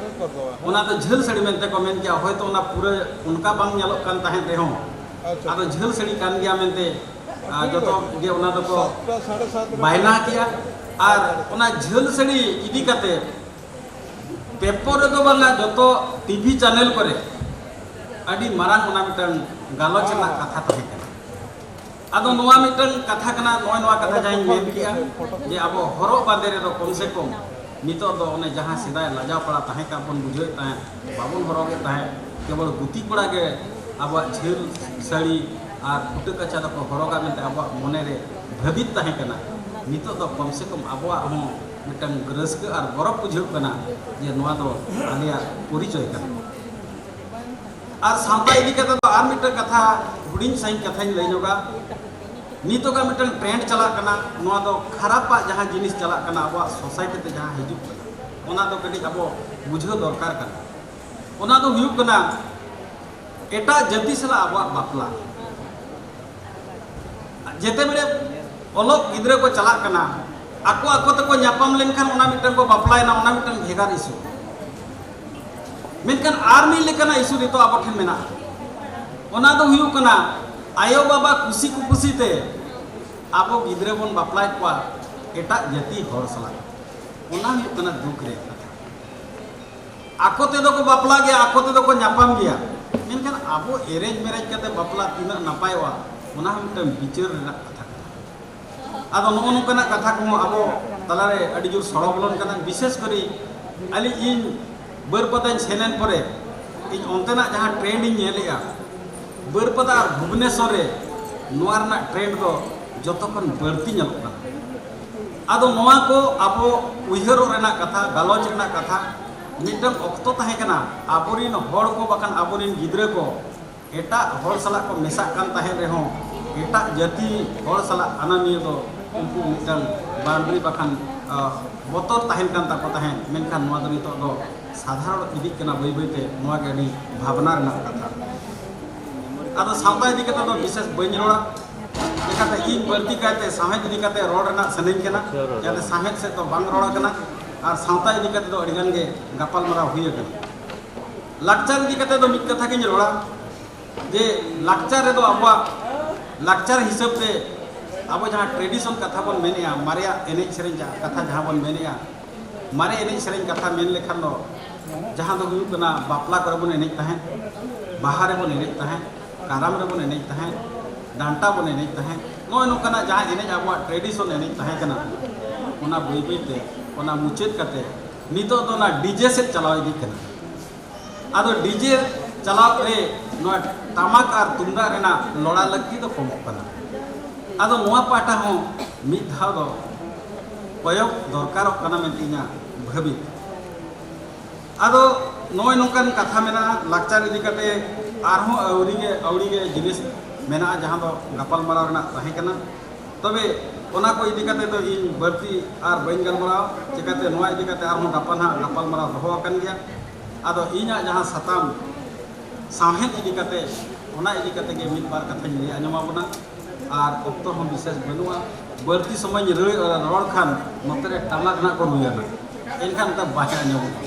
ᱚᱱᱟ ᱫᱚ ᱡᱷᱟᱹᱞ ᱥᱟᱹᱲᱤ ᱢᱮᱱᱛᱮ ᱠᱚ ᱢᱮᱱ ᱠᱮᱜᱼᱟ᱾ ᱦᱚᱭᱛᱳ ᱚᱱᱟ ᱯᱩᱨᱟᱹ ᱚᱱᱠᱟ ᱵᱟᱝ ᱧᱮᱞᱚᱜ ᱠᱟᱱ ᱛᱟᱦᱮᱸᱫ ᱨᱮᱦᱚᱸ, ᱟᱫᱚ ᱡᱷᱟᱹᱞ ᱥᱟᱹᱲᱤ ᱠᱟᱱ ᱜᱮᱭᱟ ᱢᱮᱱᱛᱮ, ᱟ, ᱡᱚᱛᱚ ᱜᱮ ᱚᱱᱟ ᱫᱚᱠᱚ ᱵᱟᱭᱱᱟ ᱠᱮᱜᱼᱟ᱾ ᱟᱨ ᱚᱱᱟ ᱡᱷᱟᱹᱞ ᱥᱟᱹᱲᱤ ᱤᱫᱤ ᱠᱟᱛᱮ ᱯᱮᱯᱚᱨ ᱨᱮᱫᱚ ᱵᱟᱝᱟ, ᱡᱚᱛᱚ ᱴᱤᱵᱷᱤ ᱪᱮᱱᱮᱞ ᱠᱚᱨᱮ ᱟᱹᱰᱤ ᱢᱟᱨᱟᱝ ᱚᱱᱟ ᱢᱤᱫᱴᱟᱝ ᱜᱟᱞᱚᱪ ᱨᱮᱱᱟᱜ ᱠᱟᱛᱷᱟ ᱛᱟᱦᱮᱸ ᱠᱟᱱᱟ᱾ ᱟᱫᱚ ᱱᱚᱣᱟ ᱢᱤᱫᱴᱟᱝ ᱠᱟᱛᱷᱟ ᱠᱟᱱᱟ, ᱱᱚᱜᱼᱚᱭ ᱱᱚᱣᱟ ᱠᱟᱛᱷᱟ ᱡᱟᱦᱟᱸᱧ ᱢᱮᱱ ᱠᱮᱜᱼᱟ, ᱡᱮ ᱟᱵᱚ ᱦᱚᱨᱚᱜ ᱵᱟᱸᱫᱮ ᱨᱮᱫᱚ ᱠᱚᱢ ᱥᱮ ᱠᱚᱢ ᱱᱤᱛᱚᱜ ᱫᱚ ᱚᱱᱮ ᱡᱟᱦᱟᱸ ᱥᱮᱫᱟᱭ ᱞᱟᱡᱟᱣ ᱯᱟᱲᱟ ᱛᱟᱦᱮᱸ ᱠᱟᱱ ᱵᱚᱱ ᱵᱩᱡᱷᱟᱹᱣᱮᱫ ᱛᱟᱦᱮᱸᱫ, ᱵᱟᱵᱚᱱ ᱦᱚᱨᱚᱜᱮᱫ ᱛᱟᱦᱮᱸᱫ, ᱠᱮᱵᱚᱞ ᱜᱩᱛᱤ ᱠᱚᱲᱟ ᱜᱮ ᱟᱵᱚᱣᱟᱜ ᱡᱷᱟᱹᱞ ᱥᱟᱹᱲᱤ ᱟᱨ ᱯᱷᱩᱴᱟᱹ ᱠᱟᱪᱷᱟ ᱫᱚᱠᱚ ᱦᱚᱨᱚᱜᱟ ᱢᱮᱱᱛᱮ ᱟᱵᱚᱣᱟᱜ ᱢᱚᱱᱮ ᱨᱮ ᱵᱷᱟᱹᱵᱤᱛ ᱛᱟᱦᱮᱸ ᱠᱟᱱᱟ᱾ ᱱᱤᱛᱚᱜ ᱫᱚ ᱠᱚᱢ ᱥᱮ ᱠᱚᱢ ᱟᱵᱚᱣᱟᱜ ᱦᱚᱸ ᱢᱤᱫᱴᱟᱝ ᱨᱟᱹᱥᱠᱟᱹ ᱟᱨ ᱜᱚᱨᱚᱵᱽ ᱵᱩᱡᱷᱟᱹᱜ ᱠᱟᱱᱟ ᱡᱮ ᱱᱚᱣᱟ ᱫᱚ ᱟᱞᱮᱭᱟᱜ ᱯᱚᱨᱤᱪᱚᱭ ᱠᱟᱱᱟ᱾ ᱟᱨ ᱥᱟᱶᱛᱟ ᱤᱫᱤ ᱠᱟᱛᱮ ᱫᱚ ᱟᱨ ᱢᱤᱫᱴᱟᱝ ᱠᱟᱛᱷᱟ, ᱦᱩᱰᱤᱧ ᱥᱟᱺᱦᱤᱡ ᱠᱟᱛᱷᱟᱧ ᱞᱟᱹᱭ ᱧᱚᱜᱟ᱾ ᱱᱤᱛᱚᱜᱟᱜ ᱢᱤᱫᱴᱟᱝ ᱴᱨᱮᱱᱰ ᱪᱟᱞᱟᱜ ᱠᱟᱱᱟ, ᱱᱚᱣᱟ ᱫᱚ ᱠᱷᱟᱨᱟᱯᱟᱜ ᱡᱟᱦᱟᱸ ᱡᱤᱱᱤᱥ ᱪᱟᱞᱟᱜ ᱠᱟᱱᱟ ᱟᱵᱚᱣᱟᱜ ᱥᱳᱥᱟᱭᱴᱤ ᱛᱮ, ᱡᱟᱦᱟᱸ ᱦᱤᱡᱩᱜ ᱠᱟᱱᱟ, ᱚᱱᱟ ᱫᱚ ᱠᱟᱹᱴᱤᱡ ᱟᱵᱚ ᱵᱩᱡᱷᱟᱹᱣ ᱫᱚᱨᱠᱟᱨ ᱠᱟᱱᱟ᱾ ᱚᱱᱟ ᱫᱚ ᱦᱩᱭᱩᱜ ᱠᱟᱱᱟ ᱮᱴᱟᱜ ᱡᱟᱹᱛᱤ ᱥᱟᱞᱟᱜ ᱟᱵᱚᱣᱟᱜ ᱵᱟᱯᱞᱟ᱾ ᱡᱮᱛᱮ ᱵᱮᱲᱮ ᱚᱞᱚᱜ ᱜᱤᱫᱽᱨᱟᱹ ᱠᱚ ᱪᱟᱞᱟᱜ ᱠᱟᱱᱟ, ᱟᱠᱚ ᱟᱠᱚ ᱛᱮᱠᱚ ᱧᱟᱯᱟᱢ ᱞᱮᱱᱠᱷᱟᱱ ᱚᱱᱟ ᱢᱤᱫᱴᱟᱝ ᱠᱚ ᱵᱟᱯᱞᱟᱭᱮᱱᱟ, ᱚᱱᱟ ᱢᱤᱫᱴᱟᱝ ᱵᱷᱮᱜᱟᱨ ᱤᱥᱩ᱾ ᱢᱮᱱᱠᱷᱟᱱ ᱟᱨ ᱢᱤᱫ ᱞᱮᱠᱟᱱᱟᱜ ᱤᱥᱩ ᱱᱤᱛᱚᱜ ᱟᱵᱚ ᱴᱷᱮᱱ ᱢᱮᱱᱟᱜᱼᱟ, ᱚᱱᱟ ᱫᱚ ᱦᱩᱭᱩᱜ ᱠᱟᱱᱟ ᱟᱭᱳ ᱵᱟᱵᱟ ᱠᱩᱥᱤ ᱠᱩᱯᱩᱥᱤ ᱛᱮ ᱟᱵᱚ ᱜᱤᱫᱽᱨᱟᱹ ᱵᱚᱱ ᱵᱟᱯᱞᱟᱭᱮᱫ ᱠᱚᱣᱟ ᱮᱴᱟᱜ ᱡᱟᱹᱛᱤ ᱦᱚᱲ ᱥᱟᱞᱟᱜ᱾ ᱚᱱᱟ ᱦᱩᱭᱩᱜ ᱠᱟᱱᱟ ᱫᱩᱠ ᱨᱮᱭᱟᱜ ᱠᱟᱛᱷᱟ᱾ ᱟᱠᱚ ᱛᱮᱫᱚ ᱠᱚ ᱵᱟᱯᱞᱟ ᱜᱮᱭᱟ, ᱟᱠᱚ ᱛᱮᱫᱚ ᱠᱚ ᱧᱟᱯᱟᱢ ᱜᱮᱭᱟ, ᱢᱮᱱᱠᱷᱟᱱ ᱟᱵᱚ ᱮᱨᱮᱧ ᱢᱮᱨᱮᱡ ᱠᱟᱛᱮ ᱵᱟᱯᱞᱟ ᱛᱤᱱᱟᱹᱜ ᱱᱟᱯᱟᱭᱚᱜᱼᱟ, ᱚᱱᱟ ᱦᱚᱸ ᱢᱤᱫᱴᱟᱝ ᱵᱤᱪᱟᱹᱨ ᱨᱮᱱᱟᱜ ᱠᱟᱛᱷᱟ ᱠᱟᱱᱟ᱾ ᱟᱫᱚ ᱱᱚᱜᱼᱚ ᱱᱚᱝᱠᱟᱱᱟᱜ ᱠᱟᱛᱷᱟ ᱠᱚᱦᱚᱸ ᱟᱵᱚ ᱛᱟᱞᱟᱨᱮ ᱟᱹᱰᱤ ᱡᱳᱨ ᱥᱚᱲᱚ ᱵᱚᱞᱚᱱ ᱠᱟᱱᱟ᱾ ᱵᱤᱥᱮᱥ ᱠᱚᱨᱮ ᱟᱹᱞᱤᱧ ᱤᱧ ᱵᱟᱹᱨᱯᱟᱫᱟᱧ ᱥᱮᱱ ᱮᱱ ᱯᱚᱨᱮ ᱤᱧ ᱚᱱᱛᱮᱱᱟᱜ ᱡᱟᱦᱟᱸ ᱴᱨᱮᱱᱰ ᱤᱧ ᱧᱮᱞᱮᱜᱼᱟ, ᱵᱟᱹᱨᱯᱟᱫᱟ ᱟᱨ ᱵᱷᱩᱵᱽᱱᱮᱥᱚᱨ ᱨᱮ ᱱᱚᱣᱟ ᱨᱮᱱᱟᱜ ᱴᱨᱮᱱᱰ ᱫᱚ ᱡᱚᱛᱚ ᱠᱷᱚᱱ ᱵᱟᱹᱲᱛᱤ ᱧᱮᱞᱚᱜ ᱠᱟᱱᱟ᱾ ᱟᱫᱚ ᱱᱚᱣᱟ ᱠᱚ ᱟᱵᱚ ᱩᱭᱦᱟᱹᱨᱚᱜ ᱨᱮᱱᱟᱜ ᱠᱟᱛᱷᱟ, ᱜᱟᱞᱚᱪ ᱨᱮᱱᱟᱜ ᱠᱟᱛᱷᱟ, ᱢᱤᱫᱴᱟᱝ ᱚᱠᱛᱚ ᱛᱟᱦᱮᱸ ᱠᱟᱱᱟ, ᱟᱵᱚᱨᱤᱱ ᱦᱚᱲ ᱠᱚ ᱵᱟᱠᱷᱟᱱ ᱟᱵᱚᱨᱤᱱ ᱜᱤᱫᱽᱨᱟᱹ ᱠᱚ ᱮᱴᱟᱜ ᱦᱚᱲ ᱥᱟᱞᱟᱜ ᱠᱚ ᱢᱮᱥᱟᱜ ᱠᱟᱱ ᱛᱟᱦᱮᱸᱫ ᱨᱮᱦᱚᱸ, ᱮᱴᱟᱜ ᱡᱟᱹᱛᱤ ᱦᱚᱲ ᱥᱟᱞᱟᱜ ᱦᱟᱱᱟ ᱱᱤᱭᱟᱹ ᱫᱚ ᱩᱱᱠᱩ ᱢᱤᱫᱴᱟᱝ ᱵᱟᱣᱩᱱᱰᱟᱨᱤ ᱵᱟᱠᱷᱟᱱ, ᱟᱦ, ᱵᱚᱛᱚᱨ ᱛᱟᱦᱮᱱ ᱠᱟᱱ ᱛᱟᱠᱚ ᱛᱟᱦᱮᱸᱫ᱾ ᱢᱮᱱᱠᱷᱟᱱ ᱱᱚᱣᱟ ᱫᱚ ᱱᱤᱛᱚᱜ ᱫᱚ ᱥᱟᱫᱷᱟᱨᱚᱱ ᱤᱫᱤᱜ ᱠᱟᱱᱟ ᱵᱟᱹᱭ ᱵᱟᱹᱭᱛᱮ᱾ ᱱᱚᱣᱟ ᱜᱮ ᱟᱹᱰᱤ ᱵᱷᱟᱵᱽᱱᱟ ᱨᱮᱱᱟᱜ ᱠᱟᱛᱷᱟ᱾ ᱟᱫᱚ ᱥᱟᱶᱛᱟ ᱤᱫᱤ ᱠᱟᱛᱮ ᱫᱚ ᱵᱤᱥᱮᱥ ᱵᱟᱹᱧ ᱨᱚᱲᱟ, ᱪᱮᱠᱟᱛᱮ ᱤᱧ ᱵᱟᱹᱲᱛᱤ ᱠᱟᱭᱛᱮ ᱥᱟᱶᱦᱮᱫ ᱤᱫᱤ ᱠᱟᱛᱮ ᱨᱚᱲ ᱨᱮᱱᱟᱜ ᱥᱟᱱᱟᱧ ᱠᱟᱱᱟ, ᱡᱟᱛᱮ ᱥᱟᱶᱦᱮᱫ ᱥᱮᱫ ᱫᱚ ᱵᱟᱝ ᱨᱚᱲ ᱟᱠᱟᱱᱟ᱾ ᱟᱨ ᱥᱟᱶᱛᱟ ᱤᱫᱤ ᱠᱟᱛᱮ ᱫᱚ ᱟᱹᱰᱤ ᱜᱟᱱ ᱜᱮ ᱜᱟᱯᱟᱞᱢᱟᱨᱟᱣ ᱦᱩᱭ ᱟᱠᱟᱱᱟ᱾ ᱞᱟᱠᱪᱟᱨ ᱤᱫᱤ ᱠᱟᱛᱮ ᱫᱚ ᱢᱤᱫ ᱠᱟᱛᱷᱟ ᱜᱤᱧ ᱨᱚᱲᱟ, ᱡᱮ ᱞᱟᱠᱪᱟᱨ ᱨᱮᱫᱚ ᱟᱵᱚᱣᱟᱜ ᱞᱟᱠᱪᱟᱨ ᱦᱤᱥᱟᱹᱵ ᱛᱮ ᱟᱵᱚ ᱡᱟᱦᱟᱸ ᱴᱨᱮᱰᱤᱥᱚᱱ ᱠᱟᱛᱷᱟ ᱵᱚᱱ ᱢᱮᱱᱮᱜᱼᱟ, ᱢᱟᱨᱮᱭᱟᱜ ᱮᱱᱮᱡ ᱥᱮᱨᱮᱧ ᱡᱟ-, ᱠᱟᱛᱷᱟ ᱡᱟᱦᱟᱸ ᱵᱚᱱ ᱢᱮᱱᱮᱜᱼᱟ, ᱢᱟᱨᱮ ᱮᱱᱮᱡ ᱥᱮᱨᱮᱧ ᱠᱟᱛᱷᱟ ᱢᱮᱱ ᱞᱮᱠᱷᱟᱱ ᱫᱚ ᱡᱟᱦᱟᱸ ᱫᱚ ᱦᱩᱭᱩᱜ ᱠᱟᱱᱟ, ᱵᱟᱯᱞᱟ ᱠᱚᱨᱮ ᱵᱚᱱ ᱮᱱᱮᱡ ᱛᱟᱦᱮᱸᱫ, ᱵᱟᱦᱟ ᱨᱮᱵᱚᱱ ᱮᱱᱮᱡ ᱛᱟᱦᱮᱸᱫ, ᱠᱟᱨᱟᱢ ᱨᱮᱵᱚᱱ ᱮᱱᱮᱡ ᱛᱟᱦᱮᱸᱫ, ᱰᱟᱱᱴᱟ ᱵᱚᱱ ᱮᱱᱮᱡ ᱛᱟᱦᱮᱸᱫ, ᱱᱚᱜᱼᱚᱭ ᱱᱚᱝᱠᱟᱱᱟᱜ ᱡᱟᱦᱟᱸ ᱮᱱᱮᱡ ᱟᱵᱚᱣᱟᱜ ᱴᱨᱮᱰᱤᱥᱚᱱ ᱮᱱᱮᱡ ᱛᱟᱦᱮᱸ ᱠᱟᱱᱟ, ᱚᱱᱟ ᱵᱟᱹᱭ ᱵᱟᱹᱭᱛᱮ ᱚᱱᱟ ᱢᱩᱪᱟᱹᱫ ᱠᱟᱛᱮ ᱱᱤᱛᱚᱜ ᱫᱚ ᱚᱱᱟ ᱰᱤᱡᱮ ᱥᱮᱫ ᱪᱟᱞᱟᱣ ᱤᱫᱤᱜ ᱠᱟᱱᱟ᱾ ᱟᱫᱚ ᱰᱤᱡᱮ ᱪᱟᱞᱟᱣ ᱨᱮ ᱱᱚᱣᱟ ᱴᱟᱢᱟᱠ ᱟᱨ ᱛᱩᱢᱫᱟᱜ ᱨᱮᱱᱟᱜ ᱞᱚᱲᱟ ᱞᱟᱹᱠᱛᱤ ᱫᱚ ᱠᱚᱢᱚᱜ ᱠᱟᱱᱟ᱾ ᱟᱫᱚ ᱱᱚᱣᱟ ᱯᱟᱦᱴᱟ ᱦᱚᱸ ᱢᱤᱫ ᱫᱷᱟᱣ ᱫᱚ ᱠᱚᱭᱚᱜ ᱫᱚᱨᱠᱟᱨᱚᱜ ᱠᱟᱱᱟ ᱢᱮᱱᱛᱮ ᱤᱧᱟᱹᱜ ᱵᱷᱟᱹᱵᱤ᱾ ᱟᱫᱚ ᱱᱚᱜᱼᱚᱭ ᱱᱚᱝᱠᱟᱱ ᱠᱟᱛᱷᱟ ᱢᱮᱱᱟᱜᱼᱟ, ᱞᱟᱠᱪᱟᱨ ᱤᱫᱤ ᱠᱟᱛᱮ ᱟᱨᱦᱚᱸ ᱟᱹᱣᱲᱤ ᱜᱮ, ᱟᱹᱣᱲᱤ ᱜᱮ ᱡᱤᱱᱤᱥ ᱢᱮᱱᱟᱜᱼᱟ, ᱡᱟᱦᱟᱸ ᱫᱚ ᱜᱟᱯᱟᱞᱢᱟᱨᱟᱣ ᱨᱮᱱᱟᱜ ᱛᱟᱦᱮᱸ ᱠᱟᱱᱟ᱾ ᱛᱚᱵᱮ ᱚᱱᱟ ᱠᱚ ᱤᱫᱤ ᱠᱟᱛᱮ ᱫᱚ ᱤᱧ ᱵᱟᱹᱲᱛᱤ ᱟᱨ ᱵᱟᱹᱧ ᱜᱟᱞᱢᱟᱨᱟᱣᱟ, ᱪᱤᱠᱟᱹᱛᱮ ᱱᱚᱣᱟ ᱤᱫᱤ ᱠᱟᱛᱮ ᱟᱨᱦᱚᱸ ᱜᱟᱯᱟ ᱱᱟᱦᱟᱜ ᱜᱟᱯᱟᱞᱢᱟᱨᱟᱣ ᱫᱚᱦᱚ ᱟᱠᱟᱱ ᱜᱮᱭᱟ᱾ ᱟᱫᱚ ᱤᱧᱟᱹᱜ ᱡᱟᱦᱟᱸ ᱥᱟᱛᱟᱢ ᱥᱟᱶᱦᱮᱫ ᱤᱫᱤ ᱠᱟᱛᱮ, ᱚᱱᱟ ᱤᱫᱤ ᱠᱟᱛᱮ ᱜᱮ ᱢᱤᱫ ᱵᱟᱨ ᱠᱟᱛᱷᱟᱧ ᱞᱟᱹᱭ ᱟᱸᱡᱚᱢ ᱟᱵᱚᱱᱟ᱾ ᱟᱨ ᱚᱠᱛᱚ ᱦᱚᱸ ᱵᱤᱥᱮᱥ ᱵᱟᱹᱱᱩᱜᱼᱟ, ᱵᱟᱹᱲᱛᱤ ᱥᱚᱢᱚᱭ ᱨᱚᱲ ᱠᱷᱟᱱ ᱱᱚᱛᱮ ᱨᱮ ᱴᱟᱢᱟᱠ ᱱᱟᱜ ᱠᱚ ᱨᱩᱭᱟ ᱱᱟᱜ, ᱮᱱᱠᱷᱟᱱ ᱚᱱᱠᱟ ᱵᱟᱭ ᱟᱸᱡᱚᱢᱚᱜᱼᱟ᱾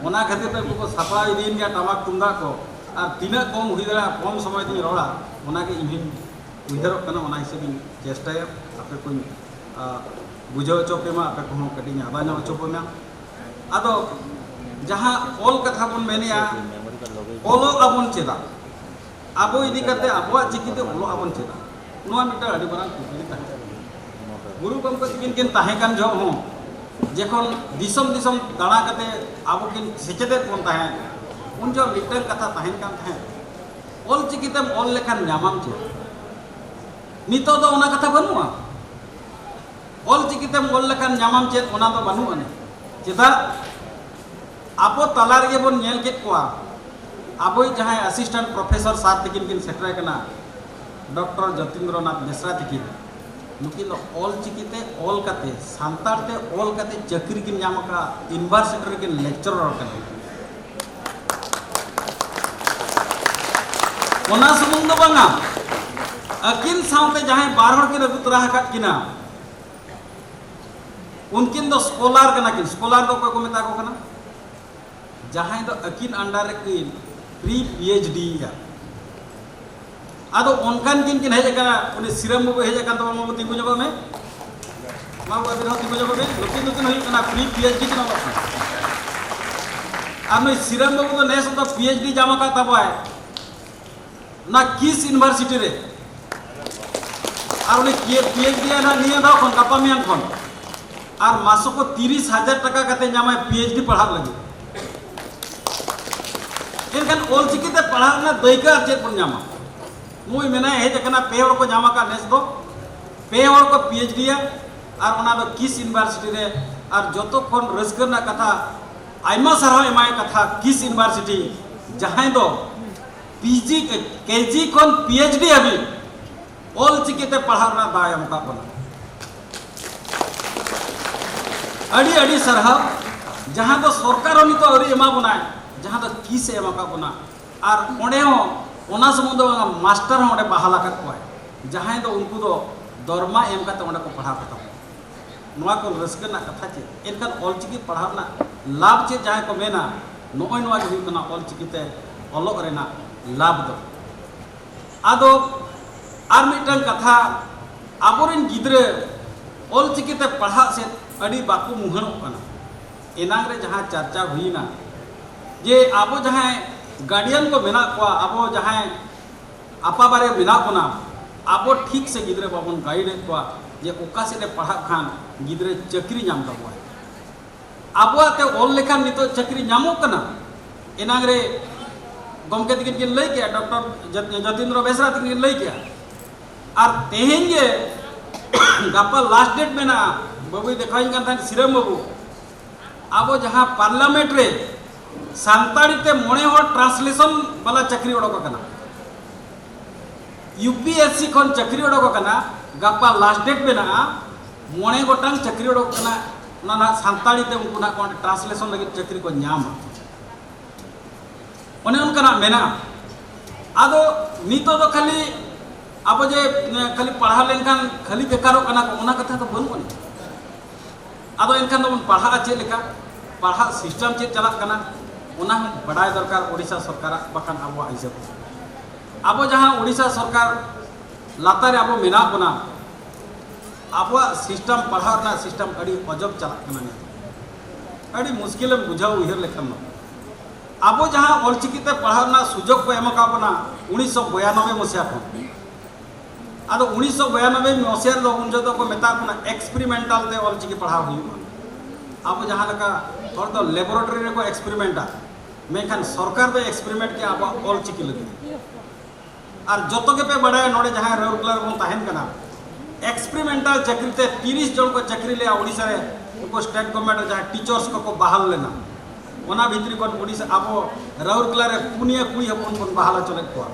ᱚᱱᱟ ᱠᱷᱟᱹᱛᱤᱨ ᱛᱮ ᱩᱱᱠᱩ ᱠᱚ ᱥᱟᱯᱲᱟᱣ ᱤᱫᱤᱭᱮᱱ ᱜᱮᱭᱟ ᱴᱟᱢᱟᱠ ᱛᱩᱢᱫᱟᱜ ᱠᱚ, ᱟᱨ ᱛᱤᱱᱟᱹᱜ ᱠᱚᱢ ᱦᱩᱭ ᱫᱟᱲᱮᱭᱟᱜᱼᱟ, ᱠᱚᱢ ᱥᱚᱢᱚᱭ ᱛᱤᱧ ᱨᱚᱲᱟ, ᱚᱱᱟᱜᱮ ᱤᱧ ᱦᱚᱸᱧ ᱩᱭᱦᱟᱹᱨᱚᱜ ᱠᱟᱱᱟ, ᱚᱱᱟ ᱦᱤᱥᱟᱹᱵ ᱤᱧ ᱪᱮᱥᱴᱟᱭᱟ ᱟᱯᱮ ᱠᱚᱧ, ᱟ, ᱵᱩᱡᱷᱟᱹᱣ ᱦᱚᱪᱚ ᱯᱮ ᱢᱟ, ᱟᱯᱮ ᱠᱚᱦᱚᱸ ᱠᱟᱹᱴᱤᱡ ᱤᱧ ᱟᱫᱟ ᱧᱚᱜ ᱦᱚᱪᱚ ᱯᱮ ᱢᱟ᱾ ᱟᱫᱚ ᱡᱟᱦᱟᱸ ᱚᱞ ᱠᱟᱛᱷᱟ ᱵᱚᱱ ᱢᱮᱱᱮᱜᱼᱟ, ᱚᱞᱚᱜ ᱟᱵᱚᱱ ᱪᱮᱫᱟᱜ? ᱟᱵᱚ ᱤᱫᱤ ᱠᱟᱛᱮ ᱟᱵᱚᱣᱟᱜ ᱪᱤᱠᱤᱛᱮ ᱚᱞᱚᱜ ᱟᱵᱚᱱ ᱪᱮᱫᱟᱜ? ᱱᱚᱣᱟ ᱢᱤᱫᱴᱟᱝ ᱟᱹᱰᱤ ᱢᱟᱨᱟᱝ ᱠᱩᱠᱞᱤ ᱛᱟᱦᱮᱸ ᱠᱟᱱᱟ᱾ ᱜᱩᱨᱩ ᱜᱚᱢᱠᱮ ᱛᱟᱹᱠᱤᱱ ᱠᱤᱱ ᱛᱟᱦᱮᱸ ᱠᱟᱱ ᱡᱚᱦᱚᱜ ᱦᱚᱸ, ᱡᱚᱠᱷᱚᱱ ᱫᱤᱥᱚᱢ ᱫᱤᱥᱚᱢ ᱫᱟᱬᱟ ᱠᱟᱛᱮ ᱟᱵᱚ ᱠᱤᱱ ᱥᱮᱪᱮᱫᱮᱫ ᱵᱚᱱ ᱛᱟᱦᱮᱸᱫ, ᱩᱱ ᱡᱚᱦᱚᱜ ᱢᱤᱫᱴᱟᱝ ᱠᱟᱛᱷᱟ ᱛᱟᱦᱮᱱ ᱠᱟᱱ ᱛᱟᱦᱮᱸᱫ, "ᱚᱞ ᱪᱤᱠᱤ ᱛᱮᱢ ᱚᱞ ᱞᱮᱠᱷᱟᱱ ᱧᱟᱢᱟᱢ ᱪᱮᱫ?" ᱱᱤᱛᱚᱜ ᱫᱚ ᱚᱱᱟ ᱠᱟᱛᱷᱟ ᱵᱟᱹᱱᱩᱜᱼᱟ᱾ "ᱚᱞ ᱪᱤᱠᱤ ᱛᱮᱢ ᱚᱞ ᱞᱮᱠᱷᱟᱱ ᱧᱟᱢᱟᱢ ᱪᱮᱫ?" ᱚᱱᱟ ᱫᱚ ᱵᱟᱹᱱᱩᱜ ᱟᱹᱱᱤᱡ᱾ ᱪᱮᱫᱟᱜ? ᱟᱵᱚ ᱛᱟᱞᱟ ᱨᱮᱜᱮ ᱵᱚᱱ ᱧᱮᱞ ᱠᱮᱫ ᱠᱚᱣᱟ, ᱟᱵᱚᱭᱤᱡ ᱡᱟᱦᱟᱸᱭ ᱟᱥᱤᱥᱴᱮᱱᱴ ᱯᱨᱚᱯᱷᱮᱥᱚᱨ ᱥᱟᱨ ᱛᱟᱹᱠᱤᱱ ᱠᱤᱱ ᱥᱮᱴᱮᱨ ᱠᱟᱱᱟ, ᱰᱚᱠᱴᱚᱨ ᱡᱚᱛᱤᱱᱫᱨᱚᱱᱟᱛᱷ ᱵᱮᱥᱨᱟ ᱛᱟᱹᱠᱤᱱ, ᱱᱩᱠᱤᱱ ᱫᱚ ᱚᱞ ᱪᱤᱠᱤ ᱛᱮ ᱚᱞ ᱠᱟᱛᱮ, ᱥᱟᱱᱛᱟᱲ ᱛᱮ ᱚᱞ ᱠᱟᱛᱮ ᱪᱟᱹᱠᱨᱤ ᱠᱤᱱ ᱧᱟᱢ ᱟᱠᱟᱫ, ᱤᱭᱩᱱᱤᱵᱷᱟᱨᱥᱤᱴᱤ ᱨᱮᱠᱤᱱ ᱞᱮᱠᱪᱟᱨᱟᱨ ᱠᱟᱱᱟ᱾ ᱚᱱᱟ ᱥᱩᱢᱩᱝ ᱫᱚ ᱵᱟᱝᱟ, ᱟᱹᱠᱤᱱ ᱥᱟᱶᱛᱮ ᱡᱟᱦᱟᱸᱭ ᱵᱟᱨ ᱦᱚᱲ ᱠᱤᱱ ᱟᱹᱜᱩ ᱛᱚᱨᱟ ᱟᱠᱟᱫ ᱠᱤᱱᱟ, ᱩᱱᱠᱤᱱ ᱫᱚ ᱥᱠᱚᱞᱟᱨ ᱠᱟᱱᱟ ᱠᱤᱱ᱾ ᱥᱠᱚᱞᱟᱨ ᱫᱚ ᱚᱠᱚᱭ ᱠᱚ ᱢᱮᱛᱟ ᱠᱚ ᱠᱟᱱᱟ? ᱡᱟᱦᱟᱸᱭ ᱫᱚ ᱟᱹᱠᱤᱱ ᱟᱱᱰᱟᱨ ᱨᱮᱠᱤᱱ ᱯᱨᱤ ᱯᱤ ᱮᱭᱤᱪ ᱰᱤ ᱭᱮᱫᱼᱟ᱾ ᱟᱫᱚ ᱚᱱᱠᱟᱱ ᱠᱤᱱ ᱠᱤᱱ ᱦᱮᱡ ᱟᱠᱟᱱᱟ, ᱩᱱᱤ ᱥᱤᱨᱟᱢ ᱵᱟᱹᱵᱩ ᱦᱮᱡ ᱟᱠᱟᱱ ᱛᱟᱵᱚᱱᱟ, ᱢᱟᱵᱚ ᱛᱤᱸᱜᱩ ᱧᱚᱜᱚᱜ ᱢᱮ, ᱢᱟᱵᱚ ᱟᱹᱵᱤᱱ ᱦᱚᱸ ᱛᱤᱸᱜᱩ ᱧᱚᱜᱚᱜ ᱢᱮ᱾ ᱱᱩᱠᱤᱱ ᱫᱚᱠᱤᱱ ᱦᱩᱭᱩᱜ ᱠᱟᱱᱟ ᱯᱨᱤ ᱯᱤ ᱮᱭᱤᱪ ᱰᱤ ᱠᱤᱱ ᱚᱞᱚᱜ ᱠᱟᱱᱟ᱾ ᱟᱨ ᱱᱩᱭ ᱥᱤᱨᱟᱢ ᱵᱟᱹᱵᱩ ᱫᱚ ᱱᱮᱥ ᱫᱚ ᱯᱤ ᱮᱭᱤᱪ ᱰᱤ ᱧᱟᱢ ᱟᱠᱟᱫ ᱛᱟᱵᱚᱣᱟᱭ᱾ ᱚᱱᱟ ᱠᱤᱥ ᱤᱭᱩᱱᱤᱵᱷᱟᱨᱥᱤᱴᱤ ᱨᱮ᱾ ᱟᱨ ᱩᱱᱤ ᱯᱤ ᱮᱭᱤᱪ ᱰᱤ ᱱᱟᱦᱟᱜ ᱱᱤᱭᱟᱹ ᱫᱷᱟᱣ ᱠᱷᱚᱱ, ᱜᱟᱯᱟ ᱢᱮᱭᱟᱝ ᱠᱷᱚᱱ᱾ ᱟᱨ ᱢᱟᱥᱚᱠ ᱠᱚ ᱛᱤᱨᱤᱥ ᱦᱟᱡᱟᱨ ᱴᱟᱠᱟ ᱠᱟᱛᱮ ᱧᱟᱢᱟᱭ ᱯᱤ ᱮᱭᱤᱪ ᱰᱤ ᱯᱟᱲᱦᱟᱜ ᱞᱟᱹᱜᱤᱫ᱾ ᱮᱱᱠᱷᱟᱱ ᱚᱞ ᱪᱤᱠᱤ ᱛᱮ ᱯᱟᱲᱦᱟᱜ ᱨᱮᱱᱟᱜ ᱫᱟᱹᱭᱠᱟᱹ ᱟᱨ ᱪᱮᱫ ᱵᱚᱱ ᱧᱟᱢᱟ? ᱱᱩᱭ ᱢᱮᱱᱟᱭ, ᱦᱮᱡ ᱟᱠᱟᱱᱟ, ᱯᱮ ᱦᱚᱲ ᱠᱚ ᱧᱟᱢ ᱟᱠᱟᱫ ᱱᱮᱥ ᱫᱚ, ᱯᱮ ᱦᱚᱲ ᱠᱚ ᱯᱤ ᱮᱭᱤᱪ ᱰᱤ ᱭᱟ, ᱟᱨ ᱚᱱᱟ ᱫᱚ ᱠᱤᱥ ᱤᱭᱩᱱᱤᱵᱷᱟᱨᱥᱤᱴᱤ ᱨᱮ᱾ ᱟᱨ ᱡᱚᱛᱚ ᱠᱷᱚᱱ ᱨᱟᱹᱥᱠᱟᱹ ᱨᱮᱱᱟᱜ ᱠᱟᱛᱷᱟ, ᱟᱭᱢᱟ ᱥᱟᱨᱦᱟᱣ ᱮᱢᱟᱭ ᱠᱟᱛᱷᱟ ᱠᱤᱥ ᱤᱭᱩᱱᱤᱵᱷᱟᱨᱥᱤᱴᱤ, ᱡᱟᱦᱟᱸᱭ ᱫᱚ ᱯᱤ ᱡᱤ, ᱠᱮ ᱡᱤ ᱠᱷᱚᱱ ᱯᱤ ᱮᱭᱤᱪ ᱰᱤ ᱦᱟᱹᱵᱤᱡ ᱚᱞ ᱪᱤᱠᱤ ᱛᱮ ᱯᱟᱲᱦᱟᱣ ᱨᱮᱱᱟᱜ ᱫᱟᱣ ᱮ ᱮᱢ ᱟᱠᱟᱫ ᱵᱚᱱᱟ᱾ ᱟᱹᱰᱤ ᱟᱹᱰᱤ ᱥᱟᱨᱦᱟᱣ, ᱡᱟᱦᱟᱸ ᱫᱚ ᱥᱚᱨᱠᱟᱨ ᱦᱚᱸ ᱱᱤᱛᱚᱜ ᱟᱹᱣᱨᱤ ᱮᱢᱟ ᱵᱚᱱᱟᱭ, ᱡᱟᱦᱟᱸ ᱫᱚ ᱠᱤᱥ ᱮ ᱮᱢ ᱟᱠᱟᱫ ᱵᱚᱱᱟ᱾ ᱟᱨ ᱚᱸᱰᱮ ᱦᱚᱸ ᱚᱱᱟ ᱥᱩᱢᱩᱝ ᱫᱚ ᱵᱟᱝᱟ, ᱢᱟᱥᱴᱟᱨ ᱦᱚᱸ ᱚᱸᱰᱮ ᱵᱟᱦᱟᱞ ᱟᱠᱟᱫ ᱠᱚᱣᱟᱭ, ᱡᱟᱦᱟᱸᱭ ᱫᱚ ᱩᱱᱠᱩ ᱫᱚ ᱫᱚᱨᱢᱟ ᱮᱢ ᱠᱟᱛᱮ ᱚᱸᱰᱮ ᱠᱚ ᱯᱟᱲᱦᱟᱣ ᱠᱚ ᱛᱟᱵᱚᱱᱟ᱾ ᱱᱚᱣᱟ ᱠᱚ ᱨᱟᱹᱥᱠᱟᱹ ᱨᱮᱱᱟᱜ ᱠᱟᱛᱷᱟ ᱪᱮᱫ? ᱮᱱᱠᱷᱟᱱ ᱚᱞ ᱪᱤᱠᱤ ᱯᱟᱲᱦᱟᱣ ᱨᱮᱱᱟᱜ ᱞᱟᱵᱷ ᱪᱮᱫ? ᱡᱟᱦᱟᱸᱭ ᱠᱚ ᱢᱮᱱᱟ, ᱱᱚᱜᱼᱚᱭ ᱱᱚᱣᱟ ᱜᱮ ᱦᱩᱭᱩᱜ ᱠᱟᱱᱟ ᱚᱞ ᱪᱤᱠᱤ ᱛᱮ ᱚᱞᱚᱜ ᱨᱮᱱᱟᱜ ᱞᱟᱵᱷ ᱫᱚ᱾ ᱟᱫᱚ ᱟᱨ ᱢᱤᱫᱴᱟᱝ ᱠᱟᱛᱷᱟ, ᱟᱵᱚᱨᱮᱱ ᱜᱤᱫᱽᱨᱟᱹ ᱚᱞ ᱪᱤᱠᱤ ᱛᱮ ᱯᱟᱲᱦᱟᱜ ᱥᱮᱫ ᱟᱹᱰᱤ ᱵᱟᱠᱚ ᱢᱩᱦᱟᱹᱱᱚᱜ ᱠᱟᱱᱟ᱾ ᱮᱱᱟᱝ ᱨᱮ ᱡᱟᱦᱟᱸ ᱪᱟᱨᱪᱟ ᱦᱩᱭᱱᱟ, ᱡᱮ ᱟᱵᱚ ᱡᱟᱦᱟᱸᱭ ᱜᱟᱨᱰᱤᱭᱟᱱ ᱠᱚ ᱢᱮᱱᱟᱜ ᱠᱚᱣᱟ, ᱟᱵᱚ ᱡᱟᱦᱟᱸᱭ ᱟᱯᱟ ᱵᱟᱨᱮ ᱢᱮᱱᱟᱜ ᱵᱚᱱᱟ, ᱟᱵᱚ ᱴᱷᱤᱠ ᱥᱮ ᱜᱤᱫᱽᱨᱟᱹ ᱵᱟᱵᱚᱱ ᱜᱟᱭᱤᱰ ᱮᱫ ᱠᱚᱣᱟ, ᱡᱮ ᱚᱠᱟ ᱥᱮᱫ ᱮ ᱯᱟᱲᱦᱟᱜ ᱠᱷᱟᱱ ᱜᱤᱫᱽᱨᱟᱹ ᱪᱟᱹᱠᱨᱤ ᱧᱟᱢ ᱛᱟᱵᱚᱣᱟᱭ᱾ ᱟᱵᱚᱣᱟᱜ ᱛᱮ ᱚᱞ ᱞᱮᱠᱷᱟᱱ ᱱᱤᱛᱚᱜ ᱪᱟᱹᱠᱨᱤ ᱧᱟᱢᱚᱜ ᱠᱟᱱᱟ᱾ ᱮᱱᱟᱝ ᱨᱮ ᱜᱚᱢᱠᱮ ᱛᱟᱹᱠᱤᱱ ᱠᱤᱱ ᱞᱟᱹᱭ ᱠᱮᱜᱼᱟ, ᱰᱚᱠᱴᱚᱨ ᱡᱚᱛ-, ᱡᱚᱛᱤᱱᱫᱨᱚ ᱵᱮᱥᱨᱟ ᱛᱟᱹᱠᱤᱱ ᱠᱤᱱ ᱞᱟᱹᱭ ᱠᱮᱜᱼᱟ᱾ ᱟᱨ ᱛᱮᱦᱮᱧ ᱜᱮ ᱜᱟᱯᱟ ᱞᱟᱥᱴ ᱰᱮᱴ ᱢᱮᱱᱟᱜᱼᱟ᱾ ᱵᱟᱹᱵᱩᱭ ᱫᱮᱠᱷᱟᱣᱟᱹᱧ ᱠᱟᱱ ᱛᱟᱦᱮᱸᱫ ᱥᱤᱨᱟᱹᱢ ᱵᱟᱹᱵᱩ, ᱟᱵᱚ ᱡᱟᱦᱟᱸ ᱯᱟᱨᱞᱟᱢᱮᱱᱴ ᱨᱮ ᱥᱟᱱᱛᱟᱲᱤ ᱛᱮ ᱢᱚᱬᱮ ᱦᱚᱲ ᱴᱨᱟᱱᱥᱞᱮᱥᱚᱱ ᱵᱟᱞᱟ ᱪᱟᱹᱠᱨᱤ ᱚᱰᱚᱠ ᱟᱠᱟᱱᱟ, ᱭᱩ ᱯᱤ ᱮᱥ ᱥᱤ ᱠᱷᱚᱱ ᱪᱟᱹᱠᱨᱤ ᱚᱰᱚᱠ ᱟᱠᱟᱱᱟ᱾ ᱜᱟᱯᱟ ᱞᱟᱥᱴ ᱰᱮᱴ ᱢᱮᱱᱟᱜᱼᱟ, ᱢᱚᱬᱮ ᱜᱚᱴᱟᱝ ᱪᱟᱹᱠᱨᱤ ᱚᱰᱚᱠ ᱟᱠᱟᱱᱟ᱾ ᱚᱱᱟ ᱱᱟᱦᱟᱜ ᱥᱟᱱᱛᱟᱲᱤ ᱛᱮ ᱩᱱᱠᱩ ᱱᱟᱦᱟᱜ ᱠᱚ ᱚᱸᱰᱮ ᱴᱨᱟᱱᱥᱞᱮᱥᱚᱱ ᱞᱟᱹᱜᱤᱫ ᱪᱟᱹᱠᱨᱤ ᱠᱚ ᱧᱟᱢᱟ᱾ ᱚᱱᱮ ᱚᱱᱠᱟᱱᱟᱜ ᱢᱮᱱᱟᱜᱼᱟ᱾ ᱟᱫᱚ ᱱᱤᱛᱚᱜ ᱫᱚ ᱠᱷᱟᱹᱞᱤ ᱟᱵᱚ ᱡᱮ, ᱮ, ᱠᱷᱟᱹᱞᱤ ᱯᱟᱲᱦᱟᱣ ᱞᱮᱱᱠᱷᱟᱱ ᱠᱷᱟᱹᱞᱤ ᱵᱮᱠᱟᱨᱚᱜ ᱠᱟᱱᱟ ᱠᱚ, ᱚᱱᱟ ᱠᱟᱛᱷᱟ ᱫᱚ ᱵᱟᱹᱱᱩᱜ ᱟᱹᱱᱤᱡ᱾ ᱟᱫᱚ ᱮᱱᱠᱷᱟᱱ ᱫᱚᱵᱚᱱ ᱯᱟᱲᱦᱟᱜᱼᱟ ᱪᱮᱫ ᱞᱮᱠᱟ? ᱯᱟᱲᱦᱟᱜ ᱥᱤᱥᱴᱮᱢ ᱪᱮᱫ ᱪᱟᱞᱟᱜ ᱠᱟᱱᱟ, ᱚᱱᱟ ᱦᱚᱸ ᱵᱟᱰᱟᱭ ᱫᱚᱨᱠᱟᱨ ᱳᱰᱤᱥᱟ ᱥᱚᱨᱠᱟᱨᱟᱜ, ᱵᱟᱠᱷᱟᱱ ᱟᱵᱚᱣᱟᱜ ᱦᱤᱥᱟᱹᱵ ᱛᱮ᱾ ᱟᱵᱚ ᱡᱟᱦᱟᱸ ᱳᱰᱤᱥᱟ ᱥᱚᱨᱠᱟᱨ ᱞᱟᱛᱟᱨ ᱨᱮ ᱟᱵᱚ ᱢᱮᱱᱟᱜ ᱵᱚᱱᱟ, ᱟᱵᱚᱣᱟᱜ ᱥᱤᱥᱴᱮᱢ, ᱯᱟᱲᱦᱟᱣ ᱨᱮᱱᱟᱜ ᱥᱤᱥᱴᱮᱢ ᱟᱹᱰᱤ ᱚᱡᱚᱵ ᱪᱟᱞᱟᱜ ᱠᱟᱱᱟ᱾ ᱱᱤᱛ ᱟᱹᱰᱤ ᱢᱩᱥᱠᱤᱞᱮᱢ ᱵᱩᱡᱷᱟᱹᱣ ᱩᱭᱦᱟᱹᱨ ᱞᱮᱠᱷᱟᱱ ᱫᱚ᱾ ᱟᱵᱚ ᱡᱟᱦᱟᱸ ᱚᱞᱪᱤᱠᱤ ᱛᱮ ᱯᱟᱲᱦᱟᱣ ᱨᱮᱱᱟᱜ ᱥᱩᱡᱳᱜᱽ ᱠᱚ ᱮᱢ ᱟᱠᱟᱫ ᱵᱚᱱᱟ ᱩᱱᱤᱥᱥᱚ ᱵᱚᱭᱟᱱᱚᱵᱵᱳᱭ ᱢᱚᱥᱤᱦᱟ ᱠᱷᱚᱱ, ᱟᱫᱚ ᱩᱱᱤᱥᱥᱚ ᱵᱚᱭᱟᱱᱚᱵᱵᱳᱭ ᱢᱚᱥᱤᱦᱟ ᱨᱮᱫᱚ ᱩᱱ ᱡᱚᱦᱚᱜ ᱫᱚᱠᱚ ᱢᱮᱛᱟᱜ ᱵᱚᱱᱟ ᱮᱠᱥᱯᱮᱨᱤᱢᱮᱱᱴᱟᱞ ᱛᱮ ᱚᱞᱪᱤᱠᱤ ᱯᱟᱲᱦᱟᱣ ᱦᱩᱭᱩᱜᱼᱟ᱾ ᱟᱵᱚ ᱡᱟᱦᱟᱸ ᱞᱮᱠᱟ ᱦᱚᱲ ᱫᱚ ᱞᱮᱵᱚᱨᱮᱴᱚᱨᱤ ᱨᱮᱠᱚ ᱮᱠᱥᱯᱮᱨᱤᱢᱮᱱᱴᱟ, ᱢᱮᱱᱠᱷᱟᱱ ᱥᱚᱨᱠᱟᱨ ᱫᱚ ᱮᱠᱥᱯᱮᱨᱤᱢᱮᱱᱴ ᱠᱮᱜᱼᱟ ᱟᱵᱚᱣᱟᱜ ᱚᱞᱪᱤᱠᱤ ᱞᱟᱹᱜᱤᱫ᱾ ᱟᱨ ᱡᱚᱛᱚ ᱜᱮᱯᱮ ᱵᱟᱲᱟᱭᱟ, ᱱᱚᱰᱮ ᱡᱟᱦᱟᱸᱭ ᱨᱟᱩᱨᱠᱮᱞᱟ ᱨᱮᱵᱚᱱ ᱛᱟᱦᱮᱱ ᱠᱟᱱᱟ, ᱮᱠᱥᱯᱮᱨᱤᱢᱮᱱᱴᱟᱞ ᱪᱟᱹᱠᱨᱤ ᱛᱮ ᱛᱤᱨᱤᱥ ᱡᱚᱱ ᱠᱚ ᱪᱟᱹᱠᱨᱤ ᱞᱮᱜᱼᱟ ᱳᱰᱤᱥᱟ ᱨᱮ᱾ ᱩᱱᱠᱩ ᱥᱴᱮᱴ ᱜᱚᱵᱷᱚᱨᱱᱢᱮᱱᱴ ᱨᱮ ᱡᱟᱦᱟᱸᱭ ᱴᱤᱪᱟᱨᱥ ᱠᱚᱠᱚ ᱵᱟᱦᱟᱞ ᱞᱮᱱᱟ, ᱚᱱᱟ ᱵᱷᱤᱛᱨᱤ ᱠᱷᱚᱱ ᱳᱰᱤᱥᱟ, ᱟᱵᱚ ᱨᱟᱩᱨᱠᱮᱞᱟ ᱨᱮ ᱯᱩᱱᱭᱟᱹ ᱠᱩᱲᱤ ᱦᱚᱯᱚᱱ ᱵᱚᱱ ᱵᱟᱦᱟᱞ ᱦᱚᱪᱚ ᱞᱮᱫ ᱠᱚᱣᱟ᱾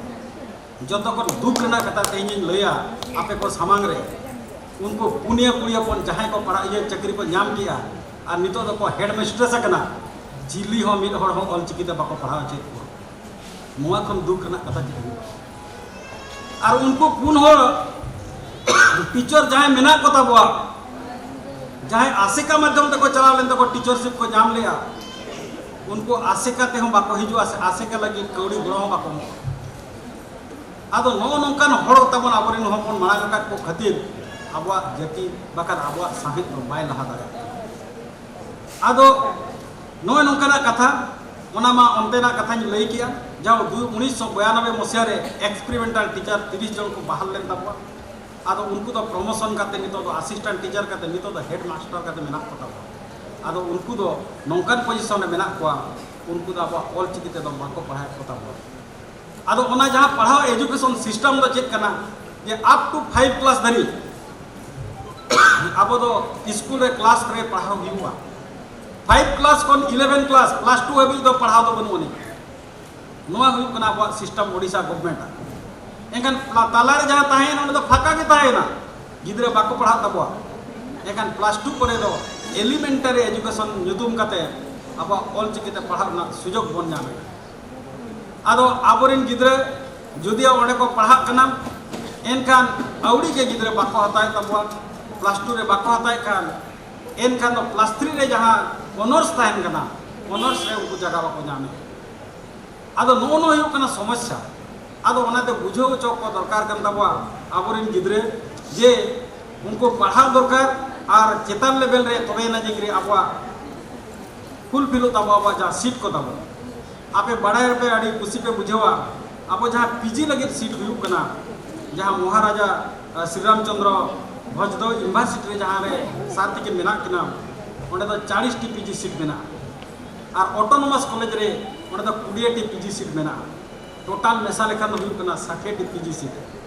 ᱡᱚᱛᱚ ᱠᱷᱚᱱ ᱫᱩᱠ ᱨᱮᱱᱟᱜ ᱠᱟᱛᱷᱟ ᱛᱮᱦᱮᱧᱤᱧ ᱞᱟᱹᱭᱟ ᱟᱯᱮ ᱠᱚ ᱥᱟᱢᱟᱝ ᱨᱮ, ᱩᱱᱠᱩ ᱯᱩᱱᱭᱟᱹ ᱠᱩᱲᱤ ᱦᱚᱯᱚᱱ ᱡᱟᱦᱟᱸᱭ ᱠᱚ ᱯᱟᱲᱦᱟᱜ, ᱤᱭᱟᱹ, ᱪᱟᱹᱠᱨᱤ ᱠᱚ ᱧᱟᱢ ᱠᱮᱜᱼᱟ ᱟᱨ ᱱᱤᱛᱚᱜ ᱫᱚᱠᱚ ᱦᱮᱰ ᱢᱤᱥᱴᱨᱮᱥ ᱟᱠᱟᱱᱟ, ᱪᱤᱞᱤ ᱦᱚᱸ ᱢᱤᱫ ᱦᱚᱲ ᱦᱚᱸ ᱚᱞᱪᱤᱠᱤ ᱛᱮ ᱵᱟᱠᱚ ᱯᱟᱲᱦᱟᱣ ᱦᱚᱪᱚᱭᱮᱫ ᱠᱚᱣᱟ᱾ ᱱᱚᱣᱟ ᱠᱷᱚᱱ ᱫᱩᱠ ᱨᱮᱱᱟᱜ ᱠᱟᱛᱷᱟ ᱪᱮᱫ ᱦᱩᱭᱩᱜᱼᱟ? ᱟᱨ ᱩᱱᱠᱩ ᱯᱩᱱ ᱦᱚᱲ ᱴᱤᱪᱟᱨ ᱡᱟᱦᱟᱸᱭ ᱢᱮᱱᱟᱜ ᱠᱚ ᱛᱟᱵᱚᱣᱟ, ᱡᱟᱦᱟᱸᱭ ᱟᱥᱮᱠᱟ ᱢᱟᱫᱽᱫᱷᱚᱢ ᱛᱮᱠᱚ ᱪᱟᱞᱟᱣ ᱞᱮᱱ ᱛᱟᱠᱚ, ᱴᱤᱪᱟᱨᱥᱤᱯ ᱠᱚ ᱧᱟᱢ ᱞᱮᱜᱼᱟ, ᱩᱱᱠᱩ ᱟᱥᱮᱠᱟ ᱛᱮᱦᱚᱸ ᱵᱟᱠᱚ ᱦᱤᱡᱩᱜᱼᱟ, ᱥᱮ ᱟᱥᱮᱠᱟ ᱞᱟᱹᱜᱤᱫ ᱠᱟᱹᱣᱰᱤ ᱜᱚᱲᱚ ᱦᱚᱸ ᱵᱟᱠᱚ ᱮᱢᱚᱜᱼᱟ᱾ ᱟᱫᱚ ᱱᱚᱜᱼᱚ ᱱᱚᱝᱠᱟᱱ ᱦᱚᱲ ᱛᱟᱵᱚᱱ ᱟᱵᱚᱨᱮᱱ ᱦᱚᱯᱚᱱ ᱢᱟᱲᱟᱝ ᱟᱠᱟᱫ ᱠᱚ ᱠᱷᱟᱹᱛᱤᱨ ᱟᱵᱚᱣᱟᱜ ᱡᱟᱹᱛᱤ ᱵᱟᱠᱷᱟᱱ ᱟᱵᱚᱣᱟᱜ ᱥᱟᱶᱦᱮᱫ ᱫᱚ ᱵᱟᱭ ᱞᱟᱦᱟ ᱫᱟᱲᱮᱭᱟᱜ ᱠᱟᱱᱟ᱾ ᱟᱫᱚ ᱱᱚᱜᱼᱚᱭ ᱱᱚᱝᱠᱟᱱᱟᱜ ᱠᱟᱛᱷᱟ, ᱚᱱᱟ ᱢᱟ ᱚᱱᱛᱮᱱᱟᱜ ᱠᱟᱛᱷᱟᱧ ᱞᱟᱹᱭ ᱠᱮᱜᱼᱟ᱾ ᱡᱟᱦᱟᱸ ᱫᱩ-, ᱩᱱᱤᱥᱥᱚ ᱵᱚᱭᱟᱱᱚᱵᱵᱳᱭ ᱢᱚᱥᱤᱦᱟ ᱨᱮ ᱮᱠᱥᱯᱮᱨᱤᱢᱮᱱᱴᱟᱞ ᱴᱤᱪᱟᱨ ᱛᱤᱨᱤᱥ ᱡᱚᱱ ᱠᱚ ᱵᱟᱦᱟᱞ ᱞᱮᱱ ᱛᱟᱵᱚᱣᱟ᱾ ᱟᱫᱚ ᱩᱱᱠᱩ ᱫᱚ ᱯᱨᱚᱢᱳᱥᱚᱱ ᱠᱟᱛᱮ ᱱᱤᱛᱚᱜ ᱫᱚ ᱟᱥᱤᱥᱴᱮᱱᱴ ᱴᱤᱪᱟᱨ ᱠᱟᱛᱮ ᱱᱤᱛᱚᱜ ᱫᱚ ᱦᱮᱰ ᱢᱟᱥᱴᱟᱨ ᱠᱟᱛᱮ ᱢᱮᱱᱟᱜ ᱠᱚ ᱛᱟᱵᱚᱱᱟ᱾ ᱟᱫᱚ ᱩᱱᱠᱩ ᱫᱚ ᱱᱚᱝᱠᱟᱱ ᱯᱚᱡᱤᱥᱚᱱ ᱨᱮ ᱢᱮᱱᱟᱜ ᱠᱚᱣᱟ, ᱩᱱᱠᱩ ᱫᱚ ᱟᱵᱚᱣᱟᱜ ᱚᱞ ᱪᱤᱠᱤ ᱛᱮᱫᱚ ᱵᱟᱠᱚ ᱯᱟᱲᱦᱟᱣᱮᱫ ᱠᱚ ᱛᱟᱵᱚᱱᱟ᱾ ᱟᱫᱚ ᱚᱱᱟ ᱡᱟᱦᱟᱸ ᱯᱟᱲᱦᱟᱣ ᱮᱡᱩᱠᱮᱥᱚᱱ ᱥᱤᱥᱴᱮᱢ ᱫᱚ ᱪᱮᱫ ᱠᱟᱱᱟ, ᱡᱮ ᱟᱯ ᱴᱩ ᱯᱷᱟᱭᱤᱵᱷ ᱠᱞᱟᱥ ᱫᱷᱟᱹᱨᱤᱡ ᱟᱵᱚ ᱫᱚ ᱥᱠᱩᱞ ᱨᱮ ᱠᱞᱟᱥ ᱨᱮ ᱯᱟᱲᱦᱟᱣ ᱦᱩᱭᱩᱜᱼᱟ᱾ ᱯᱷᱟᱭᱤᱵᱷ ᱠᱞᱟᱥ ᱠᱷᱚᱱ ᱤᱞᱮᱵᱷᱮᱱ ᱠᱞᱟᱥ, ᱠᱞᱟᱥ ᱴᱩ ᱦᱟᱹᱵᱤᱡ ᱫᱚ ᱯᱟᱲᱦᱟᱣ ᱫᱚ ᱵᱟᱹᱱᱩᱜ ᱟᱹᱱᱤᱡ᱾ ᱱᱚᱣᱟ ᱦᱩᱭᱩᱜ ᱠᱟᱱᱟ ᱟᱵᱚᱣᱟᱜ ᱥᱤᱥᱴᱮᱢ ᱳᱰᱤᱥᱟ ᱜᱚᱵᱷᱢᱮᱱᱴ ᱟᱜ᱾ ᱮᱱᱠᱷᱟᱱ ᱯᱞᱟ-, ᱛᱟᱞᱟᱨᱮ ᱡᱟᱦᱟᱸ ᱛᱟᱦᱮᱸᱭᱮᱱᱟ, ᱚᱸᱰᱮ ᱫᱚ ᱯᱷᱟᱸᱠᱟ ᱜᱮ ᱛᱟᱦᱮᱸᱭᱮᱱᱟ, ᱜᱤᱫᱽᱨᱟᱹ ᱵᱟᱠᱚ ᱯᱟᱲᱦᱟᱜ ᱛᱟᱵᱚᱣᱟ᱾ ᱮᱱᱠᱷᱟᱱ ᱠᱞᱟᱥ ᱴᱩ ᱯᱚᱨᱮ ᱫᱚ ᱮᱞᱤᱢᱮᱱᱴᱟᱨᱤ ᱮᱡᱩᱠᱮᱥᱚᱱ ᱧᱩᱛᱩᱢ ᱠᱟᱛᱮ ᱟᱵᱚᱣᱟᱜ ᱚᱞ ᱪᱤᱠᱤᱛᱮ ᱯᱟᱲᱦᱟᱜ ᱨᱮᱱᱟᱜ ᱥᱩᱡᱳᱜᱽ ᱵᱚᱱ ᱧᱟᱢᱮᱫᱟ᱾ ᱟᱫᱚ ᱟᱵᱚᱨᱮᱱ ᱜᱤᱫᱽᱨᱟᱹ ᱡᱩᱫᱤ ᱚᱸᱰᱮ ᱠᱚ ᱯᱟᱲᱦᱟᱜ ᱠᱟᱱᱟ, ᱮᱱᱠᱷᱟᱱ ᱟᱹᱣᱲᱤ ᱜᱮ ᱜᱤᱫᱽᱨᱟᱹ ᱵᱟᱠᱚ ᱦᱟᱛᱟᱣᱮᱫ ᱛᱟᱵᱚᱣᱟ᱾ ᱠᱞᱟᱥ ᱴᱩ ᱨᱮ ᱵᱟᱠᱚ ᱦᱟᱛᱟᱣᱮᱫ ᱠᱷᱟᱱ, ᱮᱱᱠᱷᱟᱱ ᱫᱚ ᱠᱞᱟᱥ ᱛᱷᱨᱤ ᱨᱮ ᱡᱟᱦᱟᱸ ᱚᱱᱟᱨᱥ ᱛᱟᱦᱮᱱ ᱠᱟᱱᱟ, ᱚᱱᱟᱨᱥ ᱨᱮ ᱩᱱᱠᱩ ᱡᱟᱭᱜᱟ ᱵᱟᱠᱚ ᱧᱟᱢᱮᱫ᱾ ᱟᱫᱚ ᱱᱚᱜᱼᱚ ᱱᱚᱣᱟ ᱦᱩᱭᱩᱜ ᱠᱟᱱᱟ ᱥᱚᱢᱚᱥᱥᱟ᱾ ᱟᱫᱚ ᱚᱱᱟᱛᱮ ᱵᱩᱡᱷᱟᱹᱣ ᱦᱚᱪᱚ ᱠᱚ ᱫᱚᱨᱠᱟᱨ ᱠᱟᱱ ᱛᱟᱵᱚᱣᱟ ᱟᱵᱚᱨᱮᱱ ᱜᱤᱫᱽᱨᱟᱹ, ᱡᱮ ᱩᱱᱠᱩ ᱯᱟᱲᱦᱟᱣ ᱫᱚᱨᱠᱟᱨ ᱟᱨ ᱪᱮᱛᱟᱱ ᱞᱮᱵᱮᱞ ᱨᱮ, ᱛᱚᱵᱮᱭᱮᱱᱟ ᱡᱮ ᱟᱵᱚᱣᱟᱜ ᱯᱷᱩᱞᱯᱷᱤᱞᱚᱜ ᱛᱟᱵᱚ ᱟᱵᱚᱣᱟᱜ ᱡᱟᱦᱟᱸ ᱥᱤᱴ ᱠᱚ ᱛᱟᱵᱚ᱾ ᱟᱯᱮ ᱵᱟᱲᱟᱭ ᱨᱮᱯᱮ ᱟᱹᱰᱤ ᱠᱩᱥᱤ ᱯᱮ ᱵᱩᱡᱷᱟᱹᱣᱟ, ᱟᱵᱚ ᱡᱟᱦᱟᱸ ᱯᱤᱡᱤ ᱞᱟᱹᱜᱤᱫ ᱥᱤᱴ ᱦᱩᱭᱩᱜ ᱠᱟᱱᱟ, ᱡᱟᱦᱟᱸ ᱢᱚᱦᱟᱨᱟᱡᱟ ᱟᱨ ᱥᱨᱤᱨᱟᱢ ᱪᱚᱸᱫᱽᱨᱚ ᱵᱷᱚᱸᱡᱽ ᱫᱚ ᱤᱭᱩᱱᱤᱵᱷᱟᱨᱥᱤᱴᱤ ᱨᱮ ᱡᱟᱦᱟᱸ ᱨᱮ ᱥᱟᱨ ᱛᱟᱹᱠᱤᱱ ᱢᱮᱱᱟᱜ ᱠᱤᱱᱟ, ᱚᱸᱰᱮ ᱫᱚ ᱪᱟᱲᱤᱥ ᱴᱤ ᱯᱤᱡᱤ ᱥᱤᱴ ᱢᱮᱱᱟᱜᱼᱟ᱾ ᱟᱨ ᱚᱴᱳᱱᱚᱢᱟᱥ ᱠᱚᱞᱮᱡᱽ ᱨᱮ ᱚᱸᱰᱮ ᱫᱚ ᱠᱩᱲᱤᱭᱟᱹ ᱴᱤ ᱯᱤᱡᱤ ᱥᱤᱴ ᱢᱮᱱᱟᱜᱼᱟ᱾ ᱴᱳᱴᱟᱞ ᱢᱮᱥᱟ ᱞᱮᱠᱷᱟᱱ ᱫᱚ ᱦᱩᱭᱩᱜ ᱠᱟᱱᱟ ᱥᱟᱴᱷᱮ ᱴᱤ ᱯᱤᱡᱤ ᱥᱤᱴ᱾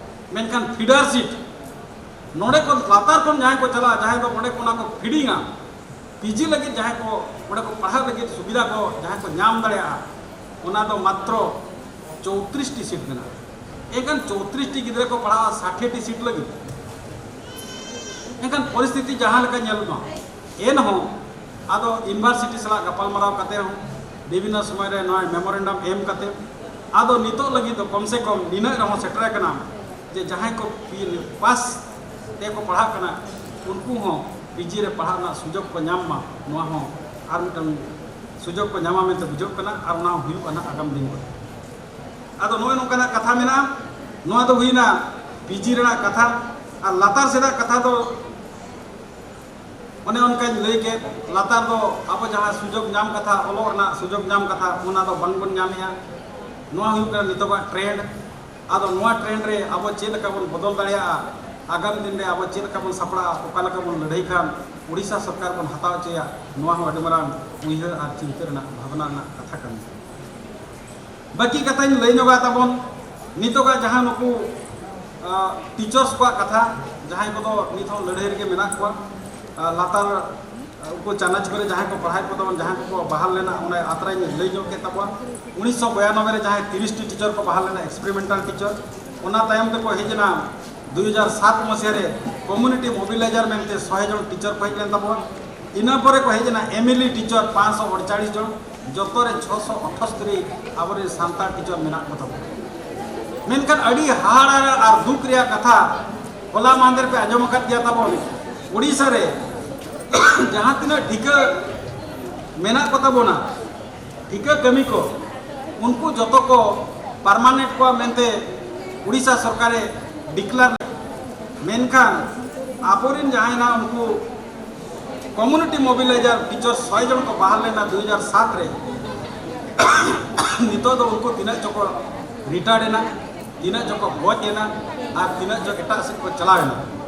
ᱢᱮᱱᱠᱷᱟᱱ ᱯᱷᱤᱰᱟᱨ ᱥᱤᱴ, ᱱᱚᱰᱮ ᱠᱷᱚᱱ ᱞᱟᱛᱟᱨ ᱠᱷᱚᱱ ᱡᱟᱦᱟᱸᱭ ᱠᱚ ᱪᱟᱞᱟᱜᱼᱟ, ᱡᱟᱦᱟᱸᱭ ᱫᱚ ᱚᱸᱰᱮ ᱠᱷᱚᱱᱟᱜ ᱠᱚ ᱯᱷᱤᱰᱤᱝᱟ, ᱯᱤᱡᱤ ᱞᱟᱹᱜᱤᱫ ᱡᱟᱦᱟᱸᱭ ᱠᱚ ᱚᱸᱰᱮ ᱠᱚ ᱯᱟᱲᱦᱟᱜ ᱞᱟᱹᱜᱤᱫ ᱥᱩᱵᱤᱫᱷᱟ ᱠᱚ ᱡᱟᱦᱟᱸᱭ ᱠᱚ ᱧᱟᱢ ᱫᱟᱲᱮᱭᱟᱜᱼᱟ, ᱚᱱᱟ ᱫᱚ ᱢᱟᱛᱨᱚ ᱪᱳᱛᱨᱤᱥ ᱴᱤ ᱥᱤᱴ ᱢᱮᱱᱟᱜᱼᱟ᱾ ᱮᱱᱠᱷᱟᱱ ᱪᱳᱛᱨᱤᱥ ᱴᱤ ᱜᱤᱫᱽᱨᱟᱹ ᱠᱚ ᱯᱟᱲᱦᱟᱜᱼᱟ ᱥᱟᱴᱷᱮ ᱴᱤ ᱥᱤᱴ ᱞᱟᱹᱜᱤᱫ᱾ ᱮᱱᱠᱷᱟᱱ ᱯᱚᱨᱤᱥᱛᱷᱤᱛᱤ ᱡᱟᱦᱟᱸ ᱞᱮᱠᱟ ᱧᱮᱞ ᱢᱟ, ᱮᱱᱦᱚᱸ ᱟᱫᱚ ᱤᱭᱩᱱᱤᱵᱷᱟᱨᱥᱤᱴᱤ ᱥᱟᱞᱟᱜ ᱜᱟᱯᱟᱞᱢᱟᱨᱟᱣ ᱠᱟᱛᱮ ᱦᱚᱸ, ᱵᱤᱵᱷᱤᱱᱱᱚ ᱥᱚᱢᱚᱭ ᱨᱮ ᱱᱚᱣᱟ ᱢᱮᱢᱳᱨᱮᱱᱰᱟᱢ ᱮᱢ ᱠᱟᱛᱮ, ᱟᱫᱚ ᱱᱤᱛᱚᱜ ᱞᱟᱹᱜᱤᱫ ᱫᱚ ᱠᱚᱢ ᱥᱮ ᱠᱚᱢ ᱱᱤᱱᱟᱹᱜ ᱨᱮᱦᱚᱸ ᱥᱮᱴᱮᱨ ᱟᱠᱟᱱᱟ ᱡᱮ ᱡᱟᱦᱟᱸᱭ ᱠᱚ ᱯᱟᱥ ᱛᱮᱠᱚ ᱯᱟᱲᱦᱟᱜ ᱠᱟᱱᱟ, ᱩᱱᱠᱩ ᱦᱚᱸ ᱯᱤᱡᱤ ᱨᱮ ᱯᱟᱲᱦᱟᱜ ᱨᱮᱱᱟᱜ ᱥᱩᱡᱳᱜᱽ ᱠᱚ ᱧᱟᱢ ᱢᱟ, ᱱᱚᱣᱟ ᱦᱚᱸ ᱟᱨ ᱢᱤᱫᱴᱟᱝ ᱥᱩᱡᱳᱜᱽ ᱠᱚ ᱧᱟᱢᱟ ᱢᱮᱱᱛᱮ ᱵᱩᱡᱷᱟᱹᱜ ᱠᱟᱱᱟ, ᱟᱨ ᱚᱱᱟ ᱦᱚᱸ ᱦᱩᱭᱩᱜᱼᱟ ᱱᱟᱦᱟᱜ ᱟᱜᱟᱢ ᱫᱤᱱ ᱠᱚᱨᱮ᱾ ᱟᱫᱚ ᱱᱚᱜᱼᱚᱭ ᱱᱚᱝᱠᱟᱱᱟᱜ ᱠᱟᱛᱷᱟ ᱢᱮᱱᱟᱜᱼᱟ᱾ ᱱᱚᱣᱟ ᱫᱚ ᱦᱩᱭᱱᱟ ᱯᱤᱡᱤ ᱨᱮᱱᱟᱜ ᱠᱟᱛᱷᱟ᱾ ᱟᱨ ᱞᱟᱛᱟᱨ ᱥᱮᱫᱟᱜ ᱠᱟᱛᱷᱟ ᱫᱚ ᱚᱱᱮ ᱚᱱᱠᱟᱧ ᱞᱟᱹᱭ ᱠᱮᱫ, ᱞᱟᱛᱟᱨ ᱫᱚ ᱟᱵᱚ ᱡᱟᱦᱟᱸ ᱥᱩᱡᱳᱜᱽ ᱧᱟᱢ ᱠᱟᱛᱷᱟ, ᱚᱞᱚᱜ ᱨᱮᱱᱟᱜ ᱥᱩᱡᱳᱜᱽ ᱧᱟᱢ ᱠᱟᱛᱷᱟ, ᱚᱱᱟ ᱫᱚ ᱵᱟᱝᱵᱚᱱ ᱧᱟᱢᱮᱜᱼᱟ᱾ ᱱᱚᱣᱟ ᱦᱩᱭᱩᱜ ᱠᱟᱱᱟ ᱱᱤᱛᱚᱜᱟᱜ ᱴᱨᱮᱱᱰ᱾ ᱟᱫᱚ ᱱᱚᱣᱟ ᱴᱨᱮᱱᱰ ᱨᱮ ᱟᱵᱚ ᱪᱮᱫ ᱞᱮᱠᱟ ᱵᱚᱱ ᱵᱚᱫᱚᱞ ᱫᱟᱲᱮᱭᱟᱜᱼᱟ, ᱟᱜᱟᱢ ᱫᱤᱱ ᱨᱮ ᱟᱵᱚ ᱪᱮᱫ ᱞᱮᱠᱟ ᱵᱚᱱ ᱥᱟᱯᱲᱟᱜᱼᱟ, ᱚᱠᱟ ᱞᱮᱠᱟ ᱵᱚᱱ ᱞᱟᱹᱲᱦᱟᱹᱭ ᱠᱷᱟᱱ ᱩᱲᱤᱥᱥᱟ ᱥᱚᱨᱠᱟᱨ ᱵᱚᱱ ᱦᱟᱛᱟᱣ ᱦᱚᱪᱚᱭᱟ, ᱱᱚᱣᱟ ᱦᱚᱸ ᱟᱹᱰᱤ ᱢᱟᱨᱟᱝ ᱩᱭᱦᱟᱹᱨ ᱟᱨ ᱪᱤᱱᱛᱟᱹ ᱨᱮᱱᱟᱜ ᱵᱷᱟᱵᱽᱱᱟ ᱨᱮᱱᱟᱜ ᱠᱟᱛᱷᱟ ᱠᱟᱱᱟ᱾ ᱵᱟᱹᱠᱤ ᱠᱟᱛᱷᱟᱧ ᱞᱟᱹᱭ ᱧᱚᱜᱟ ᱛᱟᱵᱚᱱ, ᱱᱤᱛᱚᱜᱟᱜ ᱡᱟᱦᱟᱸ ᱱᱩᱠᱩ ᱴᱤᱪᱟᱨᱥ ᱠᱚᱣᱟᱜ ᱠᱟᱛᱷᱟ, ᱡᱟᱦᱟᱸᱭ ᱠᱚᱫᱚ ᱱᱤᱛ ᱦᱚᱸ ᱞᱟᱹᱲᱦᱟᱹᱭ ᱨᱮᱜᱮ ᱢᱮᱱᱟᱜ ᱠᱚᱣᱟ, ᱟᱨ ᱞᱟᱛᱟᱨ ᱩᱱᱠᱩ ᱪᱟᱱᱟᱪ ᱠᱚᱨᱮ ᱡᱟᱦᱟᱸᱭ ᱠᱚ ᱯᱟᱲᱦᱟᱣᱮᱫ ᱠᱚ ᱛᱟᱵᱚᱱ, ᱡᱟᱦᱟᱸᱭ ᱠᱚᱠᱚ ᱵᱟᱦᱟᱞ ᱞᱮᱱᱟ, ᱚᱱᱟ ᱟᱛᱨᱟᱧ ᱞᱟᱹᱭ ᱧᱚᱜ ᱠᱮᱫ ᱛᱟᱵᱚᱱᱟ᱾ ᱩᱱᱤᱥᱥᱚ ᱵᱚᱭᱟᱱᱚᱵᱵᱳᱭ ᱨᱮ ᱡᱟᱦᱟᱸᱭ ᱛᱤᱨᱤᱥ ᱴᱤ ᱴᱤᱪᱟᱨ ᱠᱚ ᱵᱟᱦᱟᱞ ᱞᱮᱱᱟ, ᱮᱠᱥᱯᱮᱨᱤᱢᱮᱱᱴᱟᱞ ᱴᱤᱪᱟᱨ, ᱚᱱᱟ ᱛᱟᱭᱚᱢ ᱛᱮᱠᱚ ᱦᱮᱡ ᱮᱱᱟ ᱫᱩ ᱦᱟᱡᱟᱨ ᱥᱟᱛ ᱢᱟᱹᱥᱤᱭᱟ ᱨᱮ ᱠᱚᱢᱤᱭᱩᱱᱤᱴᱤ ᱢᱳᱵᱤᱞᱟᱭᱡᱟᱨ ᱢᱮᱱᱛᱮ ᱥᱚᱭ ᱡᱚᱱ ᱴᱤᱪᱟᱨ ᱠᱚ ᱦᱮᱡ ᱞᱮᱱ ᱛᱟᱵᱚᱱᱟ᱾ ᱤᱱᱟᱹ ᱯᱚᱨᱮ ᱠᱚ ᱦᱮᱡ ᱮᱱᱟ ᱮᱢ ᱮᱞ ᱤ ᱴᱤᱪᱟᱨ ᱯᱟᱸᱪᱥᱚ ᱟᱴᱪᱟᱞᱤᱥ ᱡᱚᱱ, ᱡᱚᱛᱚ ᱨᱮ ᱪᱷᱚᱥᱚ ᱟᱴᱷᱟᱥᱛᱨᱤ ᱟᱵᱚᱨᱮᱱ ᱥᱟᱱᱛᱟᱲ ᱴᱤᱪᱟᱨ ᱢᱮᱱᱟᱜ ᱠᱚ ᱛᱟᱵᱚᱱᱟ᱾ ᱢᱮᱱᱠᱷᱟᱱ ᱟᱹᱰᱤ ᱦᱟᱦᱟᱲᱟ ᱟᱨ ᱫᱩᱠ ᱨᱮᱭᱟᱜ ᱠᱟᱛᱷᱟ, ᱦᱚᱞᱟ ᱢᱟᱦᱫᱮᱨ ᱯᱮ ᱟᱸᱡᱚᱢ ᱟᱠᱟᱫ ᱜᱮᱭᱟ ᱛᱟᱵᱚᱱ, ᱩᱲᱤᱥᱥᱟ ᱨᱮ ᱡᱟᱦᱟᱸ ᱛᱤᱱᱟᱹᱜ ᱴᱷᱤᱠᱟᱹ ᱢᱮᱱᱟᱜ ᱠᱚ ᱛᱟᱵᱚᱱᱟ, ᱴᱷᱤᱠᱟᱹ ᱠᱟᱹᱢᱤ ᱠᱚ, ᱩᱱᱠᱩ ᱡᱚᱛᱚ ᱠᱚ ᱯᱟᱨᱢᱟᱱᱮᱱᱴ ᱠᱚᱣᱟ ᱢᱮᱱᱛᱮ ᱩᱲᱤᱥᱥᱟ ᱥᱚᱨᱠᱟᱨᱮ ᱰᱤᱠᱞᱟᱨ᱾ ᱢᱮᱱᱠᱷᱟᱱ ᱟᱵᱚᱨᱮᱱ ᱡᱟᱦᱟᱸᱭ ᱱᱟᱜ ᱩᱱᱠᱩ ᱠᱚᱢᱤᱭᱩᱱᱤᱴᱤ ᱢᱳᱵᱤᱞᱟᱭᱡᱟᱨ ᱴᱤᱪᱟᱨ ᱥᱚᱭ ᱡᱚᱱ ᱠᱚ ᱵᱟᱦᱟᱞ ᱞᱮᱱᱟ ᱫᱩ ᱦᱟᱡᱟᱨ ᱥᱟᱛ ᱨᱮ, ᱱᱤᱛᱚᱜ ᱫᱚ ᱩᱱᱠᱩ ᱛᱤᱱᱟᱹᱜ ᱪᱚᱠᱚ ᱨᱤᱴᱟᱭᱟᱨᱰ ᱮᱱᱟ, ᱛᱤᱱᱟᱹᱜ ᱪᱚᱠᱚ ᱜᱚᱡ ᱮᱱᱟ, ᱟᱨ ᱛᱤᱱᱟᱹᱜ ᱪᱚ ᱮᱴᱟᱜ ᱥᱮᱫ ᱠᱚ ᱪᱟᱞᱟᱣ ᱮᱱᱟ᱾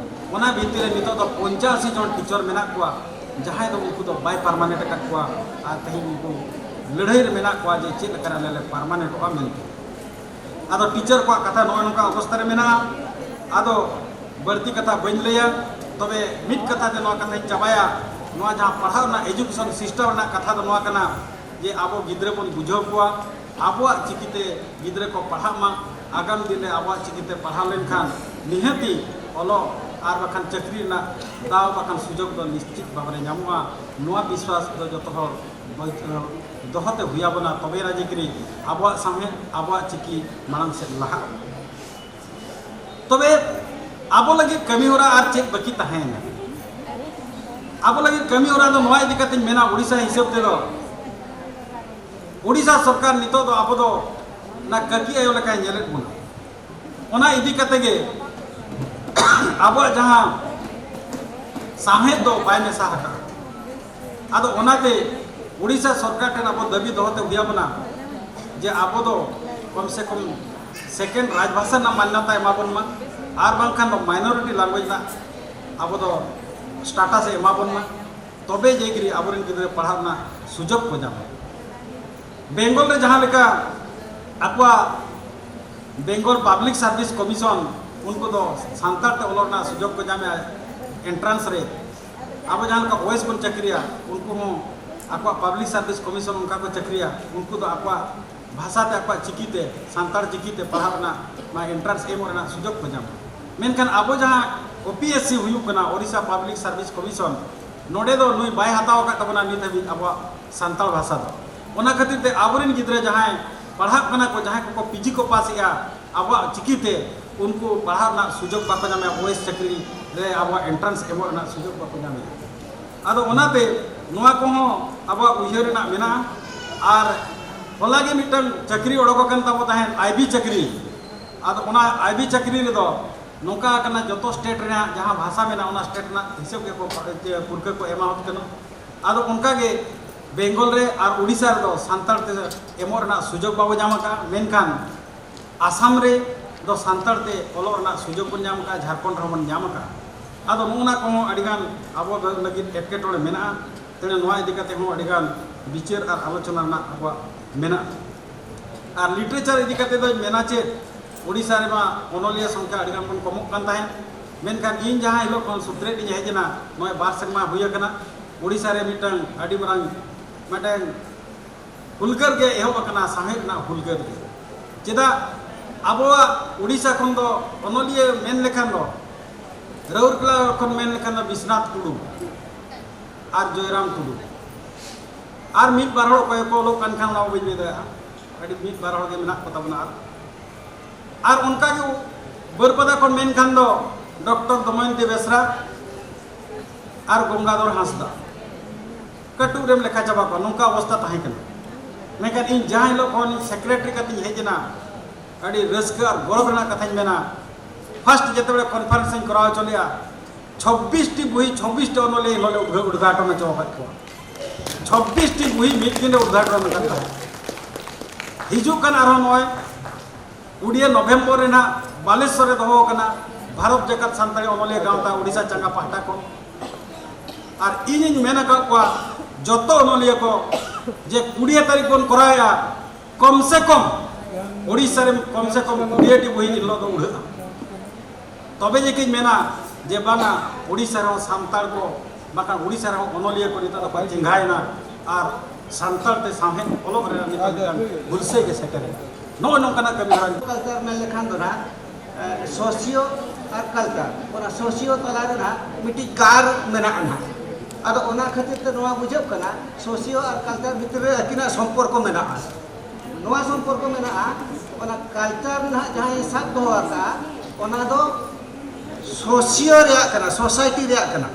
ᱚᱱᱟ ᱵᱷᱤᱛᱤᱨ ᱨᱮ ᱱᱤᱛᱚᱜ ᱫᱚ ᱯᱚᱧᱪᱟᱥᱤ ᱡᱚᱱ ᱴᱤᱪᱟᱨ ᱢᱮᱱᱟᱜ ᱠᱚᱣᱟ, ᱡᱟᱦᱟᱸᱭ ᱫᱚ ᱩᱱᱠᱩ ᱫᱚ ᱵᱟᱭ ᱯᱟᱨᱢᱟᱱᱮᱱᱴ ᱟᱠᱟᱫ ᱠᱚᱣᱟ, ᱟᱨ ᱛᱮᱦᱮᱧ ᱩᱱᱠᱩ ᱞᱟᱹᱲᱦᱟᱹᱭ ᱨᱮ ᱢᱮᱱᱟᱜ ᱠᱚᱣᱟ ᱡᱮ ᱪᱮᱫ ᱞᱮᱠᱟᱨᱮ ᱟᱞᱮ ᱞᱮ ᱯᱟᱨᱢᱟᱱᱮᱱᱴᱚᱜᱼᱟ ᱢᱮᱱᱛᱮ᱾ ᱟᱫᱚ ᱴᱤᱪᱟᱨ ᱠᱚᱣᱟᱜ ᱠᱟᱛᱷᱟ ᱱᱚᱜᱼᱚᱭ ᱱᱚᱝᱠᱟ ᱚᱵᱚᱥᱛᱟ ᱨᱮ ᱢᱮᱱᱟᱜᱼᱟ᱾ ᱟᱫᱚ ᱵᱟᱹᱲᱛᱤ ᱠᱟᱛᱷᱟ ᱵᱟᱹᱧ ᱞᱟᱹᱭᱟ, ᱛᱚᱵᱮ ᱢᱤᱫ ᱠᱟᱛᱷᱟ ᱛᱮ ᱱᱚᱣᱟ ᱠᱟᱛᱷᱟᱧ ᱪᱟᱵᱟᱭᱟ᱾ ᱱᱚᱣᱟ ᱡᱟᱦᱟᱸ ᱯᱟᱲᱦᱟᱣ ᱨᱮᱱᱟᱜ ᱮᱡᱩᱠᱮᱥᱚᱱ ᱥᱤᱥᱴᱮᱢ ᱨᱮᱱᱟᱜ ᱠᱟᱛᱷᱟ ᱫᱚ ᱱᱚᱣᱟ ᱠᱟᱱᱟ ᱡᱮ ᱟᱵᱚ ᱜᱤᱫᱽᱨᱟᱹ ᱵᱚᱱ ᱵᱩᱡᱷᱟᱹᱣ ᱠᱚᱣᱟ, ᱟᱵᱚᱣᱟᱜ ᱪᱤᱠᱤᱛᱮ ᱜᱤᱫᱽᱨᱟᱹ ᱠᱚ ᱯᱟᱲᱦᱟᱜ ᱢᱟ᱾ ᱟᱜᱟᱢ ᱫᱤᱱ ᱨᱮ ᱟᱵᱚᱣᱟᱜ ᱪᱤᱠᱤᱛᱮ ᱯᱟᱲᱦᱟᱣ ᱞᱮᱱᱠᱷᱟᱱ ᱱᱤᱦᱟᱹᱛᱤ ᱚᱞᱚᱜ ᱟᱨ ᱵᱟᱠᱷᱟᱱ ᱪᱟᱹᱠᱨᱤ ᱨᱮᱱᱟᱜ ᱫᱟᱣ ᱵᱟᱠᱷᱟᱱ ᱥᱩᱡᱳᱜᱽ ᱫᱚ ᱱᱤᱥᱪᱤᱛ ᱵᱷᱟᱵᱮ ᱨᱮ ᱧᱟᱢᱚᱜᱼᱟ᱾ ᱱᱚᱣᱟ ᱵᱤᱥᱣᱟᱥ ᱫᱚ ᱡᱚᱛᱚ ᱦᱚᱲ ᱵᱟᱹᱭ-, ᱫᱚᱦᱚᱛᱮ ᱦᱩᱭ ᱟᱵᱚᱱᱟ, ᱛᱚᱵᱮ ᱮᱱᱟ ᱡᱮ ᱠᱤ ᱟᱵᱚᱣᱟᱜ ᱥᱟᱶᱦᱮᱫ, ᱟᱵᱚᱣᱟᱜ ᱪᱤᱠᱤ ᱢᱟᱲᱟᱝ ᱥᱮᱫ ᱞᱟᱦᱟᱜᱼᱟ᱾ ᱛᱚᱵᱮ ᱟᱵᱚ ᱞᱟᱹᱜᱤᱫ ᱠᱟᱹᱢᱤ ᱦᱚᱨᱟ ᱟᱨ ᱪᱮᱫ ᱵᱟᱹᱠᱤ ᱛᱟᱦᱮᱸᱭᱮᱱᱟ? ᱟᱵᱚ ᱞᱟᱹᱜᱤᱫ ᱠᱟᱹᱢᱤ ᱦᱚᱨᱟ ᱫᱚ ᱱᱚᱣᱟ ᱤᱫᱤ ᱠᱟᱛᱮᱧ ᱢᱮᱱᱟ, ᱳᱰᱤᱥᱟ ᱦᱤᱥᱟᱹᱵ ᱛᱮᱫᱚ ᱳᱰᱤᱥᱟ ᱥᱚᱨᱠᱟᱨ ᱱᱤᱛᱚᱜ ᱫᱚ ᱟᱵᱚ ᱫᱚ ᱚᱱᱟ ᱠᱟᱹᱠᱤ ᱟᱭᱳ ᱞᱮᱠᱟᱭ ᱧᱮᱞᱮᱫ ᱵᱚᱱᱟ᱾ ᱚᱱᱟ ᱤᱫᱤ ᱠᱟᱛᱮ ᱜᱮ ᱟᱵᱚᱣᱟᱜ ᱡᱟᱦᱟᱸ ᱥᱟᱶᱦᱮᱫ ᱫᱚ ᱵᱟᱭ ᱢᱮᱥᱟ ᱟᱠᱟᱱᱟ᱾ ᱟᱫᱚ ᱚᱱᱟᱛᱮ ᱳᱰᱤᱥᱟ ᱥᱚᱨᱠᱟᱨ ᱴᱷᱮᱱ ᱟᱵᱚ ᱫᱟᱹᱵᱤ ᱫᱚᱦᱚ ᱛᱮ ᱦᱩᱭ ᱟᱵᱚᱱᱟ ᱡᱮ ᱟᱵᱚ ᱫᱚ ᱠᱚᱢ ᱥᱮ ᱠᱚᱢ ᱥᱮᱠᱮᱱᱰ ᱨᱟᱡᱽᱵᱷᱟᱥᱟ ᱨᱮᱱᱟᱜ ᱢᱟᱱᱱᱚᱛᱟ ᱮᱢᱟ ᱵᱚᱱ ᱢᱟ᱾ ᱟᱨ ᱵᱟᱝᱠᱷᱟᱱ ᱫᱚ minority language ᱨᱮᱱᱟᱜ ᱟᱵᱚ ᱫᱚ status ᱮ ᱮᱢᱟ ᱵᱚᱱ ᱢᱟ, ᱛᱚᱵᱮ ᱡᱮ ᱜᱤᱨᱤ ᱟᱵᱚᱨᱮᱱ ᱜᱤᱫᱽᱨᱟᱹ ᱯᱟᱲᱦᱟᱜ ᱨᱮᱱᱟᱜ ᱥᱩᱡᱳᱜᱽ ᱠᱚ ᱧᱟᱢᱟ᱾ ᱵᱮᱝᱜᱚᱞ ᱨᱮ ᱡᱟᱦᱟᱸ ᱞᱮᱠᱟ ᱟᱠᱚᱣᱟᱜ Bengal Public Service Commission, ᱩᱱᱠᱩ ᱫᱚ ᱥᱟᱱᱛᱟᱲ ᱛᱮ ᱚᱞᱚᱜ ᱨᱮᱱᱟᱜ ᱥᱩᱡᱳᱜᱽ ᱠᱚ ᱧᱟᱢᱮᱜᱼᱟ entrance ᱨᱮ᱾ ᱟᱵᱚ ᱡᱟᱦᱟᱸ ᱞᱮᱠᱟ OAS ᱵᱚᱱ ᱪᱟᱹᱠᱨᱤᱭᱟ, ᱩᱱᱠᱩ ᱦᱚᱸ ᱟᱠᱚᱣᱟᱜ Public Service Commission ᱚᱱᱠᱟ ᱠᱚ ᱪᱟᱹᱠᱨᱤᱭᱟ, ᱩᱱᱠᱩ ᱫᱚ ᱟᱠᱚᱣᱟᱜ ᱵᱷᱟᱥᱟ ᱛᱮ, ᱟᱠᱚᱣᱟᱜ ᱪᱤᱠᱤ ᱛᱮ, ᱥᱟᱱᱛᱟᱲ ᱪᱤᱠᱤ ᱛᱮ ᱯᱟᱲᱦᱟᱜ ᱨᱮᱱᱟᱜ ᱱᱚᱣᱟ entrance ᱮᱢᱚᱜ ᱨᱮᱱᱟᱜ ᱥᱩᱡᱳᱜᱽ ᱠᱚ ᱧᱟᱢᱟ᱾ ᱢᱮᱱᱠᱷᱟᱱ ᱟᱵᱚ ᱡᱟᱦᱟᱸ OPSC ᱦᱩᱭᱩᱜ ᱠᱟᱱᱟ, Odisha Public Service Commission, ᱱᱚᱰᱮ ᱫᱚ ᱱᱩᱭ ᱵᱟᱭ ᱦᱟᱛᱟᱣ ᱟᱠᱟᱫ ᱛᱟᱵᱚᱱᱟ ᱱᱤᱛ ᱦᱟᱹᱵᱤᱡ ᱟᱵᱚᱣᱟᱜ ᱥᱟᱱᱛᱟᱲ ᱵᱷᱟᱥᱟ ᱫᱚ᱾ ᱚᱱᱟ ᱠᱷᱟᱹᱛᱤᱨ ᱛᱮ ᱟᱵᱚᱨᱮᱱ ᱜᱤᱫᱽᱨᱟᱹ ᱡᱟᱦᱟᱸᱭ ᱯᱟᱲᱦᱟᱜ ᱠᱟᱱᱟ ᱠᱚ, ᱡᱟᱦᱟᱸᱭ ᱠᱚᱠᱚ PG ᱠᱚ ᱯᱟᱥ ᱮᱜᱼᱟ ᱟᱵᱚᱣᱟᱜ ᱪᱤᱠᱤ ᱛᱮ, ᱩᱱᱠᱩ ᱯᱟᱲᱦᱟᱣ ᱨᱮᱱᱟᱜ ᱥᱩᱡᱳᱜᱽ ᱵᱟᱠᱚ ᱧᱟᱢᱮᱜᱼᱟ, OAS ᱪᱟᱹᱠᱨᱤ ᱨᱮ ᱟᱵᱚᱣᱟᱜ entrance ᱮᱢᱚᱜ ᱨᱮᱱᱟᱜ ᱥᱩᱡᱳᱜᱽ ᱵᱟᱠᱚ ᱧᱟᱢᱮᱜᱼᱟ᱾ ᱟᱫᱚ ᱚᱱᱟᱛᱮ ᱱᱚᱣᱟ ᱠᱚᱦᱚᱸ ᱟᱵᱚᱣᱟᱜ ᱩᱭᱦᱟᱹᱨ ᱨᱮᱱᱟᱜ ᱢᱮᱱᱟᱜᱼᱟ᱾ ᱟᱨ ᱦᱚᱞᱟ ᱜᱮ ᱢᱤᱫᱴᱟᱝ ᱪᱟᱹᱠᱨᱤ ᱚᱰᱚᱠ ᱟᱠᱟᱱ ᱛᱟᱵᱚ ᱛᱟᱦᱮᱸᱫ, IB ᱪᱟᱹᱠᱨᱤ᱾ ᱟᱫᱚ ᱚᱱᱟ IB ᱪᱟᱹᱠᱨᱤ ᱨᱮᱫᱚ ᱱᱚᱝᱠᱟ ᱠᱟᱱᱟ, ᱡᱚᱛᱚ state ᱨᱮᱱᱟᱜ ᱡᱟᱦᱟᱸ ᱵᱷᱟᱥᱟ ᱢᱮᱱᱟᱜᱼᱟ, ᱚᱱᱟ state ᱨᱮᱱᱟᱜ ᱦᱤᱥᱟᱹᱵ ᱜᱮᱠᱚ ᱯᱟ-, ᱡᱮ ᱯᱩᱨᱠᱷᱟᱹ ᱠᱚ ᱮᱢᱟᱣᱟᱫ ᱠᱟᱱᱟ᱾ ᱟᱫᱚ ᱚᱱᱠᱟ ᱜᱮ ᱵᱮᱝᱜᱚᱞ ᱨᱮ ᱟᱨ ᱳᱰᱤᱥᱟ ᱨᱮᱫᱚ ᱥᱟᱱᱛᱟᱲ ᱛᱮ ᱮᱢᱚᱜ ᱨᱮᱱᱟᱜ ᱥᱩᱡᱳᱜᱽ ᱵᱟᱵᱚ ᱧᱟᱢ ᱟᱠᱟᱫᱼᱟ, ᱢᱮᱱᱠᱷᱟᱱ ᱟᱥᱟᱢ ᱨᱮ ᱫᱚ ᱥᱟᱱᱛᱟᱲ ᱛᱮ ᱚᱞᱚᱜ ᱨᱮᱱᱟᱜ ᱥᱩᱡᱳᱜᱽ ᱵᱚᱱ ᱧᱟᱢ ᱟᱠᱟᱫᱼᱟ, ᱡᱷᱟᱲᱠᱷᱚᱸᱰ ᱨᱮᱦᱚᱸ ᱵᱚᱱ ᱧᱟᱢ ᱟᱠᱟᱫᱼᱟ᱾ ᱟᱫᱚ ᱱᱚᱜᱼᱚ ᱱᱟ ᱠᱚᱦᱚᱸ ᱟᱹᱰᱤᱜᱟᱱ ᱟᱵᱚ ᱞᱟᱹᱜᱤᱫ ᱮᱴᱠᱮᱴᱚᱬᱮ ᱢᱮᱱᱟᱜᱼᱟ᱾ ᱛᱮᱬᱮ ᱱᱚᱣᱟ ᱤᱫᱤ ᱠᱟᱛᱮ ᱦᱚᱸ ᱟᱹᱰᱤᱜᱟᱱ ᱵᱤᱪᱟᱹᱨ ᱟᱨ ᱟᱞᱳᱪᱚᱱᱟ ᱨᱮᱱᱟᱜ ᱟᱵᱚᱣᱟᱜ ᱢᱮᱱᱟᱜᱼᱟ᱾ ᱟᱨ literature ᱤᱫᱤ ᱠᱟᱛᱮ ᱫᱚᱧ ᱢᱮᱱᱟ ᱪᱮᱫ, ᱳᱰᱤᱥᱟ ᱨᱮᱢᱟ ᱚᱱᱚᱞᱤᱭᱟᱹ ᱥᱚᱝᱠᱷᱟ ᱟᱹᱰᱤᱜᱟᱱ ᱵᱚᱱ ᱠᱚᱢᱚᱜ ᱠᱟᱱ ᱛᱟᱦᱮᱸᱫ, ᱢᱮᱱᱠᱷᱟᱱ ᱤᱧ ᱡᱟᱦᱟᱸ ᱦᱤᱞᱳᱜ ᱠᱷᱚᱱ ᱥᱩᱛᱨᱮᱛ ᱤᱧ ᱦᱮᱡ ᱮᱱᱟ, ᱱᱚᱜᱼᱚᱭ ᱵᱟᱨ ᱥᱮᱨᱢᱟ ᱦᱩᱭ ᱟᱠᱟᱱᱟ, ᱳᱰᱤᱥᱟ ᱨᱮ ᱢᱤᱫᱴᱟᱝ ᱟᱹᱰᱤ ᱢᱟᱨᱟᱝ ᱢᱤᱫᱴᱟᱝ ᱦᱩᱞᱜᱟᱹᱨ ᱜᱮ ᱮᱦᱚᱵ ᱟᱠᱟᱱᱟ, ᱥᱟᱶᱦᱮᱫ ᱨᱮᱱᱟᱜ ᱦᱩᱞᱜᱟᱹᱨ ᱜᱮ᱾ ᱪᱮᱫᱟᱜ ᱟᱵᱚᱣᱟᱜ ᱳᱰᱤᱥᱟ ᱠᱷᱚᱱ ᱫᱚ ᱚᱱᱚᱞᱤᱭᱟᱹ ᱢᱮᱱ ᱞᱮᱠᱷᱟᱱ ᱫᱚ, ᱨᱟᱩᱨᱠᱮᱞᱟ ᱠᱷᱚᱱ ᱢᱮᱱ ᱞᱮᱠᱷᱟᱱ ᱫᱚ ᱵᱤᱥᱱᱟᱛᱷ ᱴᱩᱰᱩ ᱟᱨ ᱡᱚᱭᱨᱟᱢ ᱴᱩᱰᱩ, ᱟᱨ ᱢᱤᱫ ᱵᱟᱨ ᱦᱚᱲ ᱚᱠᱚᱭ ᱠᱚ ᱚᱞᱚᱜ ᱠᱟᱱ ᱠᱷᱟᱱ ᱚᱱᱟ ᱵᱟᱹᱧ ᱞᱟᱹᱭ ᱫᱟᱲᱮᱭᱟᱜᱼᱟ, ᱟᱹᱰᱤ ᱢᱤᱫ ᱵᱟᱨ ᱦᱚᱲ ᱜᱮ ᱢᱮᱱᱟᱜ ᱠᱚ ᱛᱟᱵᱚᱱᱟ᱾ ᱟᱨ, ᱟᱨ ᱚᱱᱠᱟ ᱜᱮ ᱵᱟᱹᱨᱯᱟᱫᱟ ᱠᱷᱚᱱ ᱢᱮᱱᱠᱷᱟᱱ ᱫᱚ ᱰᱚᱠᱴᱚᱨ ᱫᱚᱢᱚᱭᱚᱱᱛᱤ ᱵᱮᱥᱨᱟ ᱟᱨ ᱜᱚᱝᱜᱟᱫᱷᱚᱨ ᱦᱟᱸᱥᱫᱟ, ᱠᱟᱹᱴᱩᱵ ᱨᱮᱢ ᱞᱮᱠᱷᱟ ᱪᱟᱵᱟ ᱠᱚᱣᱟ, ᱱᱚᱝᱠᱟ ᱚᱵᱚᱥᱛᱟ ᱛᱟᱦᱮᱸ ᱠᱟᱱᱟ᱾ ᱢᱮᱱᱠᱷᱟᱱ ᱤᱧ ᱡᱟᱦᱟᱸ ᱦᱤᱞᱳᱜ ᱠᱷᱚᱱ ᱥᱮᱠᱨᱮᱴᱟᱨᱤ ᱠᱟᱛᱮᱧ ᱦᱮᱡ ᱮᱱᱟ, ᱟᱹᱰᱤ ᱨᱟᱹᱥᱠᱟᱹ ᱟᱨ ᱜᱚᱨᱚᱵᱽ ᱨᱮᱱᱟᱜ ᱠᱟᱛᱷᱟᱧ ᱢᱮᱱᱟ, first ᱡᱮᱛᱮ ᱵᱮᱲᱮ conference ᱤᱧ ᱠᱚᱨᱟᱣ ᱦᱚᱪᱚ ᱞᱮᱜᱼᱟ, ᱪᱷᱚᱵᱵᱤᱥ ᱴᱤ ᱵᱩᱦᱤ, ᱪᱷᱚᱵᱵᱤᱥ ᱴᱤ ᱚᱱᱚᱞᱤᱭᱟᱹ ᱮᱱ ᱦᱤᱞᱳᱜ ᱞᱮ ᱩᱫᱜᱷᱟ-, ᱩᱫᱜᱷᱟᱴᱚᱱ ᱦᱚᱪᱚ ᱟᱠᱟᱫ ᱠᱚᱣᱟ᱾ ᱪᱷᱚᱵᱵᱤᱥ ᱴᱤ ᱵᱩᱦᱤ ᱢᱤᱫ ᱫᱤᱱ ᱨᱮ ᱩᱫᱜᱷᱟᱴᱚᱱ ᱟᱠᱟᱫ ᱛᱟᱦᱮᱸᱫ᱾ ᱦᱤᱡᱩᱜ ᱠᱟᱱ ᱟᱨᱦᱚᱸ ᱱᱚᱜᱼᱚᱭ ᱠᱩᱲᱤᱭᱟᱹ ᱱᱚᱵᱷᱮᱢᱵᱚᱨ ᱨᱮ ᱱᱟᱜ ᱵᱟᱞᱮᱥᱚᱨ ᱨᱮ ᱫᱚᱦᱚ ᱟᱠᱟᱱᱟ ᱵᱷᱟᱨᱚᱛ ᱡᱟᱠᱟᱛ ᱥᱟᱱᱛᱟᱲᱤ ᱚᱱᱚᱞᱤᱭᱟᱹ ᱜᱟᱶᱛᱟ ᱳᱰᱤᱥᱟ ᱪᱟᱸᱜᱟ ᱯᱟᱦᱴᱟ ᱠᱷᱚᱱ᱾ ᱟᱨ ᱤᱧᱤᱧ ᱢᱮᱱ ᱟᱠᱟᱫ ᱠᱚᱣᱟ ᱡᱚᱛᱚ ᱚᱱᱚᱞᱤᱭᱟᱹ ᱠᱚ ᱡᱮ ᱠᱩᱲᱤᱭᱟᱹ ᱛᱟᱹᱨᱤᱠᱷ ᱵᱚᱱ ᱠᱚᱨᱟᱣᱮᱫᱼᱟ, ᱠᱚᱢ ᱥᱮ ᱠᱚᱢ ᱳᱰᱤᱥᱟ ᱨᱮ ᱠᱚᱢ ᱥᱮ ᱠᱚᱢ ᱠᱩᱲᱤᱭᱟᱹ ᱴᱤ ᱵᱚᱦᱤ ᱮᱱ ᱦᱤᱞᱳᱜ ᱫᱚ ᱩᱰᱷᱟᱹᱜᱼᱟ᱾ ᱛᱚᱵᱮ ᱡᱮ ᱠᱤᱧ ᱢᱮᱱᱟ ᱡᱮ ᱵᱟᱝᱟ, ᱳᱰᱤᱥᱟ ᱨᱮᱦᱚᱸ ᱥᱟᱱᱛᱟᱲ ᱠᱚ, ᱵᱟᱠᱷᱟᱱ ᱳᱰᱤᱥᱟ ᱨᱮᱦᱚᱸ ᱚᱱᱚᱞᱤᱭᱟᱹ ᱠᱚ ᱱᱤᱛᱚᱜ ᱫᱚᱠᱚ ᱪᱮᱸᱜᱷᱟᱭᱮᱱᱟ ᱟᱨ ᱥᱟᱱᱛᱟᱲ ᱛᱮ ᱥᱟᱶᱦᱮᱫ ᱚᱞᱚᱜ ᱨᱮᱱᱟᱜ ᱱᱤᱛᱚᱜ ᱢᱤᱫᱴᱟᱝ ᱦᱩᱞᱥᱟᱹᱭ ᱜᱮ ᱥᱮᱴᱮᱨᱮᱱᱟ᱾ ᱱᱚᱜᱼᱚᱭ ᱱᱚᱝᱠᱟᱱᱟᱜ ᱠᱟᱹᱢᱤ ᱦᱚᱨᱟ᱾ ᱠᱟᱞᱪᱟᱨ ᱢᱮᱱ ᱞᱮᱠᱷᱟᱱ ᱫᱚ ᱱᱟᱦᱟᱜ, ᱮ, ᱥᱳᱥᱤᱭᱳ ᱟᱨ ᱠᱟᱞᱪᱟᱨ, ᱚᱱᱟ ᱥᱳᱥᱤᱭᱳ ᱛᱟᱞᱟ ᱨᱮ ᱱᱟᱦᱟᱜ ᱢᱤᱫᱴᱤᱡ ᱜᱟᱨ ᱢᱮᱱᱟᱜᱼᱟ ᱱᱟᱦᱟᱜ᱾ ᱟᱫᱚ ᱚᱱᱟ ᱠᱷᱟᱹᱛᱤᱨ ᱛᱮ ᱱᱚᱣᱟ ᱵᱩᱡᱷᱟᱹᱜ ᱠᱟᱱᱟ, ᱥᱳᱥᱤᱭᱳ ᱟᱨ ᱠᱟᱞᱪᱟᱨ ᱵᱷᱤᱛᱨᱤ ᱨᱮ ᱟᱹᱠᱤᱱᱟᱜ ᱥᱚᱢᱯᱚᱨᱠᱚ ᱢᱮᱱᱟᱜᱼᱟ᱾ ᱱᱚᱣᱟ ᱥᱚᱢᱯᱚᱨᱠᱚ ᱢᱮᱱᱟᱜᱼᱟ, ᱚᱱᱟ ᱠᱟᱞᱪᱟᱨ ᱱᱟᱦᱟᱜ ᱡᱟᱦᱟᱸᱭ ᱥᱟᱵ ᱫᱚᱦᱚ ᱟᱠᱟᱫᱼᱟ, ᱚᱱᱟ ᱫᱚ ᱥᱳᱥᱤᱭᱳ ᱨᱮᱭᱟᱜ ᱠᱟᱱᱟ, ᱥᱳᱥᱟᱭᱴᱤ ᱨᱮᱭᱟᱜ ᱠᱟᱱᱟ᱾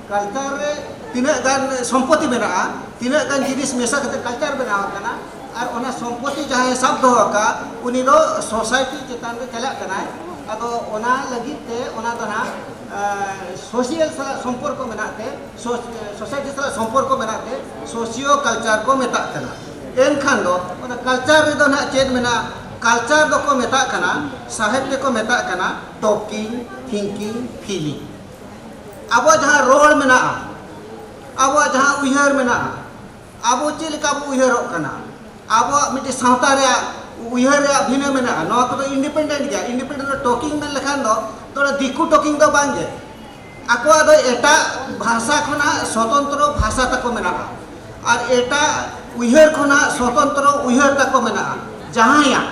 ᱠᱟᱞᱪᱟᱨ ᱨᱮ ᱛᱤᱱᱟᱹᱜ ᱜᱟᱱ ᱥᱚᱢᱯᱚᱛᱤ ᱢᱮᱱᱟᱜᱼᱟ, ᱛᱤᱱᱟᱹᱜ ᱜᱟᱱ ᱡᱤᱱᱤᱥ ᱢᱮᱥᱟ ᱠᱟᱛᱮ ᱠᱟᱞᱪᱟᱨ ᱵᱮᱱᱟᱣ ᱟᱠᱟᱱᱟ, ᱟᱨ ᱚᱱᱟ ᱥᱚᱢᱯᱚᱛᱤ ᱡᱟᱦᱟᱸᱭ ᱥᱟᱵ ᱫᱚᱦᱚ ᱟᱠᱟᱫ, ᱩᱱᱤ ᱫᱚ ᱥᱳᱥᱟᱭᱴᱤ ᱪᱮᱛᱟᱱ ᱨᱮ ᱪᱟᱞᱟᱜ ᱠᱟᱱᱟᱭ᱾ ᱟᱫᱚ ᱚᱱᱟ ᱞᱟᱹᱜᱤᱫ ᱛᱮ ᱚᱱᱟ ᱫᱚ ᱱᱟᱦᱟᱜ, ᱮ, ᱥᱳᱥᱤᱭᱟᱞ ᱥᱟᱞᱟᱜ ᱥᱚᱢᱯᱚᱨᱠᱚ ᱢᱮᱱᱟᱜ ᱛᱮ, ᱥᱳ-, ᱥᱳᱥᱟᱭᱴᱤ ᱥᱟᱞᱟᱜ ᱥᱚᱢᱯᱚᱨᱠᱚ ᱢᱮᱱᱟᱜ ᱛᱮ ᱥᱳᱥᱤᱭᱳ ᱠᱟᱞᱪᱟᱨ ᱠᱚ ᱢᱮᱛᱟᱜ ᱠᱟᱱᱟ᱾ ᱮᱱᱠᱷᱟᱱ ᱫᱚ ᱚᱱᱟ ᱠᱟᱞᱪᱟᱨ ᱨᱮᱫᱚ ᱱᱟᱦᱟᱜ ᱪᱮᱫ ᱢᱮᱱᱟᱜᱼᱟ? ᱠᱟᱞᱪᱟᱨ ᱫᱚᱠᱚ ᱢᱮᱛᱟᱜ ᱠᱟᱱᱟ, ᱥᱟᱦᱮᱵᱽ ᱛᱮᱠᱚ ᱢᱮᱛᱟᱜ ᱠᱟᱱᱟ ᱴᱚᱠᱤᱝ, ᱛᱷᱤᱝᱠᱤᱝ, ᱯᱷᱤᱞᱤᱝ᱾ ᱟᱵᱚᱣᱟᱜ ᱡᱟᱦᱟᱸ ᱨᱚᱲ ᱢᱮᱱᱟᱜᱼᱟ, ᱟᱵᱚᱣᱟᱜ ᱡᱟᱦᱟᱸ ᱩᱭᱦᱟᱹᱨ ᱢᱮᱱᱟᱜᱼᱟ, ᱟᱵᱚ ᱪᱮᱫ ᱞᱮᱠᱟ ᱵᱚ ᱩᱭᱦᱟᱹᱨᱚᱜ ᱠᱟᱱᱟ, ᱟᱵᱚᱣᱟᱜ ᱢᱤᱫᱴᱮᱱ ᱥᱟᱶᱛᱟ ᱨᱮᱭᱟᱜ ᱩᱭᱦᱟᱹᱨ ᱨᱮᱭᱟᱜ ᱵᱷᱤᱱᱟᱹ ᱢᱮᱱᱟᱜᱼᱟ᱾ ᱱᱚᱣᱟ ᱠᱚᱫᱚ ᱤᱱᱰᱤᱯᱮᱱᱰᱮᱱᱴ ᱜᱮᱭᱟ᱾ ᱤᱱᱰᱤᱯᱮᱱᱰᱮᱱᱴ ᱫᱚ ᱴᱚᱠᱤᱝ ᱢᱮᱱ ᱞᱮᱠᱷᱟᱱ ᱫᱚ ᱛᱷᱚᱲᱟ ᱫᱤᱠᱩ ᱴᱚᱠᱤᱝ ᱫᱚ ᱵᱟᱝ ᱜᱮ᱾ ᱟᱠᱚᱣᱟᱜ ᱫᱚ ᱮᱴᱟᱜ ᱵᱷᱟᱥᱟ ᱠᱷᱚᱱᱟᱜ ᱥᱚᱛᱚᱱᱛᱨᱚ ᱵᱷᱟᱥᱟ ᱛᱟᱠᱚ ᱢᱮᱱᱟᱜᱼᱟ, ᱟᱨ ᱮᱴᱟᱜ ᱩᱭᱦᱟᱹᱨ ᱠᱷᱚᱱᱟᱜ ᱥᱚᱛᱚᱱᱛᱨᱚ ᱩᱭᱦᱟᱹᱨ ᱛᱟᱠᱚ ᱢᱮᱱᱟᱜᱼᱟ᱾ ᱡᱟᱦᱟᱸᱭᱟᱜ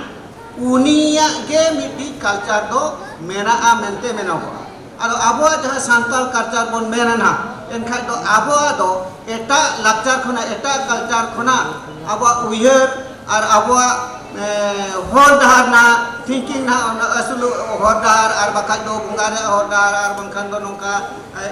ᱩᱱᱤᱭᱟᱜ ᱜᱮ ᱢᱤᱫᱴᱤᱡ ᱠᱟᱞᱪᱟᱨ ᱫᱚ ᱢᱮᱱᱟᱜᱼᱟ ᱢᱮᱱᱛᱮ ᱢᱮᱱᱚᱜᱚᱜᱼᱟ᱾ ᱟᱫᱚ ᱟᱵᱚᱣᱟᱜ ᱡᱟᱦᱟᱸ ᱥᱟᱱᱛᱟᱲ ᱠᱟᱞᱪᱟᱨ ᱵᱚᱱ ᱢᱮᱱᱟ ᱱᱟᱦᱟᱜ, ᱮᱱᱠᱷᱟᱡ ᱫᱚ ᱟᱵᱚᱣᱟᱜ ᱫᱚ ᱮᱴᱟᱜ ᱞᱟᱠᱪᱟᱨ ᱠᱷᱚᱱᱟᱜ, ᱮᱴᱟᱜ ᱠᱟᱞᱪᱟᱨ ᱠᱷᱚᱱᱟᱜ ᱟᱵᱚᱣᱟᱜ ᱩᱭᱦᱟᱹᱨ ᱟᱨ ᱟᱵᱚᱣᱟᱜ, ᱮ, ᱦᱚᱨ ᱰᱟᱦᱟᱨ ᱱᱟᱦᱟᱜ, ᱛᱷᱤᱝᱠᱤᱝ ᱱᱟᱦᱟᱜ, ᱚᱱᱟ ᱟᱹᱥᱩᱞᱚᱜ ᱦᱚᱨ ᱰᱟᱦᱟᱨ ᱟᱨ ᱵᱟᱠᱷᱟᱡ ᱫᱚ ᱵᱚᱸᱜᱟ ᱨᱮᱭᱟᱜ ᱦᱚᱨ ᱰᱟᱦᱟᱨ ᱟᱨ ᱵᱟᱝᱠᱷᱟᱱ ᱫᱚ ᱱᱚᱝᱠᱟ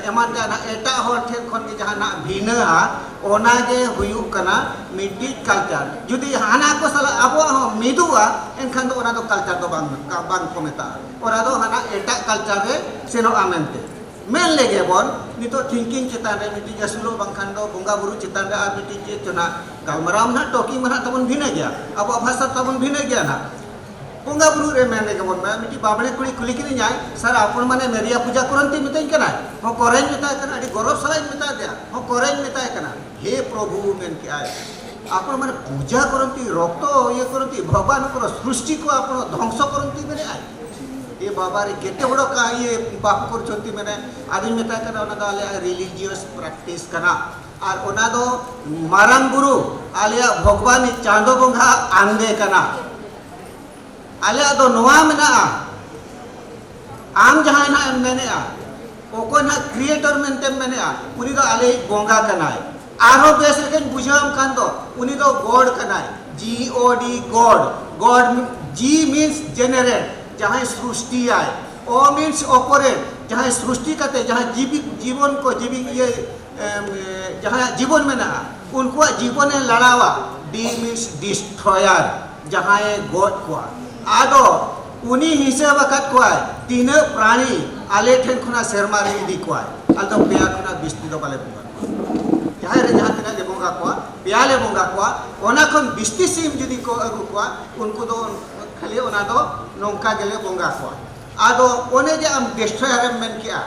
ᱮᱢᱟᱱ ᱛᱮᱭᱟᱜ ᱱᱟᱜ ᱮᱴᱟᱜ ᱦᱚᱲ ᱴᱷᱮᱱ ᱠᱷᱚᱱ ᱜᱮ ᱡᱟᱦᱟᱱᱟᱜ ᱵᱷᱤᱱᱟᱹᱜᱼᱟ, ᱚᱱᱟ ᱜᱮ ᱦᱩᱭᱩᱜ ᱠᱟᱱᱟ ᱢᱤᱫᱴᱤᱡ ᱠᱟᱞᱪᱟᱨ᱾ ᱡᱩᱫᱤ ᱦᱟᱱᱟ ᱠᱚ ᱥᱟᱞᱟᱜ ᱟᱵᱚᱣᱟᱜ ᱦᱚᱸ ᱢᱤᱫᱚᱜᱼᱟ, ᱮᱱᱠᱷᱟᱱ ᱫᱚ ᱚᱱᱟ ᱫᱚ ᱠᱟᱞᱪᱟᱨ ᱫᱚ ᱵᱟᱝ, ᱵᱟᱝ ᱠᱚ ᱢᱮᱛᱟᱜᱼᱟ, ᱚᱱᱟ ᱫᱚ ᱦᱟᱱᱟ ᱮᱴᱟᱜ ᱠᱟᱞᱪᱟᱨ ᱨᱮ ᱥᱮᱱᱚᱜᱼᱟ ᱢᱮᱱᱛᱮ᱾ ᱢᱮᱱ ᱞᱮᱜᱮ ᱵᱚᱱ, ᱱᱤᱛᱚᱜ ᱛᱷᱤᱝᱠᱤᱝ ᱪᱮᱛᱟᱱ ᱨᱮ ᱢᱤᱫᱴᱤᱡ ᱟᱹᱥᱩᱞᱚᱜ, ᱵᱟᱝᱠᱷᱟᱱ ᱫᱚ ᱵᱚᱸᱜᱟ ᱵᱩᱨᱩ ᱪᱮᱛᱟᱱ ᱨᱮ ᱟᱨ ᱢᱤᱫᱴᱤᱡ ᱪᱮᱫ ᱪᱚ ᱱᱟᱜ ᱜᱟᱞᱢᱟᱨᱟᱣ ᱱᱟᱜ, ᱴᱚᱠᱤᱝ ᱢᱟ ᱱᱟᱜ ᱛᱟᱵᱚᱱ ᱵᱷᱤᱱᱟᱹ ᱜᱮᱭᱟ, ᱟᱵᱚᱣᱟᱜ ᱵᱷᱟᱥᱟ ᱛᱟᱵᱚᱱ ᱵᱷᱤᱱᱟᱹ ᱜᱮᱭᱟ ᱱᱟᱜ᱾ ᱵᱚᱸᱜᱟ ᱵᱩᱨᱩ ᱨᱮ ᱢᱮᱱ ᱞᱮᱜᱮ ᱵᱚᱱ ᱢᱮ, ᱢᱤᱫᱴᱤᱡ ᱵᱟᱢᱲᱮ ᱠᱩᱲᱤ ᱠᱩᱞᱤ ᱠᱤᱫᱤᱧᱟᱭ, "ᱥᱟᱨ, ᱟᱯᱚᱱ ᱢᱟᱱᱮ ᱢᱮᱨᱤᱭᱟ ᱯᱩᱡᱟ ᱠᱚᱨᱚᱱᱛᱤ ᱢᱤᱛᱟᱹᱧ ᱠᱟᱱᱟᱭ?" "ᱦᱚᱸ, ᱠᱚᱨᱮᱧ ᱢᱮᱛᱟᱭ ᱠᱟᱱᱟ, ᱟᱹᱰᱤ ᱜᱚᱨᱚᱵᱽ ᱥᱟᱞᱟᱜ ᱤᱧ ᱢᱮᱛᱟ ᱫᱮᱭᱟ, ᱦᱚᱸ, ᱠᱚᱨᱮᱧ ᱢᱮᱛᱟᱭ ᱠᱟᱱᱟ, ᱦᱮ ᱯᱨᱚᱵᱷᱩ ᱢᱮᱱ ᱠᱮᱜᱼᱟᱭ, ᱟᱯᱚᱱ ᱢᱟᱱᱮ ᱯᱩᱡᱟ ᱠᱚᱨᱚᱱᱛᱤ, ᱨᱚᱠᱛᱚ ᱤᱭᱟᱹ ᱠᱚᱨᱚᱱᱛᱤ, ᱵᱷᱚᱜᱚᱵᱟᱱ ᱠᱚᱨᱚ ᱥᱨᱩᱥᱴᱤ ᱠᱚ ᱟᱯᱚᱱ ᱫᱷᱚᱝᱥᱚ ᱠᱚᱨᱚᱱᱛᱤ ᱢᱮᱱᱮᱜᱼᱟᱭ᱾ ᱮ ᱵᱟᱵᱟ ᱨᱮ, ᱠᱮᱛᱮ ᱦᱚᱲ ᱠᱟ ᱤᱭᱟᱹ ᱯᱟᱯ ᱠᱚᱨᱪᱚᱱᱛᱤ ᱢᱮᱱᱮ?" ᱟᱫᱚᱧ ᱢᱮᱛᱟᱭ ᱠᱟᱱᱟ, "ᱚᱱᱟ ᱫᱚ ᱟᱞᱮᱭᱟᱜ religious practice ᱠᱟᱱᱟ, ᱟᱨ ᱚᱱᱟ ᱫᱚ ᱢᱟᱨᱟᱝ ᱵᱩᱨᱩ, ᱟᱞᱮᱭᱟᱜ ᱵᱷᱚᱜᱚᱵᱟᱱ ᱪᱟᱸᱫᱚ ᱵᱚᱸᱜᱟ ᱟᱝᱜᱮ ᱠᱟᱱᱟ, ᱟᱞᱮᱭᱟᱜ ᱫᱚ ᱱᱚᱣᱟ ᱢᱮᱱᱟᱜᱼᱟ, ᱟᱢ ᱡᱟᱦᱟᱸᱭ ᱱᱟᱜ ᱮᱢ ᱢᱮᱱᱮᱜᱼᱟ, ᱚᱠᱚᱭ ᱱᱟᱜ creator ᱢᱮᱱᱛᱮᱢ ᱢᱮᱱᱮᱜᱼᱟ, ᱩᱱᱤ ᱫᱚ ᱟᱞᱮᱭᱤᱡ ᱵᱚᱸᱜᱟ ᱠᱟᱱᱟᱭ᱾ ᱟᱨᱦᱚᱸ ᱵᱮᱥ ᱞᱮᱠᱟᱧ ᱵᱩᱡᱷᱟᱹᱣᱟᱢ ᱠᱷᱟᱱ ᱫᱚ, ᱩᱱᱤ ᱫᱚ God ᱠᱟᱱᱟᱭ, G O D, God᱾ God, G means generate, ᱡᱟᱦᱟᱸᱭ ᱥᱨᱩᱥᱴᱤᱭᱟᱭ, O means operate, ᱡᱟᱦᱟᱸᱭ ᱥᱨᱩᱥᱴᱤ ᱠᱟᱛᱮ ᱡᱟᱦᱟᱸᱭ ᱡᱤᱵᱤ, ᱡᱤᱵᱚᱱ ᱠᱚ, ᱡᱤᱵᱤ ᱤᱭᱟᱹ, ᱮᱢ, ᱮ, ᱡᱟᱦᱟᱸᱭᱟᱜ ᱡᱤᱵᱚᱱ ᱢᱮᱱᱟᱜᱼᱟ, ᱩᱱᱠᱩᱣᱟᱜ ᱡᱤᱵᱚᱱᱮ ᱞᱟᱲᱟᱣᱟ᱾ D means destroyer, ᱡᱟᱦᱟᱸᱭᱮ ᱜᱚᱡ ᱠᱚᱣᱟ᱾ ᱟᱫᱚ ᱩᱱᱤ ᱦᱤᱥᱟᱹᱵ ᱟᱠᱟᱫ ᱠᱚᱣᱟᱭ, ᱛᱤᱱᱟᱹᱜ ᱯᱨᱟᱬᱤ ᱟᱞᱮ ᱴᱷᱮᱱ ᱠᱷᱚᱱᱟᱜ ᱥᱮᱨᱢᱟ ᱨᱮ ᱤᱫᱤ ᱠᱚᱣᱟᱭ᱾ ᱟᱞᱮ ᱫᱚ ᱯᱮᱭᱟ ᱠᱷᱚᱱᱟᱜ ᱵᱤᱥᱛᱤ ᱫᱚ ᱵᱟᱞᱮ ᱵᱚᱸᱜᱟ ᱠᱚᱣᱟ᱾ ᱡᱟᱦᱟᱸᱭ ᱨᱮ ᱡᱟᱦᱟᱸ ᱛᱤᱱᱟᱹᱜ ᱞᱮ ᱵᱚᱸᱜᱟ ᱠᱚᱣᱟ, ᱯᱮᱭᱟ ᱞᱮ ᱵᱚᱸᱜᱟ ᱠᱚᱣᱟ, ᱚᱱᱟ ᱠᱷᱚᱱ ᱵᱤᱥᱛᱤ ᱥᱤᱢ ᱡᱩᱫᱤ ᱠᱚ ᱟᱹᱜᱩ ᱠᱚᱣᱟ, ᱩᱱᱠᱩ ᱫᱚ ᱠᱷᱟᱹᱞᱤ ᱚᱱᱟ ᱫᱚ ᱱᱚᱝᱠᱟ ᱜᱮᱞᱮ ᱵᱚᱸᱜᱟ ᱠᱚᱣᱟ᱾ ᱟᱫᱚ ᱚᱱᱮ ᱡᱮ ᱟᱢ destroyer ᱮᱢ ᱢᱮᱱ ᱠᱮᱜᱼᱟ,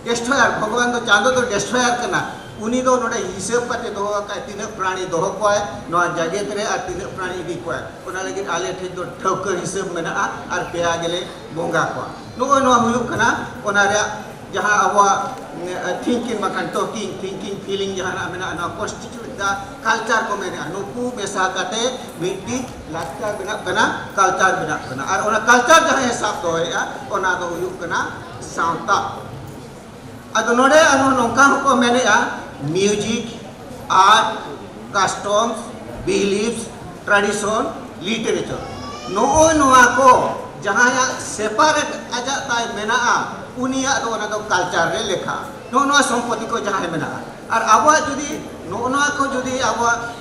destroyer, ᱵᱷᱚᱜᱚᱵᱟᱱ ᱫᱚ, ᱪᱟᱸᱫᱚ ᱫᱚ destroyer ᱠᱟᱱᱟ᱾ ᱩᱱᱤ ᱫᱚ ᱱᱚᱰᱮ ᱦᱤᱥᱟᱹᱵ ᱠᱟᱛᱮ ᱫᱚᱦᱚ ᱟᱠᱟᱫ, ᱛᱤᱱᱟᱹᱜ ᱯᱨᱟᱬᱤ ᱫᱚᱦᱚ ᱠᱚᱣᱟᱭ ᱱᱚᱣᱟ ᱡᱟᱜᱮᱛ ᱨᱮ ᱟᱨ ᱛᱤᱱᱟᱹᱜ ᱯᱨᱟᱬᱤ ᱤᱫᱤ ᱠᱚᱣᱟᱭ᱾ ᱚᱱᱟ ᱞᱟᱹᱜᱤᱫ ᱟᱞᱮ ᱴᱷᱮᱱ ᱫᱚ ᱴᱷᱟᱹᱣᱠᱟᱹ ᱦᱤᱥᱟᱹᱵ ᱢᱮᱱᱟᱜᱼᱟ ᱟᱨ ᱯᱮᱭᱟ ᱜᱮᱞᱮ ᱵᱚᱸᱜᱟ ᱠᱚᱣᱟ᱾ ᱱᱚᱜᱼᱚᱭ ᱱᱚᱣᱟ ᱦᱩᱭᱩᱜ ᱠᱟᱱᱟ ᱚᱱᱟ ᱨᱮᱭᱟᱜ ᱡᱟᱦᱟᱸ ᱟᱵᱚᱣᱟᱜ, ᱮ, thinking ᱵᱟᱠᱷᱟᱱ talking, thinking, feeling ᱡᱟᱦᱟᱱᱟᱜ ᱢᱮᱱᱟᱜᱼᱟ, ᱱᱚᱣᱟ constitute the culture ᱠᱚ ᱢᱮᱱᱮᱜᱼᱟ᱾ ᱱᱩᱠᱩ ᱢᱮᱥᱟ ᱠᱟᱛᱮ ᱢᱤᱫᱴᱤᱡ ᱞᱟᱠᱪᱟᱨ ᱵᱮᱱᱟᱜ ᱠᱟᱱᱟ, culture ᱵᱮᱱᱟᱜ ᱠᱟᱱᱟ᱾ ᱟᱨ ᱚᱱᱟ culture ᱡᱟᱦᱟᱸᱭ ᱥᱟᱵ ᱫᱚᱦᱚᱭᱮᱜᱼᱟ, ᱚᱱᱟ ᱫᱚ ᱦᱩᱭᱩᱜ ᱠᱟᱱᱟ ᱥᱟᱶᱛᱟ᱾ ᱟᱫᱚ ᱱᱚᱰᱮ ᱟᱨᱦᱚᱸ ᱱᱚᱝᱠᱟ ᱦᱚᱸᱠᱚ ᱢᱮᱱᱮᱜᱼᱟ, music, art, customs, beliefs, tradition, literature, ᱱᱚᱜᱼᱚᱭ ᱱᱚᱣᱟ ᱠᱚ ᱡᱟᱦᱟᱸᱭᱟᱜ separate ᱟᱡᱟᱜ ᱛᱟᱭ ᱢᱮᱱᱟᱜᱼᱟ, ᱩᱱᱤᱭᱟᱜ ᱫᱚ ᱚᱱᱟ ᱫᱚ culture ᱨᱮ ᱞᱮᱠᱷᱟᱜᱼᱟ᱾ ᱱᱚᱜᱼᱚ ᱱᱚᱣᱟ ᱥᱚᱢᱯᱚᱛᱤ ᱠᱚ ᱡᱟᱦᱟᱸᱭ ᱢᱮᱱᱟᱜᱼᱟ, ᱟᱨ ᱟᱵᱚᱣᱟᱜ ᱡᱩᱫᱤ ᱱᱚᱜᱼᱚ ᱱᱚᱣᱟ ᱠᱚ ᱡᱩᱫᱤ ᱟᱵᱚᱣᱟᱜ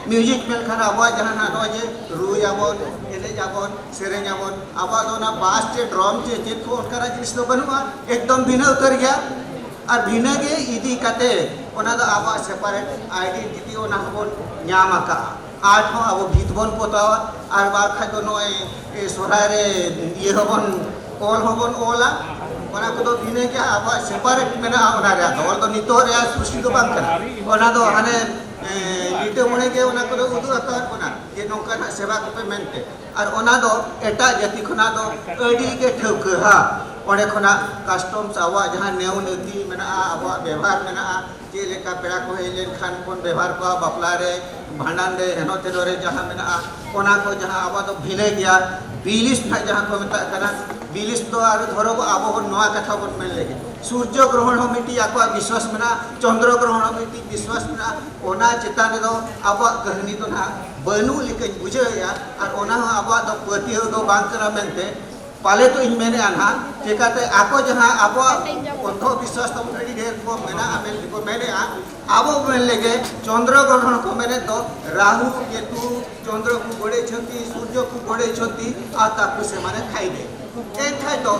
music ᱢᱮᱱᱠᱷᱟᱱ ᱟᱵᱚᱣᱟᱜ ᱡᱟᱦᱟᱸ ᱱᱟᱜ ᱱᱚᱜᱼᱚᱭ ᱡᱮ ᱨᱩᱭᱟᱵᱚᱱ, ᱮᱱᱮᱡ ᱟᱵᱚᱱ, ᱥᱮᱨᱮᱧ ᱟᱵᱚᱱ, ᱟᱵᱚᱣᱟᱜ ᱫᱚ ᱚᱱᱟ bass ᱪᱮ drum ᱪᱮ ᱪᱮᱫ ᱠᱚ ᱚᱱᱠᱟᱱᱟᱜ ᱡᱤᱱᱤᱥ ᱫᱚ ᱵᱟᱹᱱᱩᱜᱼᱟ, ᱮᱠᱫᱚᱢ ᱵᱷᱤᱱᱟᱹ ᱩᱛᱟᱹᱨ ᱜᱮᱭᱟ᱾ ᱟᱨ ᱵᱷᱤᱱᱟᱹ ᱜᱮ ᱤᱫᱤ ᱠᱟᱛᱮ ᱚᱱᱟ ᱫᱚ ᱟᱵᱚᱣᱟᱜ separate identity ᱚᱱᱟ ᱦᱚᱸᱵᱚᱱ ᱧᱟᱢ ᱟᱠᱟᱫᱼᱟ᱾ ᱟᱨᱴ ᱦᱚᱸ ᱟᱵᱚ ᱵᱷᱤᱛ ᱵᱚᱱ ᱯᱚᱛᱟᱣᱟ, ᱟᱨ ᱵᱟᱝᱠᱷᱟᱱ ᱫᱚ ᱱᱚᱜᱼᱚᱭ ᱥᱚᱦᱨᱟᱭ ᱨᱮ ᱤᱭᱟᱹ ᱦᱚᱸᱵᱚᱱ, ᱚᱞ ᱦᱚᱸᱵᱚᱱ ᱚᱞᱟ᱾ ᱚᱱᱟ ᱠᱚᱫᱚ ᱵᱷᱤᱱᱟᱹ ᱜᱮᱭᱟ, ᱟᱵᱚᱣᱟᱜ ᱥᱮᱯᱟᱨᱮᱴ ᱢᱮᱱᱟᱜᱼᱟ᱾ ᱚᱱᱟ ᱨᱮᱭᱟᱜ ᱫᱚ ᱚᱞ ᱫᱚ ᱱᱤᱛᱚᱜ ᱨᱮᱭᱟᱜ ᱥᱨᱤᱥᱴᱤ ᱫᱚ ᱵᱟᱝ ᱠᱟᱱᱟ᱾ ᱚᱱᱟ ᱫᱚ ᱦᱟᱱᱮ ᱮ, ᱞᱤᱴᱟᱹ ᱢᱚᱬᱮ ᱜᱮ ᱚᱱᱟ ᱠᱚᱫᱚ ᱩᱫᱩᱜ ᱟᱠᱟᱫ ᱵᱚᱱᱟ ᱡᱮ ᱱᱚᱝᱠᱟᱱᱟᱜ ᱥᱮᱵᱟ ᱠᱚᱯᱮ ᱢᱮᱱᱛᱮ᱾ ᱟᱨ ᱚᱱᱟ ᱫᱚ ᱮᱴᱟᱜ ᱡᱟᱹᱛᱤ ᱠᱷᱚᱱᱟᱜ ᱫᱚ ᱟᱹᱰᱤ ᱜᱮ ᱴᱷᱟᱹᱣᱠᱟᱹᱦᱟ᱾ ᱚᱸᱰᱮ ᱠᱷᱚᱱᱟᱜ ᱠᱟᱥᱴᱚᱢᱥ, ᱟᱵᱚᱣᱟᱜ ᱡᱟᱦᱟᱸ ᱱᱮᱣ ᱱᱤᱛᱤ ᱢᱮᱱᱟᱜᱼᱟ, ᱟᱵᱚᱣᱟᱜ ᱵᱮᱵᱷᱟᱨ ᱢᱮᱱᱟᱜᱼᱟ, ᱪᱮᱫ ᱞᱮᱠᱟ ᱯᱮᱲᱟ ᱠᱚ ᱦᱮᱡ ᱞᱮᱱᱠᱷᱟᱱ ᱵᱚᱱ ᱵᱮᱵᱷᱟᱨ ᱠᱚᱣᱟ, ᱵᱟᱯᱞᱟ ᱨᱮ, ᱵᱷᱟᱸᱰᱟᱱ ᱨᱮ, ᱦᱮᱱᱚ ᱛᱮᱱᱚ ᱨᱮ ᱡᱟᱦᱟᱸ ᱢᱮᱱᱟᱜᱼᱟ, ᱚᱱᱟ ᱠᱚ ᱡᱟᱦᱟᱸ ᱟᱵᱚᱣᱟᱜ ᱫᱚ ᱵᱷᱤᱱᱟᱹ ᱜᱮᱭᱟ᱾ ᱵᱤᱞᱤᱥ ᱱᱟᱦᱟᱜ ᱡᱟᱦᱟᱸ ᱠᱚ ᱢᱮᱛᱟᱜ ᱠᱟᱱᱟ, ᱵᱤᱞᱤᱥ ᱫᱚ ᱟᱨ ᱫᱷᱚᱨᱚ ᱟᱵᱚ ᱵᱚᱱ ᱱᱚᱣᱟ ᱠᱟᱛᱷᱟ ᱵᱚᱱ ᱢᱮᱱ ᱞᱮᱜᱮ, ᱥᱩᱨᱡᱚ ᱜᱨᱚᱦᱚᱱ ᱦᱚᱸ ᱢᱤᱫᱴᱤᱡ ᱟᱠᱚᱣᱟᱜ ᱵᱤᱥᱣᱟᱥ ᱢᱮᱱᱟᱜᱼᱟ, ᱪᱚᱱᱫᱨᱚ ᱜᱨᱚᱦᱚᱱ ᱦᱚᱸ ᱢᱤᱫᱴᱤᱡ ᱵᱤᱥᱣᱟᱥ ᱢᱮᱱᱟᱜᱼᱟ᱾ ᱚᱱᱟ ᱪᱮᱛᱟᱱ ᱨᱮᱫᱚ ᱟᱵᱚᱣᱟᱜ ᱠᱟᱹᱦᱱᱤ ᱫᱚ ᱱᱟᱦᱟᱜ ᱵᱟᱹᱱᱩᱜ ᱞᱮᱠᱟᱧ ᱵᱩᱡᱷᱟᱹᱣᱮᱫᱼᱟ, ᱟᱨ ᱚᱱᱟ ᱦᱚᱸ ᱟᱵᱚᱣᱟᱜ ᱫᱚ ᱯᱟᱹᱛᱭᱟᱹᱣ ᱫᱚ ᱵᱟᱝ ᱠᱟᱱᱟ ᱢᱮᱱᱛᱮ ᱯᱟᱞᱮ ᱛᱚ ᱤᱧ ᱢᱮᱱᱮᱫᱼᱟ ᱱᱟᱦᱟᱜ᱾ ᱪᱮᱠᱟᱛᱮ ᱟᱠᱚ ᱡᱟᱦᱟᱸ ᱟᱵᱚᱣᱟᱜ ᱚᱱᱫᱷᱚ ᱵᱤᱥᱣᱟᱥ ᱛᱟᱵᱚᱱ ᱟᱹᱰᱤ ᱰᱷᱮᱨ ᱠᱚ ᱢᱮᱱᱟᱜᱼᱟ ᱢᱮᱱᱛᱮ ᱠᱚ ᱢᱮᱱᱮᱫᱼᱟ, ᱟᱵᱚ ᱢᱮᱱ ᱞᱮᱜᱮ ᱪᱚᱱᱫᱨᱚ ᱜᱨᱚᱦᱚᱱ ᱠᱚ ᱢᱮᱱᱮᱫ ᱫᱚ ᱨᱟᱦᱩ, ᱠᱮᱛᱩ, ᱪᱚᱱᱫᱨᱚ ᱠᱚ ᱜᱚᱲᱮ ᱪᱷᱚᱛᱤ, ᱥᱩᱨᱡᱚ ᱠᱚ ᱜᱚᱲᱮ ᱪᱷᱚᱛᱤ, ᱟᱨ ᱛᱟᱠᱚ ᱥᱮ ᱢᱟᱱᱮ ᱠᱷᱟᱭ ᱫᱮ᱾ ᱮᱱᱠᱷᱟᱡ ᱫᱚ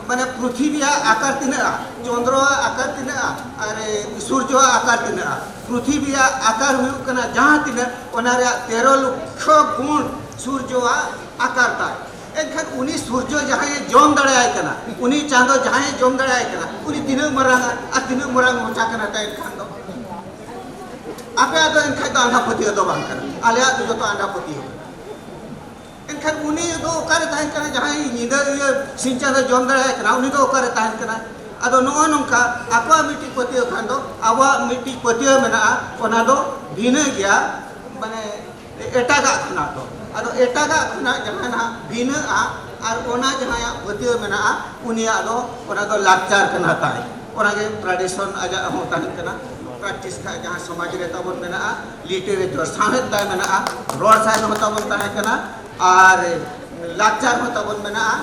ᱢᱟᱱᱮ ᱯᱨᱤᱛᱷᱤᱵᱤᱭᱟᱜ ᱟᱠᱟᱨ ᱛᱤᱱᱟᱹᱜᱼᱟ, ᱪᱚᱱᱫᱨᱚᱣᱟᱜ ᱟᱠᱟᱨ ᱛᱤᱱᱟᱹᱜᱼᱟ, ᱟᱨ ᱥᱩᱨᱡᱚᱣᱟᱜ ᱟᱠᱟᱨ ᱛᱤᱱᱟᱹᱜᱼᱟ? ᱯᱨᱤᱛᱷᱤᱵᱤᱭᱟᱜ ᱟᱠᱟᱨ ᱦᱩᱭᱩᱜ ᱠᱟᱱᱟ ᱡᱟᱦᱟᱸ ᱛᱤᱱᱟᱹᱜ, ᱚᱱᱟ ᱨᱮᱭᱟᱜ ᱛᱮᱨᱚ ᱞᱚᱠᱠᱷᱚ ᱜᱩᱱ ᱥᱩᱨᱡᱚᱣᱟᱜ ᱟᱠᱟᱨ ᱛᱟᱭ᱾ ᱮᱱᱠᱷᱟᱱ ᱩᱱᱤ ᱥᱩᱨᱡᱚ ᱡᱟᱦᱟᱸᱭᱮ ᱡᱚᱢ ᱫᱟᱲᱮᱭᱟᱭ ᱠᱟᱱᱟ, ᱩᱱᱤ ᱪᱟᱸᱫᱚ ᱡᱟᱦᱟᱸᱭᱮ ᱡᱚᱢ ᱫᱟᱲᱮᱭᱟᱭ ᱠᱟᱱᱟ, ᱩᱱᱤ ᱛᱤᱱᱟᱹᱜ ᱢᱟᱨᱟᱝᱟ ᱟᱨ ᱛᱤᱱᱟᱹᱜ ᱢᱟᱨᱟᱝ ᱢᱚᱪᱟ ᱠᱟᱱᱟ ᱛᱟᱭ ᱮᱱᱠᱷᱟᱱ ᱫᱚ? ᱟᱯᱮᱭᱟᱜ ᱫᱚ ᱮᱱᱠᱷᱟᱡ ᱫᱚ ᱟᱸᱫᱷᱟ ᱯᱟᱹᱛᱭᱟᱹᱣ ᱫᱚ ᱵᱟᱝ ᱠᱟᱱᱟ, ᱟᱞᱮᱭᱟᱜ ᱫᱚ ᱡᱚᱛᱚ ᱟᱸᱫᱷᱟ ᱯᱟᱹᱛᱭᱟᱹᱣ ᱠᱟᱱᱟ᱾ ᱮᱱᱠᱷᱟᱱ ᱩᱱᱤ ᱫᱚ ᱚᱠᱟᱨᱮ ᱛᱟᱦᱮᱱ ᱠᱟᱱᱟ? ᱡᱟᱦᱟᱸᱭ ᱧᱤᱫᱟᱹ ᱤᱭᱟᱹ ᱥᱤᱧ ᱪᱟᱸᱫᱚ ᱡᱚᱢ ᱫᱟᱲᱮᱭᱟᱭ ᱠᱟᱱᱟ, ᱩᱱᱤ ᱫᱚ ᱚᱠᱟᱨᱮ ᱛᱟᱦᱮᱱ ᱠᱟᱱᱟ? ᱟᱫᱚ ᱱᱚᱜᱼᱚ ᱱᱚᱝᱠᱟ ᱟᱠᱚᱣᱟᱜ ᱢᱤᱫᱴᱤᱡ ᱯᱟᱹᱛᱭᱟᱹᱣ ᱠᱷᱟᱱ ᱫᱚ ᱟᱵᱚᱣᱟᱜ ᱢᱤᱫᱴᱤᱡ ᱯᱟᱹᱛᱭᱟᱹᱣ ᱢᱮᱱᱟᱜᱼᱟ, ᱚᱱᱟ ᱫᱚ ᱵᱷᱤᱱᱟᱹ ᱜᱮᱭᱟ, ᱢᱟᱱᱮ ᱮᱴᱟᱜᱟᱜ ᱠᱷᱚᱱᱟᱜ ᱫᱚ᱾ ᱟᱫᱚ ᱮᱴᱟᱜᱟᱜ ᱠᱷᱚᱱᱟᱜ ᱡᱟᱦᱟᱸ ᱱᱟᱦᱟᱜ ᱵᱷᱤᱱᱟᱹᱜᱼᱟ, ᱟᱨ ᱚᱱᱟ ᱡᱟᱦᱟᱸᱭᱟᱜ ᱯᱟᱹᱛᱭᱟᱹᱣ ᱢᱮᱱᱟᱜᱼᱟ, ᱩᱱᱤᱭᱟᱜ ᱫᱚ ᱚᱱᱟ ᱫᱚ ᱞᱟᱠᱪᱟᱨ ᱠᱟᱱᱟ ᱛᱟᱭ᱾ ᱚᱱᱟᱜᱮ ᱴᱨᱟᱰᱤᱥᱚᱱ ᱟᱡᱟᱜ ᱦᱚᱸ ᱛᱟᱦᱮᱱ ᱠᱟᱱᱟ, ᱯᱨᱮᱠᱴᱤᱥ ᱠᱷᱟᱡ ᱡᱟᱦᱟᱸ ᱥᱚᱢᱟᱡᱽ ᱨᱮ ᱛᱟᱵᱚᱱ ᱢᱮᱱᱟᱜᱼᱟ, ᱞᱤᱴᱟᱨᱮᱪᱟᱨ ᱥᱟᱶᱦᱮᱫ ᱛᱟᱭ ᱢᱮᱱᱟᱜᱼᱟ, ᱨᱚᱲ ᱥᱟᱶᱦᱮᱫ ᱦᱚᱸ ᱛᱟᱵᱚᱱ ᱛᱟᱦᱮᱸ ᱠᱟᱱᱟ, ᱟᱨ ᱞᱟᱠᱪᱟᱨ ᱦᱚᱸ ᱛᱟᱵᱚᱱ ᱢᱮᱱᱟᱜᱼᱟ᱾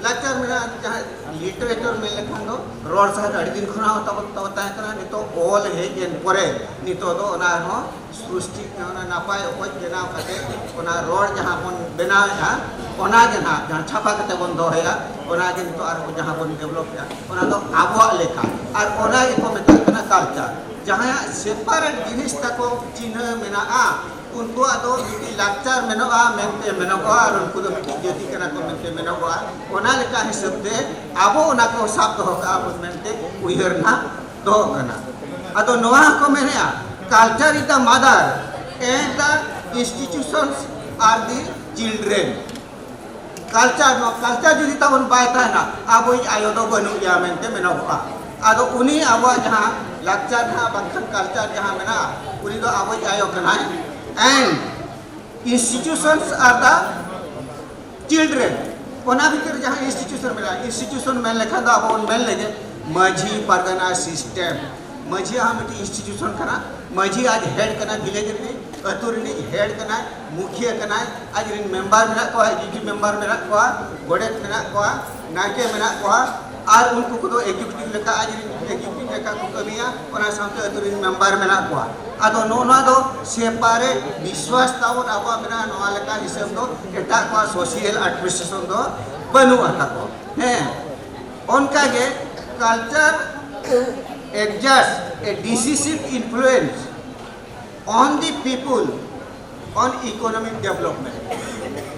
ᱞᱟᱠᱪᱟᱨ ᱢᱮᱱᱟᱜᱼᱟ, ᱡᱟᱦᱟᱸ ᱞᱤᱴᱟᱨᱮᱪᱟᱨ ᱢᱮᱱ ᱞᱮᱠᱷᱟᱱ ᱫᱚ ᱨᱚᱲ ᱥᱟᱶᱦᱮᱫ ᱟᱹᱰᱤ ᱫᱤᱱ ᱠᱷᱚᱱᱟᱜ ᱦᱚᱸ ᱛᱟᱵᱚᱱ, ᱛᱟᱵᱚᱱ ᱛᱟᱦᱮᱸ ᱠᱟᱱᱟ᱾ ᱱᱤᱛᱚᱜ ᱚᱞ ᱦᱮᱡ ᱮᱱ ᱯᱚᱨᱮ ᱱᱤᱛᱚᱜ ᱫᱚ ᱚᱱᱟ ᱦᱚᱸ ᱥᱨᱤᱥᱴᱤ, ᱚᱱᱟ ᱱᱟᱯᱟᱭ ᱚᱠᱚᱡ ᱵᱮᱱᱟᱣ ᱠᱟᱛᱮ ᱚᱱᱟ ᱨᱚᱲ ᱡᱟᱦᱟᱸ ᱵᱚᱱ ᱵᱮᱱᱟᱣᱮᱫᱼᱟ, ᱚᱱᱟ ᱜᱮ ᱱᱟᱦᱟᱜ ᱡᱟᱦᱟᱸ ᱪᱷᱟᱯᱟ ᱠᱟᱛᱮ ᱵᱚᱱ ᱫᱚᱦᱚᱭᱟ, ᱚᱱᱟ ᱜᱮ ᱱᱤᱛᱚᱜ ᱟᱨᱦᱚᱸ ᱡᱟᱦᱟᱸ ᱵᱚᱱ ᱰᱮᱵᱷᱞᱚᱯᱮᱫᱼᱟ, ᱚᱱᱟ ᱫᱚ ᱟᱵᱚᱣᱟᱜ ᱞᱮᱠᱟ, ᱟᱨ ᱚᱱᱟ ᱜᱮᱠᱚ ᱢᱮᱛᱟᱜ ᱠᱟᱱᱟ ᱠᱟᱞᱪᱟᱨ᱾ ᱡᱟᱦᱟᱸᱭᱟᱜ ᱥᱮᱯᱟᱨᱮᱴ ᱡᱤᱱᱤᱥ ᱛᱟᱠᱚ ᱪᱤᱱᱦᱟᱹ ᱢᱮᱱᱟᱜᱼᱟ, ᱩᱱᱠᱩᱣᱟᱜ ᱫᱚ ᱢᱤᱫᱴᱤᱡ ᱞᱟᱠᱪᱟᱨ ᱢᱮᱱᱟᱜᱼᱟ ᱢᱮᱱᱛᱮ ᱢᱮᱱᱚᱜᱚᱜᱼᱟ, ᱟᱨ ᱩᱱᱠᱩ ᱫᱚ ᱢᱤᱫᱴᱤᱡ ᱡᱟᱹᱛᱤ ᱠᱟᱱᱟ ᱠᱚ ᱢᱮᱱᱛᱮ ᱢᱮᱱᱚᱜᱚᱜᱼᱟ᱾ ᱚᱱᱟ ᱞᱮᱠᱟ ᱦᱤᱥᱟᱹᱵ ᱛᱮ ᱟᱵᱚ ᱚᱱᱟ ᱠᱚ ᱥᱟᱵ ᱫᱚᱦᱚ ᱠᱟᱜᱼᱟ ᱵᱚᱱ ᱢᱮᱱᱛᱮ ᱩᱭᱦᱟᱹᱨ ᱱᱟᱜ ᱫᱚᱦᱚ ᱠᱟᱱᱟ᱾ ᱟᱫᱚ ᱱᱚᱣᱟ ᱦᱚᱸᱠᱚ ᱢᱮᱱᱮᱜᱼᱟ, culture is the mother and the institutions are the children. Culture, ᱱᱚᱣᱟ ᱠᱟᱞᱪᱟᱨ ᱡᱩᱫᱤ ᱛᱟᱵᱚᱱ ᱵᱟᱭ ᱛᱟᱦᱮᱱᱟ, ᱟᱵᱚᱭᱤᱡ ᱟᱭᱳ ᱫᱚ ᱵᱟᱹᱱᱩᱜ ᱜᱮᱭᱟ ᱢᱮᱱᱛᱮ ᱢᱮᱱᱚᱜᱚᱜᱼᱟ᱾ ᱟᱫᱚ ᱩᱱᱤ ᱟᱵᱚᱣᱟᱜ ᱡᱟᱦᱟᱸ ᱞᱟᱠᱪᱟᱨ ᱱᱟᱦᱟᱜ ᱵᱟᱝᱠᱷᱟᱱ ᱠᱟᱞᱪᱟᱨ ᱡᱟᱦᱟᱸ ᱢᱮᱱᱟᱜᱼᱟ, ᱩᱱᱤ ᱫᱚ ᱟᱵᱚᱭᱤᱡ ᱟᱭᱳ ᱠᱟᱱᱟᱭ᱾ And institutions are the children. ᱚᱱᱟ ᱵᱷᱤᱛᱤᱨ ᱨᱮ ᱡᱟᱦᱟᱸ institution ᱢᱮᱱᱟᱜᱼᱟ, institution ᱢᱮᱱ ᱞᱮᱠᱷᱟᱱ ᱫᱚ ᱟᱵᱚ ᱵᱚᱱ ᱢᱮᱱ ᱞᱮᱜᱮ ᱢᱟᱹᱡᱷᱤ ᱯᱟᱨᱜᱟᱱᱟ system᱾ ᱢᱟᱹᱡᱷᱤ ᱦᱚᱸ ᱢᱤᱫᱴᱤᱡ institution ᱠᱟᱱᱟ᱾ ᱢᱟᱹᱡᱷᱤ ᱟᱡ head ᱠᱟᱱᱟᱭ, village ᱨᱤᱱᱤᱡ, ᱟᱹᱛᱩ ᱨᱤᱱᱤᱡ head ᱠᱟᱱᱟᱭ, ᱢᱩᱠᱷᱤᱭᱟᱹ ᱠᱟᱱᱟᱭ, ᱟᱡ ᱨᱤᱱ member ᱢᱮᱱᱟᱜ ᱠᱚᱣᱟ, executive member ᱢᱮᱱᱟᱜ ᱠᱚᱣᱟ, ᱜᱚᱰᱮᱛ ᱢᱮᱱᱟᱜ ᱠᱚᱣᱟ, ᱱᱟᱭᱠᱮ ᱢᱮᱱᱟᱜ ᱠᱚᱣᱟ, ᱟᱨ ᱩᱱᱠᱩ ᱠᱚᱫᱚ executive ᱞᱮᱠᱟ, ᱟᱡ ᱨᱤᱱ executive ᱞᱮᱠᱟ ᱠᱚ ᱠᱟᱹᱢᱤᱭᱟ᱾ ᱚᱱᱟ ᱥᱟᱶᱛᱮ ᱟᱹᱛᱩ ᱨᱤᱱ member ᱢᱮᱱᱟᱜ ᱠᱚᱣᱟ᱾ ᱟᱫᱚ ᱱᱚᱜᱼᱚ ᱱᱚᱣᱟ ᱫᱚ separate ᱵᱤᱥᱣᱟᱥ ᱛᱟᱵᱚᱱ ᱟᱵᱚᱣᱟᱜ ᱢᱮᱱᱟᱜᱼᱟ᱾ ᱱᱚᱣᱟ ᱞᱮᱠᱟ ᱦᱤᱥᱟᱹᱵ ᱫᱚ ᱮᱴᱟᱜ ᱠᱚᱣᱟᱜ social administration ᱫᱚ ᱵᱟᱹᱱᱩᱜ ᱟᱠᱟᱫ ᱠᱚᱣᱟ᱾ ᱦᱮᱸ, ᱚᱱᱠᱟᱜᱮ culture exerts a decisive influence on the people on economic development.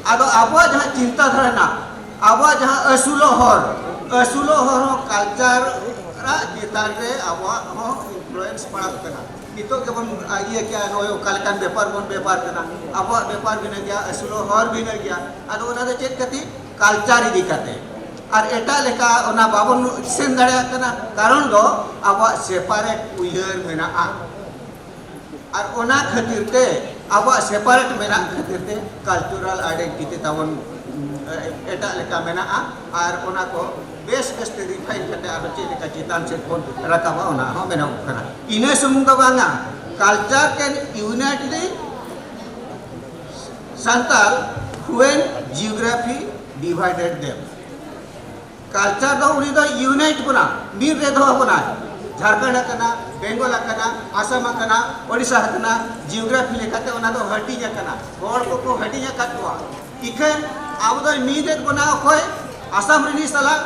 ᱟᱫᱚ ᱟᱵᱚᱣᱟᱜ ᱡᱟᱦᱟᱸ ᱪᱤᱱᱛᱟᱹ ᱫᱷᱟᱨᱟ ᱦᱮᱱᱟᱜ, ᱟᱵᱚᱣᱟᱜ ᱡᱟᱦᱟᱸ ᱟᱹᱥᱩᱞᱚᱜ ᱦᱚᱨ, ᱟᱹᱥᱩᱞᱚᱜ ᱦᱚᱨ ᱦᱚᱸ culture ᱟᱜ ᱪᱮᱛᱟᱱ ᱨᱮ ᱟᱵᱚᱣᱟᱜ ᱦᱚᱸ influence ᱯᱟᱲᱟᱜ ᱠᱟᱱᱟ᱾ ᱱᱤᱛᱚᱜ ᱜᱮᱵᱚᱱ, ᱟ, ᱤᱭᱟᱹ ᱠᱮᱜᱼᱟ, ᱱᱚᱜᱼᱚᱭ ᱚᱠᱟ ᱞᱮᱠᱟᱱ ᱵᱮᱯᱟᱨ ᱵᱚᱱ ᱵᱮᱯᱟᱨ ᱠᱟᱱᱟ, ᱟᱵᱚᱣᱟᱜ ᱵᱮᱯᱟᱨ ᱵᱷᱤᱱᱟᱹ ᱜᱮᱭᱟ, ᱟᱹᱥᱩᱞᱚᱜ ᱦᱚᱨ ᱵᱷᱤᱱᱟᱹ ᱜᱮᱭᱟ᱾ ᱟᱫᱚ ᱚᱱᱟ ᱫᱚ ᱪᱮᱫ ᱠᱷᱟᱹᱛᱤᱨ? culture ᱤᱫᱤ ᱠᱟᱛᱮ᱾ ᱟᱨ ᱮᱴᱟᱜ ᱞᱮᱠᱟ ᱚᱱᱟ ᱵᱟᱵᱚᱱ ᱥᱮᱱ ᱫᱟᱲᱮᱭᱟᱜ ᱠᱟᱱᱟ, ᱠᱟᱨᱚᱱ ᱫᱚ ᱟᱵᱚᱣᱟᱜ separate ᱩᱭᱦᱟᱹᱨ ᱢᱮᱱᱟᱜᱼᱟ᱾ ᱟᱨ ᱚᱱᱟ ᱠᱷᱟᱹᱛᱤᱨ ᱛᱮ, ᱟᱵᱚᱣᱟᱜ separate ᱢᱮᱱᱟᱜ ᱠᱷᱟᱹᱛᱤᱨ ᱛᱮ cultural identity ᱛᱟᱵᱚᱱ, ᱮ, ᱮᱴᱟᱜ ᱞᱮᱠᱟ ᱢᱮᱱᱟᱜᱼᱟ᱾ ᱟᱨ ᱚᱱᱟ ᱠᱚ ᱵᱮᱥ ᱵᱮᱥ ᱛᱮ refine ᱠᱟᱛᱮ ᱟᱨᱚ ᱪᱮᱫ ᱞᱮᱠᱟ ᱪᱮᱛᱟᱱ ᱥᱮᱫ ᱵᱚᱱ ᱨᱟᱠᱟᱵᱟ, ᱚᱱᱟ ᱦᱚᱸ ᱢᱮᱱᱚᱜ ᱠᱟᱱᱟ᱾ ᱤᱱᱟᱹ ᱥᱩᱢᱩᱝ ᱫᱚ ᱵᱟᱝᱟ, culture can unite the Santal when geography divided them. culture ᱫᱚ ᱩᱱᱤ ᱫᱚ unite ᱵᱚᱱᱟ, ᱢᱤᱫ ᱨᱮ ᱫᱚᱦᱚ ᱵᱚᱱᱟᱭ᱾ ᱡᱷᱟᱲᱠᱷᱚᱸᱰ ᱟᱠᱟᱱᱟ, ᱵᱮᱝᱜᱚᱞ ᱟᱠᱟᱱᱟ, ᱟᱥᱟᱢ ᱟᱠᱟᱱᱟ, ᱳᱰᱤᱥᱟ ᱟᱠᱟᱱᱟ, geography ᱞᱮᱠᱟᱛᱮ ᱚᱱᱟ ᱫᱚ ᱦᱟᱹᱴᱤᱧ ᱟᱠᱟᱱᱟ, ᱦᱚᱲ ᱠᱚᱠᱚ ᱦᱟᱹᱴᱤᱧ ᱟᱠᱟᱫ ᱠᱚᱣᱟ᱾ ᱤᱠᱷᱟᱹᱱ ᱟᱵᱚ ᱫᱚᱭ ᱢᱤᱫ ᱮᱫ ᱵᱚᱱᱟ ᱚᱠᱚᱭ? ᱟᱥᱟᱢ ᱨᱤᱱᱤᱡ ᱥᱟᱞᱟᱜ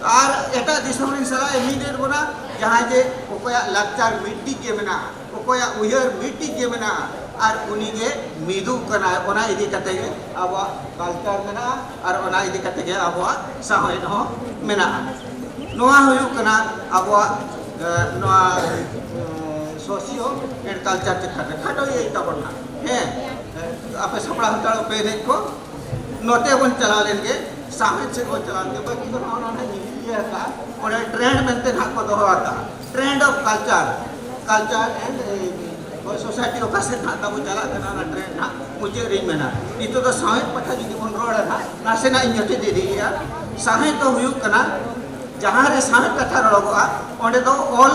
ᱟᱨ ᱮᱴᱟᱜ ᱫᱤᱥᱚᱢ ᱨᱤᱱ ᱥᱟᱞᱟᱜ ᱮ ᱢᱤᱫ ᱮᱫ ᱵᱚᱱᱟ, ᱡᱟᱦᱟᱸᱭ ᱡᱮ ᱚᱠᱚᱭᱟᱜ ᱞᱟᱠᱪᱟᱨ ᱢᱤᱫᱴᱤᱡ ᱜᱮ ᱢᱮᱱᱟᱜᱼᱟ, ᱚᱠᱚᱭᱟᱜ ᱩᱭᱦᱟᱹᱨ ᱢᱤᱫᱴᱤᱡ ᱜᱮ ᱢᱮᱱᱟᱜᱼᱟ, ᱟᱨ ᱩᱱᱤ ᱜᱮ ᱢᱤᱫᱩᱜ ᱠᱟᱱᱟᱭ᱾ ᱚᱱᱟ ᱤᱫᱤ ᱠᱟᱛᱮ ᱜᱮ ᱟᱵᱚᱣᱟᱜ ᱠᱟᱞᱪᱟᱨ ᱢᱮᱱᱟᱜᱼᱟ ᱟᱨ ᱚᱱᱟ ᱤᱫᱤ ᱠᱟᱛᱮ ᱜᱮ ᱟᱵᱚᱣᱟᱜ ᱥᱟᱶᱦᱮᱫ ᱦᱚᱸ ᱢᱮᱱᱟᱜᱼᱟ᱾ ᱱᱚᱣᱟ ᱦᱩᱭᱩᱜ ᱠᱟᱱᱟ ᱟᱵᱚᱣᱟᱜ, ᱮ, ᱱᱚᱣᱟ, ᱮ, ᱥᱳᱥᱤᱭᱳ ᱮᱱᱰ ᱠᱟᱞᱪᱟᱨ ᱪᱮᱛᱟᱱ ᱨᱮ ᱠᱷᱟᱴᱚ ᱤᱭᱟᱹ ᱛᱟᱵᱚᱱ ᱱᱟᱜ᱾ ᱦᱮᱸ, ᱮ, ᱟᱯᱮ ᱥᱟᱯᱲᱟᱣ ᱦᱟᱛᱟᱲᱚᱜ ᱯᱮ ᱮᱱᱮᱡ ᱠᱚ᱾ ᱱᱚᱛᱮ ᱵᱚᱱ ᱪᱟᱞᱟᱣ ᱞᱮᱱ ᱜᱮ, ᱥᱟᱶᱦᱮᱫ ᱥᱮᱫ ᱵᱚᱱ ᱪᱟᱞᱟᱣ ᱞᱮᱱ ᱜᱮ, ᱵᱟᱹᱠᱤ ᱫᱚ ᱱᱚᱜᱼᱚ ᱱᱚᱣᱟ ᱤᱭᱟᱹ ᱟᱠᱟᱫᱼᱟ, ᱚᱸᱰᱮ ᱴᱨᱮᱱᱰ ᱢᱮᱱᱛᱮ ᱱᱟᱦᱟᱜ ᱠᱚ ᱫᱚᱦᱚ ᱟᱠᱟᱫᱼᱟ, trend of culture, culture and society ᱚᱠᱟ ᱥᱮᱫ ᱱᱟᱦᱟᱜ ᱛᱟᱵᱚ ᱪᱟᱞᱟᱜ ᱠᱟᱱᱟ, ᱚᱱᱟ ᱴᱨᱮᱱᱰ ᱱᱟᱦᱟᱜ ᱢᱩᱪᱟᱹᱫ ᱨᱤᱧ ᱢᱮᱱᱟ᱾ ᱱᱤᱛᱚᱜ ᱫᱚ ᱥᱟᱶᱦᱮᱫ ᱯᱟᱦᱴᱟ ᱡᱩᱫᱤ ᱵᱚᱱ ᱨᱚᱲᱟ ᱱᱟᱦᱟᱜ, ᱱᱟᱥᱮᱱᱟᱜ ᱤᱧ ᱡᱚᱴᱮᱫ ᱤᱫᱤᱭᱮᱫᱼᱟ᱾ ᱥᱟᱶᱦᱮᱫ ᱫᱚ ᱦᱩᱭᱩᱜ ᱠᱟᱱᱟ, ᱡᱟᱦᱟᱸ ᱨᱮ ᱥᱟᱶᱦᱮᱫ ᱠᱟᱛᱷᱟ ᱨᱚᱲᱚᱜᱚᱜᱼᱟ, ᱚᱸᱰᱮ ᱫᱚ ᱚᱞ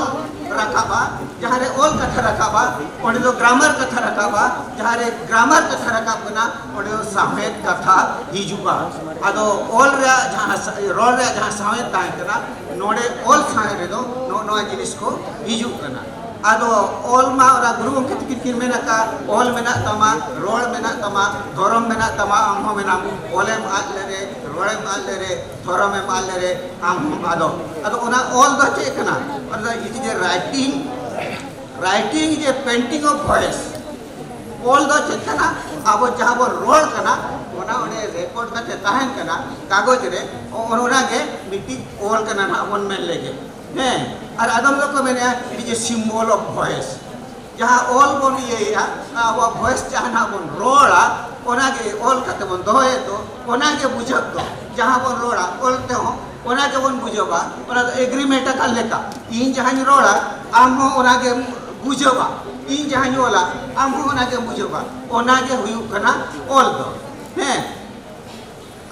ᱨᱟᱠᱟᱵᱼᱟ, ᱡᱟᱦᱟᱸ ᱨᱮ ᱚᱞ ᱠᱟᱛᱷᱟ ᱨᱟᱠᱟᱵᱼᱟ, ᱚᱸᱰᱮ ᱫᱚ ᱜᱨᱟᱢᱟᱨ ᱠᱟᱛᱷᱟ ᱨᱟᱠᱟᱵᱼᱟ, ᱡᱟᱦᱟᱸ ᱨᱮ ᱜᱨᱟᱢᱟᱨ ᱠᱟᱛᱷᱟ ᱨᱟᱠᱟᱵ ᱠᱟᱱᱟ, ᱚᱸᱰᱮ ᱫᱚ ᱥᱟᱶᱦᱮᱫ ᱠᱟᱛᱷᱟ ᱦᱤᱡᱩᱜᱼᱟ᱾ ᱟᱫᱚ ᱚᱞ ᱨᱮᱭᱟᱜ ᱡᱟᱦᱟᱸ ᱥᱟ-, ᱨᱚᱲ ᱨᱮᱭᱟᱜ ᱡᱟᱦᱟᱸ ᱥᱟᱶᱦᱮᱫ ᱛᱟᱦᱮᱸ ᱠᱟᱱᱟ, ᱱᱚᱰᱮ ᱚᱞ ᱥᱟᱶᱦᱮᱫ ᱨᱮᱫᱚ ᱱᱚᱜᱼᱚ ᱱᱚᱣᱟ ᱡᱤᱱᱤᱥ ᱠᱚ ᱦᱤᱡᱩᱜ ᱠᱟᱱᱟ᱾ ᱟᱫᱚ ᱚᱞ ᱢᱟ ᱚᱱᱟ ᱜᱩᱨᱩ ᱜᱚᱢᱠᱮ ᱛᱟᱹᱠᱤᱱ ᱠᱤᱱ ᱢᱮᱱ ᱟᱠᱟᱫ, ᱚᱞ ᱢᱮᱱᱟᱜ ᱛᱟᱢᱟ, ᱨᱚᱲ ᱢᱮᱱᱟᱜ ᱛᱟᱢᱟ, ᱫᱷᱚᱨᱚᱢ ᱢᱮᱱᱟᱜ ᱛᱟᱢᱟ, ᱟᱢ ᱦᱚᱸ ᱢᱮᱱᱟᱢ, ᱚᱞᱮᱢ ᱟᱫ ᱞᱮᱨᱮ, ᱨᱚᱲᱮᱢ ᱟᱫ ᱞᱮᱨᱮ, ᱫᱷᱚᱨᱚᱢᱮᱢ ᱟᱫ ᱞᱮᱨᱮ, ᱟᱢ ᱦᱚᱸᱢ ᱟᱫᱚᱜ᱾ ᱟᱫᱚ ᱚᱱᱟ ᱚᱞ ᱫᱚ ᱪᱮᱫ ᱠᱟᱱᱟ? ᱚᱱᱟ ᱫᱚ it is a writing, writing is a painting of voice. ᱚᱞ ᱫᱚ ᱪᱮᱫ ᱠᱟᱱᱟ? ᱟᱵᱚ ᱡᱟᱦᱟᱸ ᱵᱚᱱ ᱨᱚᱲ ᱠᱟᱱᱟ, ᱚᱱᱟ ᱚᱸᱰᱮ ᱨᱮᱠᱚᱨᱰ ᱠᱟᱛᱮ ᱛᱟᱦᱮᱱ ᱠᱟᱱᱟ ᱠᱟᱜᱚᱡᱽ ᱨᱮ, ᱚᱱᱟ ᱜᱮ ᱢᱤᱫᱴᱤᱡ ᱚᱞ ᱠᱟᱱᱟ ᱱᱟᱦᱟᱜ ᱵᱚᱱ ᱢᱮᱱ ᱞᱮᱜᱮ᱾ ᱦᱮᱸ, ᱟᱨ ᱟᱫᱚᱢ ᱫᱚᱠᱚ ᱢᱮᱱᱮᱜᱼᱟ, it is a symbol of voice. ᱡᱟᱦᱟᱸ ᱚᱞ ᱵᱚᱱ ᱤᱭᱟᱹᱭᱮᱜᱼᱟ, ᱟᱵᱚᱣᱟᱜ ᱵᱷᱚᱭᱮᱥ ᱡᱟᱦᱟᱸ ᱱᱟᱦᱟᱜ ᱵᱚᱱ ᱨᱚᱲᱟ, ᱚᱱᱟᱜᱮ ᱚᱞ ᱠᱟᱛᱮ ᱵᱚᱱ ᱫᱚᱦᱚᱭᱮᱫ ᱫᱚ, ᱚᱱᱟᱜᱮ ᱵᱩᱡᱷᱟᱹᱜ ᱫᱚ᱾ ᱡᱟᱦᱟᱸ ᱵᱚᱱ ᱨᱚᱲᱟ, ᱚᱞ ᱛᱮᱦᱚᱸ ᱚᱱᱟ ᱜᱮᱵᱚᱱ ᱵᱩᱡᱷᱟᱹᱣᱟ᱾ ᱚᱱᱟ ᱫᱚ ᱮᱜᱽᱨᱤᱢᱮᱱᱴ ᱟᱠᱟᱱ ᱞᱮᱠᱟ, ᱤᱧ ᱡᱟᱦᱟᱸᱧ ᱨᱚᱲᱟ, ᱟᱢ ᱦᱚᱸ ᱚᱱᱟᱜᱮᱢ ᱵᱩᱡᱷᱟᱹᱣᱟ, ᱤᱧ ᱡᱟᱦᱟᱸᱧ ᱚᱞᱟ, ᱟᱢ ᱦᱚᱸ ᱚᱱᱟᱜᱮᱢ ᱵᱩᱡᱷᱟᱹᱣᱟ᱾ ᱚᱱᱟᱜᱮ ᱦᱩᱭᱩᱜ ᱠᱟᱱᱟ ᱚᱞ ᱫᱚ᱾ ᱦᱮᱸ,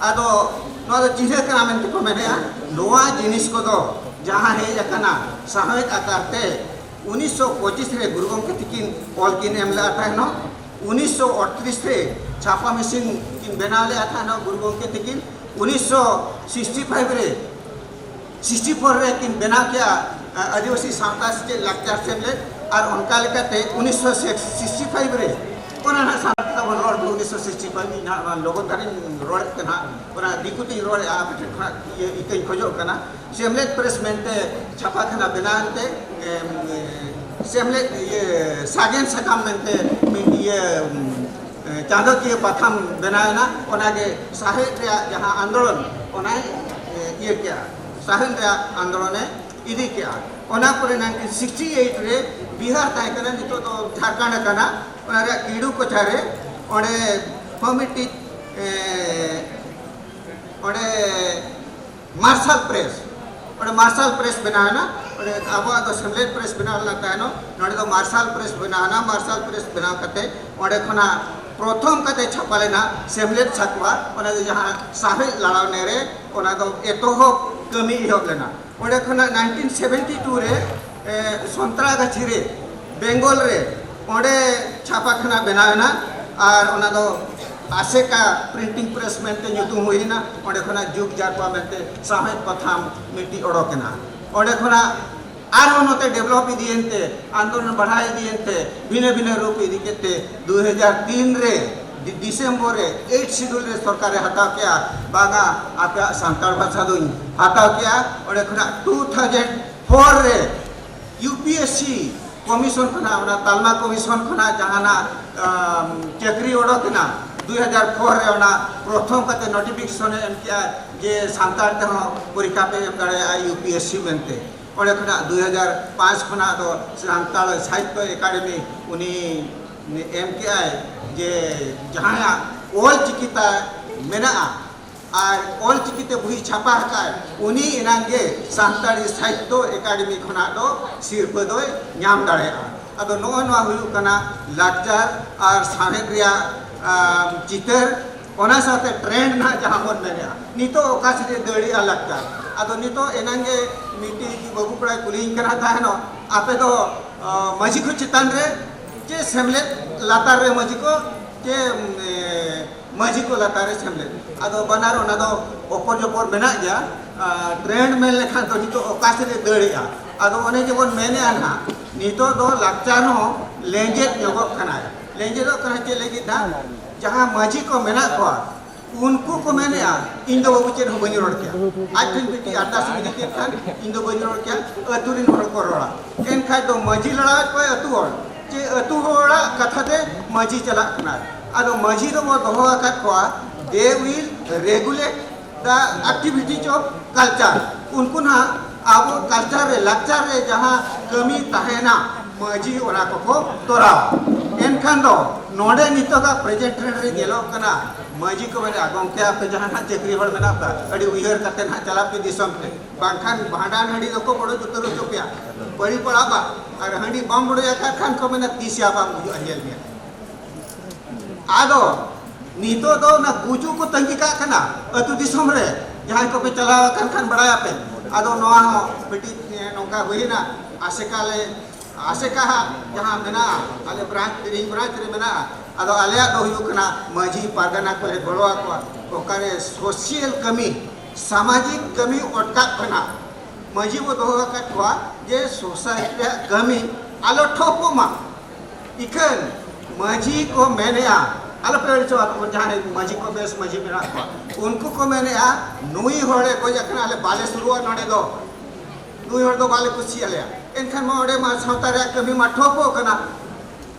ᱟᱫᱚ ᱱᱚᱣᱟ ᱫᱚ ᱪᱤᱱᱦᱟᱹ ᱠᱟᱱᱟ ᱢᱮᱱᱛᱮ ᱠᱚ ᱢᱮᱱᱮᱜᱼᱟ᱾ ᱱᱚᱣᱟ ᱡᱤᱱᱤᱥ ᱠᱚᱫᱚ ᱡᱟᱦᱟᱸ ᱦᱮᱡ ᱟᱠᱟᱱᱟ ᱥᱟᱶᱦᱮᱫ ᱟᱠᱟᱨ ᱛᱮ, ᱩᱱᱤᱥᱥᱚ ᱯᱚᱸᱪᱤᱥ ᱨᱮ ᱜᱩᱨᱩ ᱜᱚᱢᱠᱮ ᱛᱟᱹᱠᱤᱱ ᱚᱞ ᱠᱤᱱ ᱮᱢ ᱞᱮᱫᱼᱟ ᱛᱟᱦᱮᱱᱚᱜ, ᱩᱱᱤᱥᱥᱚ ᱟᱴᱛᱨᱤᱥ ᱨᱮ ᱪᱷᱟᱯᱟ ᱢᱮᱥᱤᱱ ᱠᱤᱱ ᱵᱮᱱᱟᱣ ᱞᱮᱫᱼᱟ ᱛᱟᱦᱮᱱᱚᱜ ᱜᱩᱨᱩ ᱜᱚᱢᱠᱮ ᱛᱟᱹᱠᱤᱱ, ᱩᱱᱤᱥᱥᱚ ᱥᱤᱠᱥᱴᱤ ᱯᱷᱟᱭᱤᱵᱷ ᱨᱮ, ᱥᱤᱠᱥᱴᱤ ᱯᱷᱳᱨ ᱨᱮ ᱠᱤᱱ ᱵᱮᱱᱟᱣ ᱠᱮᱫᱼᱟ, ᱟ, ᱟᱹᱫᱤᱵᱟᱹᱥᱤ ᱥᱟᱶᱛᱟ ᱥᱮᱪᱮᱫ ᱞᱟᱠᱪᱟᱨ ᱥᱮᱢᱞᱮᱫ, ᱟᱨ ᱚᱱᱠᱟ ᱞᱮᱠᱟᱛᱮ ᱩᱱᱤᱥᱥᱚ ᱥᱤᱠᱥᱴᱤ ᱯᱷᱟᱭᱤᱵᱷ ᱨᱮ ᱚᱱᱟ ᱱᱟᱦᱟᱜ ᱥᱟᱱᱛᱟᱲ ᱛᱮᱵᱚᱱ ᱨᱚᱲ ᱫᱚ ᱩᱱᱤᱥᱥᱚ ᱥᱤᱠᱥᱴᱤ ᱯᱷᱟᱭᱤᱵᱷ, ᱤᱧ ᱱᱟᱦᱟᱜ ᱱᱚᱣᱟ ᱞᱚᱜᱚᱱ ᱫᱷᱟᱨᱟᱧ ᱨᱚᱲᱮᱫ ᱛᱮ ᱱᱟᱦᱟᱜ ᱚᱱᱟ ᱫᱤᱠᱩ ᱛᱮᱧ ᱨᱚᱲᱮᱫᱼᱟ, ᱟᱯᱮ ᱴᱷᱮᱱ ᱠᱷᱚᱱᱟᱜ ᱤᱭᱟᱹ ᱤᱠᱟᱹᱧ ᱠᱷᱚᱡᱚᱜ ᱠᱟᱱᱟ᱾ ᱥᱮᱢᱞᱮᱫ ᱯᱨᱮᱥ ᱢᱮᱱᱛᱮ ᱪᱷᱟᱯᱟ ᱠᱷᱟᱱᱟ ᱵᱮᱱᱟᱣ ᱮᱱᱛᱮ, ᱥᱮᱢᱞᱮᱫ ᱤᱭᱟᱹ ᱥᱟᱜᱮᱱ ᱥᱟᱠᱟᱢ ᱢᱮᱱᱛᱮ ᱢᱤᱫ ᱤᱭᱟᱹ ᱪᱟᱸᱫᱚᱠᱤᱭᱟᱹ ᱯᱟᱛᱷᱟᱢ ᱵᱮᱱᱟᱣ ᱮᱱᱟ᱾ ᱚᱱᱟᱜᱮ ᱥᱟᱶᱦᱮᱫ ᱨᱮᱭᱟᱜ ᱡᱟᱦᱟᱸ ᱟᱱᱫᱳᱞᱚᱱ, ᱚᱱᱟᱭ ᱤᱭᱟᱹ ᱠᱮᱜᱼᱟ, ᱥᱟᱶᱦᱮᱫ ᱨᱮᱭᱟᱜ ᱟᱱᱫᱳᱞᱚᱱᱮ ᱤᱫᱤ ᱠᱮᱜᱼᱟ᱾ ᱚᱱᱟ ᱯᱚᱨᱮ ᱱᱟᱭᱤᱱᱴᱤᱱ ᱥᱤᱠᱥᱴᱤ ᱮᱭᱤᱴ ᱨᱮ ᱵᱤᱦᱟᱨ ᱛᱟᱦᱮᱸ ᱠᱟᱱᱟ, ᱱᱤᱛᱚᱜ ᱫᱚ ᱡᱷᱟᱲᱠᱷᱚᱸᱰ ᱠᱟᱱᱟ, ᱚᱱᱟ ᱨᱮᱭᱟᱜ ᱠᱤᱰᱩ ᱠᱚᱪᱟ ᱨᱮ ᱚᱸᱰᱮ ᱦᱚᱸ ᱢᱤᱫᱴᱤᱡ ᱚᱸᱰᱮ ᱢᱟᱨᱥᱟᱞ ᱯᱨᱮᱥ, ᱚᱸᱰᱮ ᱢᱟᱨᱥᱟᱞ ᱯᱨᱮᱥ ᱵᱮᱱᱟᱣ ᱮᱱᱟ᱾ ᱚᱸᱰᱮ ᱟᱵᱚᱣᱟᱜ ᱫᱚ ᱥᱮᱢᱞᱮᱫ ᱯᱨᱮᱥ ᱵᱮᱱᱟᱣ ᱞᱮᱱᱟ ᱛᱟᱭᱱᱚᱢ, ᱱᱚᱸᱰᱮ ᱫᱚ ᱢᱟᱨᱥᱟᱞ ᱯᱨᱮᱥ ᱵᱮᱱᱟᱣ ᱮᱱᱟ᱾ ᱢᱟᱨᱥᱟᱞ ᱯᱨᱮᱥ ᱵᱮᱱᱟᱣ ᱠᱟᱛᱮ ᱚᱸᱰᱮ ᱠᱷᱚᱱᱟᱜ ᱯᱨᱚᱛᱷᱚᱢ ᱠᱟᱛᱮ ᱪᱷᱟᱯᱟ ᱞᱮᱱᱟ ᱥᱮᱢᱞᱮᱫ ᱥᱟᱠᱣᱟ, ᱚᱱᱟ ᱫᱚ ᱡᱟᱦᱟᱸ ᱥᱟᱶᱦᱮᱫ ᱞᱟᱲᱟᱣᱱᱮ ᱨᱮ ᱚᱱᱟ ᱫᱚ ᱮᱛᱚᱦᱚᱵ ᱠᱟᱹᱢᱤ ᱮᱦᱚᱵ ᱞᱮᱱᱟ᱾ ᱚᱸᱰᱮ ᱠᱷᱚᱱᱟᱜ ᱱᱟᱭᱤᱱᱴᱤᱱ ᱥᱮᱵᱷᱮᱱᱴᱤ ᱴᱩ ᱨᱮ ᱥᱚᱱᱛᱨᱟᱜᱟᱪᱷᱤ ᱨᱮ, ᱵᱮᱝᱜᱚᱞ ᱨᱮ, ᱚᱸᱰᱮ ᱪᱷᱟᱯᱟᱠᱷᱟᱱᱟ ᱵᱮᱱᱟᱣ ᱮᱱᱟ᱾ ᱟᱨ ᱚᱱᱟ ᱫᱚ ᱟᱥᱮᱠᱟ ᱯᱨᱤᱱᱴᱤᱝ ᱯᱨᱮᱥ ᱢᱮᱱᱛᱮ ᱧᱩᱛᱩᱢ ᱦᱩᱭ ᱮᱱᱟ᱾ ᱚᱸᱰᱮ ᱠᱷᱚᱱᱟᱜ ᱡᱩᱜᱽ ᱡᱟᱨᱯᱟ ᱢᱮᱱᱛᱮ ᱥᱟᱶᱦᱮᱫ ᱯᱟᱛᱷᱟᱢ ᱢᱤᱫᱴᱤᱡ ᱚᱰᱚᱠ ᱮᱱᱟ᱾ ᱚᱸᱰᱮ ᱠᱷᱚᱱᱟᱜ ᱟᱨᱦᱚᱸ ᱱᱚᱛᱮ ᱰᱮᱵᱷᱞᱚᱯ ᱤᱫᱤᱭᱮᱱ ᱛᱮ, ᱟᱱᱫᱳᱞᱚᱱ ᱵᱟᱲᱦᱟᱣ ᱤᱫᱤᱭᱮᱱ ᱛᱮ, ᱵᱷᱤᱱᱟᱹ ᱵᱷᱤᱱᱟᱹ ᱨᱩᱯ ᱤᱫᱤ ᱠᱮᱫ ᱛᱮ, ᱫᱩ ᱦᱟᱡᱟᱨ ᱛᱤᱱ ᱨᱮ ᱰᱤ-, ᱰᱤᱥᱮᱢᱵᱚᱨ ᱨᱮ ᱮᱭᱤᱴ ᱥᱤᱰᱩᱞ ᱨᱮ ᱥᱚᱨᱠᱟᱨᱮ ᱦᱟᱛᱟᱣ ᱠᱮᱜᱼᱟ, ᱵᱟᱝᱟ, ᱟᱯᱮᱭᱟᱜ ᱥᱟᱱᱛᱟᱲ ᱵᱷᱟᱥᱟ ᱫᱚᱧ ᱦᱟᱛᱟᱣ ᱠᱮᱜᱼᱟ᱾ ᱚᱸᱰᱮ ᱠᱷᱚᱱᱟᱜ ᱴᱩ ᱛᱷᱟᱣᱡᱮᱱᱰ ᱯᱷᱳᱨ ᱨᱮ U P S C commission ᱠᱷᱚᱱᱟᱜ, ᱚᱱᱟ ᱛᱟᱞᱢᱟ ᱠᱚᱢᱤᱥᱚᱱ ᱠᱷᱚᱱᱟᱜ ᱡᱟᱦᱟᱱᱟᱜ ᱪᱟᱹᱠᱨᱤ ᱚᱰᱚᱠ ᱮᱱᱟ ᱫᱩ ᱦᱟᱡᱟᱨ ᱯᱷᱳᱨ ᱨᱮ, ᱚᱱᱟ ᱯᱨᱚᱛᱷᱚᱢ ᱠᱟᱛᱮ ᱱᱳᱴᱤᱯᱷᱤᱠᱮᱥᱚᱱ ᱮ ᱮᱢ ᱠᱮᱜᱼᱟ ᱡᱮ ᱥᱟᱱᱛᱟᱲ ᱛᱮᱦᱚᱸ ᱯᱚᱨᱤᱠᱠᱷᱟ ᱯᱮ ᱮᱢ ᱫᱟᱲᱮᱭᱟᱜᱼᱟ ᱤᱭᱩ ᱯᱤ ᱮᱥ ᱥᱤ ᱢᱮᱱᱛᱮ᱾ ᱚᱸᱰᱮ ᱠᱷᱚᱱᱟᱜ ᱫᱩ ᱦᱟᱡᱟᱨ ᱯᱟᱸᱪ ᱠᱷᱚᱱᱟᱜ ᱫᱚ ᱥᱟᱱᱛᱟᱲ ᱥᱟᱦᱤᱛᱛᱚ ᱮᱠᱟᱰᱮᱢᱤ ᱩᱱᱤ ᱮᱢ ᱠᱮᱜᱼᱟᱭ ᱡᱮ ᱡᱟᱦᱟᱸᱭᱟᱜ ᱚᱞ ᱪᱤᱠᱤ ᱛᱟᱭ ᱢᱮᱱᱟᱜᱼᱟ ᱟᱨ ᱚᱞ ᱪᱤᱠᱤ ᱛᱮ ᱵᱳᱭ ᱪᱷᱟᱯᱟ ᱟᱠᱟᱫ, ᱩᱱᱤ ᱮᱱᱟᱝ ᱜᱮ ᱥᱟᱱᱛᱟᱲᱤ ᱥᱟᱦᱤᱛᱛᱚ ᱮᱠᱟᱰᱮᱢᱤ ᱠᱷᱚᱱᱟᱜ ᱫᱚ ᱥᱤᱨᱯᱟᱹ ᱫᱚᱭ ᱧᱟᱢ ᱫᱟᱲᱮᱭᱟᱜᱼᱟ᱾ ᱟᱫᱚ ᱱᱚᱜᱼᱚ ᱱᱚᱣᱟ ᱦᱩᱭᱩᱜ ᱠᱟᱱᱟ ᱞᱟᱠᱪᱟᱨ ᱟᱨ ᱥᱟᱶᱦᱮᱫ ᱨᱮᱭᱟᱜ ᱪᱤᱛᱟᱹᱨ᱾ ᱚᱱᱟ ᱥᱟᱶᱛᱮ ᱴᱨᱮᱱᱰ ᱱᱟᱦᱟᱜ ᱡᱟᱦᱟᱸ ᱵᱚᱱ ᱢᱮᱱᱮᱜᱼᱟ, ᱱᱤᱛᱚᱜ ᱚᱠᱟ ᱥᱮᱫ ᱮ ᱫᱟᱹᱲᱮᱜᱼᱟ ᱞᱟᱠᱪᱟᱨ᱾ ᱟᱫᱚ ᱱᱤᱛᱚᱜ ᱮᱱᱟᱝ ᱜᱮ ᱢᱤᱫᱴᱤᱡ ᱵᱟᱹᱵᱩ ᱠᱚᱲᱟᱭ ᱠᱩᱞᱤᱧ ᱠᱟᱱᱟ ᱛᱟᱦᱮᱱᱚᱜ, ᱟᱯᱮ ᱫᱚ ᱢᱟᱹᱡᱷᱤ ᱠᱚ ᱪᱮᱛᱟᱱ ᱨᱮ ᱪᱮ ᱥᱮᱢᱞᱮᱫ ᱞᱟᱛᱟᱨ ᱨᱮ ᱢᱟᱹᱡᱷᱤ ᱠᱚ ᱪᱮ ᱢᱟᱹᱡᱷᱤ ᱠᱚ ᱞᱟᱛᱟᱨ ᱨᱮ ᱥᱮᱢᱞᱮᱫ᱾ ᱟᱫᱚ ᱵᱟᱱᱟᱨ ᱚᱱᱟ ᱫᱚ ᱚᱯᱚᱨ ᱡᱚᱯᱚᱨ ᱢᱮᱱᱟᱜ ᱜᱮᱭᱟ᱾ ᱴᱨᱮᱱᱰ ᱢᱮᱱ ᱞᱮᱠᱷᱟᱱ ᱫᱚ ᱱᱤᱛᱚᱜ ᱚᱠᱟ ᱥᱮᱫ ᱮ ᱫᱟᱹᱲᱮᱜᱼᱟ᱾ ᱟᱫᱚ ᱚᱱᱮ ᱡᱮᱵᱚᱱ ᱢᱮᱱᱮᱜᱼᱟ ᱱᱟᱦᱟᱜ, ᱱᱤᱛᱚᱜ ᱫᱚ ᱞᱟᱠᱪᱟᱨ ᱦᱚᱸ ᱞᱮᱸᱡᱮᱫ ᱧᱚᱜᱚᱜ ᱠᱟᱱᱟᱭ᱾ ᱞᱮᱸᱡᱮᱫᱚᱜ ᱠᱟᱱᱟ ᱪᱮᱫ ᱞᱟᱹᱜᱤᱫ ᱱᱟᱦᱟᱜ? ᱡᱟᱦᱟᱸ ᱢᱟᱹᱡᱷᱤ ᱠᱚ ᱢᱮᱱᱟᱜ ᱠᱚᱣᱟ, ᱩᱱᱠᱩ ᱠᱚ ᱢᱮᱱᱮᱜᱼᱟ, "ᱤᱧ ᱫᱚ ᱵᱟᱹᱵᱩ ᱪᱮᱫ ᱦᱚᱸ ᱵᱟᱹᱧ ᱨᱚᱲ ᱠᱮᱭᱟ, ᱟᱡ ᱴᱷᱮᱱ ᱵᱤᱴᱤ ᱟᱨᱫᱟᱥ ᱤᱧ ᱤᱫᱤ ᱠᱮᱫ ᱠᱷᱟᱱ ᱤᱧ ᱫᱚ ᱵᱟᱹᱧ ᱨᱚᱲ ᱠᱮᱭᱟ, ᱟᱹᱛᱩ ᱨᱮᱱ ᱦᱚᱲ ᱠᱚ ᱨᱚᱲᱟ᱾" ᱮᱱᱠᱷᱟᱡ ᱫᱚ ᱢᱟᱹᱡᱷᱤ ᱞᱟᱲᱟᱣᱮᱫ ᱠᱚᱣᱟᱭ ᱟᱹᱛᱩ ᱦᱚᱲ, ᱪᱮ ᱟᱹᱛᱩ ᱦᱚᱲᱟᱜ ᱠᱟᱛᱷᱟ ᱛᱮ ᱢᱟᱹᱡᱷᱤ ᱪᱟᱞᱟᱜ ᱠᱟᱱᱟᱭ᱾ ᱟᱫᱚ ᱢᱟᱹᱡᱷᱤ ᱫᱚ ᱵᱚ ᱫᱚᱦᱚ ᱟᱠᱟᱫ ᱠᱚᱣᱟ, they will regulate the activities of culture᱾ ᱩᱱᱠᱩ ᱱᱟᱦᱟᱜ ᱟᱵᱚ culture ᱨᱮ, ᱞᱟᱠᱪᱟᱨ ᱨᱮ ᱡᱟᱦᱟᱸ ᱠᱟᱹᱢᱤ ᱛᱟᱦᱮᱱᱟ, ᱢᱟᱹᱡᱷᱤ ᱚᱱᱟ ᱠᱚᱠᱚ ᱛᱚᱨᱟᱣᱟ᱾ ᱮᱱᱠᱷᱟᱱ ᱫᱚ ᱱᱚᱰᱮ ᱱᱤᱛᱚᱜᱟᱜ present ᱨᱮ ᱧᱮᱞᱚᱜ ᱠᱟᱱᱟ, ᱢᱟᱹᱡᱷᱤ ᱠᱚ ᱢᱮᱱᱟ, "ᱜᱚᱢᱠᱮ, ᱟᱯᱮ ᱡᱟᱦᱟᱸ ᱱᱟᱦᱟᱜ ᱪᱟᱹᱠᱨᱤ ᱦᱚᱲ ᱢᱮᱱᱟᱜ ᱯᱮ, ᱟᱹᱰᱤ ᱩᱭᱦᱟᱹᱨ ᱠᱟᱛᱮ ᱱᱟᱦᱟᱜ ᱪᱟᱞᱟᱜ ᱯᱮ ᱫᱤᱥᱚᱢ ᱛᱮ, ᱵᱟᱝᱠᱷᱟᱱ ᱵᱷᱟᱸᱰᱟᱱ ᱦᱟᱺᱰᱤ ᱫᱚᱠᱚ ᱵᱚᱰᱚᱡ ᱩᱛᱟᱹᱨ ᱦᱚᱪᱚ ᱯᱮᱭᱟ, ᱵᱟᱹᱲᱤ ᱯᱟᱲᱟᱜ ᱵᱟ, ᱟᱨ ᱦᱟᱺᱰᱤ ᱵᱟᱢ ᱵᱚᱰᱚᱡ ᱟᱠᱟᱫ ᱠᱷᱟᱱ ᱠᱚ ᱢᱮᱱᱟ ᱛᱤᱥ ᱭᱟ ᱵᱟᱢ ᱜᱩᱡᱩᱜᱼᱟ, ᱧᱮᱞ ᱢᱮᱭᱟ᱾" ᱟᱫᱚ ᱱᱤᱛᱚᱜ ᱫᱚ ᱚᱱᱟ ᱜᱩᱡᱩᱜ ᱠᱚ ᱛᱟᱺᱜᱤ ᱠᱟᱜ ᱠᱟᱱᱟ ᱟᱹᱛᱩ ᱫᱤᱥᱚᱢ ᱨᱮ, ᱡᱟᱦᱟᱸᱭ ᱠᱚᱯᱮ ᱪᱟᱞᱟᱣ ᱟᱠᱟᱱ ᱠᱷᱟᱱ ᱵᱟᱲᱟᱭᱟᱯᱮ᱾ ᱟᱫᱚ ᱱᱚᱣᱟ ᱦᱚᱸ ᱢᱤᱫᱴᱤᱡ, ᱮ, ᱱᱚᱝᱠᱟ ᱦᱩᱭᱮᱱᱟ, ᱟᱥᱮᱠᱟ ᱞᱮ, ᱟᱥᱮᱠᱟ ᱦᱟᱸᱜ ᱡᱟᱦᱟᱸ ᱢᱮᱱᱟᱜᱼᱟ, ᱟᱞᱮ branch, ᱛᱤᱨᱤᱧ branch ᱨᱮ ᱢᱮᱱᱟᱜᱼᱟ᱾ ᱟᱫᱚ ᱟᱞᱮᱭᱟᱜ ᱫᱚ ᱦᱩᱭᱩᱜ ᱠᱟᱱᱟ ᱢᱟᱹᱡᱷᱤ ᱯᱟᱨᱜᱟᱱᱟ ᱠᱚᱞᱮ ᱜᱚᱲᱚ ᱟᱠᱚᱣᱟ, ᱚᱠᱟᱨᱮ social ᱠᱟᱹᱢᱤ, ᱥᱟᱢᱟᱡᱤᱠ ᱠᱟᱹᱢᱤ ᱚᱴᱠᱟᱜ ᱠᱟᱱᱟ᱾ ᱢᱟᱹᱡᱷᱤ ᱵᱚ ᱫᱚᱦᱚ ᱟᱠᱟᱫ ᱠᱚᱣᱟ ᱡᱮ society ᱨᱮᱭᱟᱜ ᱠᱟᱹᱢᱤ ᱟᱞᱚ ᱴᱷᱚᱯᱚᱜ ᱢᱟ᱾ ᱤᱠᱷᱟᱹᱱ ᱢᱟᱹᱡᱷᱤ ᱠᱚ ᱢᱮᱱᱮᱜᱼᱟ, ᱟᱞᱚᱯᱮ ᱟᱹᱲᱤᱥᱚᱜᱼᱟ, ᱛᱟᱵᱚᱱ ᱡᱟᱦᱟᱸᱭ ᱢᱟᱹᱡᱷᱤ ᱠᱚ, ᱵᱮᱥ ᱢᱟᱹᱡᱷᱤ ᱢᱮᱱᱟᱜ ᱠᱚᱣᱟ, ᱩᱱᱠᱩ ᱠᱚ ᱢᱮᱱᱮᱜᱼᱟ, "ᱱᱩᱭ ᱦᱚᱲᱮ ᱜᱚᱡ ᱟᱠᱟᱱᱟ, ᱟᱞᱮ ᱵᱟᱞᱮ ᱥᱩᱨᱩᱜᱼᱟ ᱱᱚᱰᱮ ᱫᱚ, ᱱᱩᱭ ᱦᱚᱲ ᱫᱚ ᱵᱟᱞᱮ ᱠᱩᱥᱤᱭᱟᱞᱮᱭᱟ᱾" ᱮᱱᱠᱷᱟᱱ ᱢᱟ ᱚᱸᱰᱮ ᱢᱟ ᱥᱟᱶᱛᱟ ᱨᱮᱭᱟᱜ ᱠᱟᱹᱢᱤ ᱢᱟ ᱴᱷᱚᱯᱚᱜ ᱠᱟᱱᱟ᱾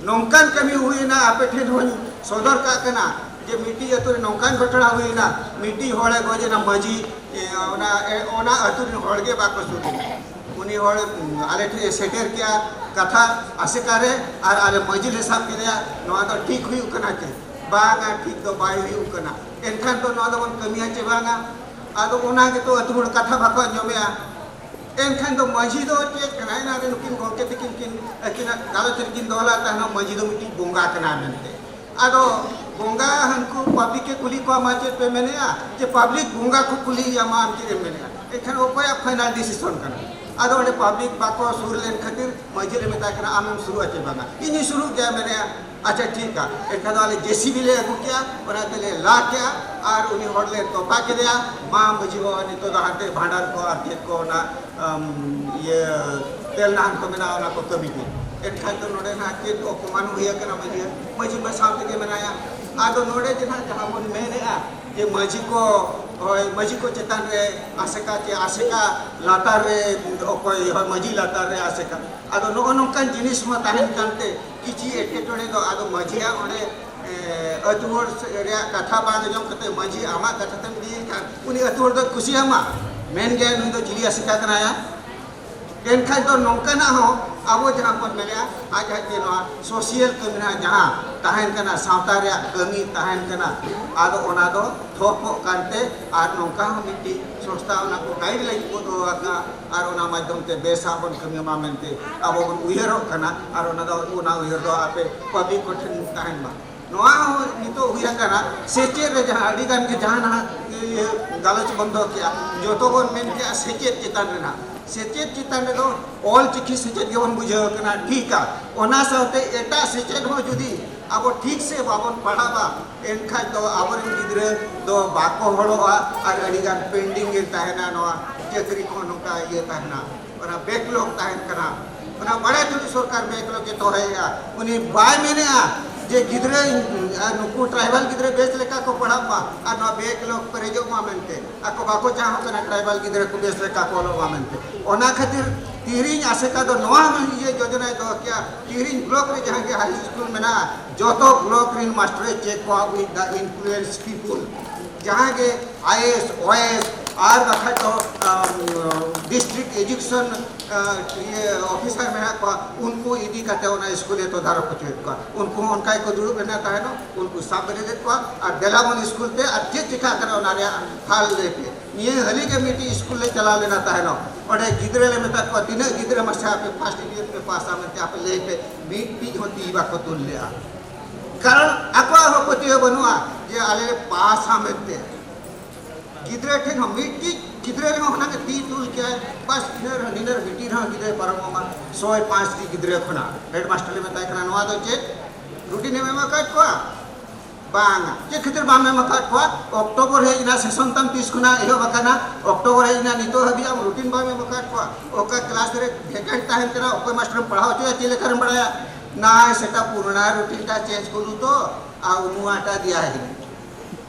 ᱱᱚᱝᱠᱟᱱ ᱠᱟᱹᱢᱤ ᱦᱩᱭᱮᱱᱟ, ᱟᱯᱮ ᱴᱷᱮᱱ ᱦᱚᱸᱧ ᱥᱚᱫᱚᱨ ᱠᱟᱜ ᱠᱟᱱᱟ ᱡᱮ ᱢᱤᱫᱴᱤᱡ ᱟᱹᱛᱩ ᱨᱮ ᱱᱚᱝᱠᱟᱱ ᱜᱷᱚᱴᱚᱱᱟ ᱦᱩᱭᱮᱱᱟ, ᱢᱤᱫᱴᱤᱡ ᱦᱚᱲᱮ ᱜᱚᱡ ᱮᱱᱟ, ᱢᱟᱹᱡᱷᱤ, ᱮ, ᱚᱱᱟ, ᱮ, ᱚᱱᱟ ᱟᱹᱛᱩ ᱨᱮᱱ ᱦᱚᱲ ᱜᱮ ᱵᱟᱠᱚ ᱥᱩᱨ ᱞᱮᱱᱟ᱾ ᱩᱱᱤ ᱦᱚᱲ, ᱩᱢ, ᱟᱞᱮ ᱴᱷᱮᱱ ᱮ ᱥᱮᱴᱮᱨ ᱠᱮᱜᱼᱟ ᱠᱟᱛᱷᱟ ᱟᱥᱮᱠᱟ ᱨᱮ, ᱟᱨ ᱟᱞᱮ ᱢᱟᱹᱡᱷᱤ ᱞᱮ ᱥᱟᱵ ᱠᱮᱫᱮᱭᱟ, "ᱱᱚᱣᱟ ᱫᱚ ᱴᱷᱤᱠ ᱦᱩᱭᱩᱜ ᱠᱟᱱᱟ ᱪᱮ?" "ᱵᱟᱝᱟ, ᱴᱷᱤᱠ ᱫᱚ ᱵᱟᱭ ᱦᱩᱭᱩᱜ ᱠᱟᱱᱟ᱾" ᱮᱱᱠᱷᱟᱱ ᱫᱚ ᱱᱚᱣᱟ ᱫᱚᱵᱚᱱ ᱠᱟᱹᱢᱤᱭᱟ ᱪᱮ ᱵᱟᱝᱟ? ᱟᱫᱚ ᱚᱱᱟ ᱜᱮᱛᱚ ᱟᱹᱛᱩ ᱦᱚᱲ ᱠᱟᱛᱷᱟ ᱵᱟᱠᱚ ᱟᱸᱡᱚᱢᱮᱜᱼᱟ᱾ ᱮᱱᱠᱷᱟᱱ ᱫᱚ ᱢᱟᱹᱡᱷᱤ ᱫᱚ ᱪᱮᱫ ᱠᱟᱱᱟᱭ? ᱚᱱᱟ ᱨᱮ ᱱᱩᱠᱤᱱ ᱜᱚᱢᱠᱮ ᱛᱟᱹᱠᱤᱱ ᱠᱤᱱ, ᱟᱹᱠᱤᱱᱟᱜ ᱜᱟᱞᱚᱪ ᱨᱮᱠᱤᱱ ᱫᱚᱦᱚ ᱞᱮᱫ ᱛᱟᱦᱮᱱᱟ, ᱢᱟᱹᱡᱷᱤ ᱫᱚ ᱢᱤᱫᱴᱤᱡ ᱵᱚᱸᱜᱟ ᱠᱟᱱᱟᱭ ᱢᱮᱱᱛᱮ᱾ ᱟᱫᱚ ᱵᱚᱸᱜᱟ ᱦᱟᱱᱠᱩ public ᱮ ᱠᱩᱞᱤ ᱠᱚᱣᱟ, "ᱢᱟ ᱪᱮᱫ ᱯᱮ ᱢᱮᱱᱮᱜᱼᱟ?" ᱡᱮ public ᱵᱚᱸᱜᱟ ᱠᱚ ᱠᱩᱞᱤᱭᱮᱭᱟ, "ᱢᱟ ᱟᱢ ᱪᱮᱫ ᱮᱢ ᱢᱮᱱᱮᱜᱼᱟ?" ᱮᱱᱠᱷᱟᱱ ᱚᱠᱚᱭᱟᱜ final decision ᱠᱟᱱᱟ? ᱟᱫᱚ ᱚᱸᱰᱮ public ᱵᱟᱠᱚ ᱥᱩᱨ ᱞᱮᱱ ᱠᱷᱟᱹᱛᱤᱨ ᱢᱟᱹᱡᱷᱤ ᱞᱮ ᱢᱮᱛᱟᱭ ᱠᱟᱱᱟ, "ᱟᱢᱮᱢ ᱥᱩᱨᱩᱜᱼᱟ ᱪᱮ ᱵᱟᱝᱟ?" "ᱤᱧᱤᱧ ᱥᱩᱨᱩᱜ ᱜᱮᱭᱟ," ᱢᱮᱱᱮᱜᱼᱟ᱾ ᱟᱪᱪᱷᱟ, ᱴᱷᱤᱠᱟ᱾ ᱮᱱᱠᱷᱟᱱ ᱫᱚ ᱟᱞᱮ JCB ᱞᱮ ᱟᱹᱜᱩ ᱠᱮᱜᱼᱟ, ᱚᱱᱟ ᱛᱮᱞᱮ ᱞᱟ ᱠᱮᱜᱼᱟ ᱟᱨ ᱩᱱᱤ ᱦᱚᱲ ᱞᱮ ᱛᱚᱯᱟ ᱠᱮᱫᱮᱭᱟ᱾ ᱢᱟ ᱢᱟᱹᱡᱷᱤ ᱵᱟᱵᱟ, ᱱᱤᱛᱚᱜ ᱫᱚ ᱦᱟᱱᱛᱮ ᱵᱷᱟᱸᱰᱟᱱ ᱠᱚ ᱟᱨ ᱪᱮᱫ ᱠᱚ ᱚᱱᱟ, ᱟᱢ, ᱤᱭᱟᱹ, ᱛᱮᱞ ᱱᱟᱦᱟᱱ ᱠᱚ ᱢᱮᱱᱟᱜᱼᱟ, ᱚᱱᱟ ᱠᱚ ᱠᱟᱹᱢᱤ ᱵᱤᱱ᱾ ᱮᱱᱠᱷᱟᱱ ᱫᱚ ᱱᱚᱰᱮ ᱱᱟᱦᱟᱜ ᱪᱮᱫ ᱚᱯᱚᱢᱟᱱ ᱦᱩᱭ ᱟᱠᱟᱱᱟ ᱢᱟᱹᱡᱷᱤ, ᱢᱟᱹᱡᱷᱤ ᱢᱟ ᱥᱟᱶ ᱛᱮᱜᱮ ᱢᱮᱱᱟᱭᱟ᱾ ᱟᱫᱚ ᱱᱚᱰᱮ ᱡᱟᱦᱟᱸ, ᱡᱟᱦᱟᱸ ᱵᱚᱱ ᱢᱮᱱᱮᱜᱼᱟ ᱡᱮ ᱢᱟᱹᱡᱷᱤ ᱠᱚ, ᱦᱳᱭ, ᱢᱟᱹᱡᱷᱤ ᱠᱚ ᱪᱮᱛᱟᱱ ᱨᱮ ᱟᱥᱮᱠᱟ ᱪᱮ ᱟᱥᱮᱠᱟ ᱞᱟᱛᱟᱨ ᱨᱮ ᱚᱠᱚᱭ, ᱦᱳᱭ, ᱢᱟᱹᱡᱷᱤ ᱞᱟᱛᱟᱨ ᱨᱮ ᱟᱥᱮᱠᱟ᱾ ᱟᱫᱚ ᱱᱚᱜᱼᱚ ᱱᱚᱝᱠᱟᱱ ᱡᱤᱱᱤᱥ ᱢᱟ ᱛᱟᱦᱮᱱ ᱠᱟᱱᱛᱮ ᱠᱤᱪᱷᱤ ᱮᱴᱠᱮᱴᱚᱬᱮ ᱫᱚ ᱟᱫᱚ ᱢᱟᱹᱡᱷᱤᱭᱟᱜ ᱚᱸᱰᱮ, ᱮ, ᱟᱹᱛᱩ ᱦᱚᱲ ᱨᱮᱭᱟᱜ ᱠᱟᱛᱷᱟ ᱵᱟᱝ ᱟᱸᱡᱚᱢ ᱠᱟᱛᱮ ᱢᱟᱹᱡᱷᱤ ᱟᱢᱟᱜ ᱠᱟᱛᱷᱟ ᱛᱮᱢ ᱤᱫᱤᱭᱮ ᱠᱷᱟᱱ ᱩᱱᱤ ᱟᱹᱛᱩ ᱦᱚᱲ ᱫᱚ ᱠᱩᱥᱤᱭᱟᱢᱟ, ᱢᱮᱱ ᱜᱮᱭᱟ ᱱᱩᱭ ᱫᱚ ᱪᱤᱞᱤ ᱟᱥᱮᱠᱟ ᱠᱟᱱᱟᱭᱟ᱾ ᱮᱱᱠᱷᱟᱱ ᱫᱚ ᱱᱚᱝᱠᱟᱱᱟᱜ ᱦᱚᱸ ᱟᱵᱚ ᱡᱟᱦᱟᱸ ᱵᱚᱱ ᱢᱮᱱᱮᱜᱼᱟ, ᱟᱡ ᱟᱡ ᱛᱮ ᱱᱚᱣᱟ ᱥᱳᱥᱤᱭᱟᱞ ᱠᱟᱹᱢᱤ ᱨᱮᱱᱟᱜ ᱡᱟᱦᱟᱸ ᱛᱟᱦᱮᱱ ᱠᱟᱱᱟ, ᱥᱟᱶᱛᱟ ᱨᱮᱭᱟᱜ ᱠᱟᱹᱢᱤ ᱛᱟᱦᱮᱱ ᱠᱟᱱᱟ, ᱟᱫᱚ ᱚᱱᱟ ᱫᱚ ᱛᱷᱚᱯᱚᱜ ᱠᱟᱱᱛᱮ ᱟᱨ ᱱᱚᱝᱠᱟ ᱦᱚᱸ ᱢᱤᱫᱴᱤᱡ ᱥᱚᱝᱥᱛᱷᱟ ᱚᱱᱟ ᱠᱚ ᱜᱟᱭᱤᱰ ᱞᱟᱭᱤᱱ ᱠᱚ ᱫᱚᱦᱚ ᱟᱠᱟᱫᱼᱟ ᱟᱨ ᱚᱱᱟ ᱢᱟᱫᱽᱫᱷᱚᱢ ᱛᱮ ᱵᱮᱥᱟᱜ ᱵᱚᱱ ᱠᱟᱹᱢᱤ ᱢᱟ ᱢᱮᱱᱛᱮ ᱟᱵᱚ ᱵᱚᱱ ᱩᱭᱦᱟᱹᱨᱚᱜ ᱠᱟᱱᱟ᱾ ᱟᱨ ᱚᱱᱟ ᱫᱚ, ᱚᱱᱟ ᱩᱭᱦᱟᱹᱨ ᱫᱚ ᱟᱯᱮ ᱯᱟᱵᱽᱞᱤᱠ ᱠᱚᱴᱷᱮᱱ ᱛᱟᱦᱮᱱ ᱢᱟ᱾ ᱱᱚᱣᱟ ᱦᱚᱸ ᱱᱤᱛᱚᱜ ᱦᱩᱭ ᱟᱠᱟᱱᱟ, ᱥᱮᱪᱮᱫ ᱨᱮ ᱡᱟᱦᱟᱸ ᱟᱹᱰᱤ ᱜᱟᱱ ᱜᱮ ᱡᱟᱦᱟᱸ ᱱᱟᱦᱟᱜ ᱤᱭᱟᱹ ᱜᱟᱞᱚᱪ ᱵᱚᱱ ᱫᱚᱦᱚ ᱠᱮᱜᱼᱟ, ᱡᱚᱛᱚ ᱵᱚᱱ ᱢᱮᱱ ᱠᱮᱜᱼᱟ ᱥᱮᱪᱮᱫ ᱪᱮᱛᱟᱱ ᱨᱮᱱᱟᱜ᱾ ᱥᱮᱪᱮᱫ ᱪᱮᱛᱟᱱ ᱨᱮᱫᱚ ᱚᱞ ᱪᱤᱠᱤ ᱥᱮᱪᱮᱫ ᱜᱮᱵᱚᱱ ᱵᱩᱡᱷᱟᱹᱣ ᱠᱟᱱᱟ, ᱴᱷᱤᱠᱟ᱾ ᱚᱱᱟ ᱥᱟᱶᱛᱮ ᱮᱴᱟᱜ ᱥᱮᱪᱮᱫ ᱦᱚᱸ ᱡᱩᱫᱤ ᱟᱵᱚ ᱴᱷᱤᱠ ᱥᱮ ᱵᱟᱵᱚᱱ ᱯᱟᱲᱦᱟᱣᱟ, ᱮᱱᱠᱷᱟᱡ ᱫᱚ ᱟᱵᱚᱨᱮᱱ ᱜᱤᱫᱽᱨᱟᱹ ᱫᱚ ᱵᱟᱠᱚ ᱦᱚᱲᱚᱜᱼᱟ ᱟᱨ ᱟᱹᱰᱤ ᱜᱟᱱ ᱯᱮᱱᱰᱤᱝ ᱨᱮ ᱛᱟᱦᱮᱱᱟ, ᱱᱚᱣᱟ ᱪᱟᱹᱠᱨᱤ ᱠᱚᱦᱚᱸ ᱱᱚᱝᱠᱟ ᱤᱭᱟᱹ ᱛᱟᱦᱮᱱᱟ᱾ ᱚᱱᱟ ᱵᱮᱠᱞᱚᱜ ᱛᱟᱦᱮᱱ ᱠᱟᱱᱟ᱾ ᱚᱱᱟ ᱵᱟᱲᱟᱭ ᱛᱩᱞᱩᱡ ᱥᱚᱨᱠᱟᱨ ᱵᱮᱠᱞᱚᱜ ᱮ ᱫᱚᱦᱚᱭᱮᱫᱼᱟ᱾ ᱩᱱᱤ ᱵᱟᱭ ᱢᱮᱱᱮᱫᱼᱟ ᱡᱮ ᱜᱤᱫᱽᱨᱟᱹ, ᱟᱨ ᱱᱩᱠᱩ ᱴᱨᱟᱭᱵᱟᱞ ᱜᱤᱫᱽᱨᱟᱹ ᱵᱮᱥ ᱞᱮᱠᱟ ᱠᱚ ᱯᱟᱲᱦᱟᱜ ᱢᱟ ᱟᱨ ᱱᱚᱣᱟ ᱵᱮᱠᱞᱚᱜ ᱯᱮᱨᱮᱡᱚᱜ ᱢᱟ ᱢᱮᱱᱛᱮ᱾ ᱟᱠᱚ ᱵᱟᱠᱚ ᱪᱟᱦᱚᱜ ᱠᱟᱱᱟ ᱴᱨᱟᱭᱵᱟᱞ ᱜᱤᱫᱽᱨᱟᱹ ᱠᱚ ᱵᱮᱥ ᱞᱮᱠᱟ ᱠᱚ ᱚᱞᱚᱜ ᱢᱟ ᱢᱮᱱᱛᱮ᱾ ᱚᱱᱟ ᱠᱷᱟᱹᱛᱤᱨ ᱛᱤᱨᱤᱧ ᱟᱥᱮᱠᱟ ᱫᱚ ᱱᱚᱣᱟ ᱤᱭᱟᱹ ᱡᱳᱡᱚᱱᱟᱭ ᱫᱚᱦᱚ ᱠᱮᱜᱼᱟ, ᱛᱤᱨᱤᱧ ᱵᱞᱚᱠ ᱨᱮ ᱡᱟᱦᱟᱸ ᱜᱮ ᱦᱟᱭ ᱥᱠᱩᱞ ᱢᱮᱱᱟᱜᱼᱟ, ᱡᱚᱛᱚ ᱵᱞᱚᱠ ᱨᱮᱱ ᱢᱟᱥᱴᱟᱨᱮ ᱪᱮᱠ ᱠᱚᱣᱟ with the influence people᱾ ᱡᱟᱦᱟᱸ ᱜᱮ ᱟᱭ ᱮ ᱮᱥ, ᱳ ᱮ ᱮᱥ, ᱟᱨ ᱵᱟᱠᱷᱟᱡ ᱫᱚ, ᱟᱢ, ᱰᱤᱥᱴᱨᱤᱠᱴ ᱮᱡᱩᱠᱮᱥᱚᱱ, ᱟ, ᱤᱭᱟᱹ, ᱚᱯᱷᱤᱥᱟᱨ ᱢᱮᱱᱟᱜ ᱠᱚᱣᱟ, ᱩᱱᱠᱩ ᱤᱫᱤ ᱠᱟᱛᱮ ᱚᱱᱟ ᱥᱠᱩᱞᱮ ᱛᱚᱫᱟᱨᱚᱠ ᱦᱚᱪᱚᱭᱮᱫ ᱠᱚᱣᱟ᱾ ᱩᱱᱠᱩ ᱦᱚᱸ ᱚᱱᱠᱟ ᱜᱮᱠᱚ ᱫᱩᱲᱩᱵ ᱮᱱᱟ ᱛᱟᱦᱮᱱᱚᱜ, ᱩᱱᱠᱩ ᱥᱟᱵ ᱵᱮᱨᱮᱫᱮᱫ ᱠᱚᱣᱟ ᱟᱨ ᱫᱮᱞᱟ ᱵᱚᱱ ᱥᱠᱩᱞ ᱛᱮ ᱟᱨ ᱪᱮᱫ ᱪᱤᱠᱟᱹᱜ ᱠᱟᱱᱟ ᱚᱱᱟ ᱨᱮᱭᱟᱜ ᱦᱟᱞ ᱞᱟᱹᱭ ᱯᱮ᱾ ᱱᱤᱭᱟᱹ ᱦᱟᱹᱞᱤ ᱜᱮ ᱢᱤᱫᱴᱤᱡ ᱥᱠᱩᱞ ᱞᱮ ᱪᱟᱞᱟᱣ ᱞᱮᱱᱟ ᱛᱟᱦᱮᱱᱚᱜ, ᱚᱸᱰᱮ ᱜᱤᱫᱽᱨᱟᱹ ᱞᱮ ᱢᱮᱛᱟ ᱠᱚᱣᱟ, "ᱛᱤᱱᱟᱹᱜ ᱜᱤᱫᱽᱨᱟᱹ ᱢᱟᱥᱮ ᱟᱯᱮ ᱯᱷᱟᱥᱴ ᱰᱤᱵᱤᱡᱚᱱ ᱯᱮ ᱯᱟᱥᱟ ᱢᱮᱱᱛᱮ ᱟᱯᱮ ᱞᱟᱹᱭ ᱯᱮ?" ᱢᱤᱫᱴᱤᱡ ᱦᱚᱸ ᱛᱤ ᱵᱟᱠᱚ ᱛᱩᱞ ᱞᱮᱜᱼᱟ᱾ ᱠᱟᱨᱚᱱ ᱟᱠᱚᱣᱟᱜ ᱦᱚᱸ ᱯᱟᱹᱛᱭᱟᱹᱣ ᱵᱟᱹᱱᱩᱜᱼᱟ ᱡᱮ ᱟᱞᱮ ᱞᱮ ᱯᱟᱥᱟ ᱢᱮᱱᱛᱮ᱾ ᱜᱤᱫᱽᱨᱟᱹ ᱴᱷᱮᱱ ᱦᱚᱸ ᱢᱤᱫᱴᱤᱡ ᱜᱤᱫᱽᱨᱟᱹ ᱨᱮᱦᱚᱸ ᱦᱩᱱᱟᱹᱝ ᱮ ᱛᱤ ᱛᱩᱞ ᱠᱮᱭᱟᱭ, ᱵᱟᱥ ᱤᱱᱟᱹ ᱨᱮᱦᱚᱸ, ᱱᱤᱱᱟᱹ ᱨᱮᱦᱚᱸ ᱢᱤᱫᱴᱤᱡ ᱨᱮᱦᱚᱸ ᱜᱤᱫᱽᱨᱟᱹᱭ ᱯᱟᱨᱚᱢᱚᱜ ᱢᱟ᱾ ᱥᱚᱭ ᱯᱟᱸᱪ ᱴᱤ ᱜᱤᱫᱽᱨᱟᱹ ᱠᱷᱚᱱᱟᱜ ᱦᱮᱰᱢᱟᱥᱴᱟᱨ ᱞᱮ ᱢᱮᱛᱟᱭ ᱠᱟᱱᱟ, "ᱱᱚᱣᱟ ᱫᱚ ᱪᱮᱫ ᱨᱩᱴᱤᱱ ᱮᱢ ᱮᱢ ᱟᱠᱟᱫ ᱠᱚᱣᱟ?" ᱵᱟᱝᱟ᱾ ᱪᱮᱫ ᱠᱷᱟᱹᱛᱤᱨ ᱵᱟᱢ ᱮᱢ ᱟᱠᱟᱫ ᱠᱚᱣᱟ? ᱚᱠᱴᱳᱵᱚᱨ ᱦᱮᱡ ᱮᱱᱟ, ᱥᱮᱥᱚᱱ ᱛᱟᱢ ᱛᱤᱥ ᱠᱷᱚᱱᱟᱜ ᱮᱦᱚᱵ ᱟᱠᱟᱱᱟ, ᱚᱠᱴᱳᱵᱚᱨ ᱦᱮᱡ ᱮᱱᱟ, ᱱᱤᱛᱚᱜ ᱦᱟᱹᱵᱤᱡ ᱟᱢ ᱨᱩᱴᱤᱱ ᱵᱟᱢ ᱮᱢ ᱟᱠᱟᱫ ᱠᱚᱣᱟ᱾ ᱚᱠᱟ ᱠᱞᱟᱥ ᱨᱮ ᱵᱷᱮᱠᱮᱱᱴ ᱛᱟᱦᱮᱱ ᱠᱟᱱᱟ, ᱚᱠᱚᱭ ᱢᱟᱥᱴᱟᱨᱮᱢ ᱯᱟᱲᱦᱟᱣ ᱦᱚᱪᱚᱭᱟ, ᱪᱮᱫ ᱞᱮᱠᱟᱨᱮᱢ ᱵᱟᱲᱟᱭᱟ? ᱱᱟ ᱥᱮᱴᱟ ᱯᱩᱨᱱᱟ ᱨᱩᱴᱤᱱ ᱴᱟ ᱪᱮᱧᱡᱽ ᱠᱚᱨᱩ ᱛᱚ, ᱟᱨ ᱩᱱᱩᱣᱟᱴᱟ ᱫᱤᱭᱟ ᱦᱤᱱ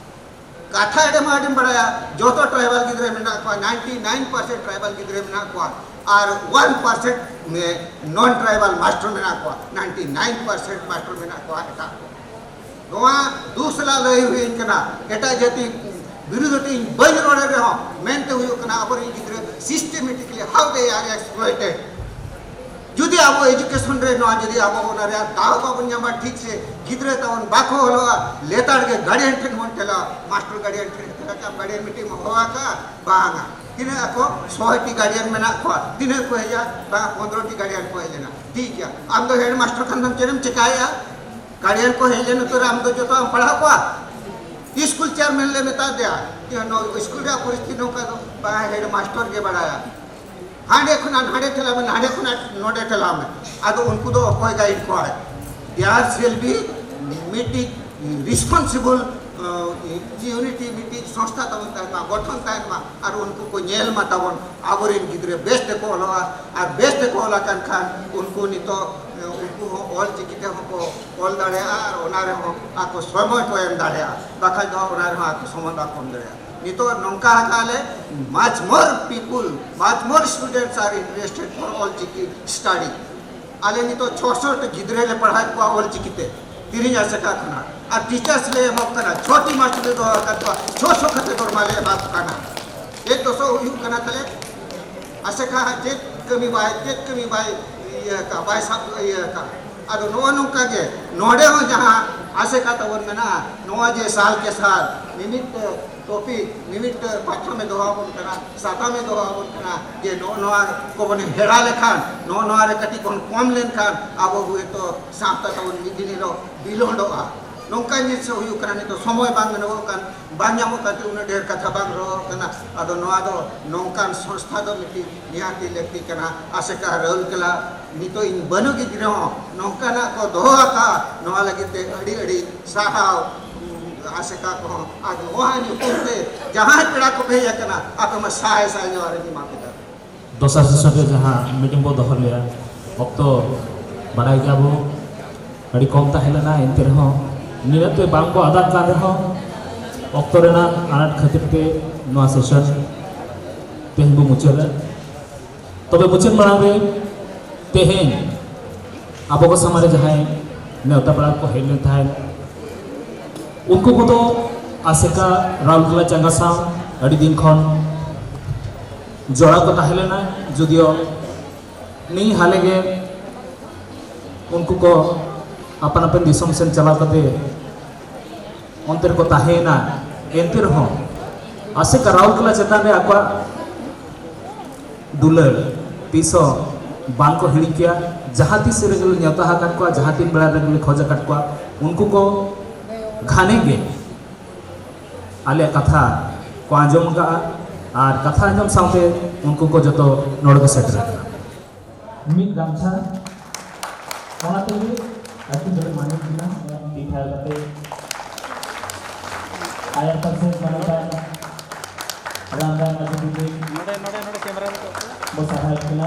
ᱠᱟᱛᱷᱟ ᱮᱰᱮᱢ ᱟᱹᱰᱤᱢ ᱵᱟᱲᱟᱭᱟ, ᱡᱚᱛᱚ ᱴᱨᱟᱭᱵᱟᱞ ᱜᱤᱫᱽᱨᱟᱹ ᱢᱮᱱᱟᱜ ᱠᱚᱣᱟ, ᱱᱟᱭᱤᱱᱴᱤ ᱱᱟᱭᱤᱱ ᱯᱟᱨᱥᱮᱱᱴ ᱴᱨᱟᱭᱵᱟᱞ ᱜᱤᱫᱽᱨᱟᱹ ᱢᱮᱱᱟᱜ ᱠᱚᱣᱟ, ᱟᱨ ᱚᱣᱟᱱ ᱯᱟᱨᱥᱮᱱᱴ ᱱᱚᱱ ᱴᱨᱟᱭᱵᱟᱞ ᱢᱟᱥᱴᱟᱨ ᱢᱮᱱᱟᱜ ᱠᱚᱣᱟ, ᱱᱟᱭᱤᱱᱴᱤ ᱱᱟᱭᱤᱱ ᱯᱟᱨᱥᱮᱱᱴ ᱢᱟᱥᱴᱟᱨ ᱢᱮᱱᱟᱜ ᱠᱚᱣᱟ ᱮᱴᱟᱜ ᱠᱚ᱾ ᱱᱚᱣᱟ ᱫᱩᱥ ᱥᱟᱞᱟᱜ ᱞᱟᱹᱭ ᱦᱩᱭ ᱠᱟᱱᱟ, ᱮᱴᱟᱜ ᱡᱟᱹᱛᱤ ᱵᱤᱨᱩᱫᱷ ᱛᱮ ᱤᱧ ᱵᱟᱹᱧ ᱨᱚᱲ ᱨᱮᱦᱚᱸ, ᱢᱮᱱᱛᱮ ᱦᱩᱭᱩᱜ ᱠᱟᱱᱟ ᱟᱵᱚᱨᱮᱱ ᱜᱤᱫᱽᱨᱟᱹ systematically how they are exploited᱾ ᱡᱩᱫᱤ ᱟᱵᱚ ᱮᱡᱩᱠᱮᱥᱚᱱ ᱨᱮ ᱱᱚᱣᱟ ᱡᱩᱫᱤ ᱟᱵᱚ ᱚᱱᱟ ᱨᱮᱭᱟᱜ ᱫᱟᱣ ᱵᱟᱵᱚᱱ ᱧᱟᱢᱟ ᱴᱷᱤᱠ ᱥᱮ, ᱜᱤᱫᱽᱨᱟᱹ ᱛᱟᱵᱚᱱ ᱵᱟᱠᱚ ᱚᱞᱚᱜᱼᱟ, ᱞᱮᱛᱟᱲ ᱜᱮ ᱜᱟᱨᱰᱤᱭᱟᱱ ᱴᱷᱮᱱ ᱵᱚᱱ ᱴᱷᱮᱞᱟᱣᱟ, ᱢᱟᱥᱴᱟᱨ ᱜᱟᱨᱰᱤᱭᱟᱱ ᱴᱷᱮᱱ ᱴᱷᱮᱞᱟᱣ ᱠᱟᱜ ᱵᱟᱝᱟ᱾ ᱵᱟᱝᱟ, ᱛᱤᱱᱟᱹᱜ ᱟᱠᱚ ᱥᱚᱭ ᱴᱤ ᱜᱟᱨᱰᱤᱭᱟᱱ ᱢᱮᱱᱟᱜ ᱠᱚᱣᱟ, ᱛᱤᱱᱟᱹᱜ ᱠᱚ ᱦᱮᱡᱟ? ᱵᱟᱝᱟ, ᱯᱚᱱᱫᱽᱨᱚ ᱴᱤ ᱜᱟᱨᱰᱤᱭᱟᱱ ᱠᱚ ᱦᱮᱡ ᱞᱮᱱᱟ᱾ ᱴᱷᱤᱠ ᱜᱮᱭᱟ, ᱟᱢ ᱫᱚ ᱦᱮᱰ ᱢᱟᱥᱴᱟᱨ ᱠᱷᱟᱱ ᱫᱚᱢ ᱪᱮᱫ ᱮᱢ ᱪᱮᱠᱟᱭᱮᱜᱼᱟ? ᱜᱟᱨᱰᱤᱭᱟᱱ ᱠᱚ ᱦᱮᱡ ᱞᱮᱱ ᱩᱛᱟᱹᱨ, ᱟᱢ ᱫᱚ ᱡᱚᱛᱚ ᱮᱢ ᱯᱟᱲᱦᱟᱣ ᱠᱚᱣᱟ? ᱥᱠᱩᱞ ᱪᱮᱭᱟᱨᱢᱮᱱ ᱞᱮ ᱢᱮᱛᱟ ᱫᱮᱭᱟ ᱡᱮ ᱱᱚᱣᱟ ᱥᱠᱩᱞ ᱨᱮᱭᱟᱜ ᱯᱚᱨᱤᱥᱛᱷᱤᱛᱤ ᱱᱚᱝᱠᱟ ᱫᱚ ᱵᱟᱝ, ᱦᱮᱰ ᱢᱟᱥᱴᱟᱨ ᱜᱮ ᱵᱟᱲᱟᱭᱟ᱾ ᱦᱟᱸᱰᱮ ᱠᱷᱚᱱᱟᱜ ᱱᱟᱰᱮ ᱴᱷᱮᱞᱟᱣ ᱢᱮ, ᱱᱟᱰᱮ ᱠᱷᱚᱱᱟᱜ ᱱᱚᱰᱮ ᱴᱷᱮᱞᱟᱣ ᱢᱮ᱾ ᱟᱫᱚ ᱩᱱᱠᱩ ᱫᱚ ᱚᱠᱚᱭ ᱜᱟᱭᱤᱰ ᱠᱚᱣᱟᱭ? There shall be ᱢᱤᱫᱴᱤᱡ ᱨᱮᱥᱯᱚᱱᱥᱤᱵᱚᱞ ᱤᱭᱩᱱᱤᱴᱤ, ᱢᱤᱫᱴᱤᱡ ᱥᱚᱝᱥᱛᱷᱟ ᱛᱟᱵᱚᱱ ᱛᱟᱦᱮᱱ ᱢᱟ, ᱜᱚᱴᱷᱚᱱ ᱛᱟᱦᱮᱱ ᱢᱟ, ᱟᱨ ᱩᱱᱠᱩ ᱠᱚ ᱧᱮᱞ ᱢᱟ ᱛᱟᱵᱚᱱ ᱟᱵᱚᱨᱮᱱ ᱜᱤᱫᱽᱨᱟᱹ ᱵᱮᱥ ᱛᱮᱠᱚ ᱚᱞᱚᱜᱼᱟ, ᱟᱨ ᱵᱮᱥ ᱛᱮᱠᱚ ᱚᱞ ᱟᱠᱟᱱ ᱠᱷᱟᱱ ᱩᱱᱠᱩ ᱱᱤᱛᱚᱜ ᱩᱱᱠᱩ ᱦᱚᱸ ᱚᱞ ᱪᱤᱠᱤ ᱛᱮᱦᱚᱸ ᱠᱚ ᱚᱞ ᱫᱟᱲᱮᱭᱟᱜᱼᱟ, ᱟᱨ ᱚᱱᱟ ᱨᱮᱦᱚᱸ ᱟᱠᱚ ᱥᱚᱢᱚᱭ ᱠᱚ ᱮᱢ ᱫᱟᱲᱮᱭᱟᱜᱼᱟ, ᱵᱟᱠᱷᱟᱡ ᱫᱚ ᱚᱱᱟ ᱨᱮᱦᱚᱸ ᱟᱠᱚ ᱥᱚᱢᱚᱭ ᱵᱟᱠᱚ ᱮᱢ ᱫᱟᱲᱮᱭᱟᱜᱼᱟ᱾ ᱱᱤᱛᱚᱜ ᱱᱚᱝᱠᱟ ᱟᱠᱟᱫ ᱞᱮ, much more people, much more students are interested for Ol Chiki study᱾ ᱟᱞᱮ ᱱᱤᱛᱚᱜ ᱪᱷᱚᱥᱚ ᱴᱤ ᱜᱤᱫᱽᱨᱟᱹ ᱞᱮ ᱯᱟᱲᱦᱟᱣᱮᱫ ᱠᱚᱣᱟ ᱚᱞ ᱪᱤᱠᱤ ᱛᱮ, ᱛᱤᱨᱤᱧ ᱟᱥᱮᱠᱟ ᱠᱷᱚᱱᱟᱜ, ᱟᱨ ᱴᱤᱪᱟᱨᱥ ᱞᱮ ᱮᱢᱚᱜ ᱠᱟᱱᱟ, ᱪᱷᱚᱴᱤ ᱢᱟᱥᱴᱟᱨ ᱞᱮ ᱫᱚᱦᱚ ᱟᱠᱟᱫ ᱠᱚᱣᱟ, ᱪᱷᱚᱥᱚ ᱠᱟᱛᱮ ᱫᱚᱨᱢᱟ ᱞᱮ ᱮᱢᱟ ᱠᱚ ᱠᱟᱱᱟ᱾ ᱪᱮᱫ ᱫᱚᱥᱚ ᱦᱩᱭᱩᱜ ᱠᱟᱱᱟ ᱛᱟᱞᱮ? ᱟᱥᱮᱠᱟ ᱦᱟᱸᱜ ᱪᱮᱫ ᱠᱟᱹᱢᱤ ᱵᱟᱭ, ᱪᱮᱫ ᱠᱟᱹᱢᱤ ᱵᱟᱭ ᱤᱭᱟᱹ ᱟᱠᱟᱫ, ᱵᱟᱭ ᱥᱟᱵ ᱤᱭᱟᱹ ᱟᱠᱟᱫ᱾ ᱟᱫᱚ ᱱᱚᱜᱼᱚ ᱱᱚᱝᱠᱟ ᱜᱮ ᱱᱚᱰᱮ ᱦᱚᱸ ᱡᱟᱦᱟᱸ ᱟᱥᱮᱠᱟ ᱛᱟᱵᱚᱱ ᱢᱮᱱᱟᱜᱼᱟ, ᱱᱚᱣᱟ ᱡᱮ ᱥᱟᱞ ᱠᱮ ᱥᱟᱞ ᱢᱤᱢᱤᱫ ᱴᱚᱯᱤᱠ, ᱢᱤᱢᱤᱫ ᱯᱟᱛᱷᱟᱢᱮ ᱫᱚᱦᱚ ᱟᱵᱚᱱ ᱠᱟᱱᱟ, ᱥᱟᱛᱟᱢᱮ ᱫᱚᱦᱚ ᱟᱵᱚᱱ ᱠᱟᱱᱟ, ᱡᱮ ᱱᱚᱜᱼᱚ ᱱᱚᱣᱟ ᱠᱚᱵᱚᱱ ᱦᱮᱲᱟ ᱞᱮᱠᱷᱟᱱ, ᱱᱚᱜᱼᱚ ᱱᱚᱣᱟ ᱨᱮ ᱠᱟᱹᱴᱤᱡ ᱵᱚᱱ ᱠᱚᱢ ᱞᱮᱱᱠᱷᱟᱱ ᱟᱵᱚ ᱦᱚᱭᱛᱳ ᱥᱟᱶᱛᱟ ᱛᱟᱵᱚᱱ ᱢᱤᱫ ᱫᱤᱱ ᱦᱤᱞᱳᱜ ᱵᱤᱞᱚᱱᱰᱚᱜᱼᱟ᱾ ᱱᱚᱝᱠᱟ ᱡᱤᱱᱤᱥ ᱦᱩᱭᱩᱜ ᱠᱟᱱᱟ, ᱱᱤᱛᱚᱜ ᱥᱚᱢᱚᱭ ᱵᱟᱝ ᱧᱟᱢᱚᱜ ᱠᱟᱱ, ᱵᱟᱝ ᱧᱟᱢᱚᱜ ᱠᱟᱱᱛᱮ ᱩᱱᱟᱹᱜ ᱰᱷᱮᱨ ᱠᱟᱛᱷᱟ ᱵᱟᱝ ᱨᱚᱲ ᱠᱟᱱᱟ᱾ ᱟᱫᱚ ᱱᱚᱣᱟ ᱫᱚ ᱱᱚᱝᱠᱟᱱ ᱥᱚᱝᱥᱛᱷᱟ ᱫᱚ ᱢᱤᱫᱴᱤᱡ ᱱᱤᱦᱟᱹᱛᱤ ᱞᱟᱹᱠᱛᱤ ᱠᱟᱱᱟ᱾ ᱟᱥᱮᱠᱟ ᱨᱟᱹᱣᱩᱞᱠᱮᱞᱟ ᱱᱤᱛᱚᱜ ᱤᱧ ᱵᱟᱹᱱᱩᱜ ᱜᱤᱫᱽᱨᱟᱹ ᱦᱚᱸ ᱱᱚᱝᱠᱟᱱᱟᱜ ᱠᱚ ᱫᱚᱦᱚ ᱟᱠᱟᱫ, ᱱᱚᱣᱟ ᱞᱟᱹᱜᱤᱫ ᱛᱮ ᱟᱹᱰᱤ ᱟᱹᱰᱤ ᱥᱟᱨᱦᱟᱣ᱾ ᱟᱥᱮᱠᱟ ᱠᱚᱦᱚᱸ ᱟᱨ ᱱᱚᱣᱟ ᱧᱩᱛᱩᱢ ᱛᱮ ᱡᱟᱦᱟᱸᱭ ᱯᱮᱲᱟ ᱠᱚᱯᱮ ᱦᱮᱡ ᱟᱠᱟᱱᱟ, ᱟᱯᱮ ᱢᱟ ᱥᱟᱭ ᱥᱟᱭ ᱡᱚᱦᱟᱨ ᱤᱧ ᱮᱢᱟ ᱯᱮ ᱠᱟᱱᱟ᱾ ᱫᱚᱥᱟᱨ ᱥᱮᱥᱚᱱ ᱨᱮ ᱡᱟᱦᱟᱸ ᱢᱤᱴᱤᱝ ᱵᱚ ᱫᱚᱦᱚ ᱞᱮᱫᱼᱟ, ᱚᱠᱛᱚ ᱵᱟᱰᱟᱭ ᱜᱮᱭᱟ ᱵᱚ, ᱟᱹᱰᱤ ᱠᱚᱢ ᱛᱟᱦᱮᱸ ᱞᱮᱱᱟ᱾ ᱮᱱᱛᱮ ᱨᱮᱦᱚᱸ ᱱᱤᱱᱟᱹᱜ ᱛᱮ ᱵᱟᱝ ᱠᱚ ᱟᱫᱟᱜ ᱠᱟᱱ ᱨᱮᱦᱚᱸ, ᱚᱠᱛᱚ ᱨᱮᱱᱟᱜ ᱟᱱᱟᱴ ᱠᱷᱟᱹᱛᱤᱨ ᱛᱮ ᱱᱚᱣᱟ ᱥᱮᱥᱚᱱ ᱛᱮᱦᱮᱧ ᱵᱚ ᱢᱩᱪᱟᱹᱫᱟ᱾ ᱛᱚᱵᱮ ᱢᱩᱪᱟᱹᱫ ᱢᱟᱲᱟᱝ ᱨᱮ ᱛᱮᱦᱮᱧ ᱟᱵᱚ ᱠᱚ ᱥᱟᱢᱟᱝ ᱨᱮ ᱡᱟᱦᱟᱸᱭ ᱱᱮᱣᱛᱟ ᱯᱮᱲᱟ ᱠᱚ ᱦᱮᱡ ᱞᱮᱱ ᱛᱟᱦᱮᱸᱫ, ᱩᱱᱠᱩ ᱠᱚᱫᱚ ᱟᱥᱮᱠᱟ ᱨᱟᱩᱨᱠᱮᱞᱟ ᱪᱟᱸᱜᱟ ᱥᱟᱶ ᱟᱹᱰᱤ ᱫᱤᱱ ᱠᱷᱚᱱ ᱡᱚᱲᱟᱣ ᱠᱚ ᱛᱟᱦᱮᱸ ᱞᱮᱱᱟ᱾ ᱡᱩᱫᱤᱭᱳ ᱱᱤᱭᱟᱹ ᱦᱟᱞᱮ ᱜᱮ ᱩᱱᱠᱩ ᱠᱚ ᱟᱯᱟᱱ ᱟᱹᱯᱤᱱ ᱫᱤᱥᱚᱢ ᱥᱮᱱ ᱪᱟᱞᱟᱣ ᱠᱟᱛᱮ ᱚᱱᱛᱮ ᱨᱮᱠᱚ ᱛᱟᱦᱮᱸᱭᱮᱱᱟ᱾ ᱮᱱᱛᱮ ᱨᱮᱦᱚᱸ ᱟᱥᱮᱠᱟ ᱨᱟᱩᱨᱠᱮᱞᱟ ᱪᱮᱛᱟᱱ ᱨᱮ ᱟᱠᱚᱣᱟᱜ ᱫᱩᱞᱟᱹᱲ ᱛᱤᱥ ᱦᱚᱸ ᱵᱟᱝ ᱠᱚ ᱦᱤᱲᱤᱧ ᱠᱮᱭᱟ᱾ ᱡᱟᱦᱟᱸ ᱛᱤᱥ ᱨᱮᱜᱮ ᱞᱮ ᱱᱮᱣᱛᱟ ᱟᱠᱟᱫ ᱠᱚᱣᱟ, ᱡᱟᱦᱟᱸ ᱛᱤᱱ ᱵᱮᱲᱟ ᱨᱮᱜᱮ ᱞᱮ ᱠᱷᱚᱡᱽ ᱟᱠᱟᱫ ᱠᱚᱣᱟ, ᱩᱱᱠᱩ ᱠᱚ ᱜᱷᱟᱱᱮ ᱜᱮ ᱟᱞᱮᱭᱟᱜ ᱠᱟᱛᱷᱟ ᱠᱚ ᱟᱸᱡᱚᱢ ᱟᱠᱟᱫᱼᱟ ᱟᱨ ᱠᱟᱛᱷᱟ ᱟᱸᱡᱚᱢ ᱥᱟᱶᱛᱮ ᱩᱱᱠᱩ ᱠᱚ ᱡᱚᱛᱚ ᱱᱚᱰᱮ ᱠᱚ ᱥᱮᱴᱮᱨ ᱟᱠᱟᱱᱟ᱾ ᱢᱤᱫ ᱜᱟᱢᱪᱷᱟ ᱚᱱᱟ ᱛᱮᱜᱮ ᱟᱹᱰᱤ ᱡᱳᱨ ᱢᱟᱹᱱᱤᱛ ᱠᱟᱱᱟ᱾ ᱛᱤ ᱛᱷᱟᱭᱚ ᱠᱟᱛᱮ ᱟᱭᱟᱨ ᱯᱟᱥᱮ ᱢᱟᱱᱚᱛᱟᱱ ᱨᱟᱢᱫᱟᱱ ᱢᱟᱹᱡᱷᱤ ᱵᱩᱰᱷᱤ ᱱᱚᱰᱮ, ᱱᱚᱰᱮ, ᱱᱚᱰᱮ ᱠᱮᱢᱮᱨᱟ ᱨᱮ᱾ ᱵᱚ ᱥᱟᱨᱦᱟᱣᱮᱫ ᱠᱤᱱᱟ᱾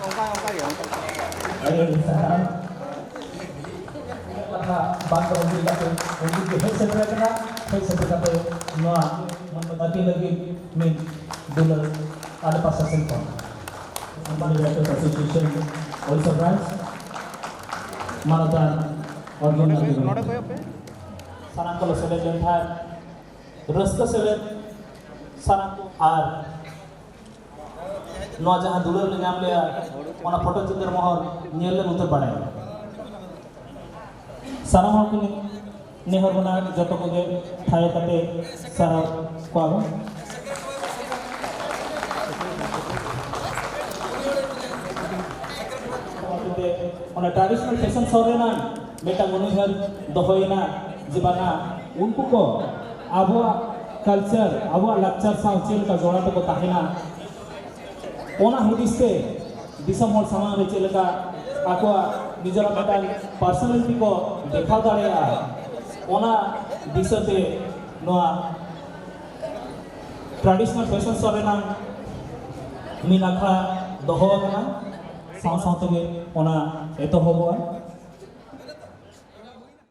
ᱚᱱᱠᱟ, ᱚᱱᱠᱟ ᱜᱮ, ᱚᱱᱠᱟ ᱜᱮ᱾ ᱟᱹᱰᱤ ᱟᱹᱰᱤ ᱥᱟᱨᱦᱟᱣ᱾ ᱠᱟᱛᱷᱟ ᱵᱟᱝ ᱠᱚ ᱵᱩᱡᱷᱟᱹᱣ ᱠᱟᱛᱮ ᱩᱱᱠᱤᱱ ᱠᱤᱱ ᱦᱮᱡ ᱥᱮᱴᱮᱨ ᱟᱠᱟᱱᱟ᱾ ᱦᱮᱡ ᱥᱮᱴᱮᱨ ᱠᱟᱛᱮ ᱱᱚᱣᱟ ᱟᱹᱠᱤᱱ ᱞᱟᱹᱜᱤᱫ ᱢᱤᱫ ᱫᱩᱞᱟᱹᱲ ᱟᱞᱮ ᱯᱟᱥᱴᱟ ᱥᱮᱱ ᱠᱷᱚᱱ Somali Writers Association Odisha branch ᱢᱟᱱᱚᱛᱟᱱ ᱚᱨᱡᱩᱱ ᱱᱚᱰᱮ ᱢᱟᱹᱡᱷᱤ ᱠᱚᱭᱚᱜ, ᱱᱚᱰᱮ ᱜᱚᱢᱠᱮ᱾ ᱠᱚᱭᱚᱜ ᱯᱮ᱾ ᱥᱟᱱᱟᱢ ᱠᱚᱞᱮ ᱥᱮᱞᱮᱫ ᱞᱮᱱ ᱛᱟᱦᱮᱸᱫ, ᱨᱟᱹᱥᱠᱟᱹ ᱥᱮᱞᱮᱫ ᱥᱟᱱᱟᱢ ᱠᱚ᱾ ᱟᱨ ᱱᱚᱣᱟ ᱡᱟᱦᱟᱸ ᱫᱩᱞᱟᱹᱲ ᱞᱮ ᱧᱟᱢ ᱞᱮᱭᱟ, ᱚᱱᱟ ᱯᱷᱳᱴᱳ ᱪᱤᱛᱟᱹᱨ ᱢᱚᱦᱚᱨ ᱧᱮᱞ ᱞᱮ ᱩᱛᱟᱹᱨ ᱵᱟᱲᱟᱭᱟ᱾ ᱥᱟᱱᱟᱢ ᱦᱚᱲ ᱠᱚ ᱱᱮᱦᱚᱨ ᱵᱚᱱᱟ, ᱡᱚᱛᱚ ᱠᱚᱜᱮ ᱛᱷᱟᱭᱚ ᱠᱟᱛᱮ ᱥᱟᱨᱦᱟᱣ ᱠᱚᱣᱟ ᱵᱚᱱ᱾ ᱚᱱᱟ traditional fashion show ᱨᱮᱱᱟᱜ ᱢᱤᱫᱴᱟᱝ ᱩᱱᱩᱭᱦᱟᱹᱨ ᱫᱚᱦᱚᱭᱮᱱᱟ ᱡᱮ ᱵᱟᱝᱟ, ᱩᱱᱠᱩ ᱠᱚ ᱟᱵᱚᱣᱟᱜ culture, ᱟᱵᱚᱣᱟᱜ ᱞᱟᱠᱪᱟᱨ ᱥᱟᱶ ᱪᱮᱫ ᱞᱮᱠᱟ ᱡᱚᱲᱟᱣ ᱛᱮᱠᱚ ᱛᱟᱦᱮᱱᱟ, ᱚᱱᱟ ᱦᱩᱫᱤᱥ ᱛᱮ ᱫᱤᱥᱚᱢ ᱦᱚᱲ ᱥᱟᱢᱟᱝ ᱨᱮ ᱪᱮᱫ ᱞᱮᱠᱟ ᱟᱠᱚᱣᱟᱜ ᱱᱤᱡᱮᱨᱟᱜ ᱢᱤᱫᱴᱟᱝ personality ᱠᱚ ᱫᱮᱠᱷᱟᱣ ᱫᱟᱲᱮᱭᱟᱜᱼᱟ, ᱚᱱᱟ ᱫᱤᱥᱟᱹᱛᱮ ᱱᱚᱣᱟ traditional fashion show ᱨᱮᱱᱟᱜ ᱢᱤᱫ ᱟᱠᱷᱲᱟ ᱫᱚᱦᱚ ᱟᱠᱟᱱᱟ, ᱥᱟᱶ ᱥᱟᱶ ᱛᱮᱜᱮ ᱚᱱᱟ ᱮᱛᱚᱦᱚᱵᱚᱜᱼᱟ᱾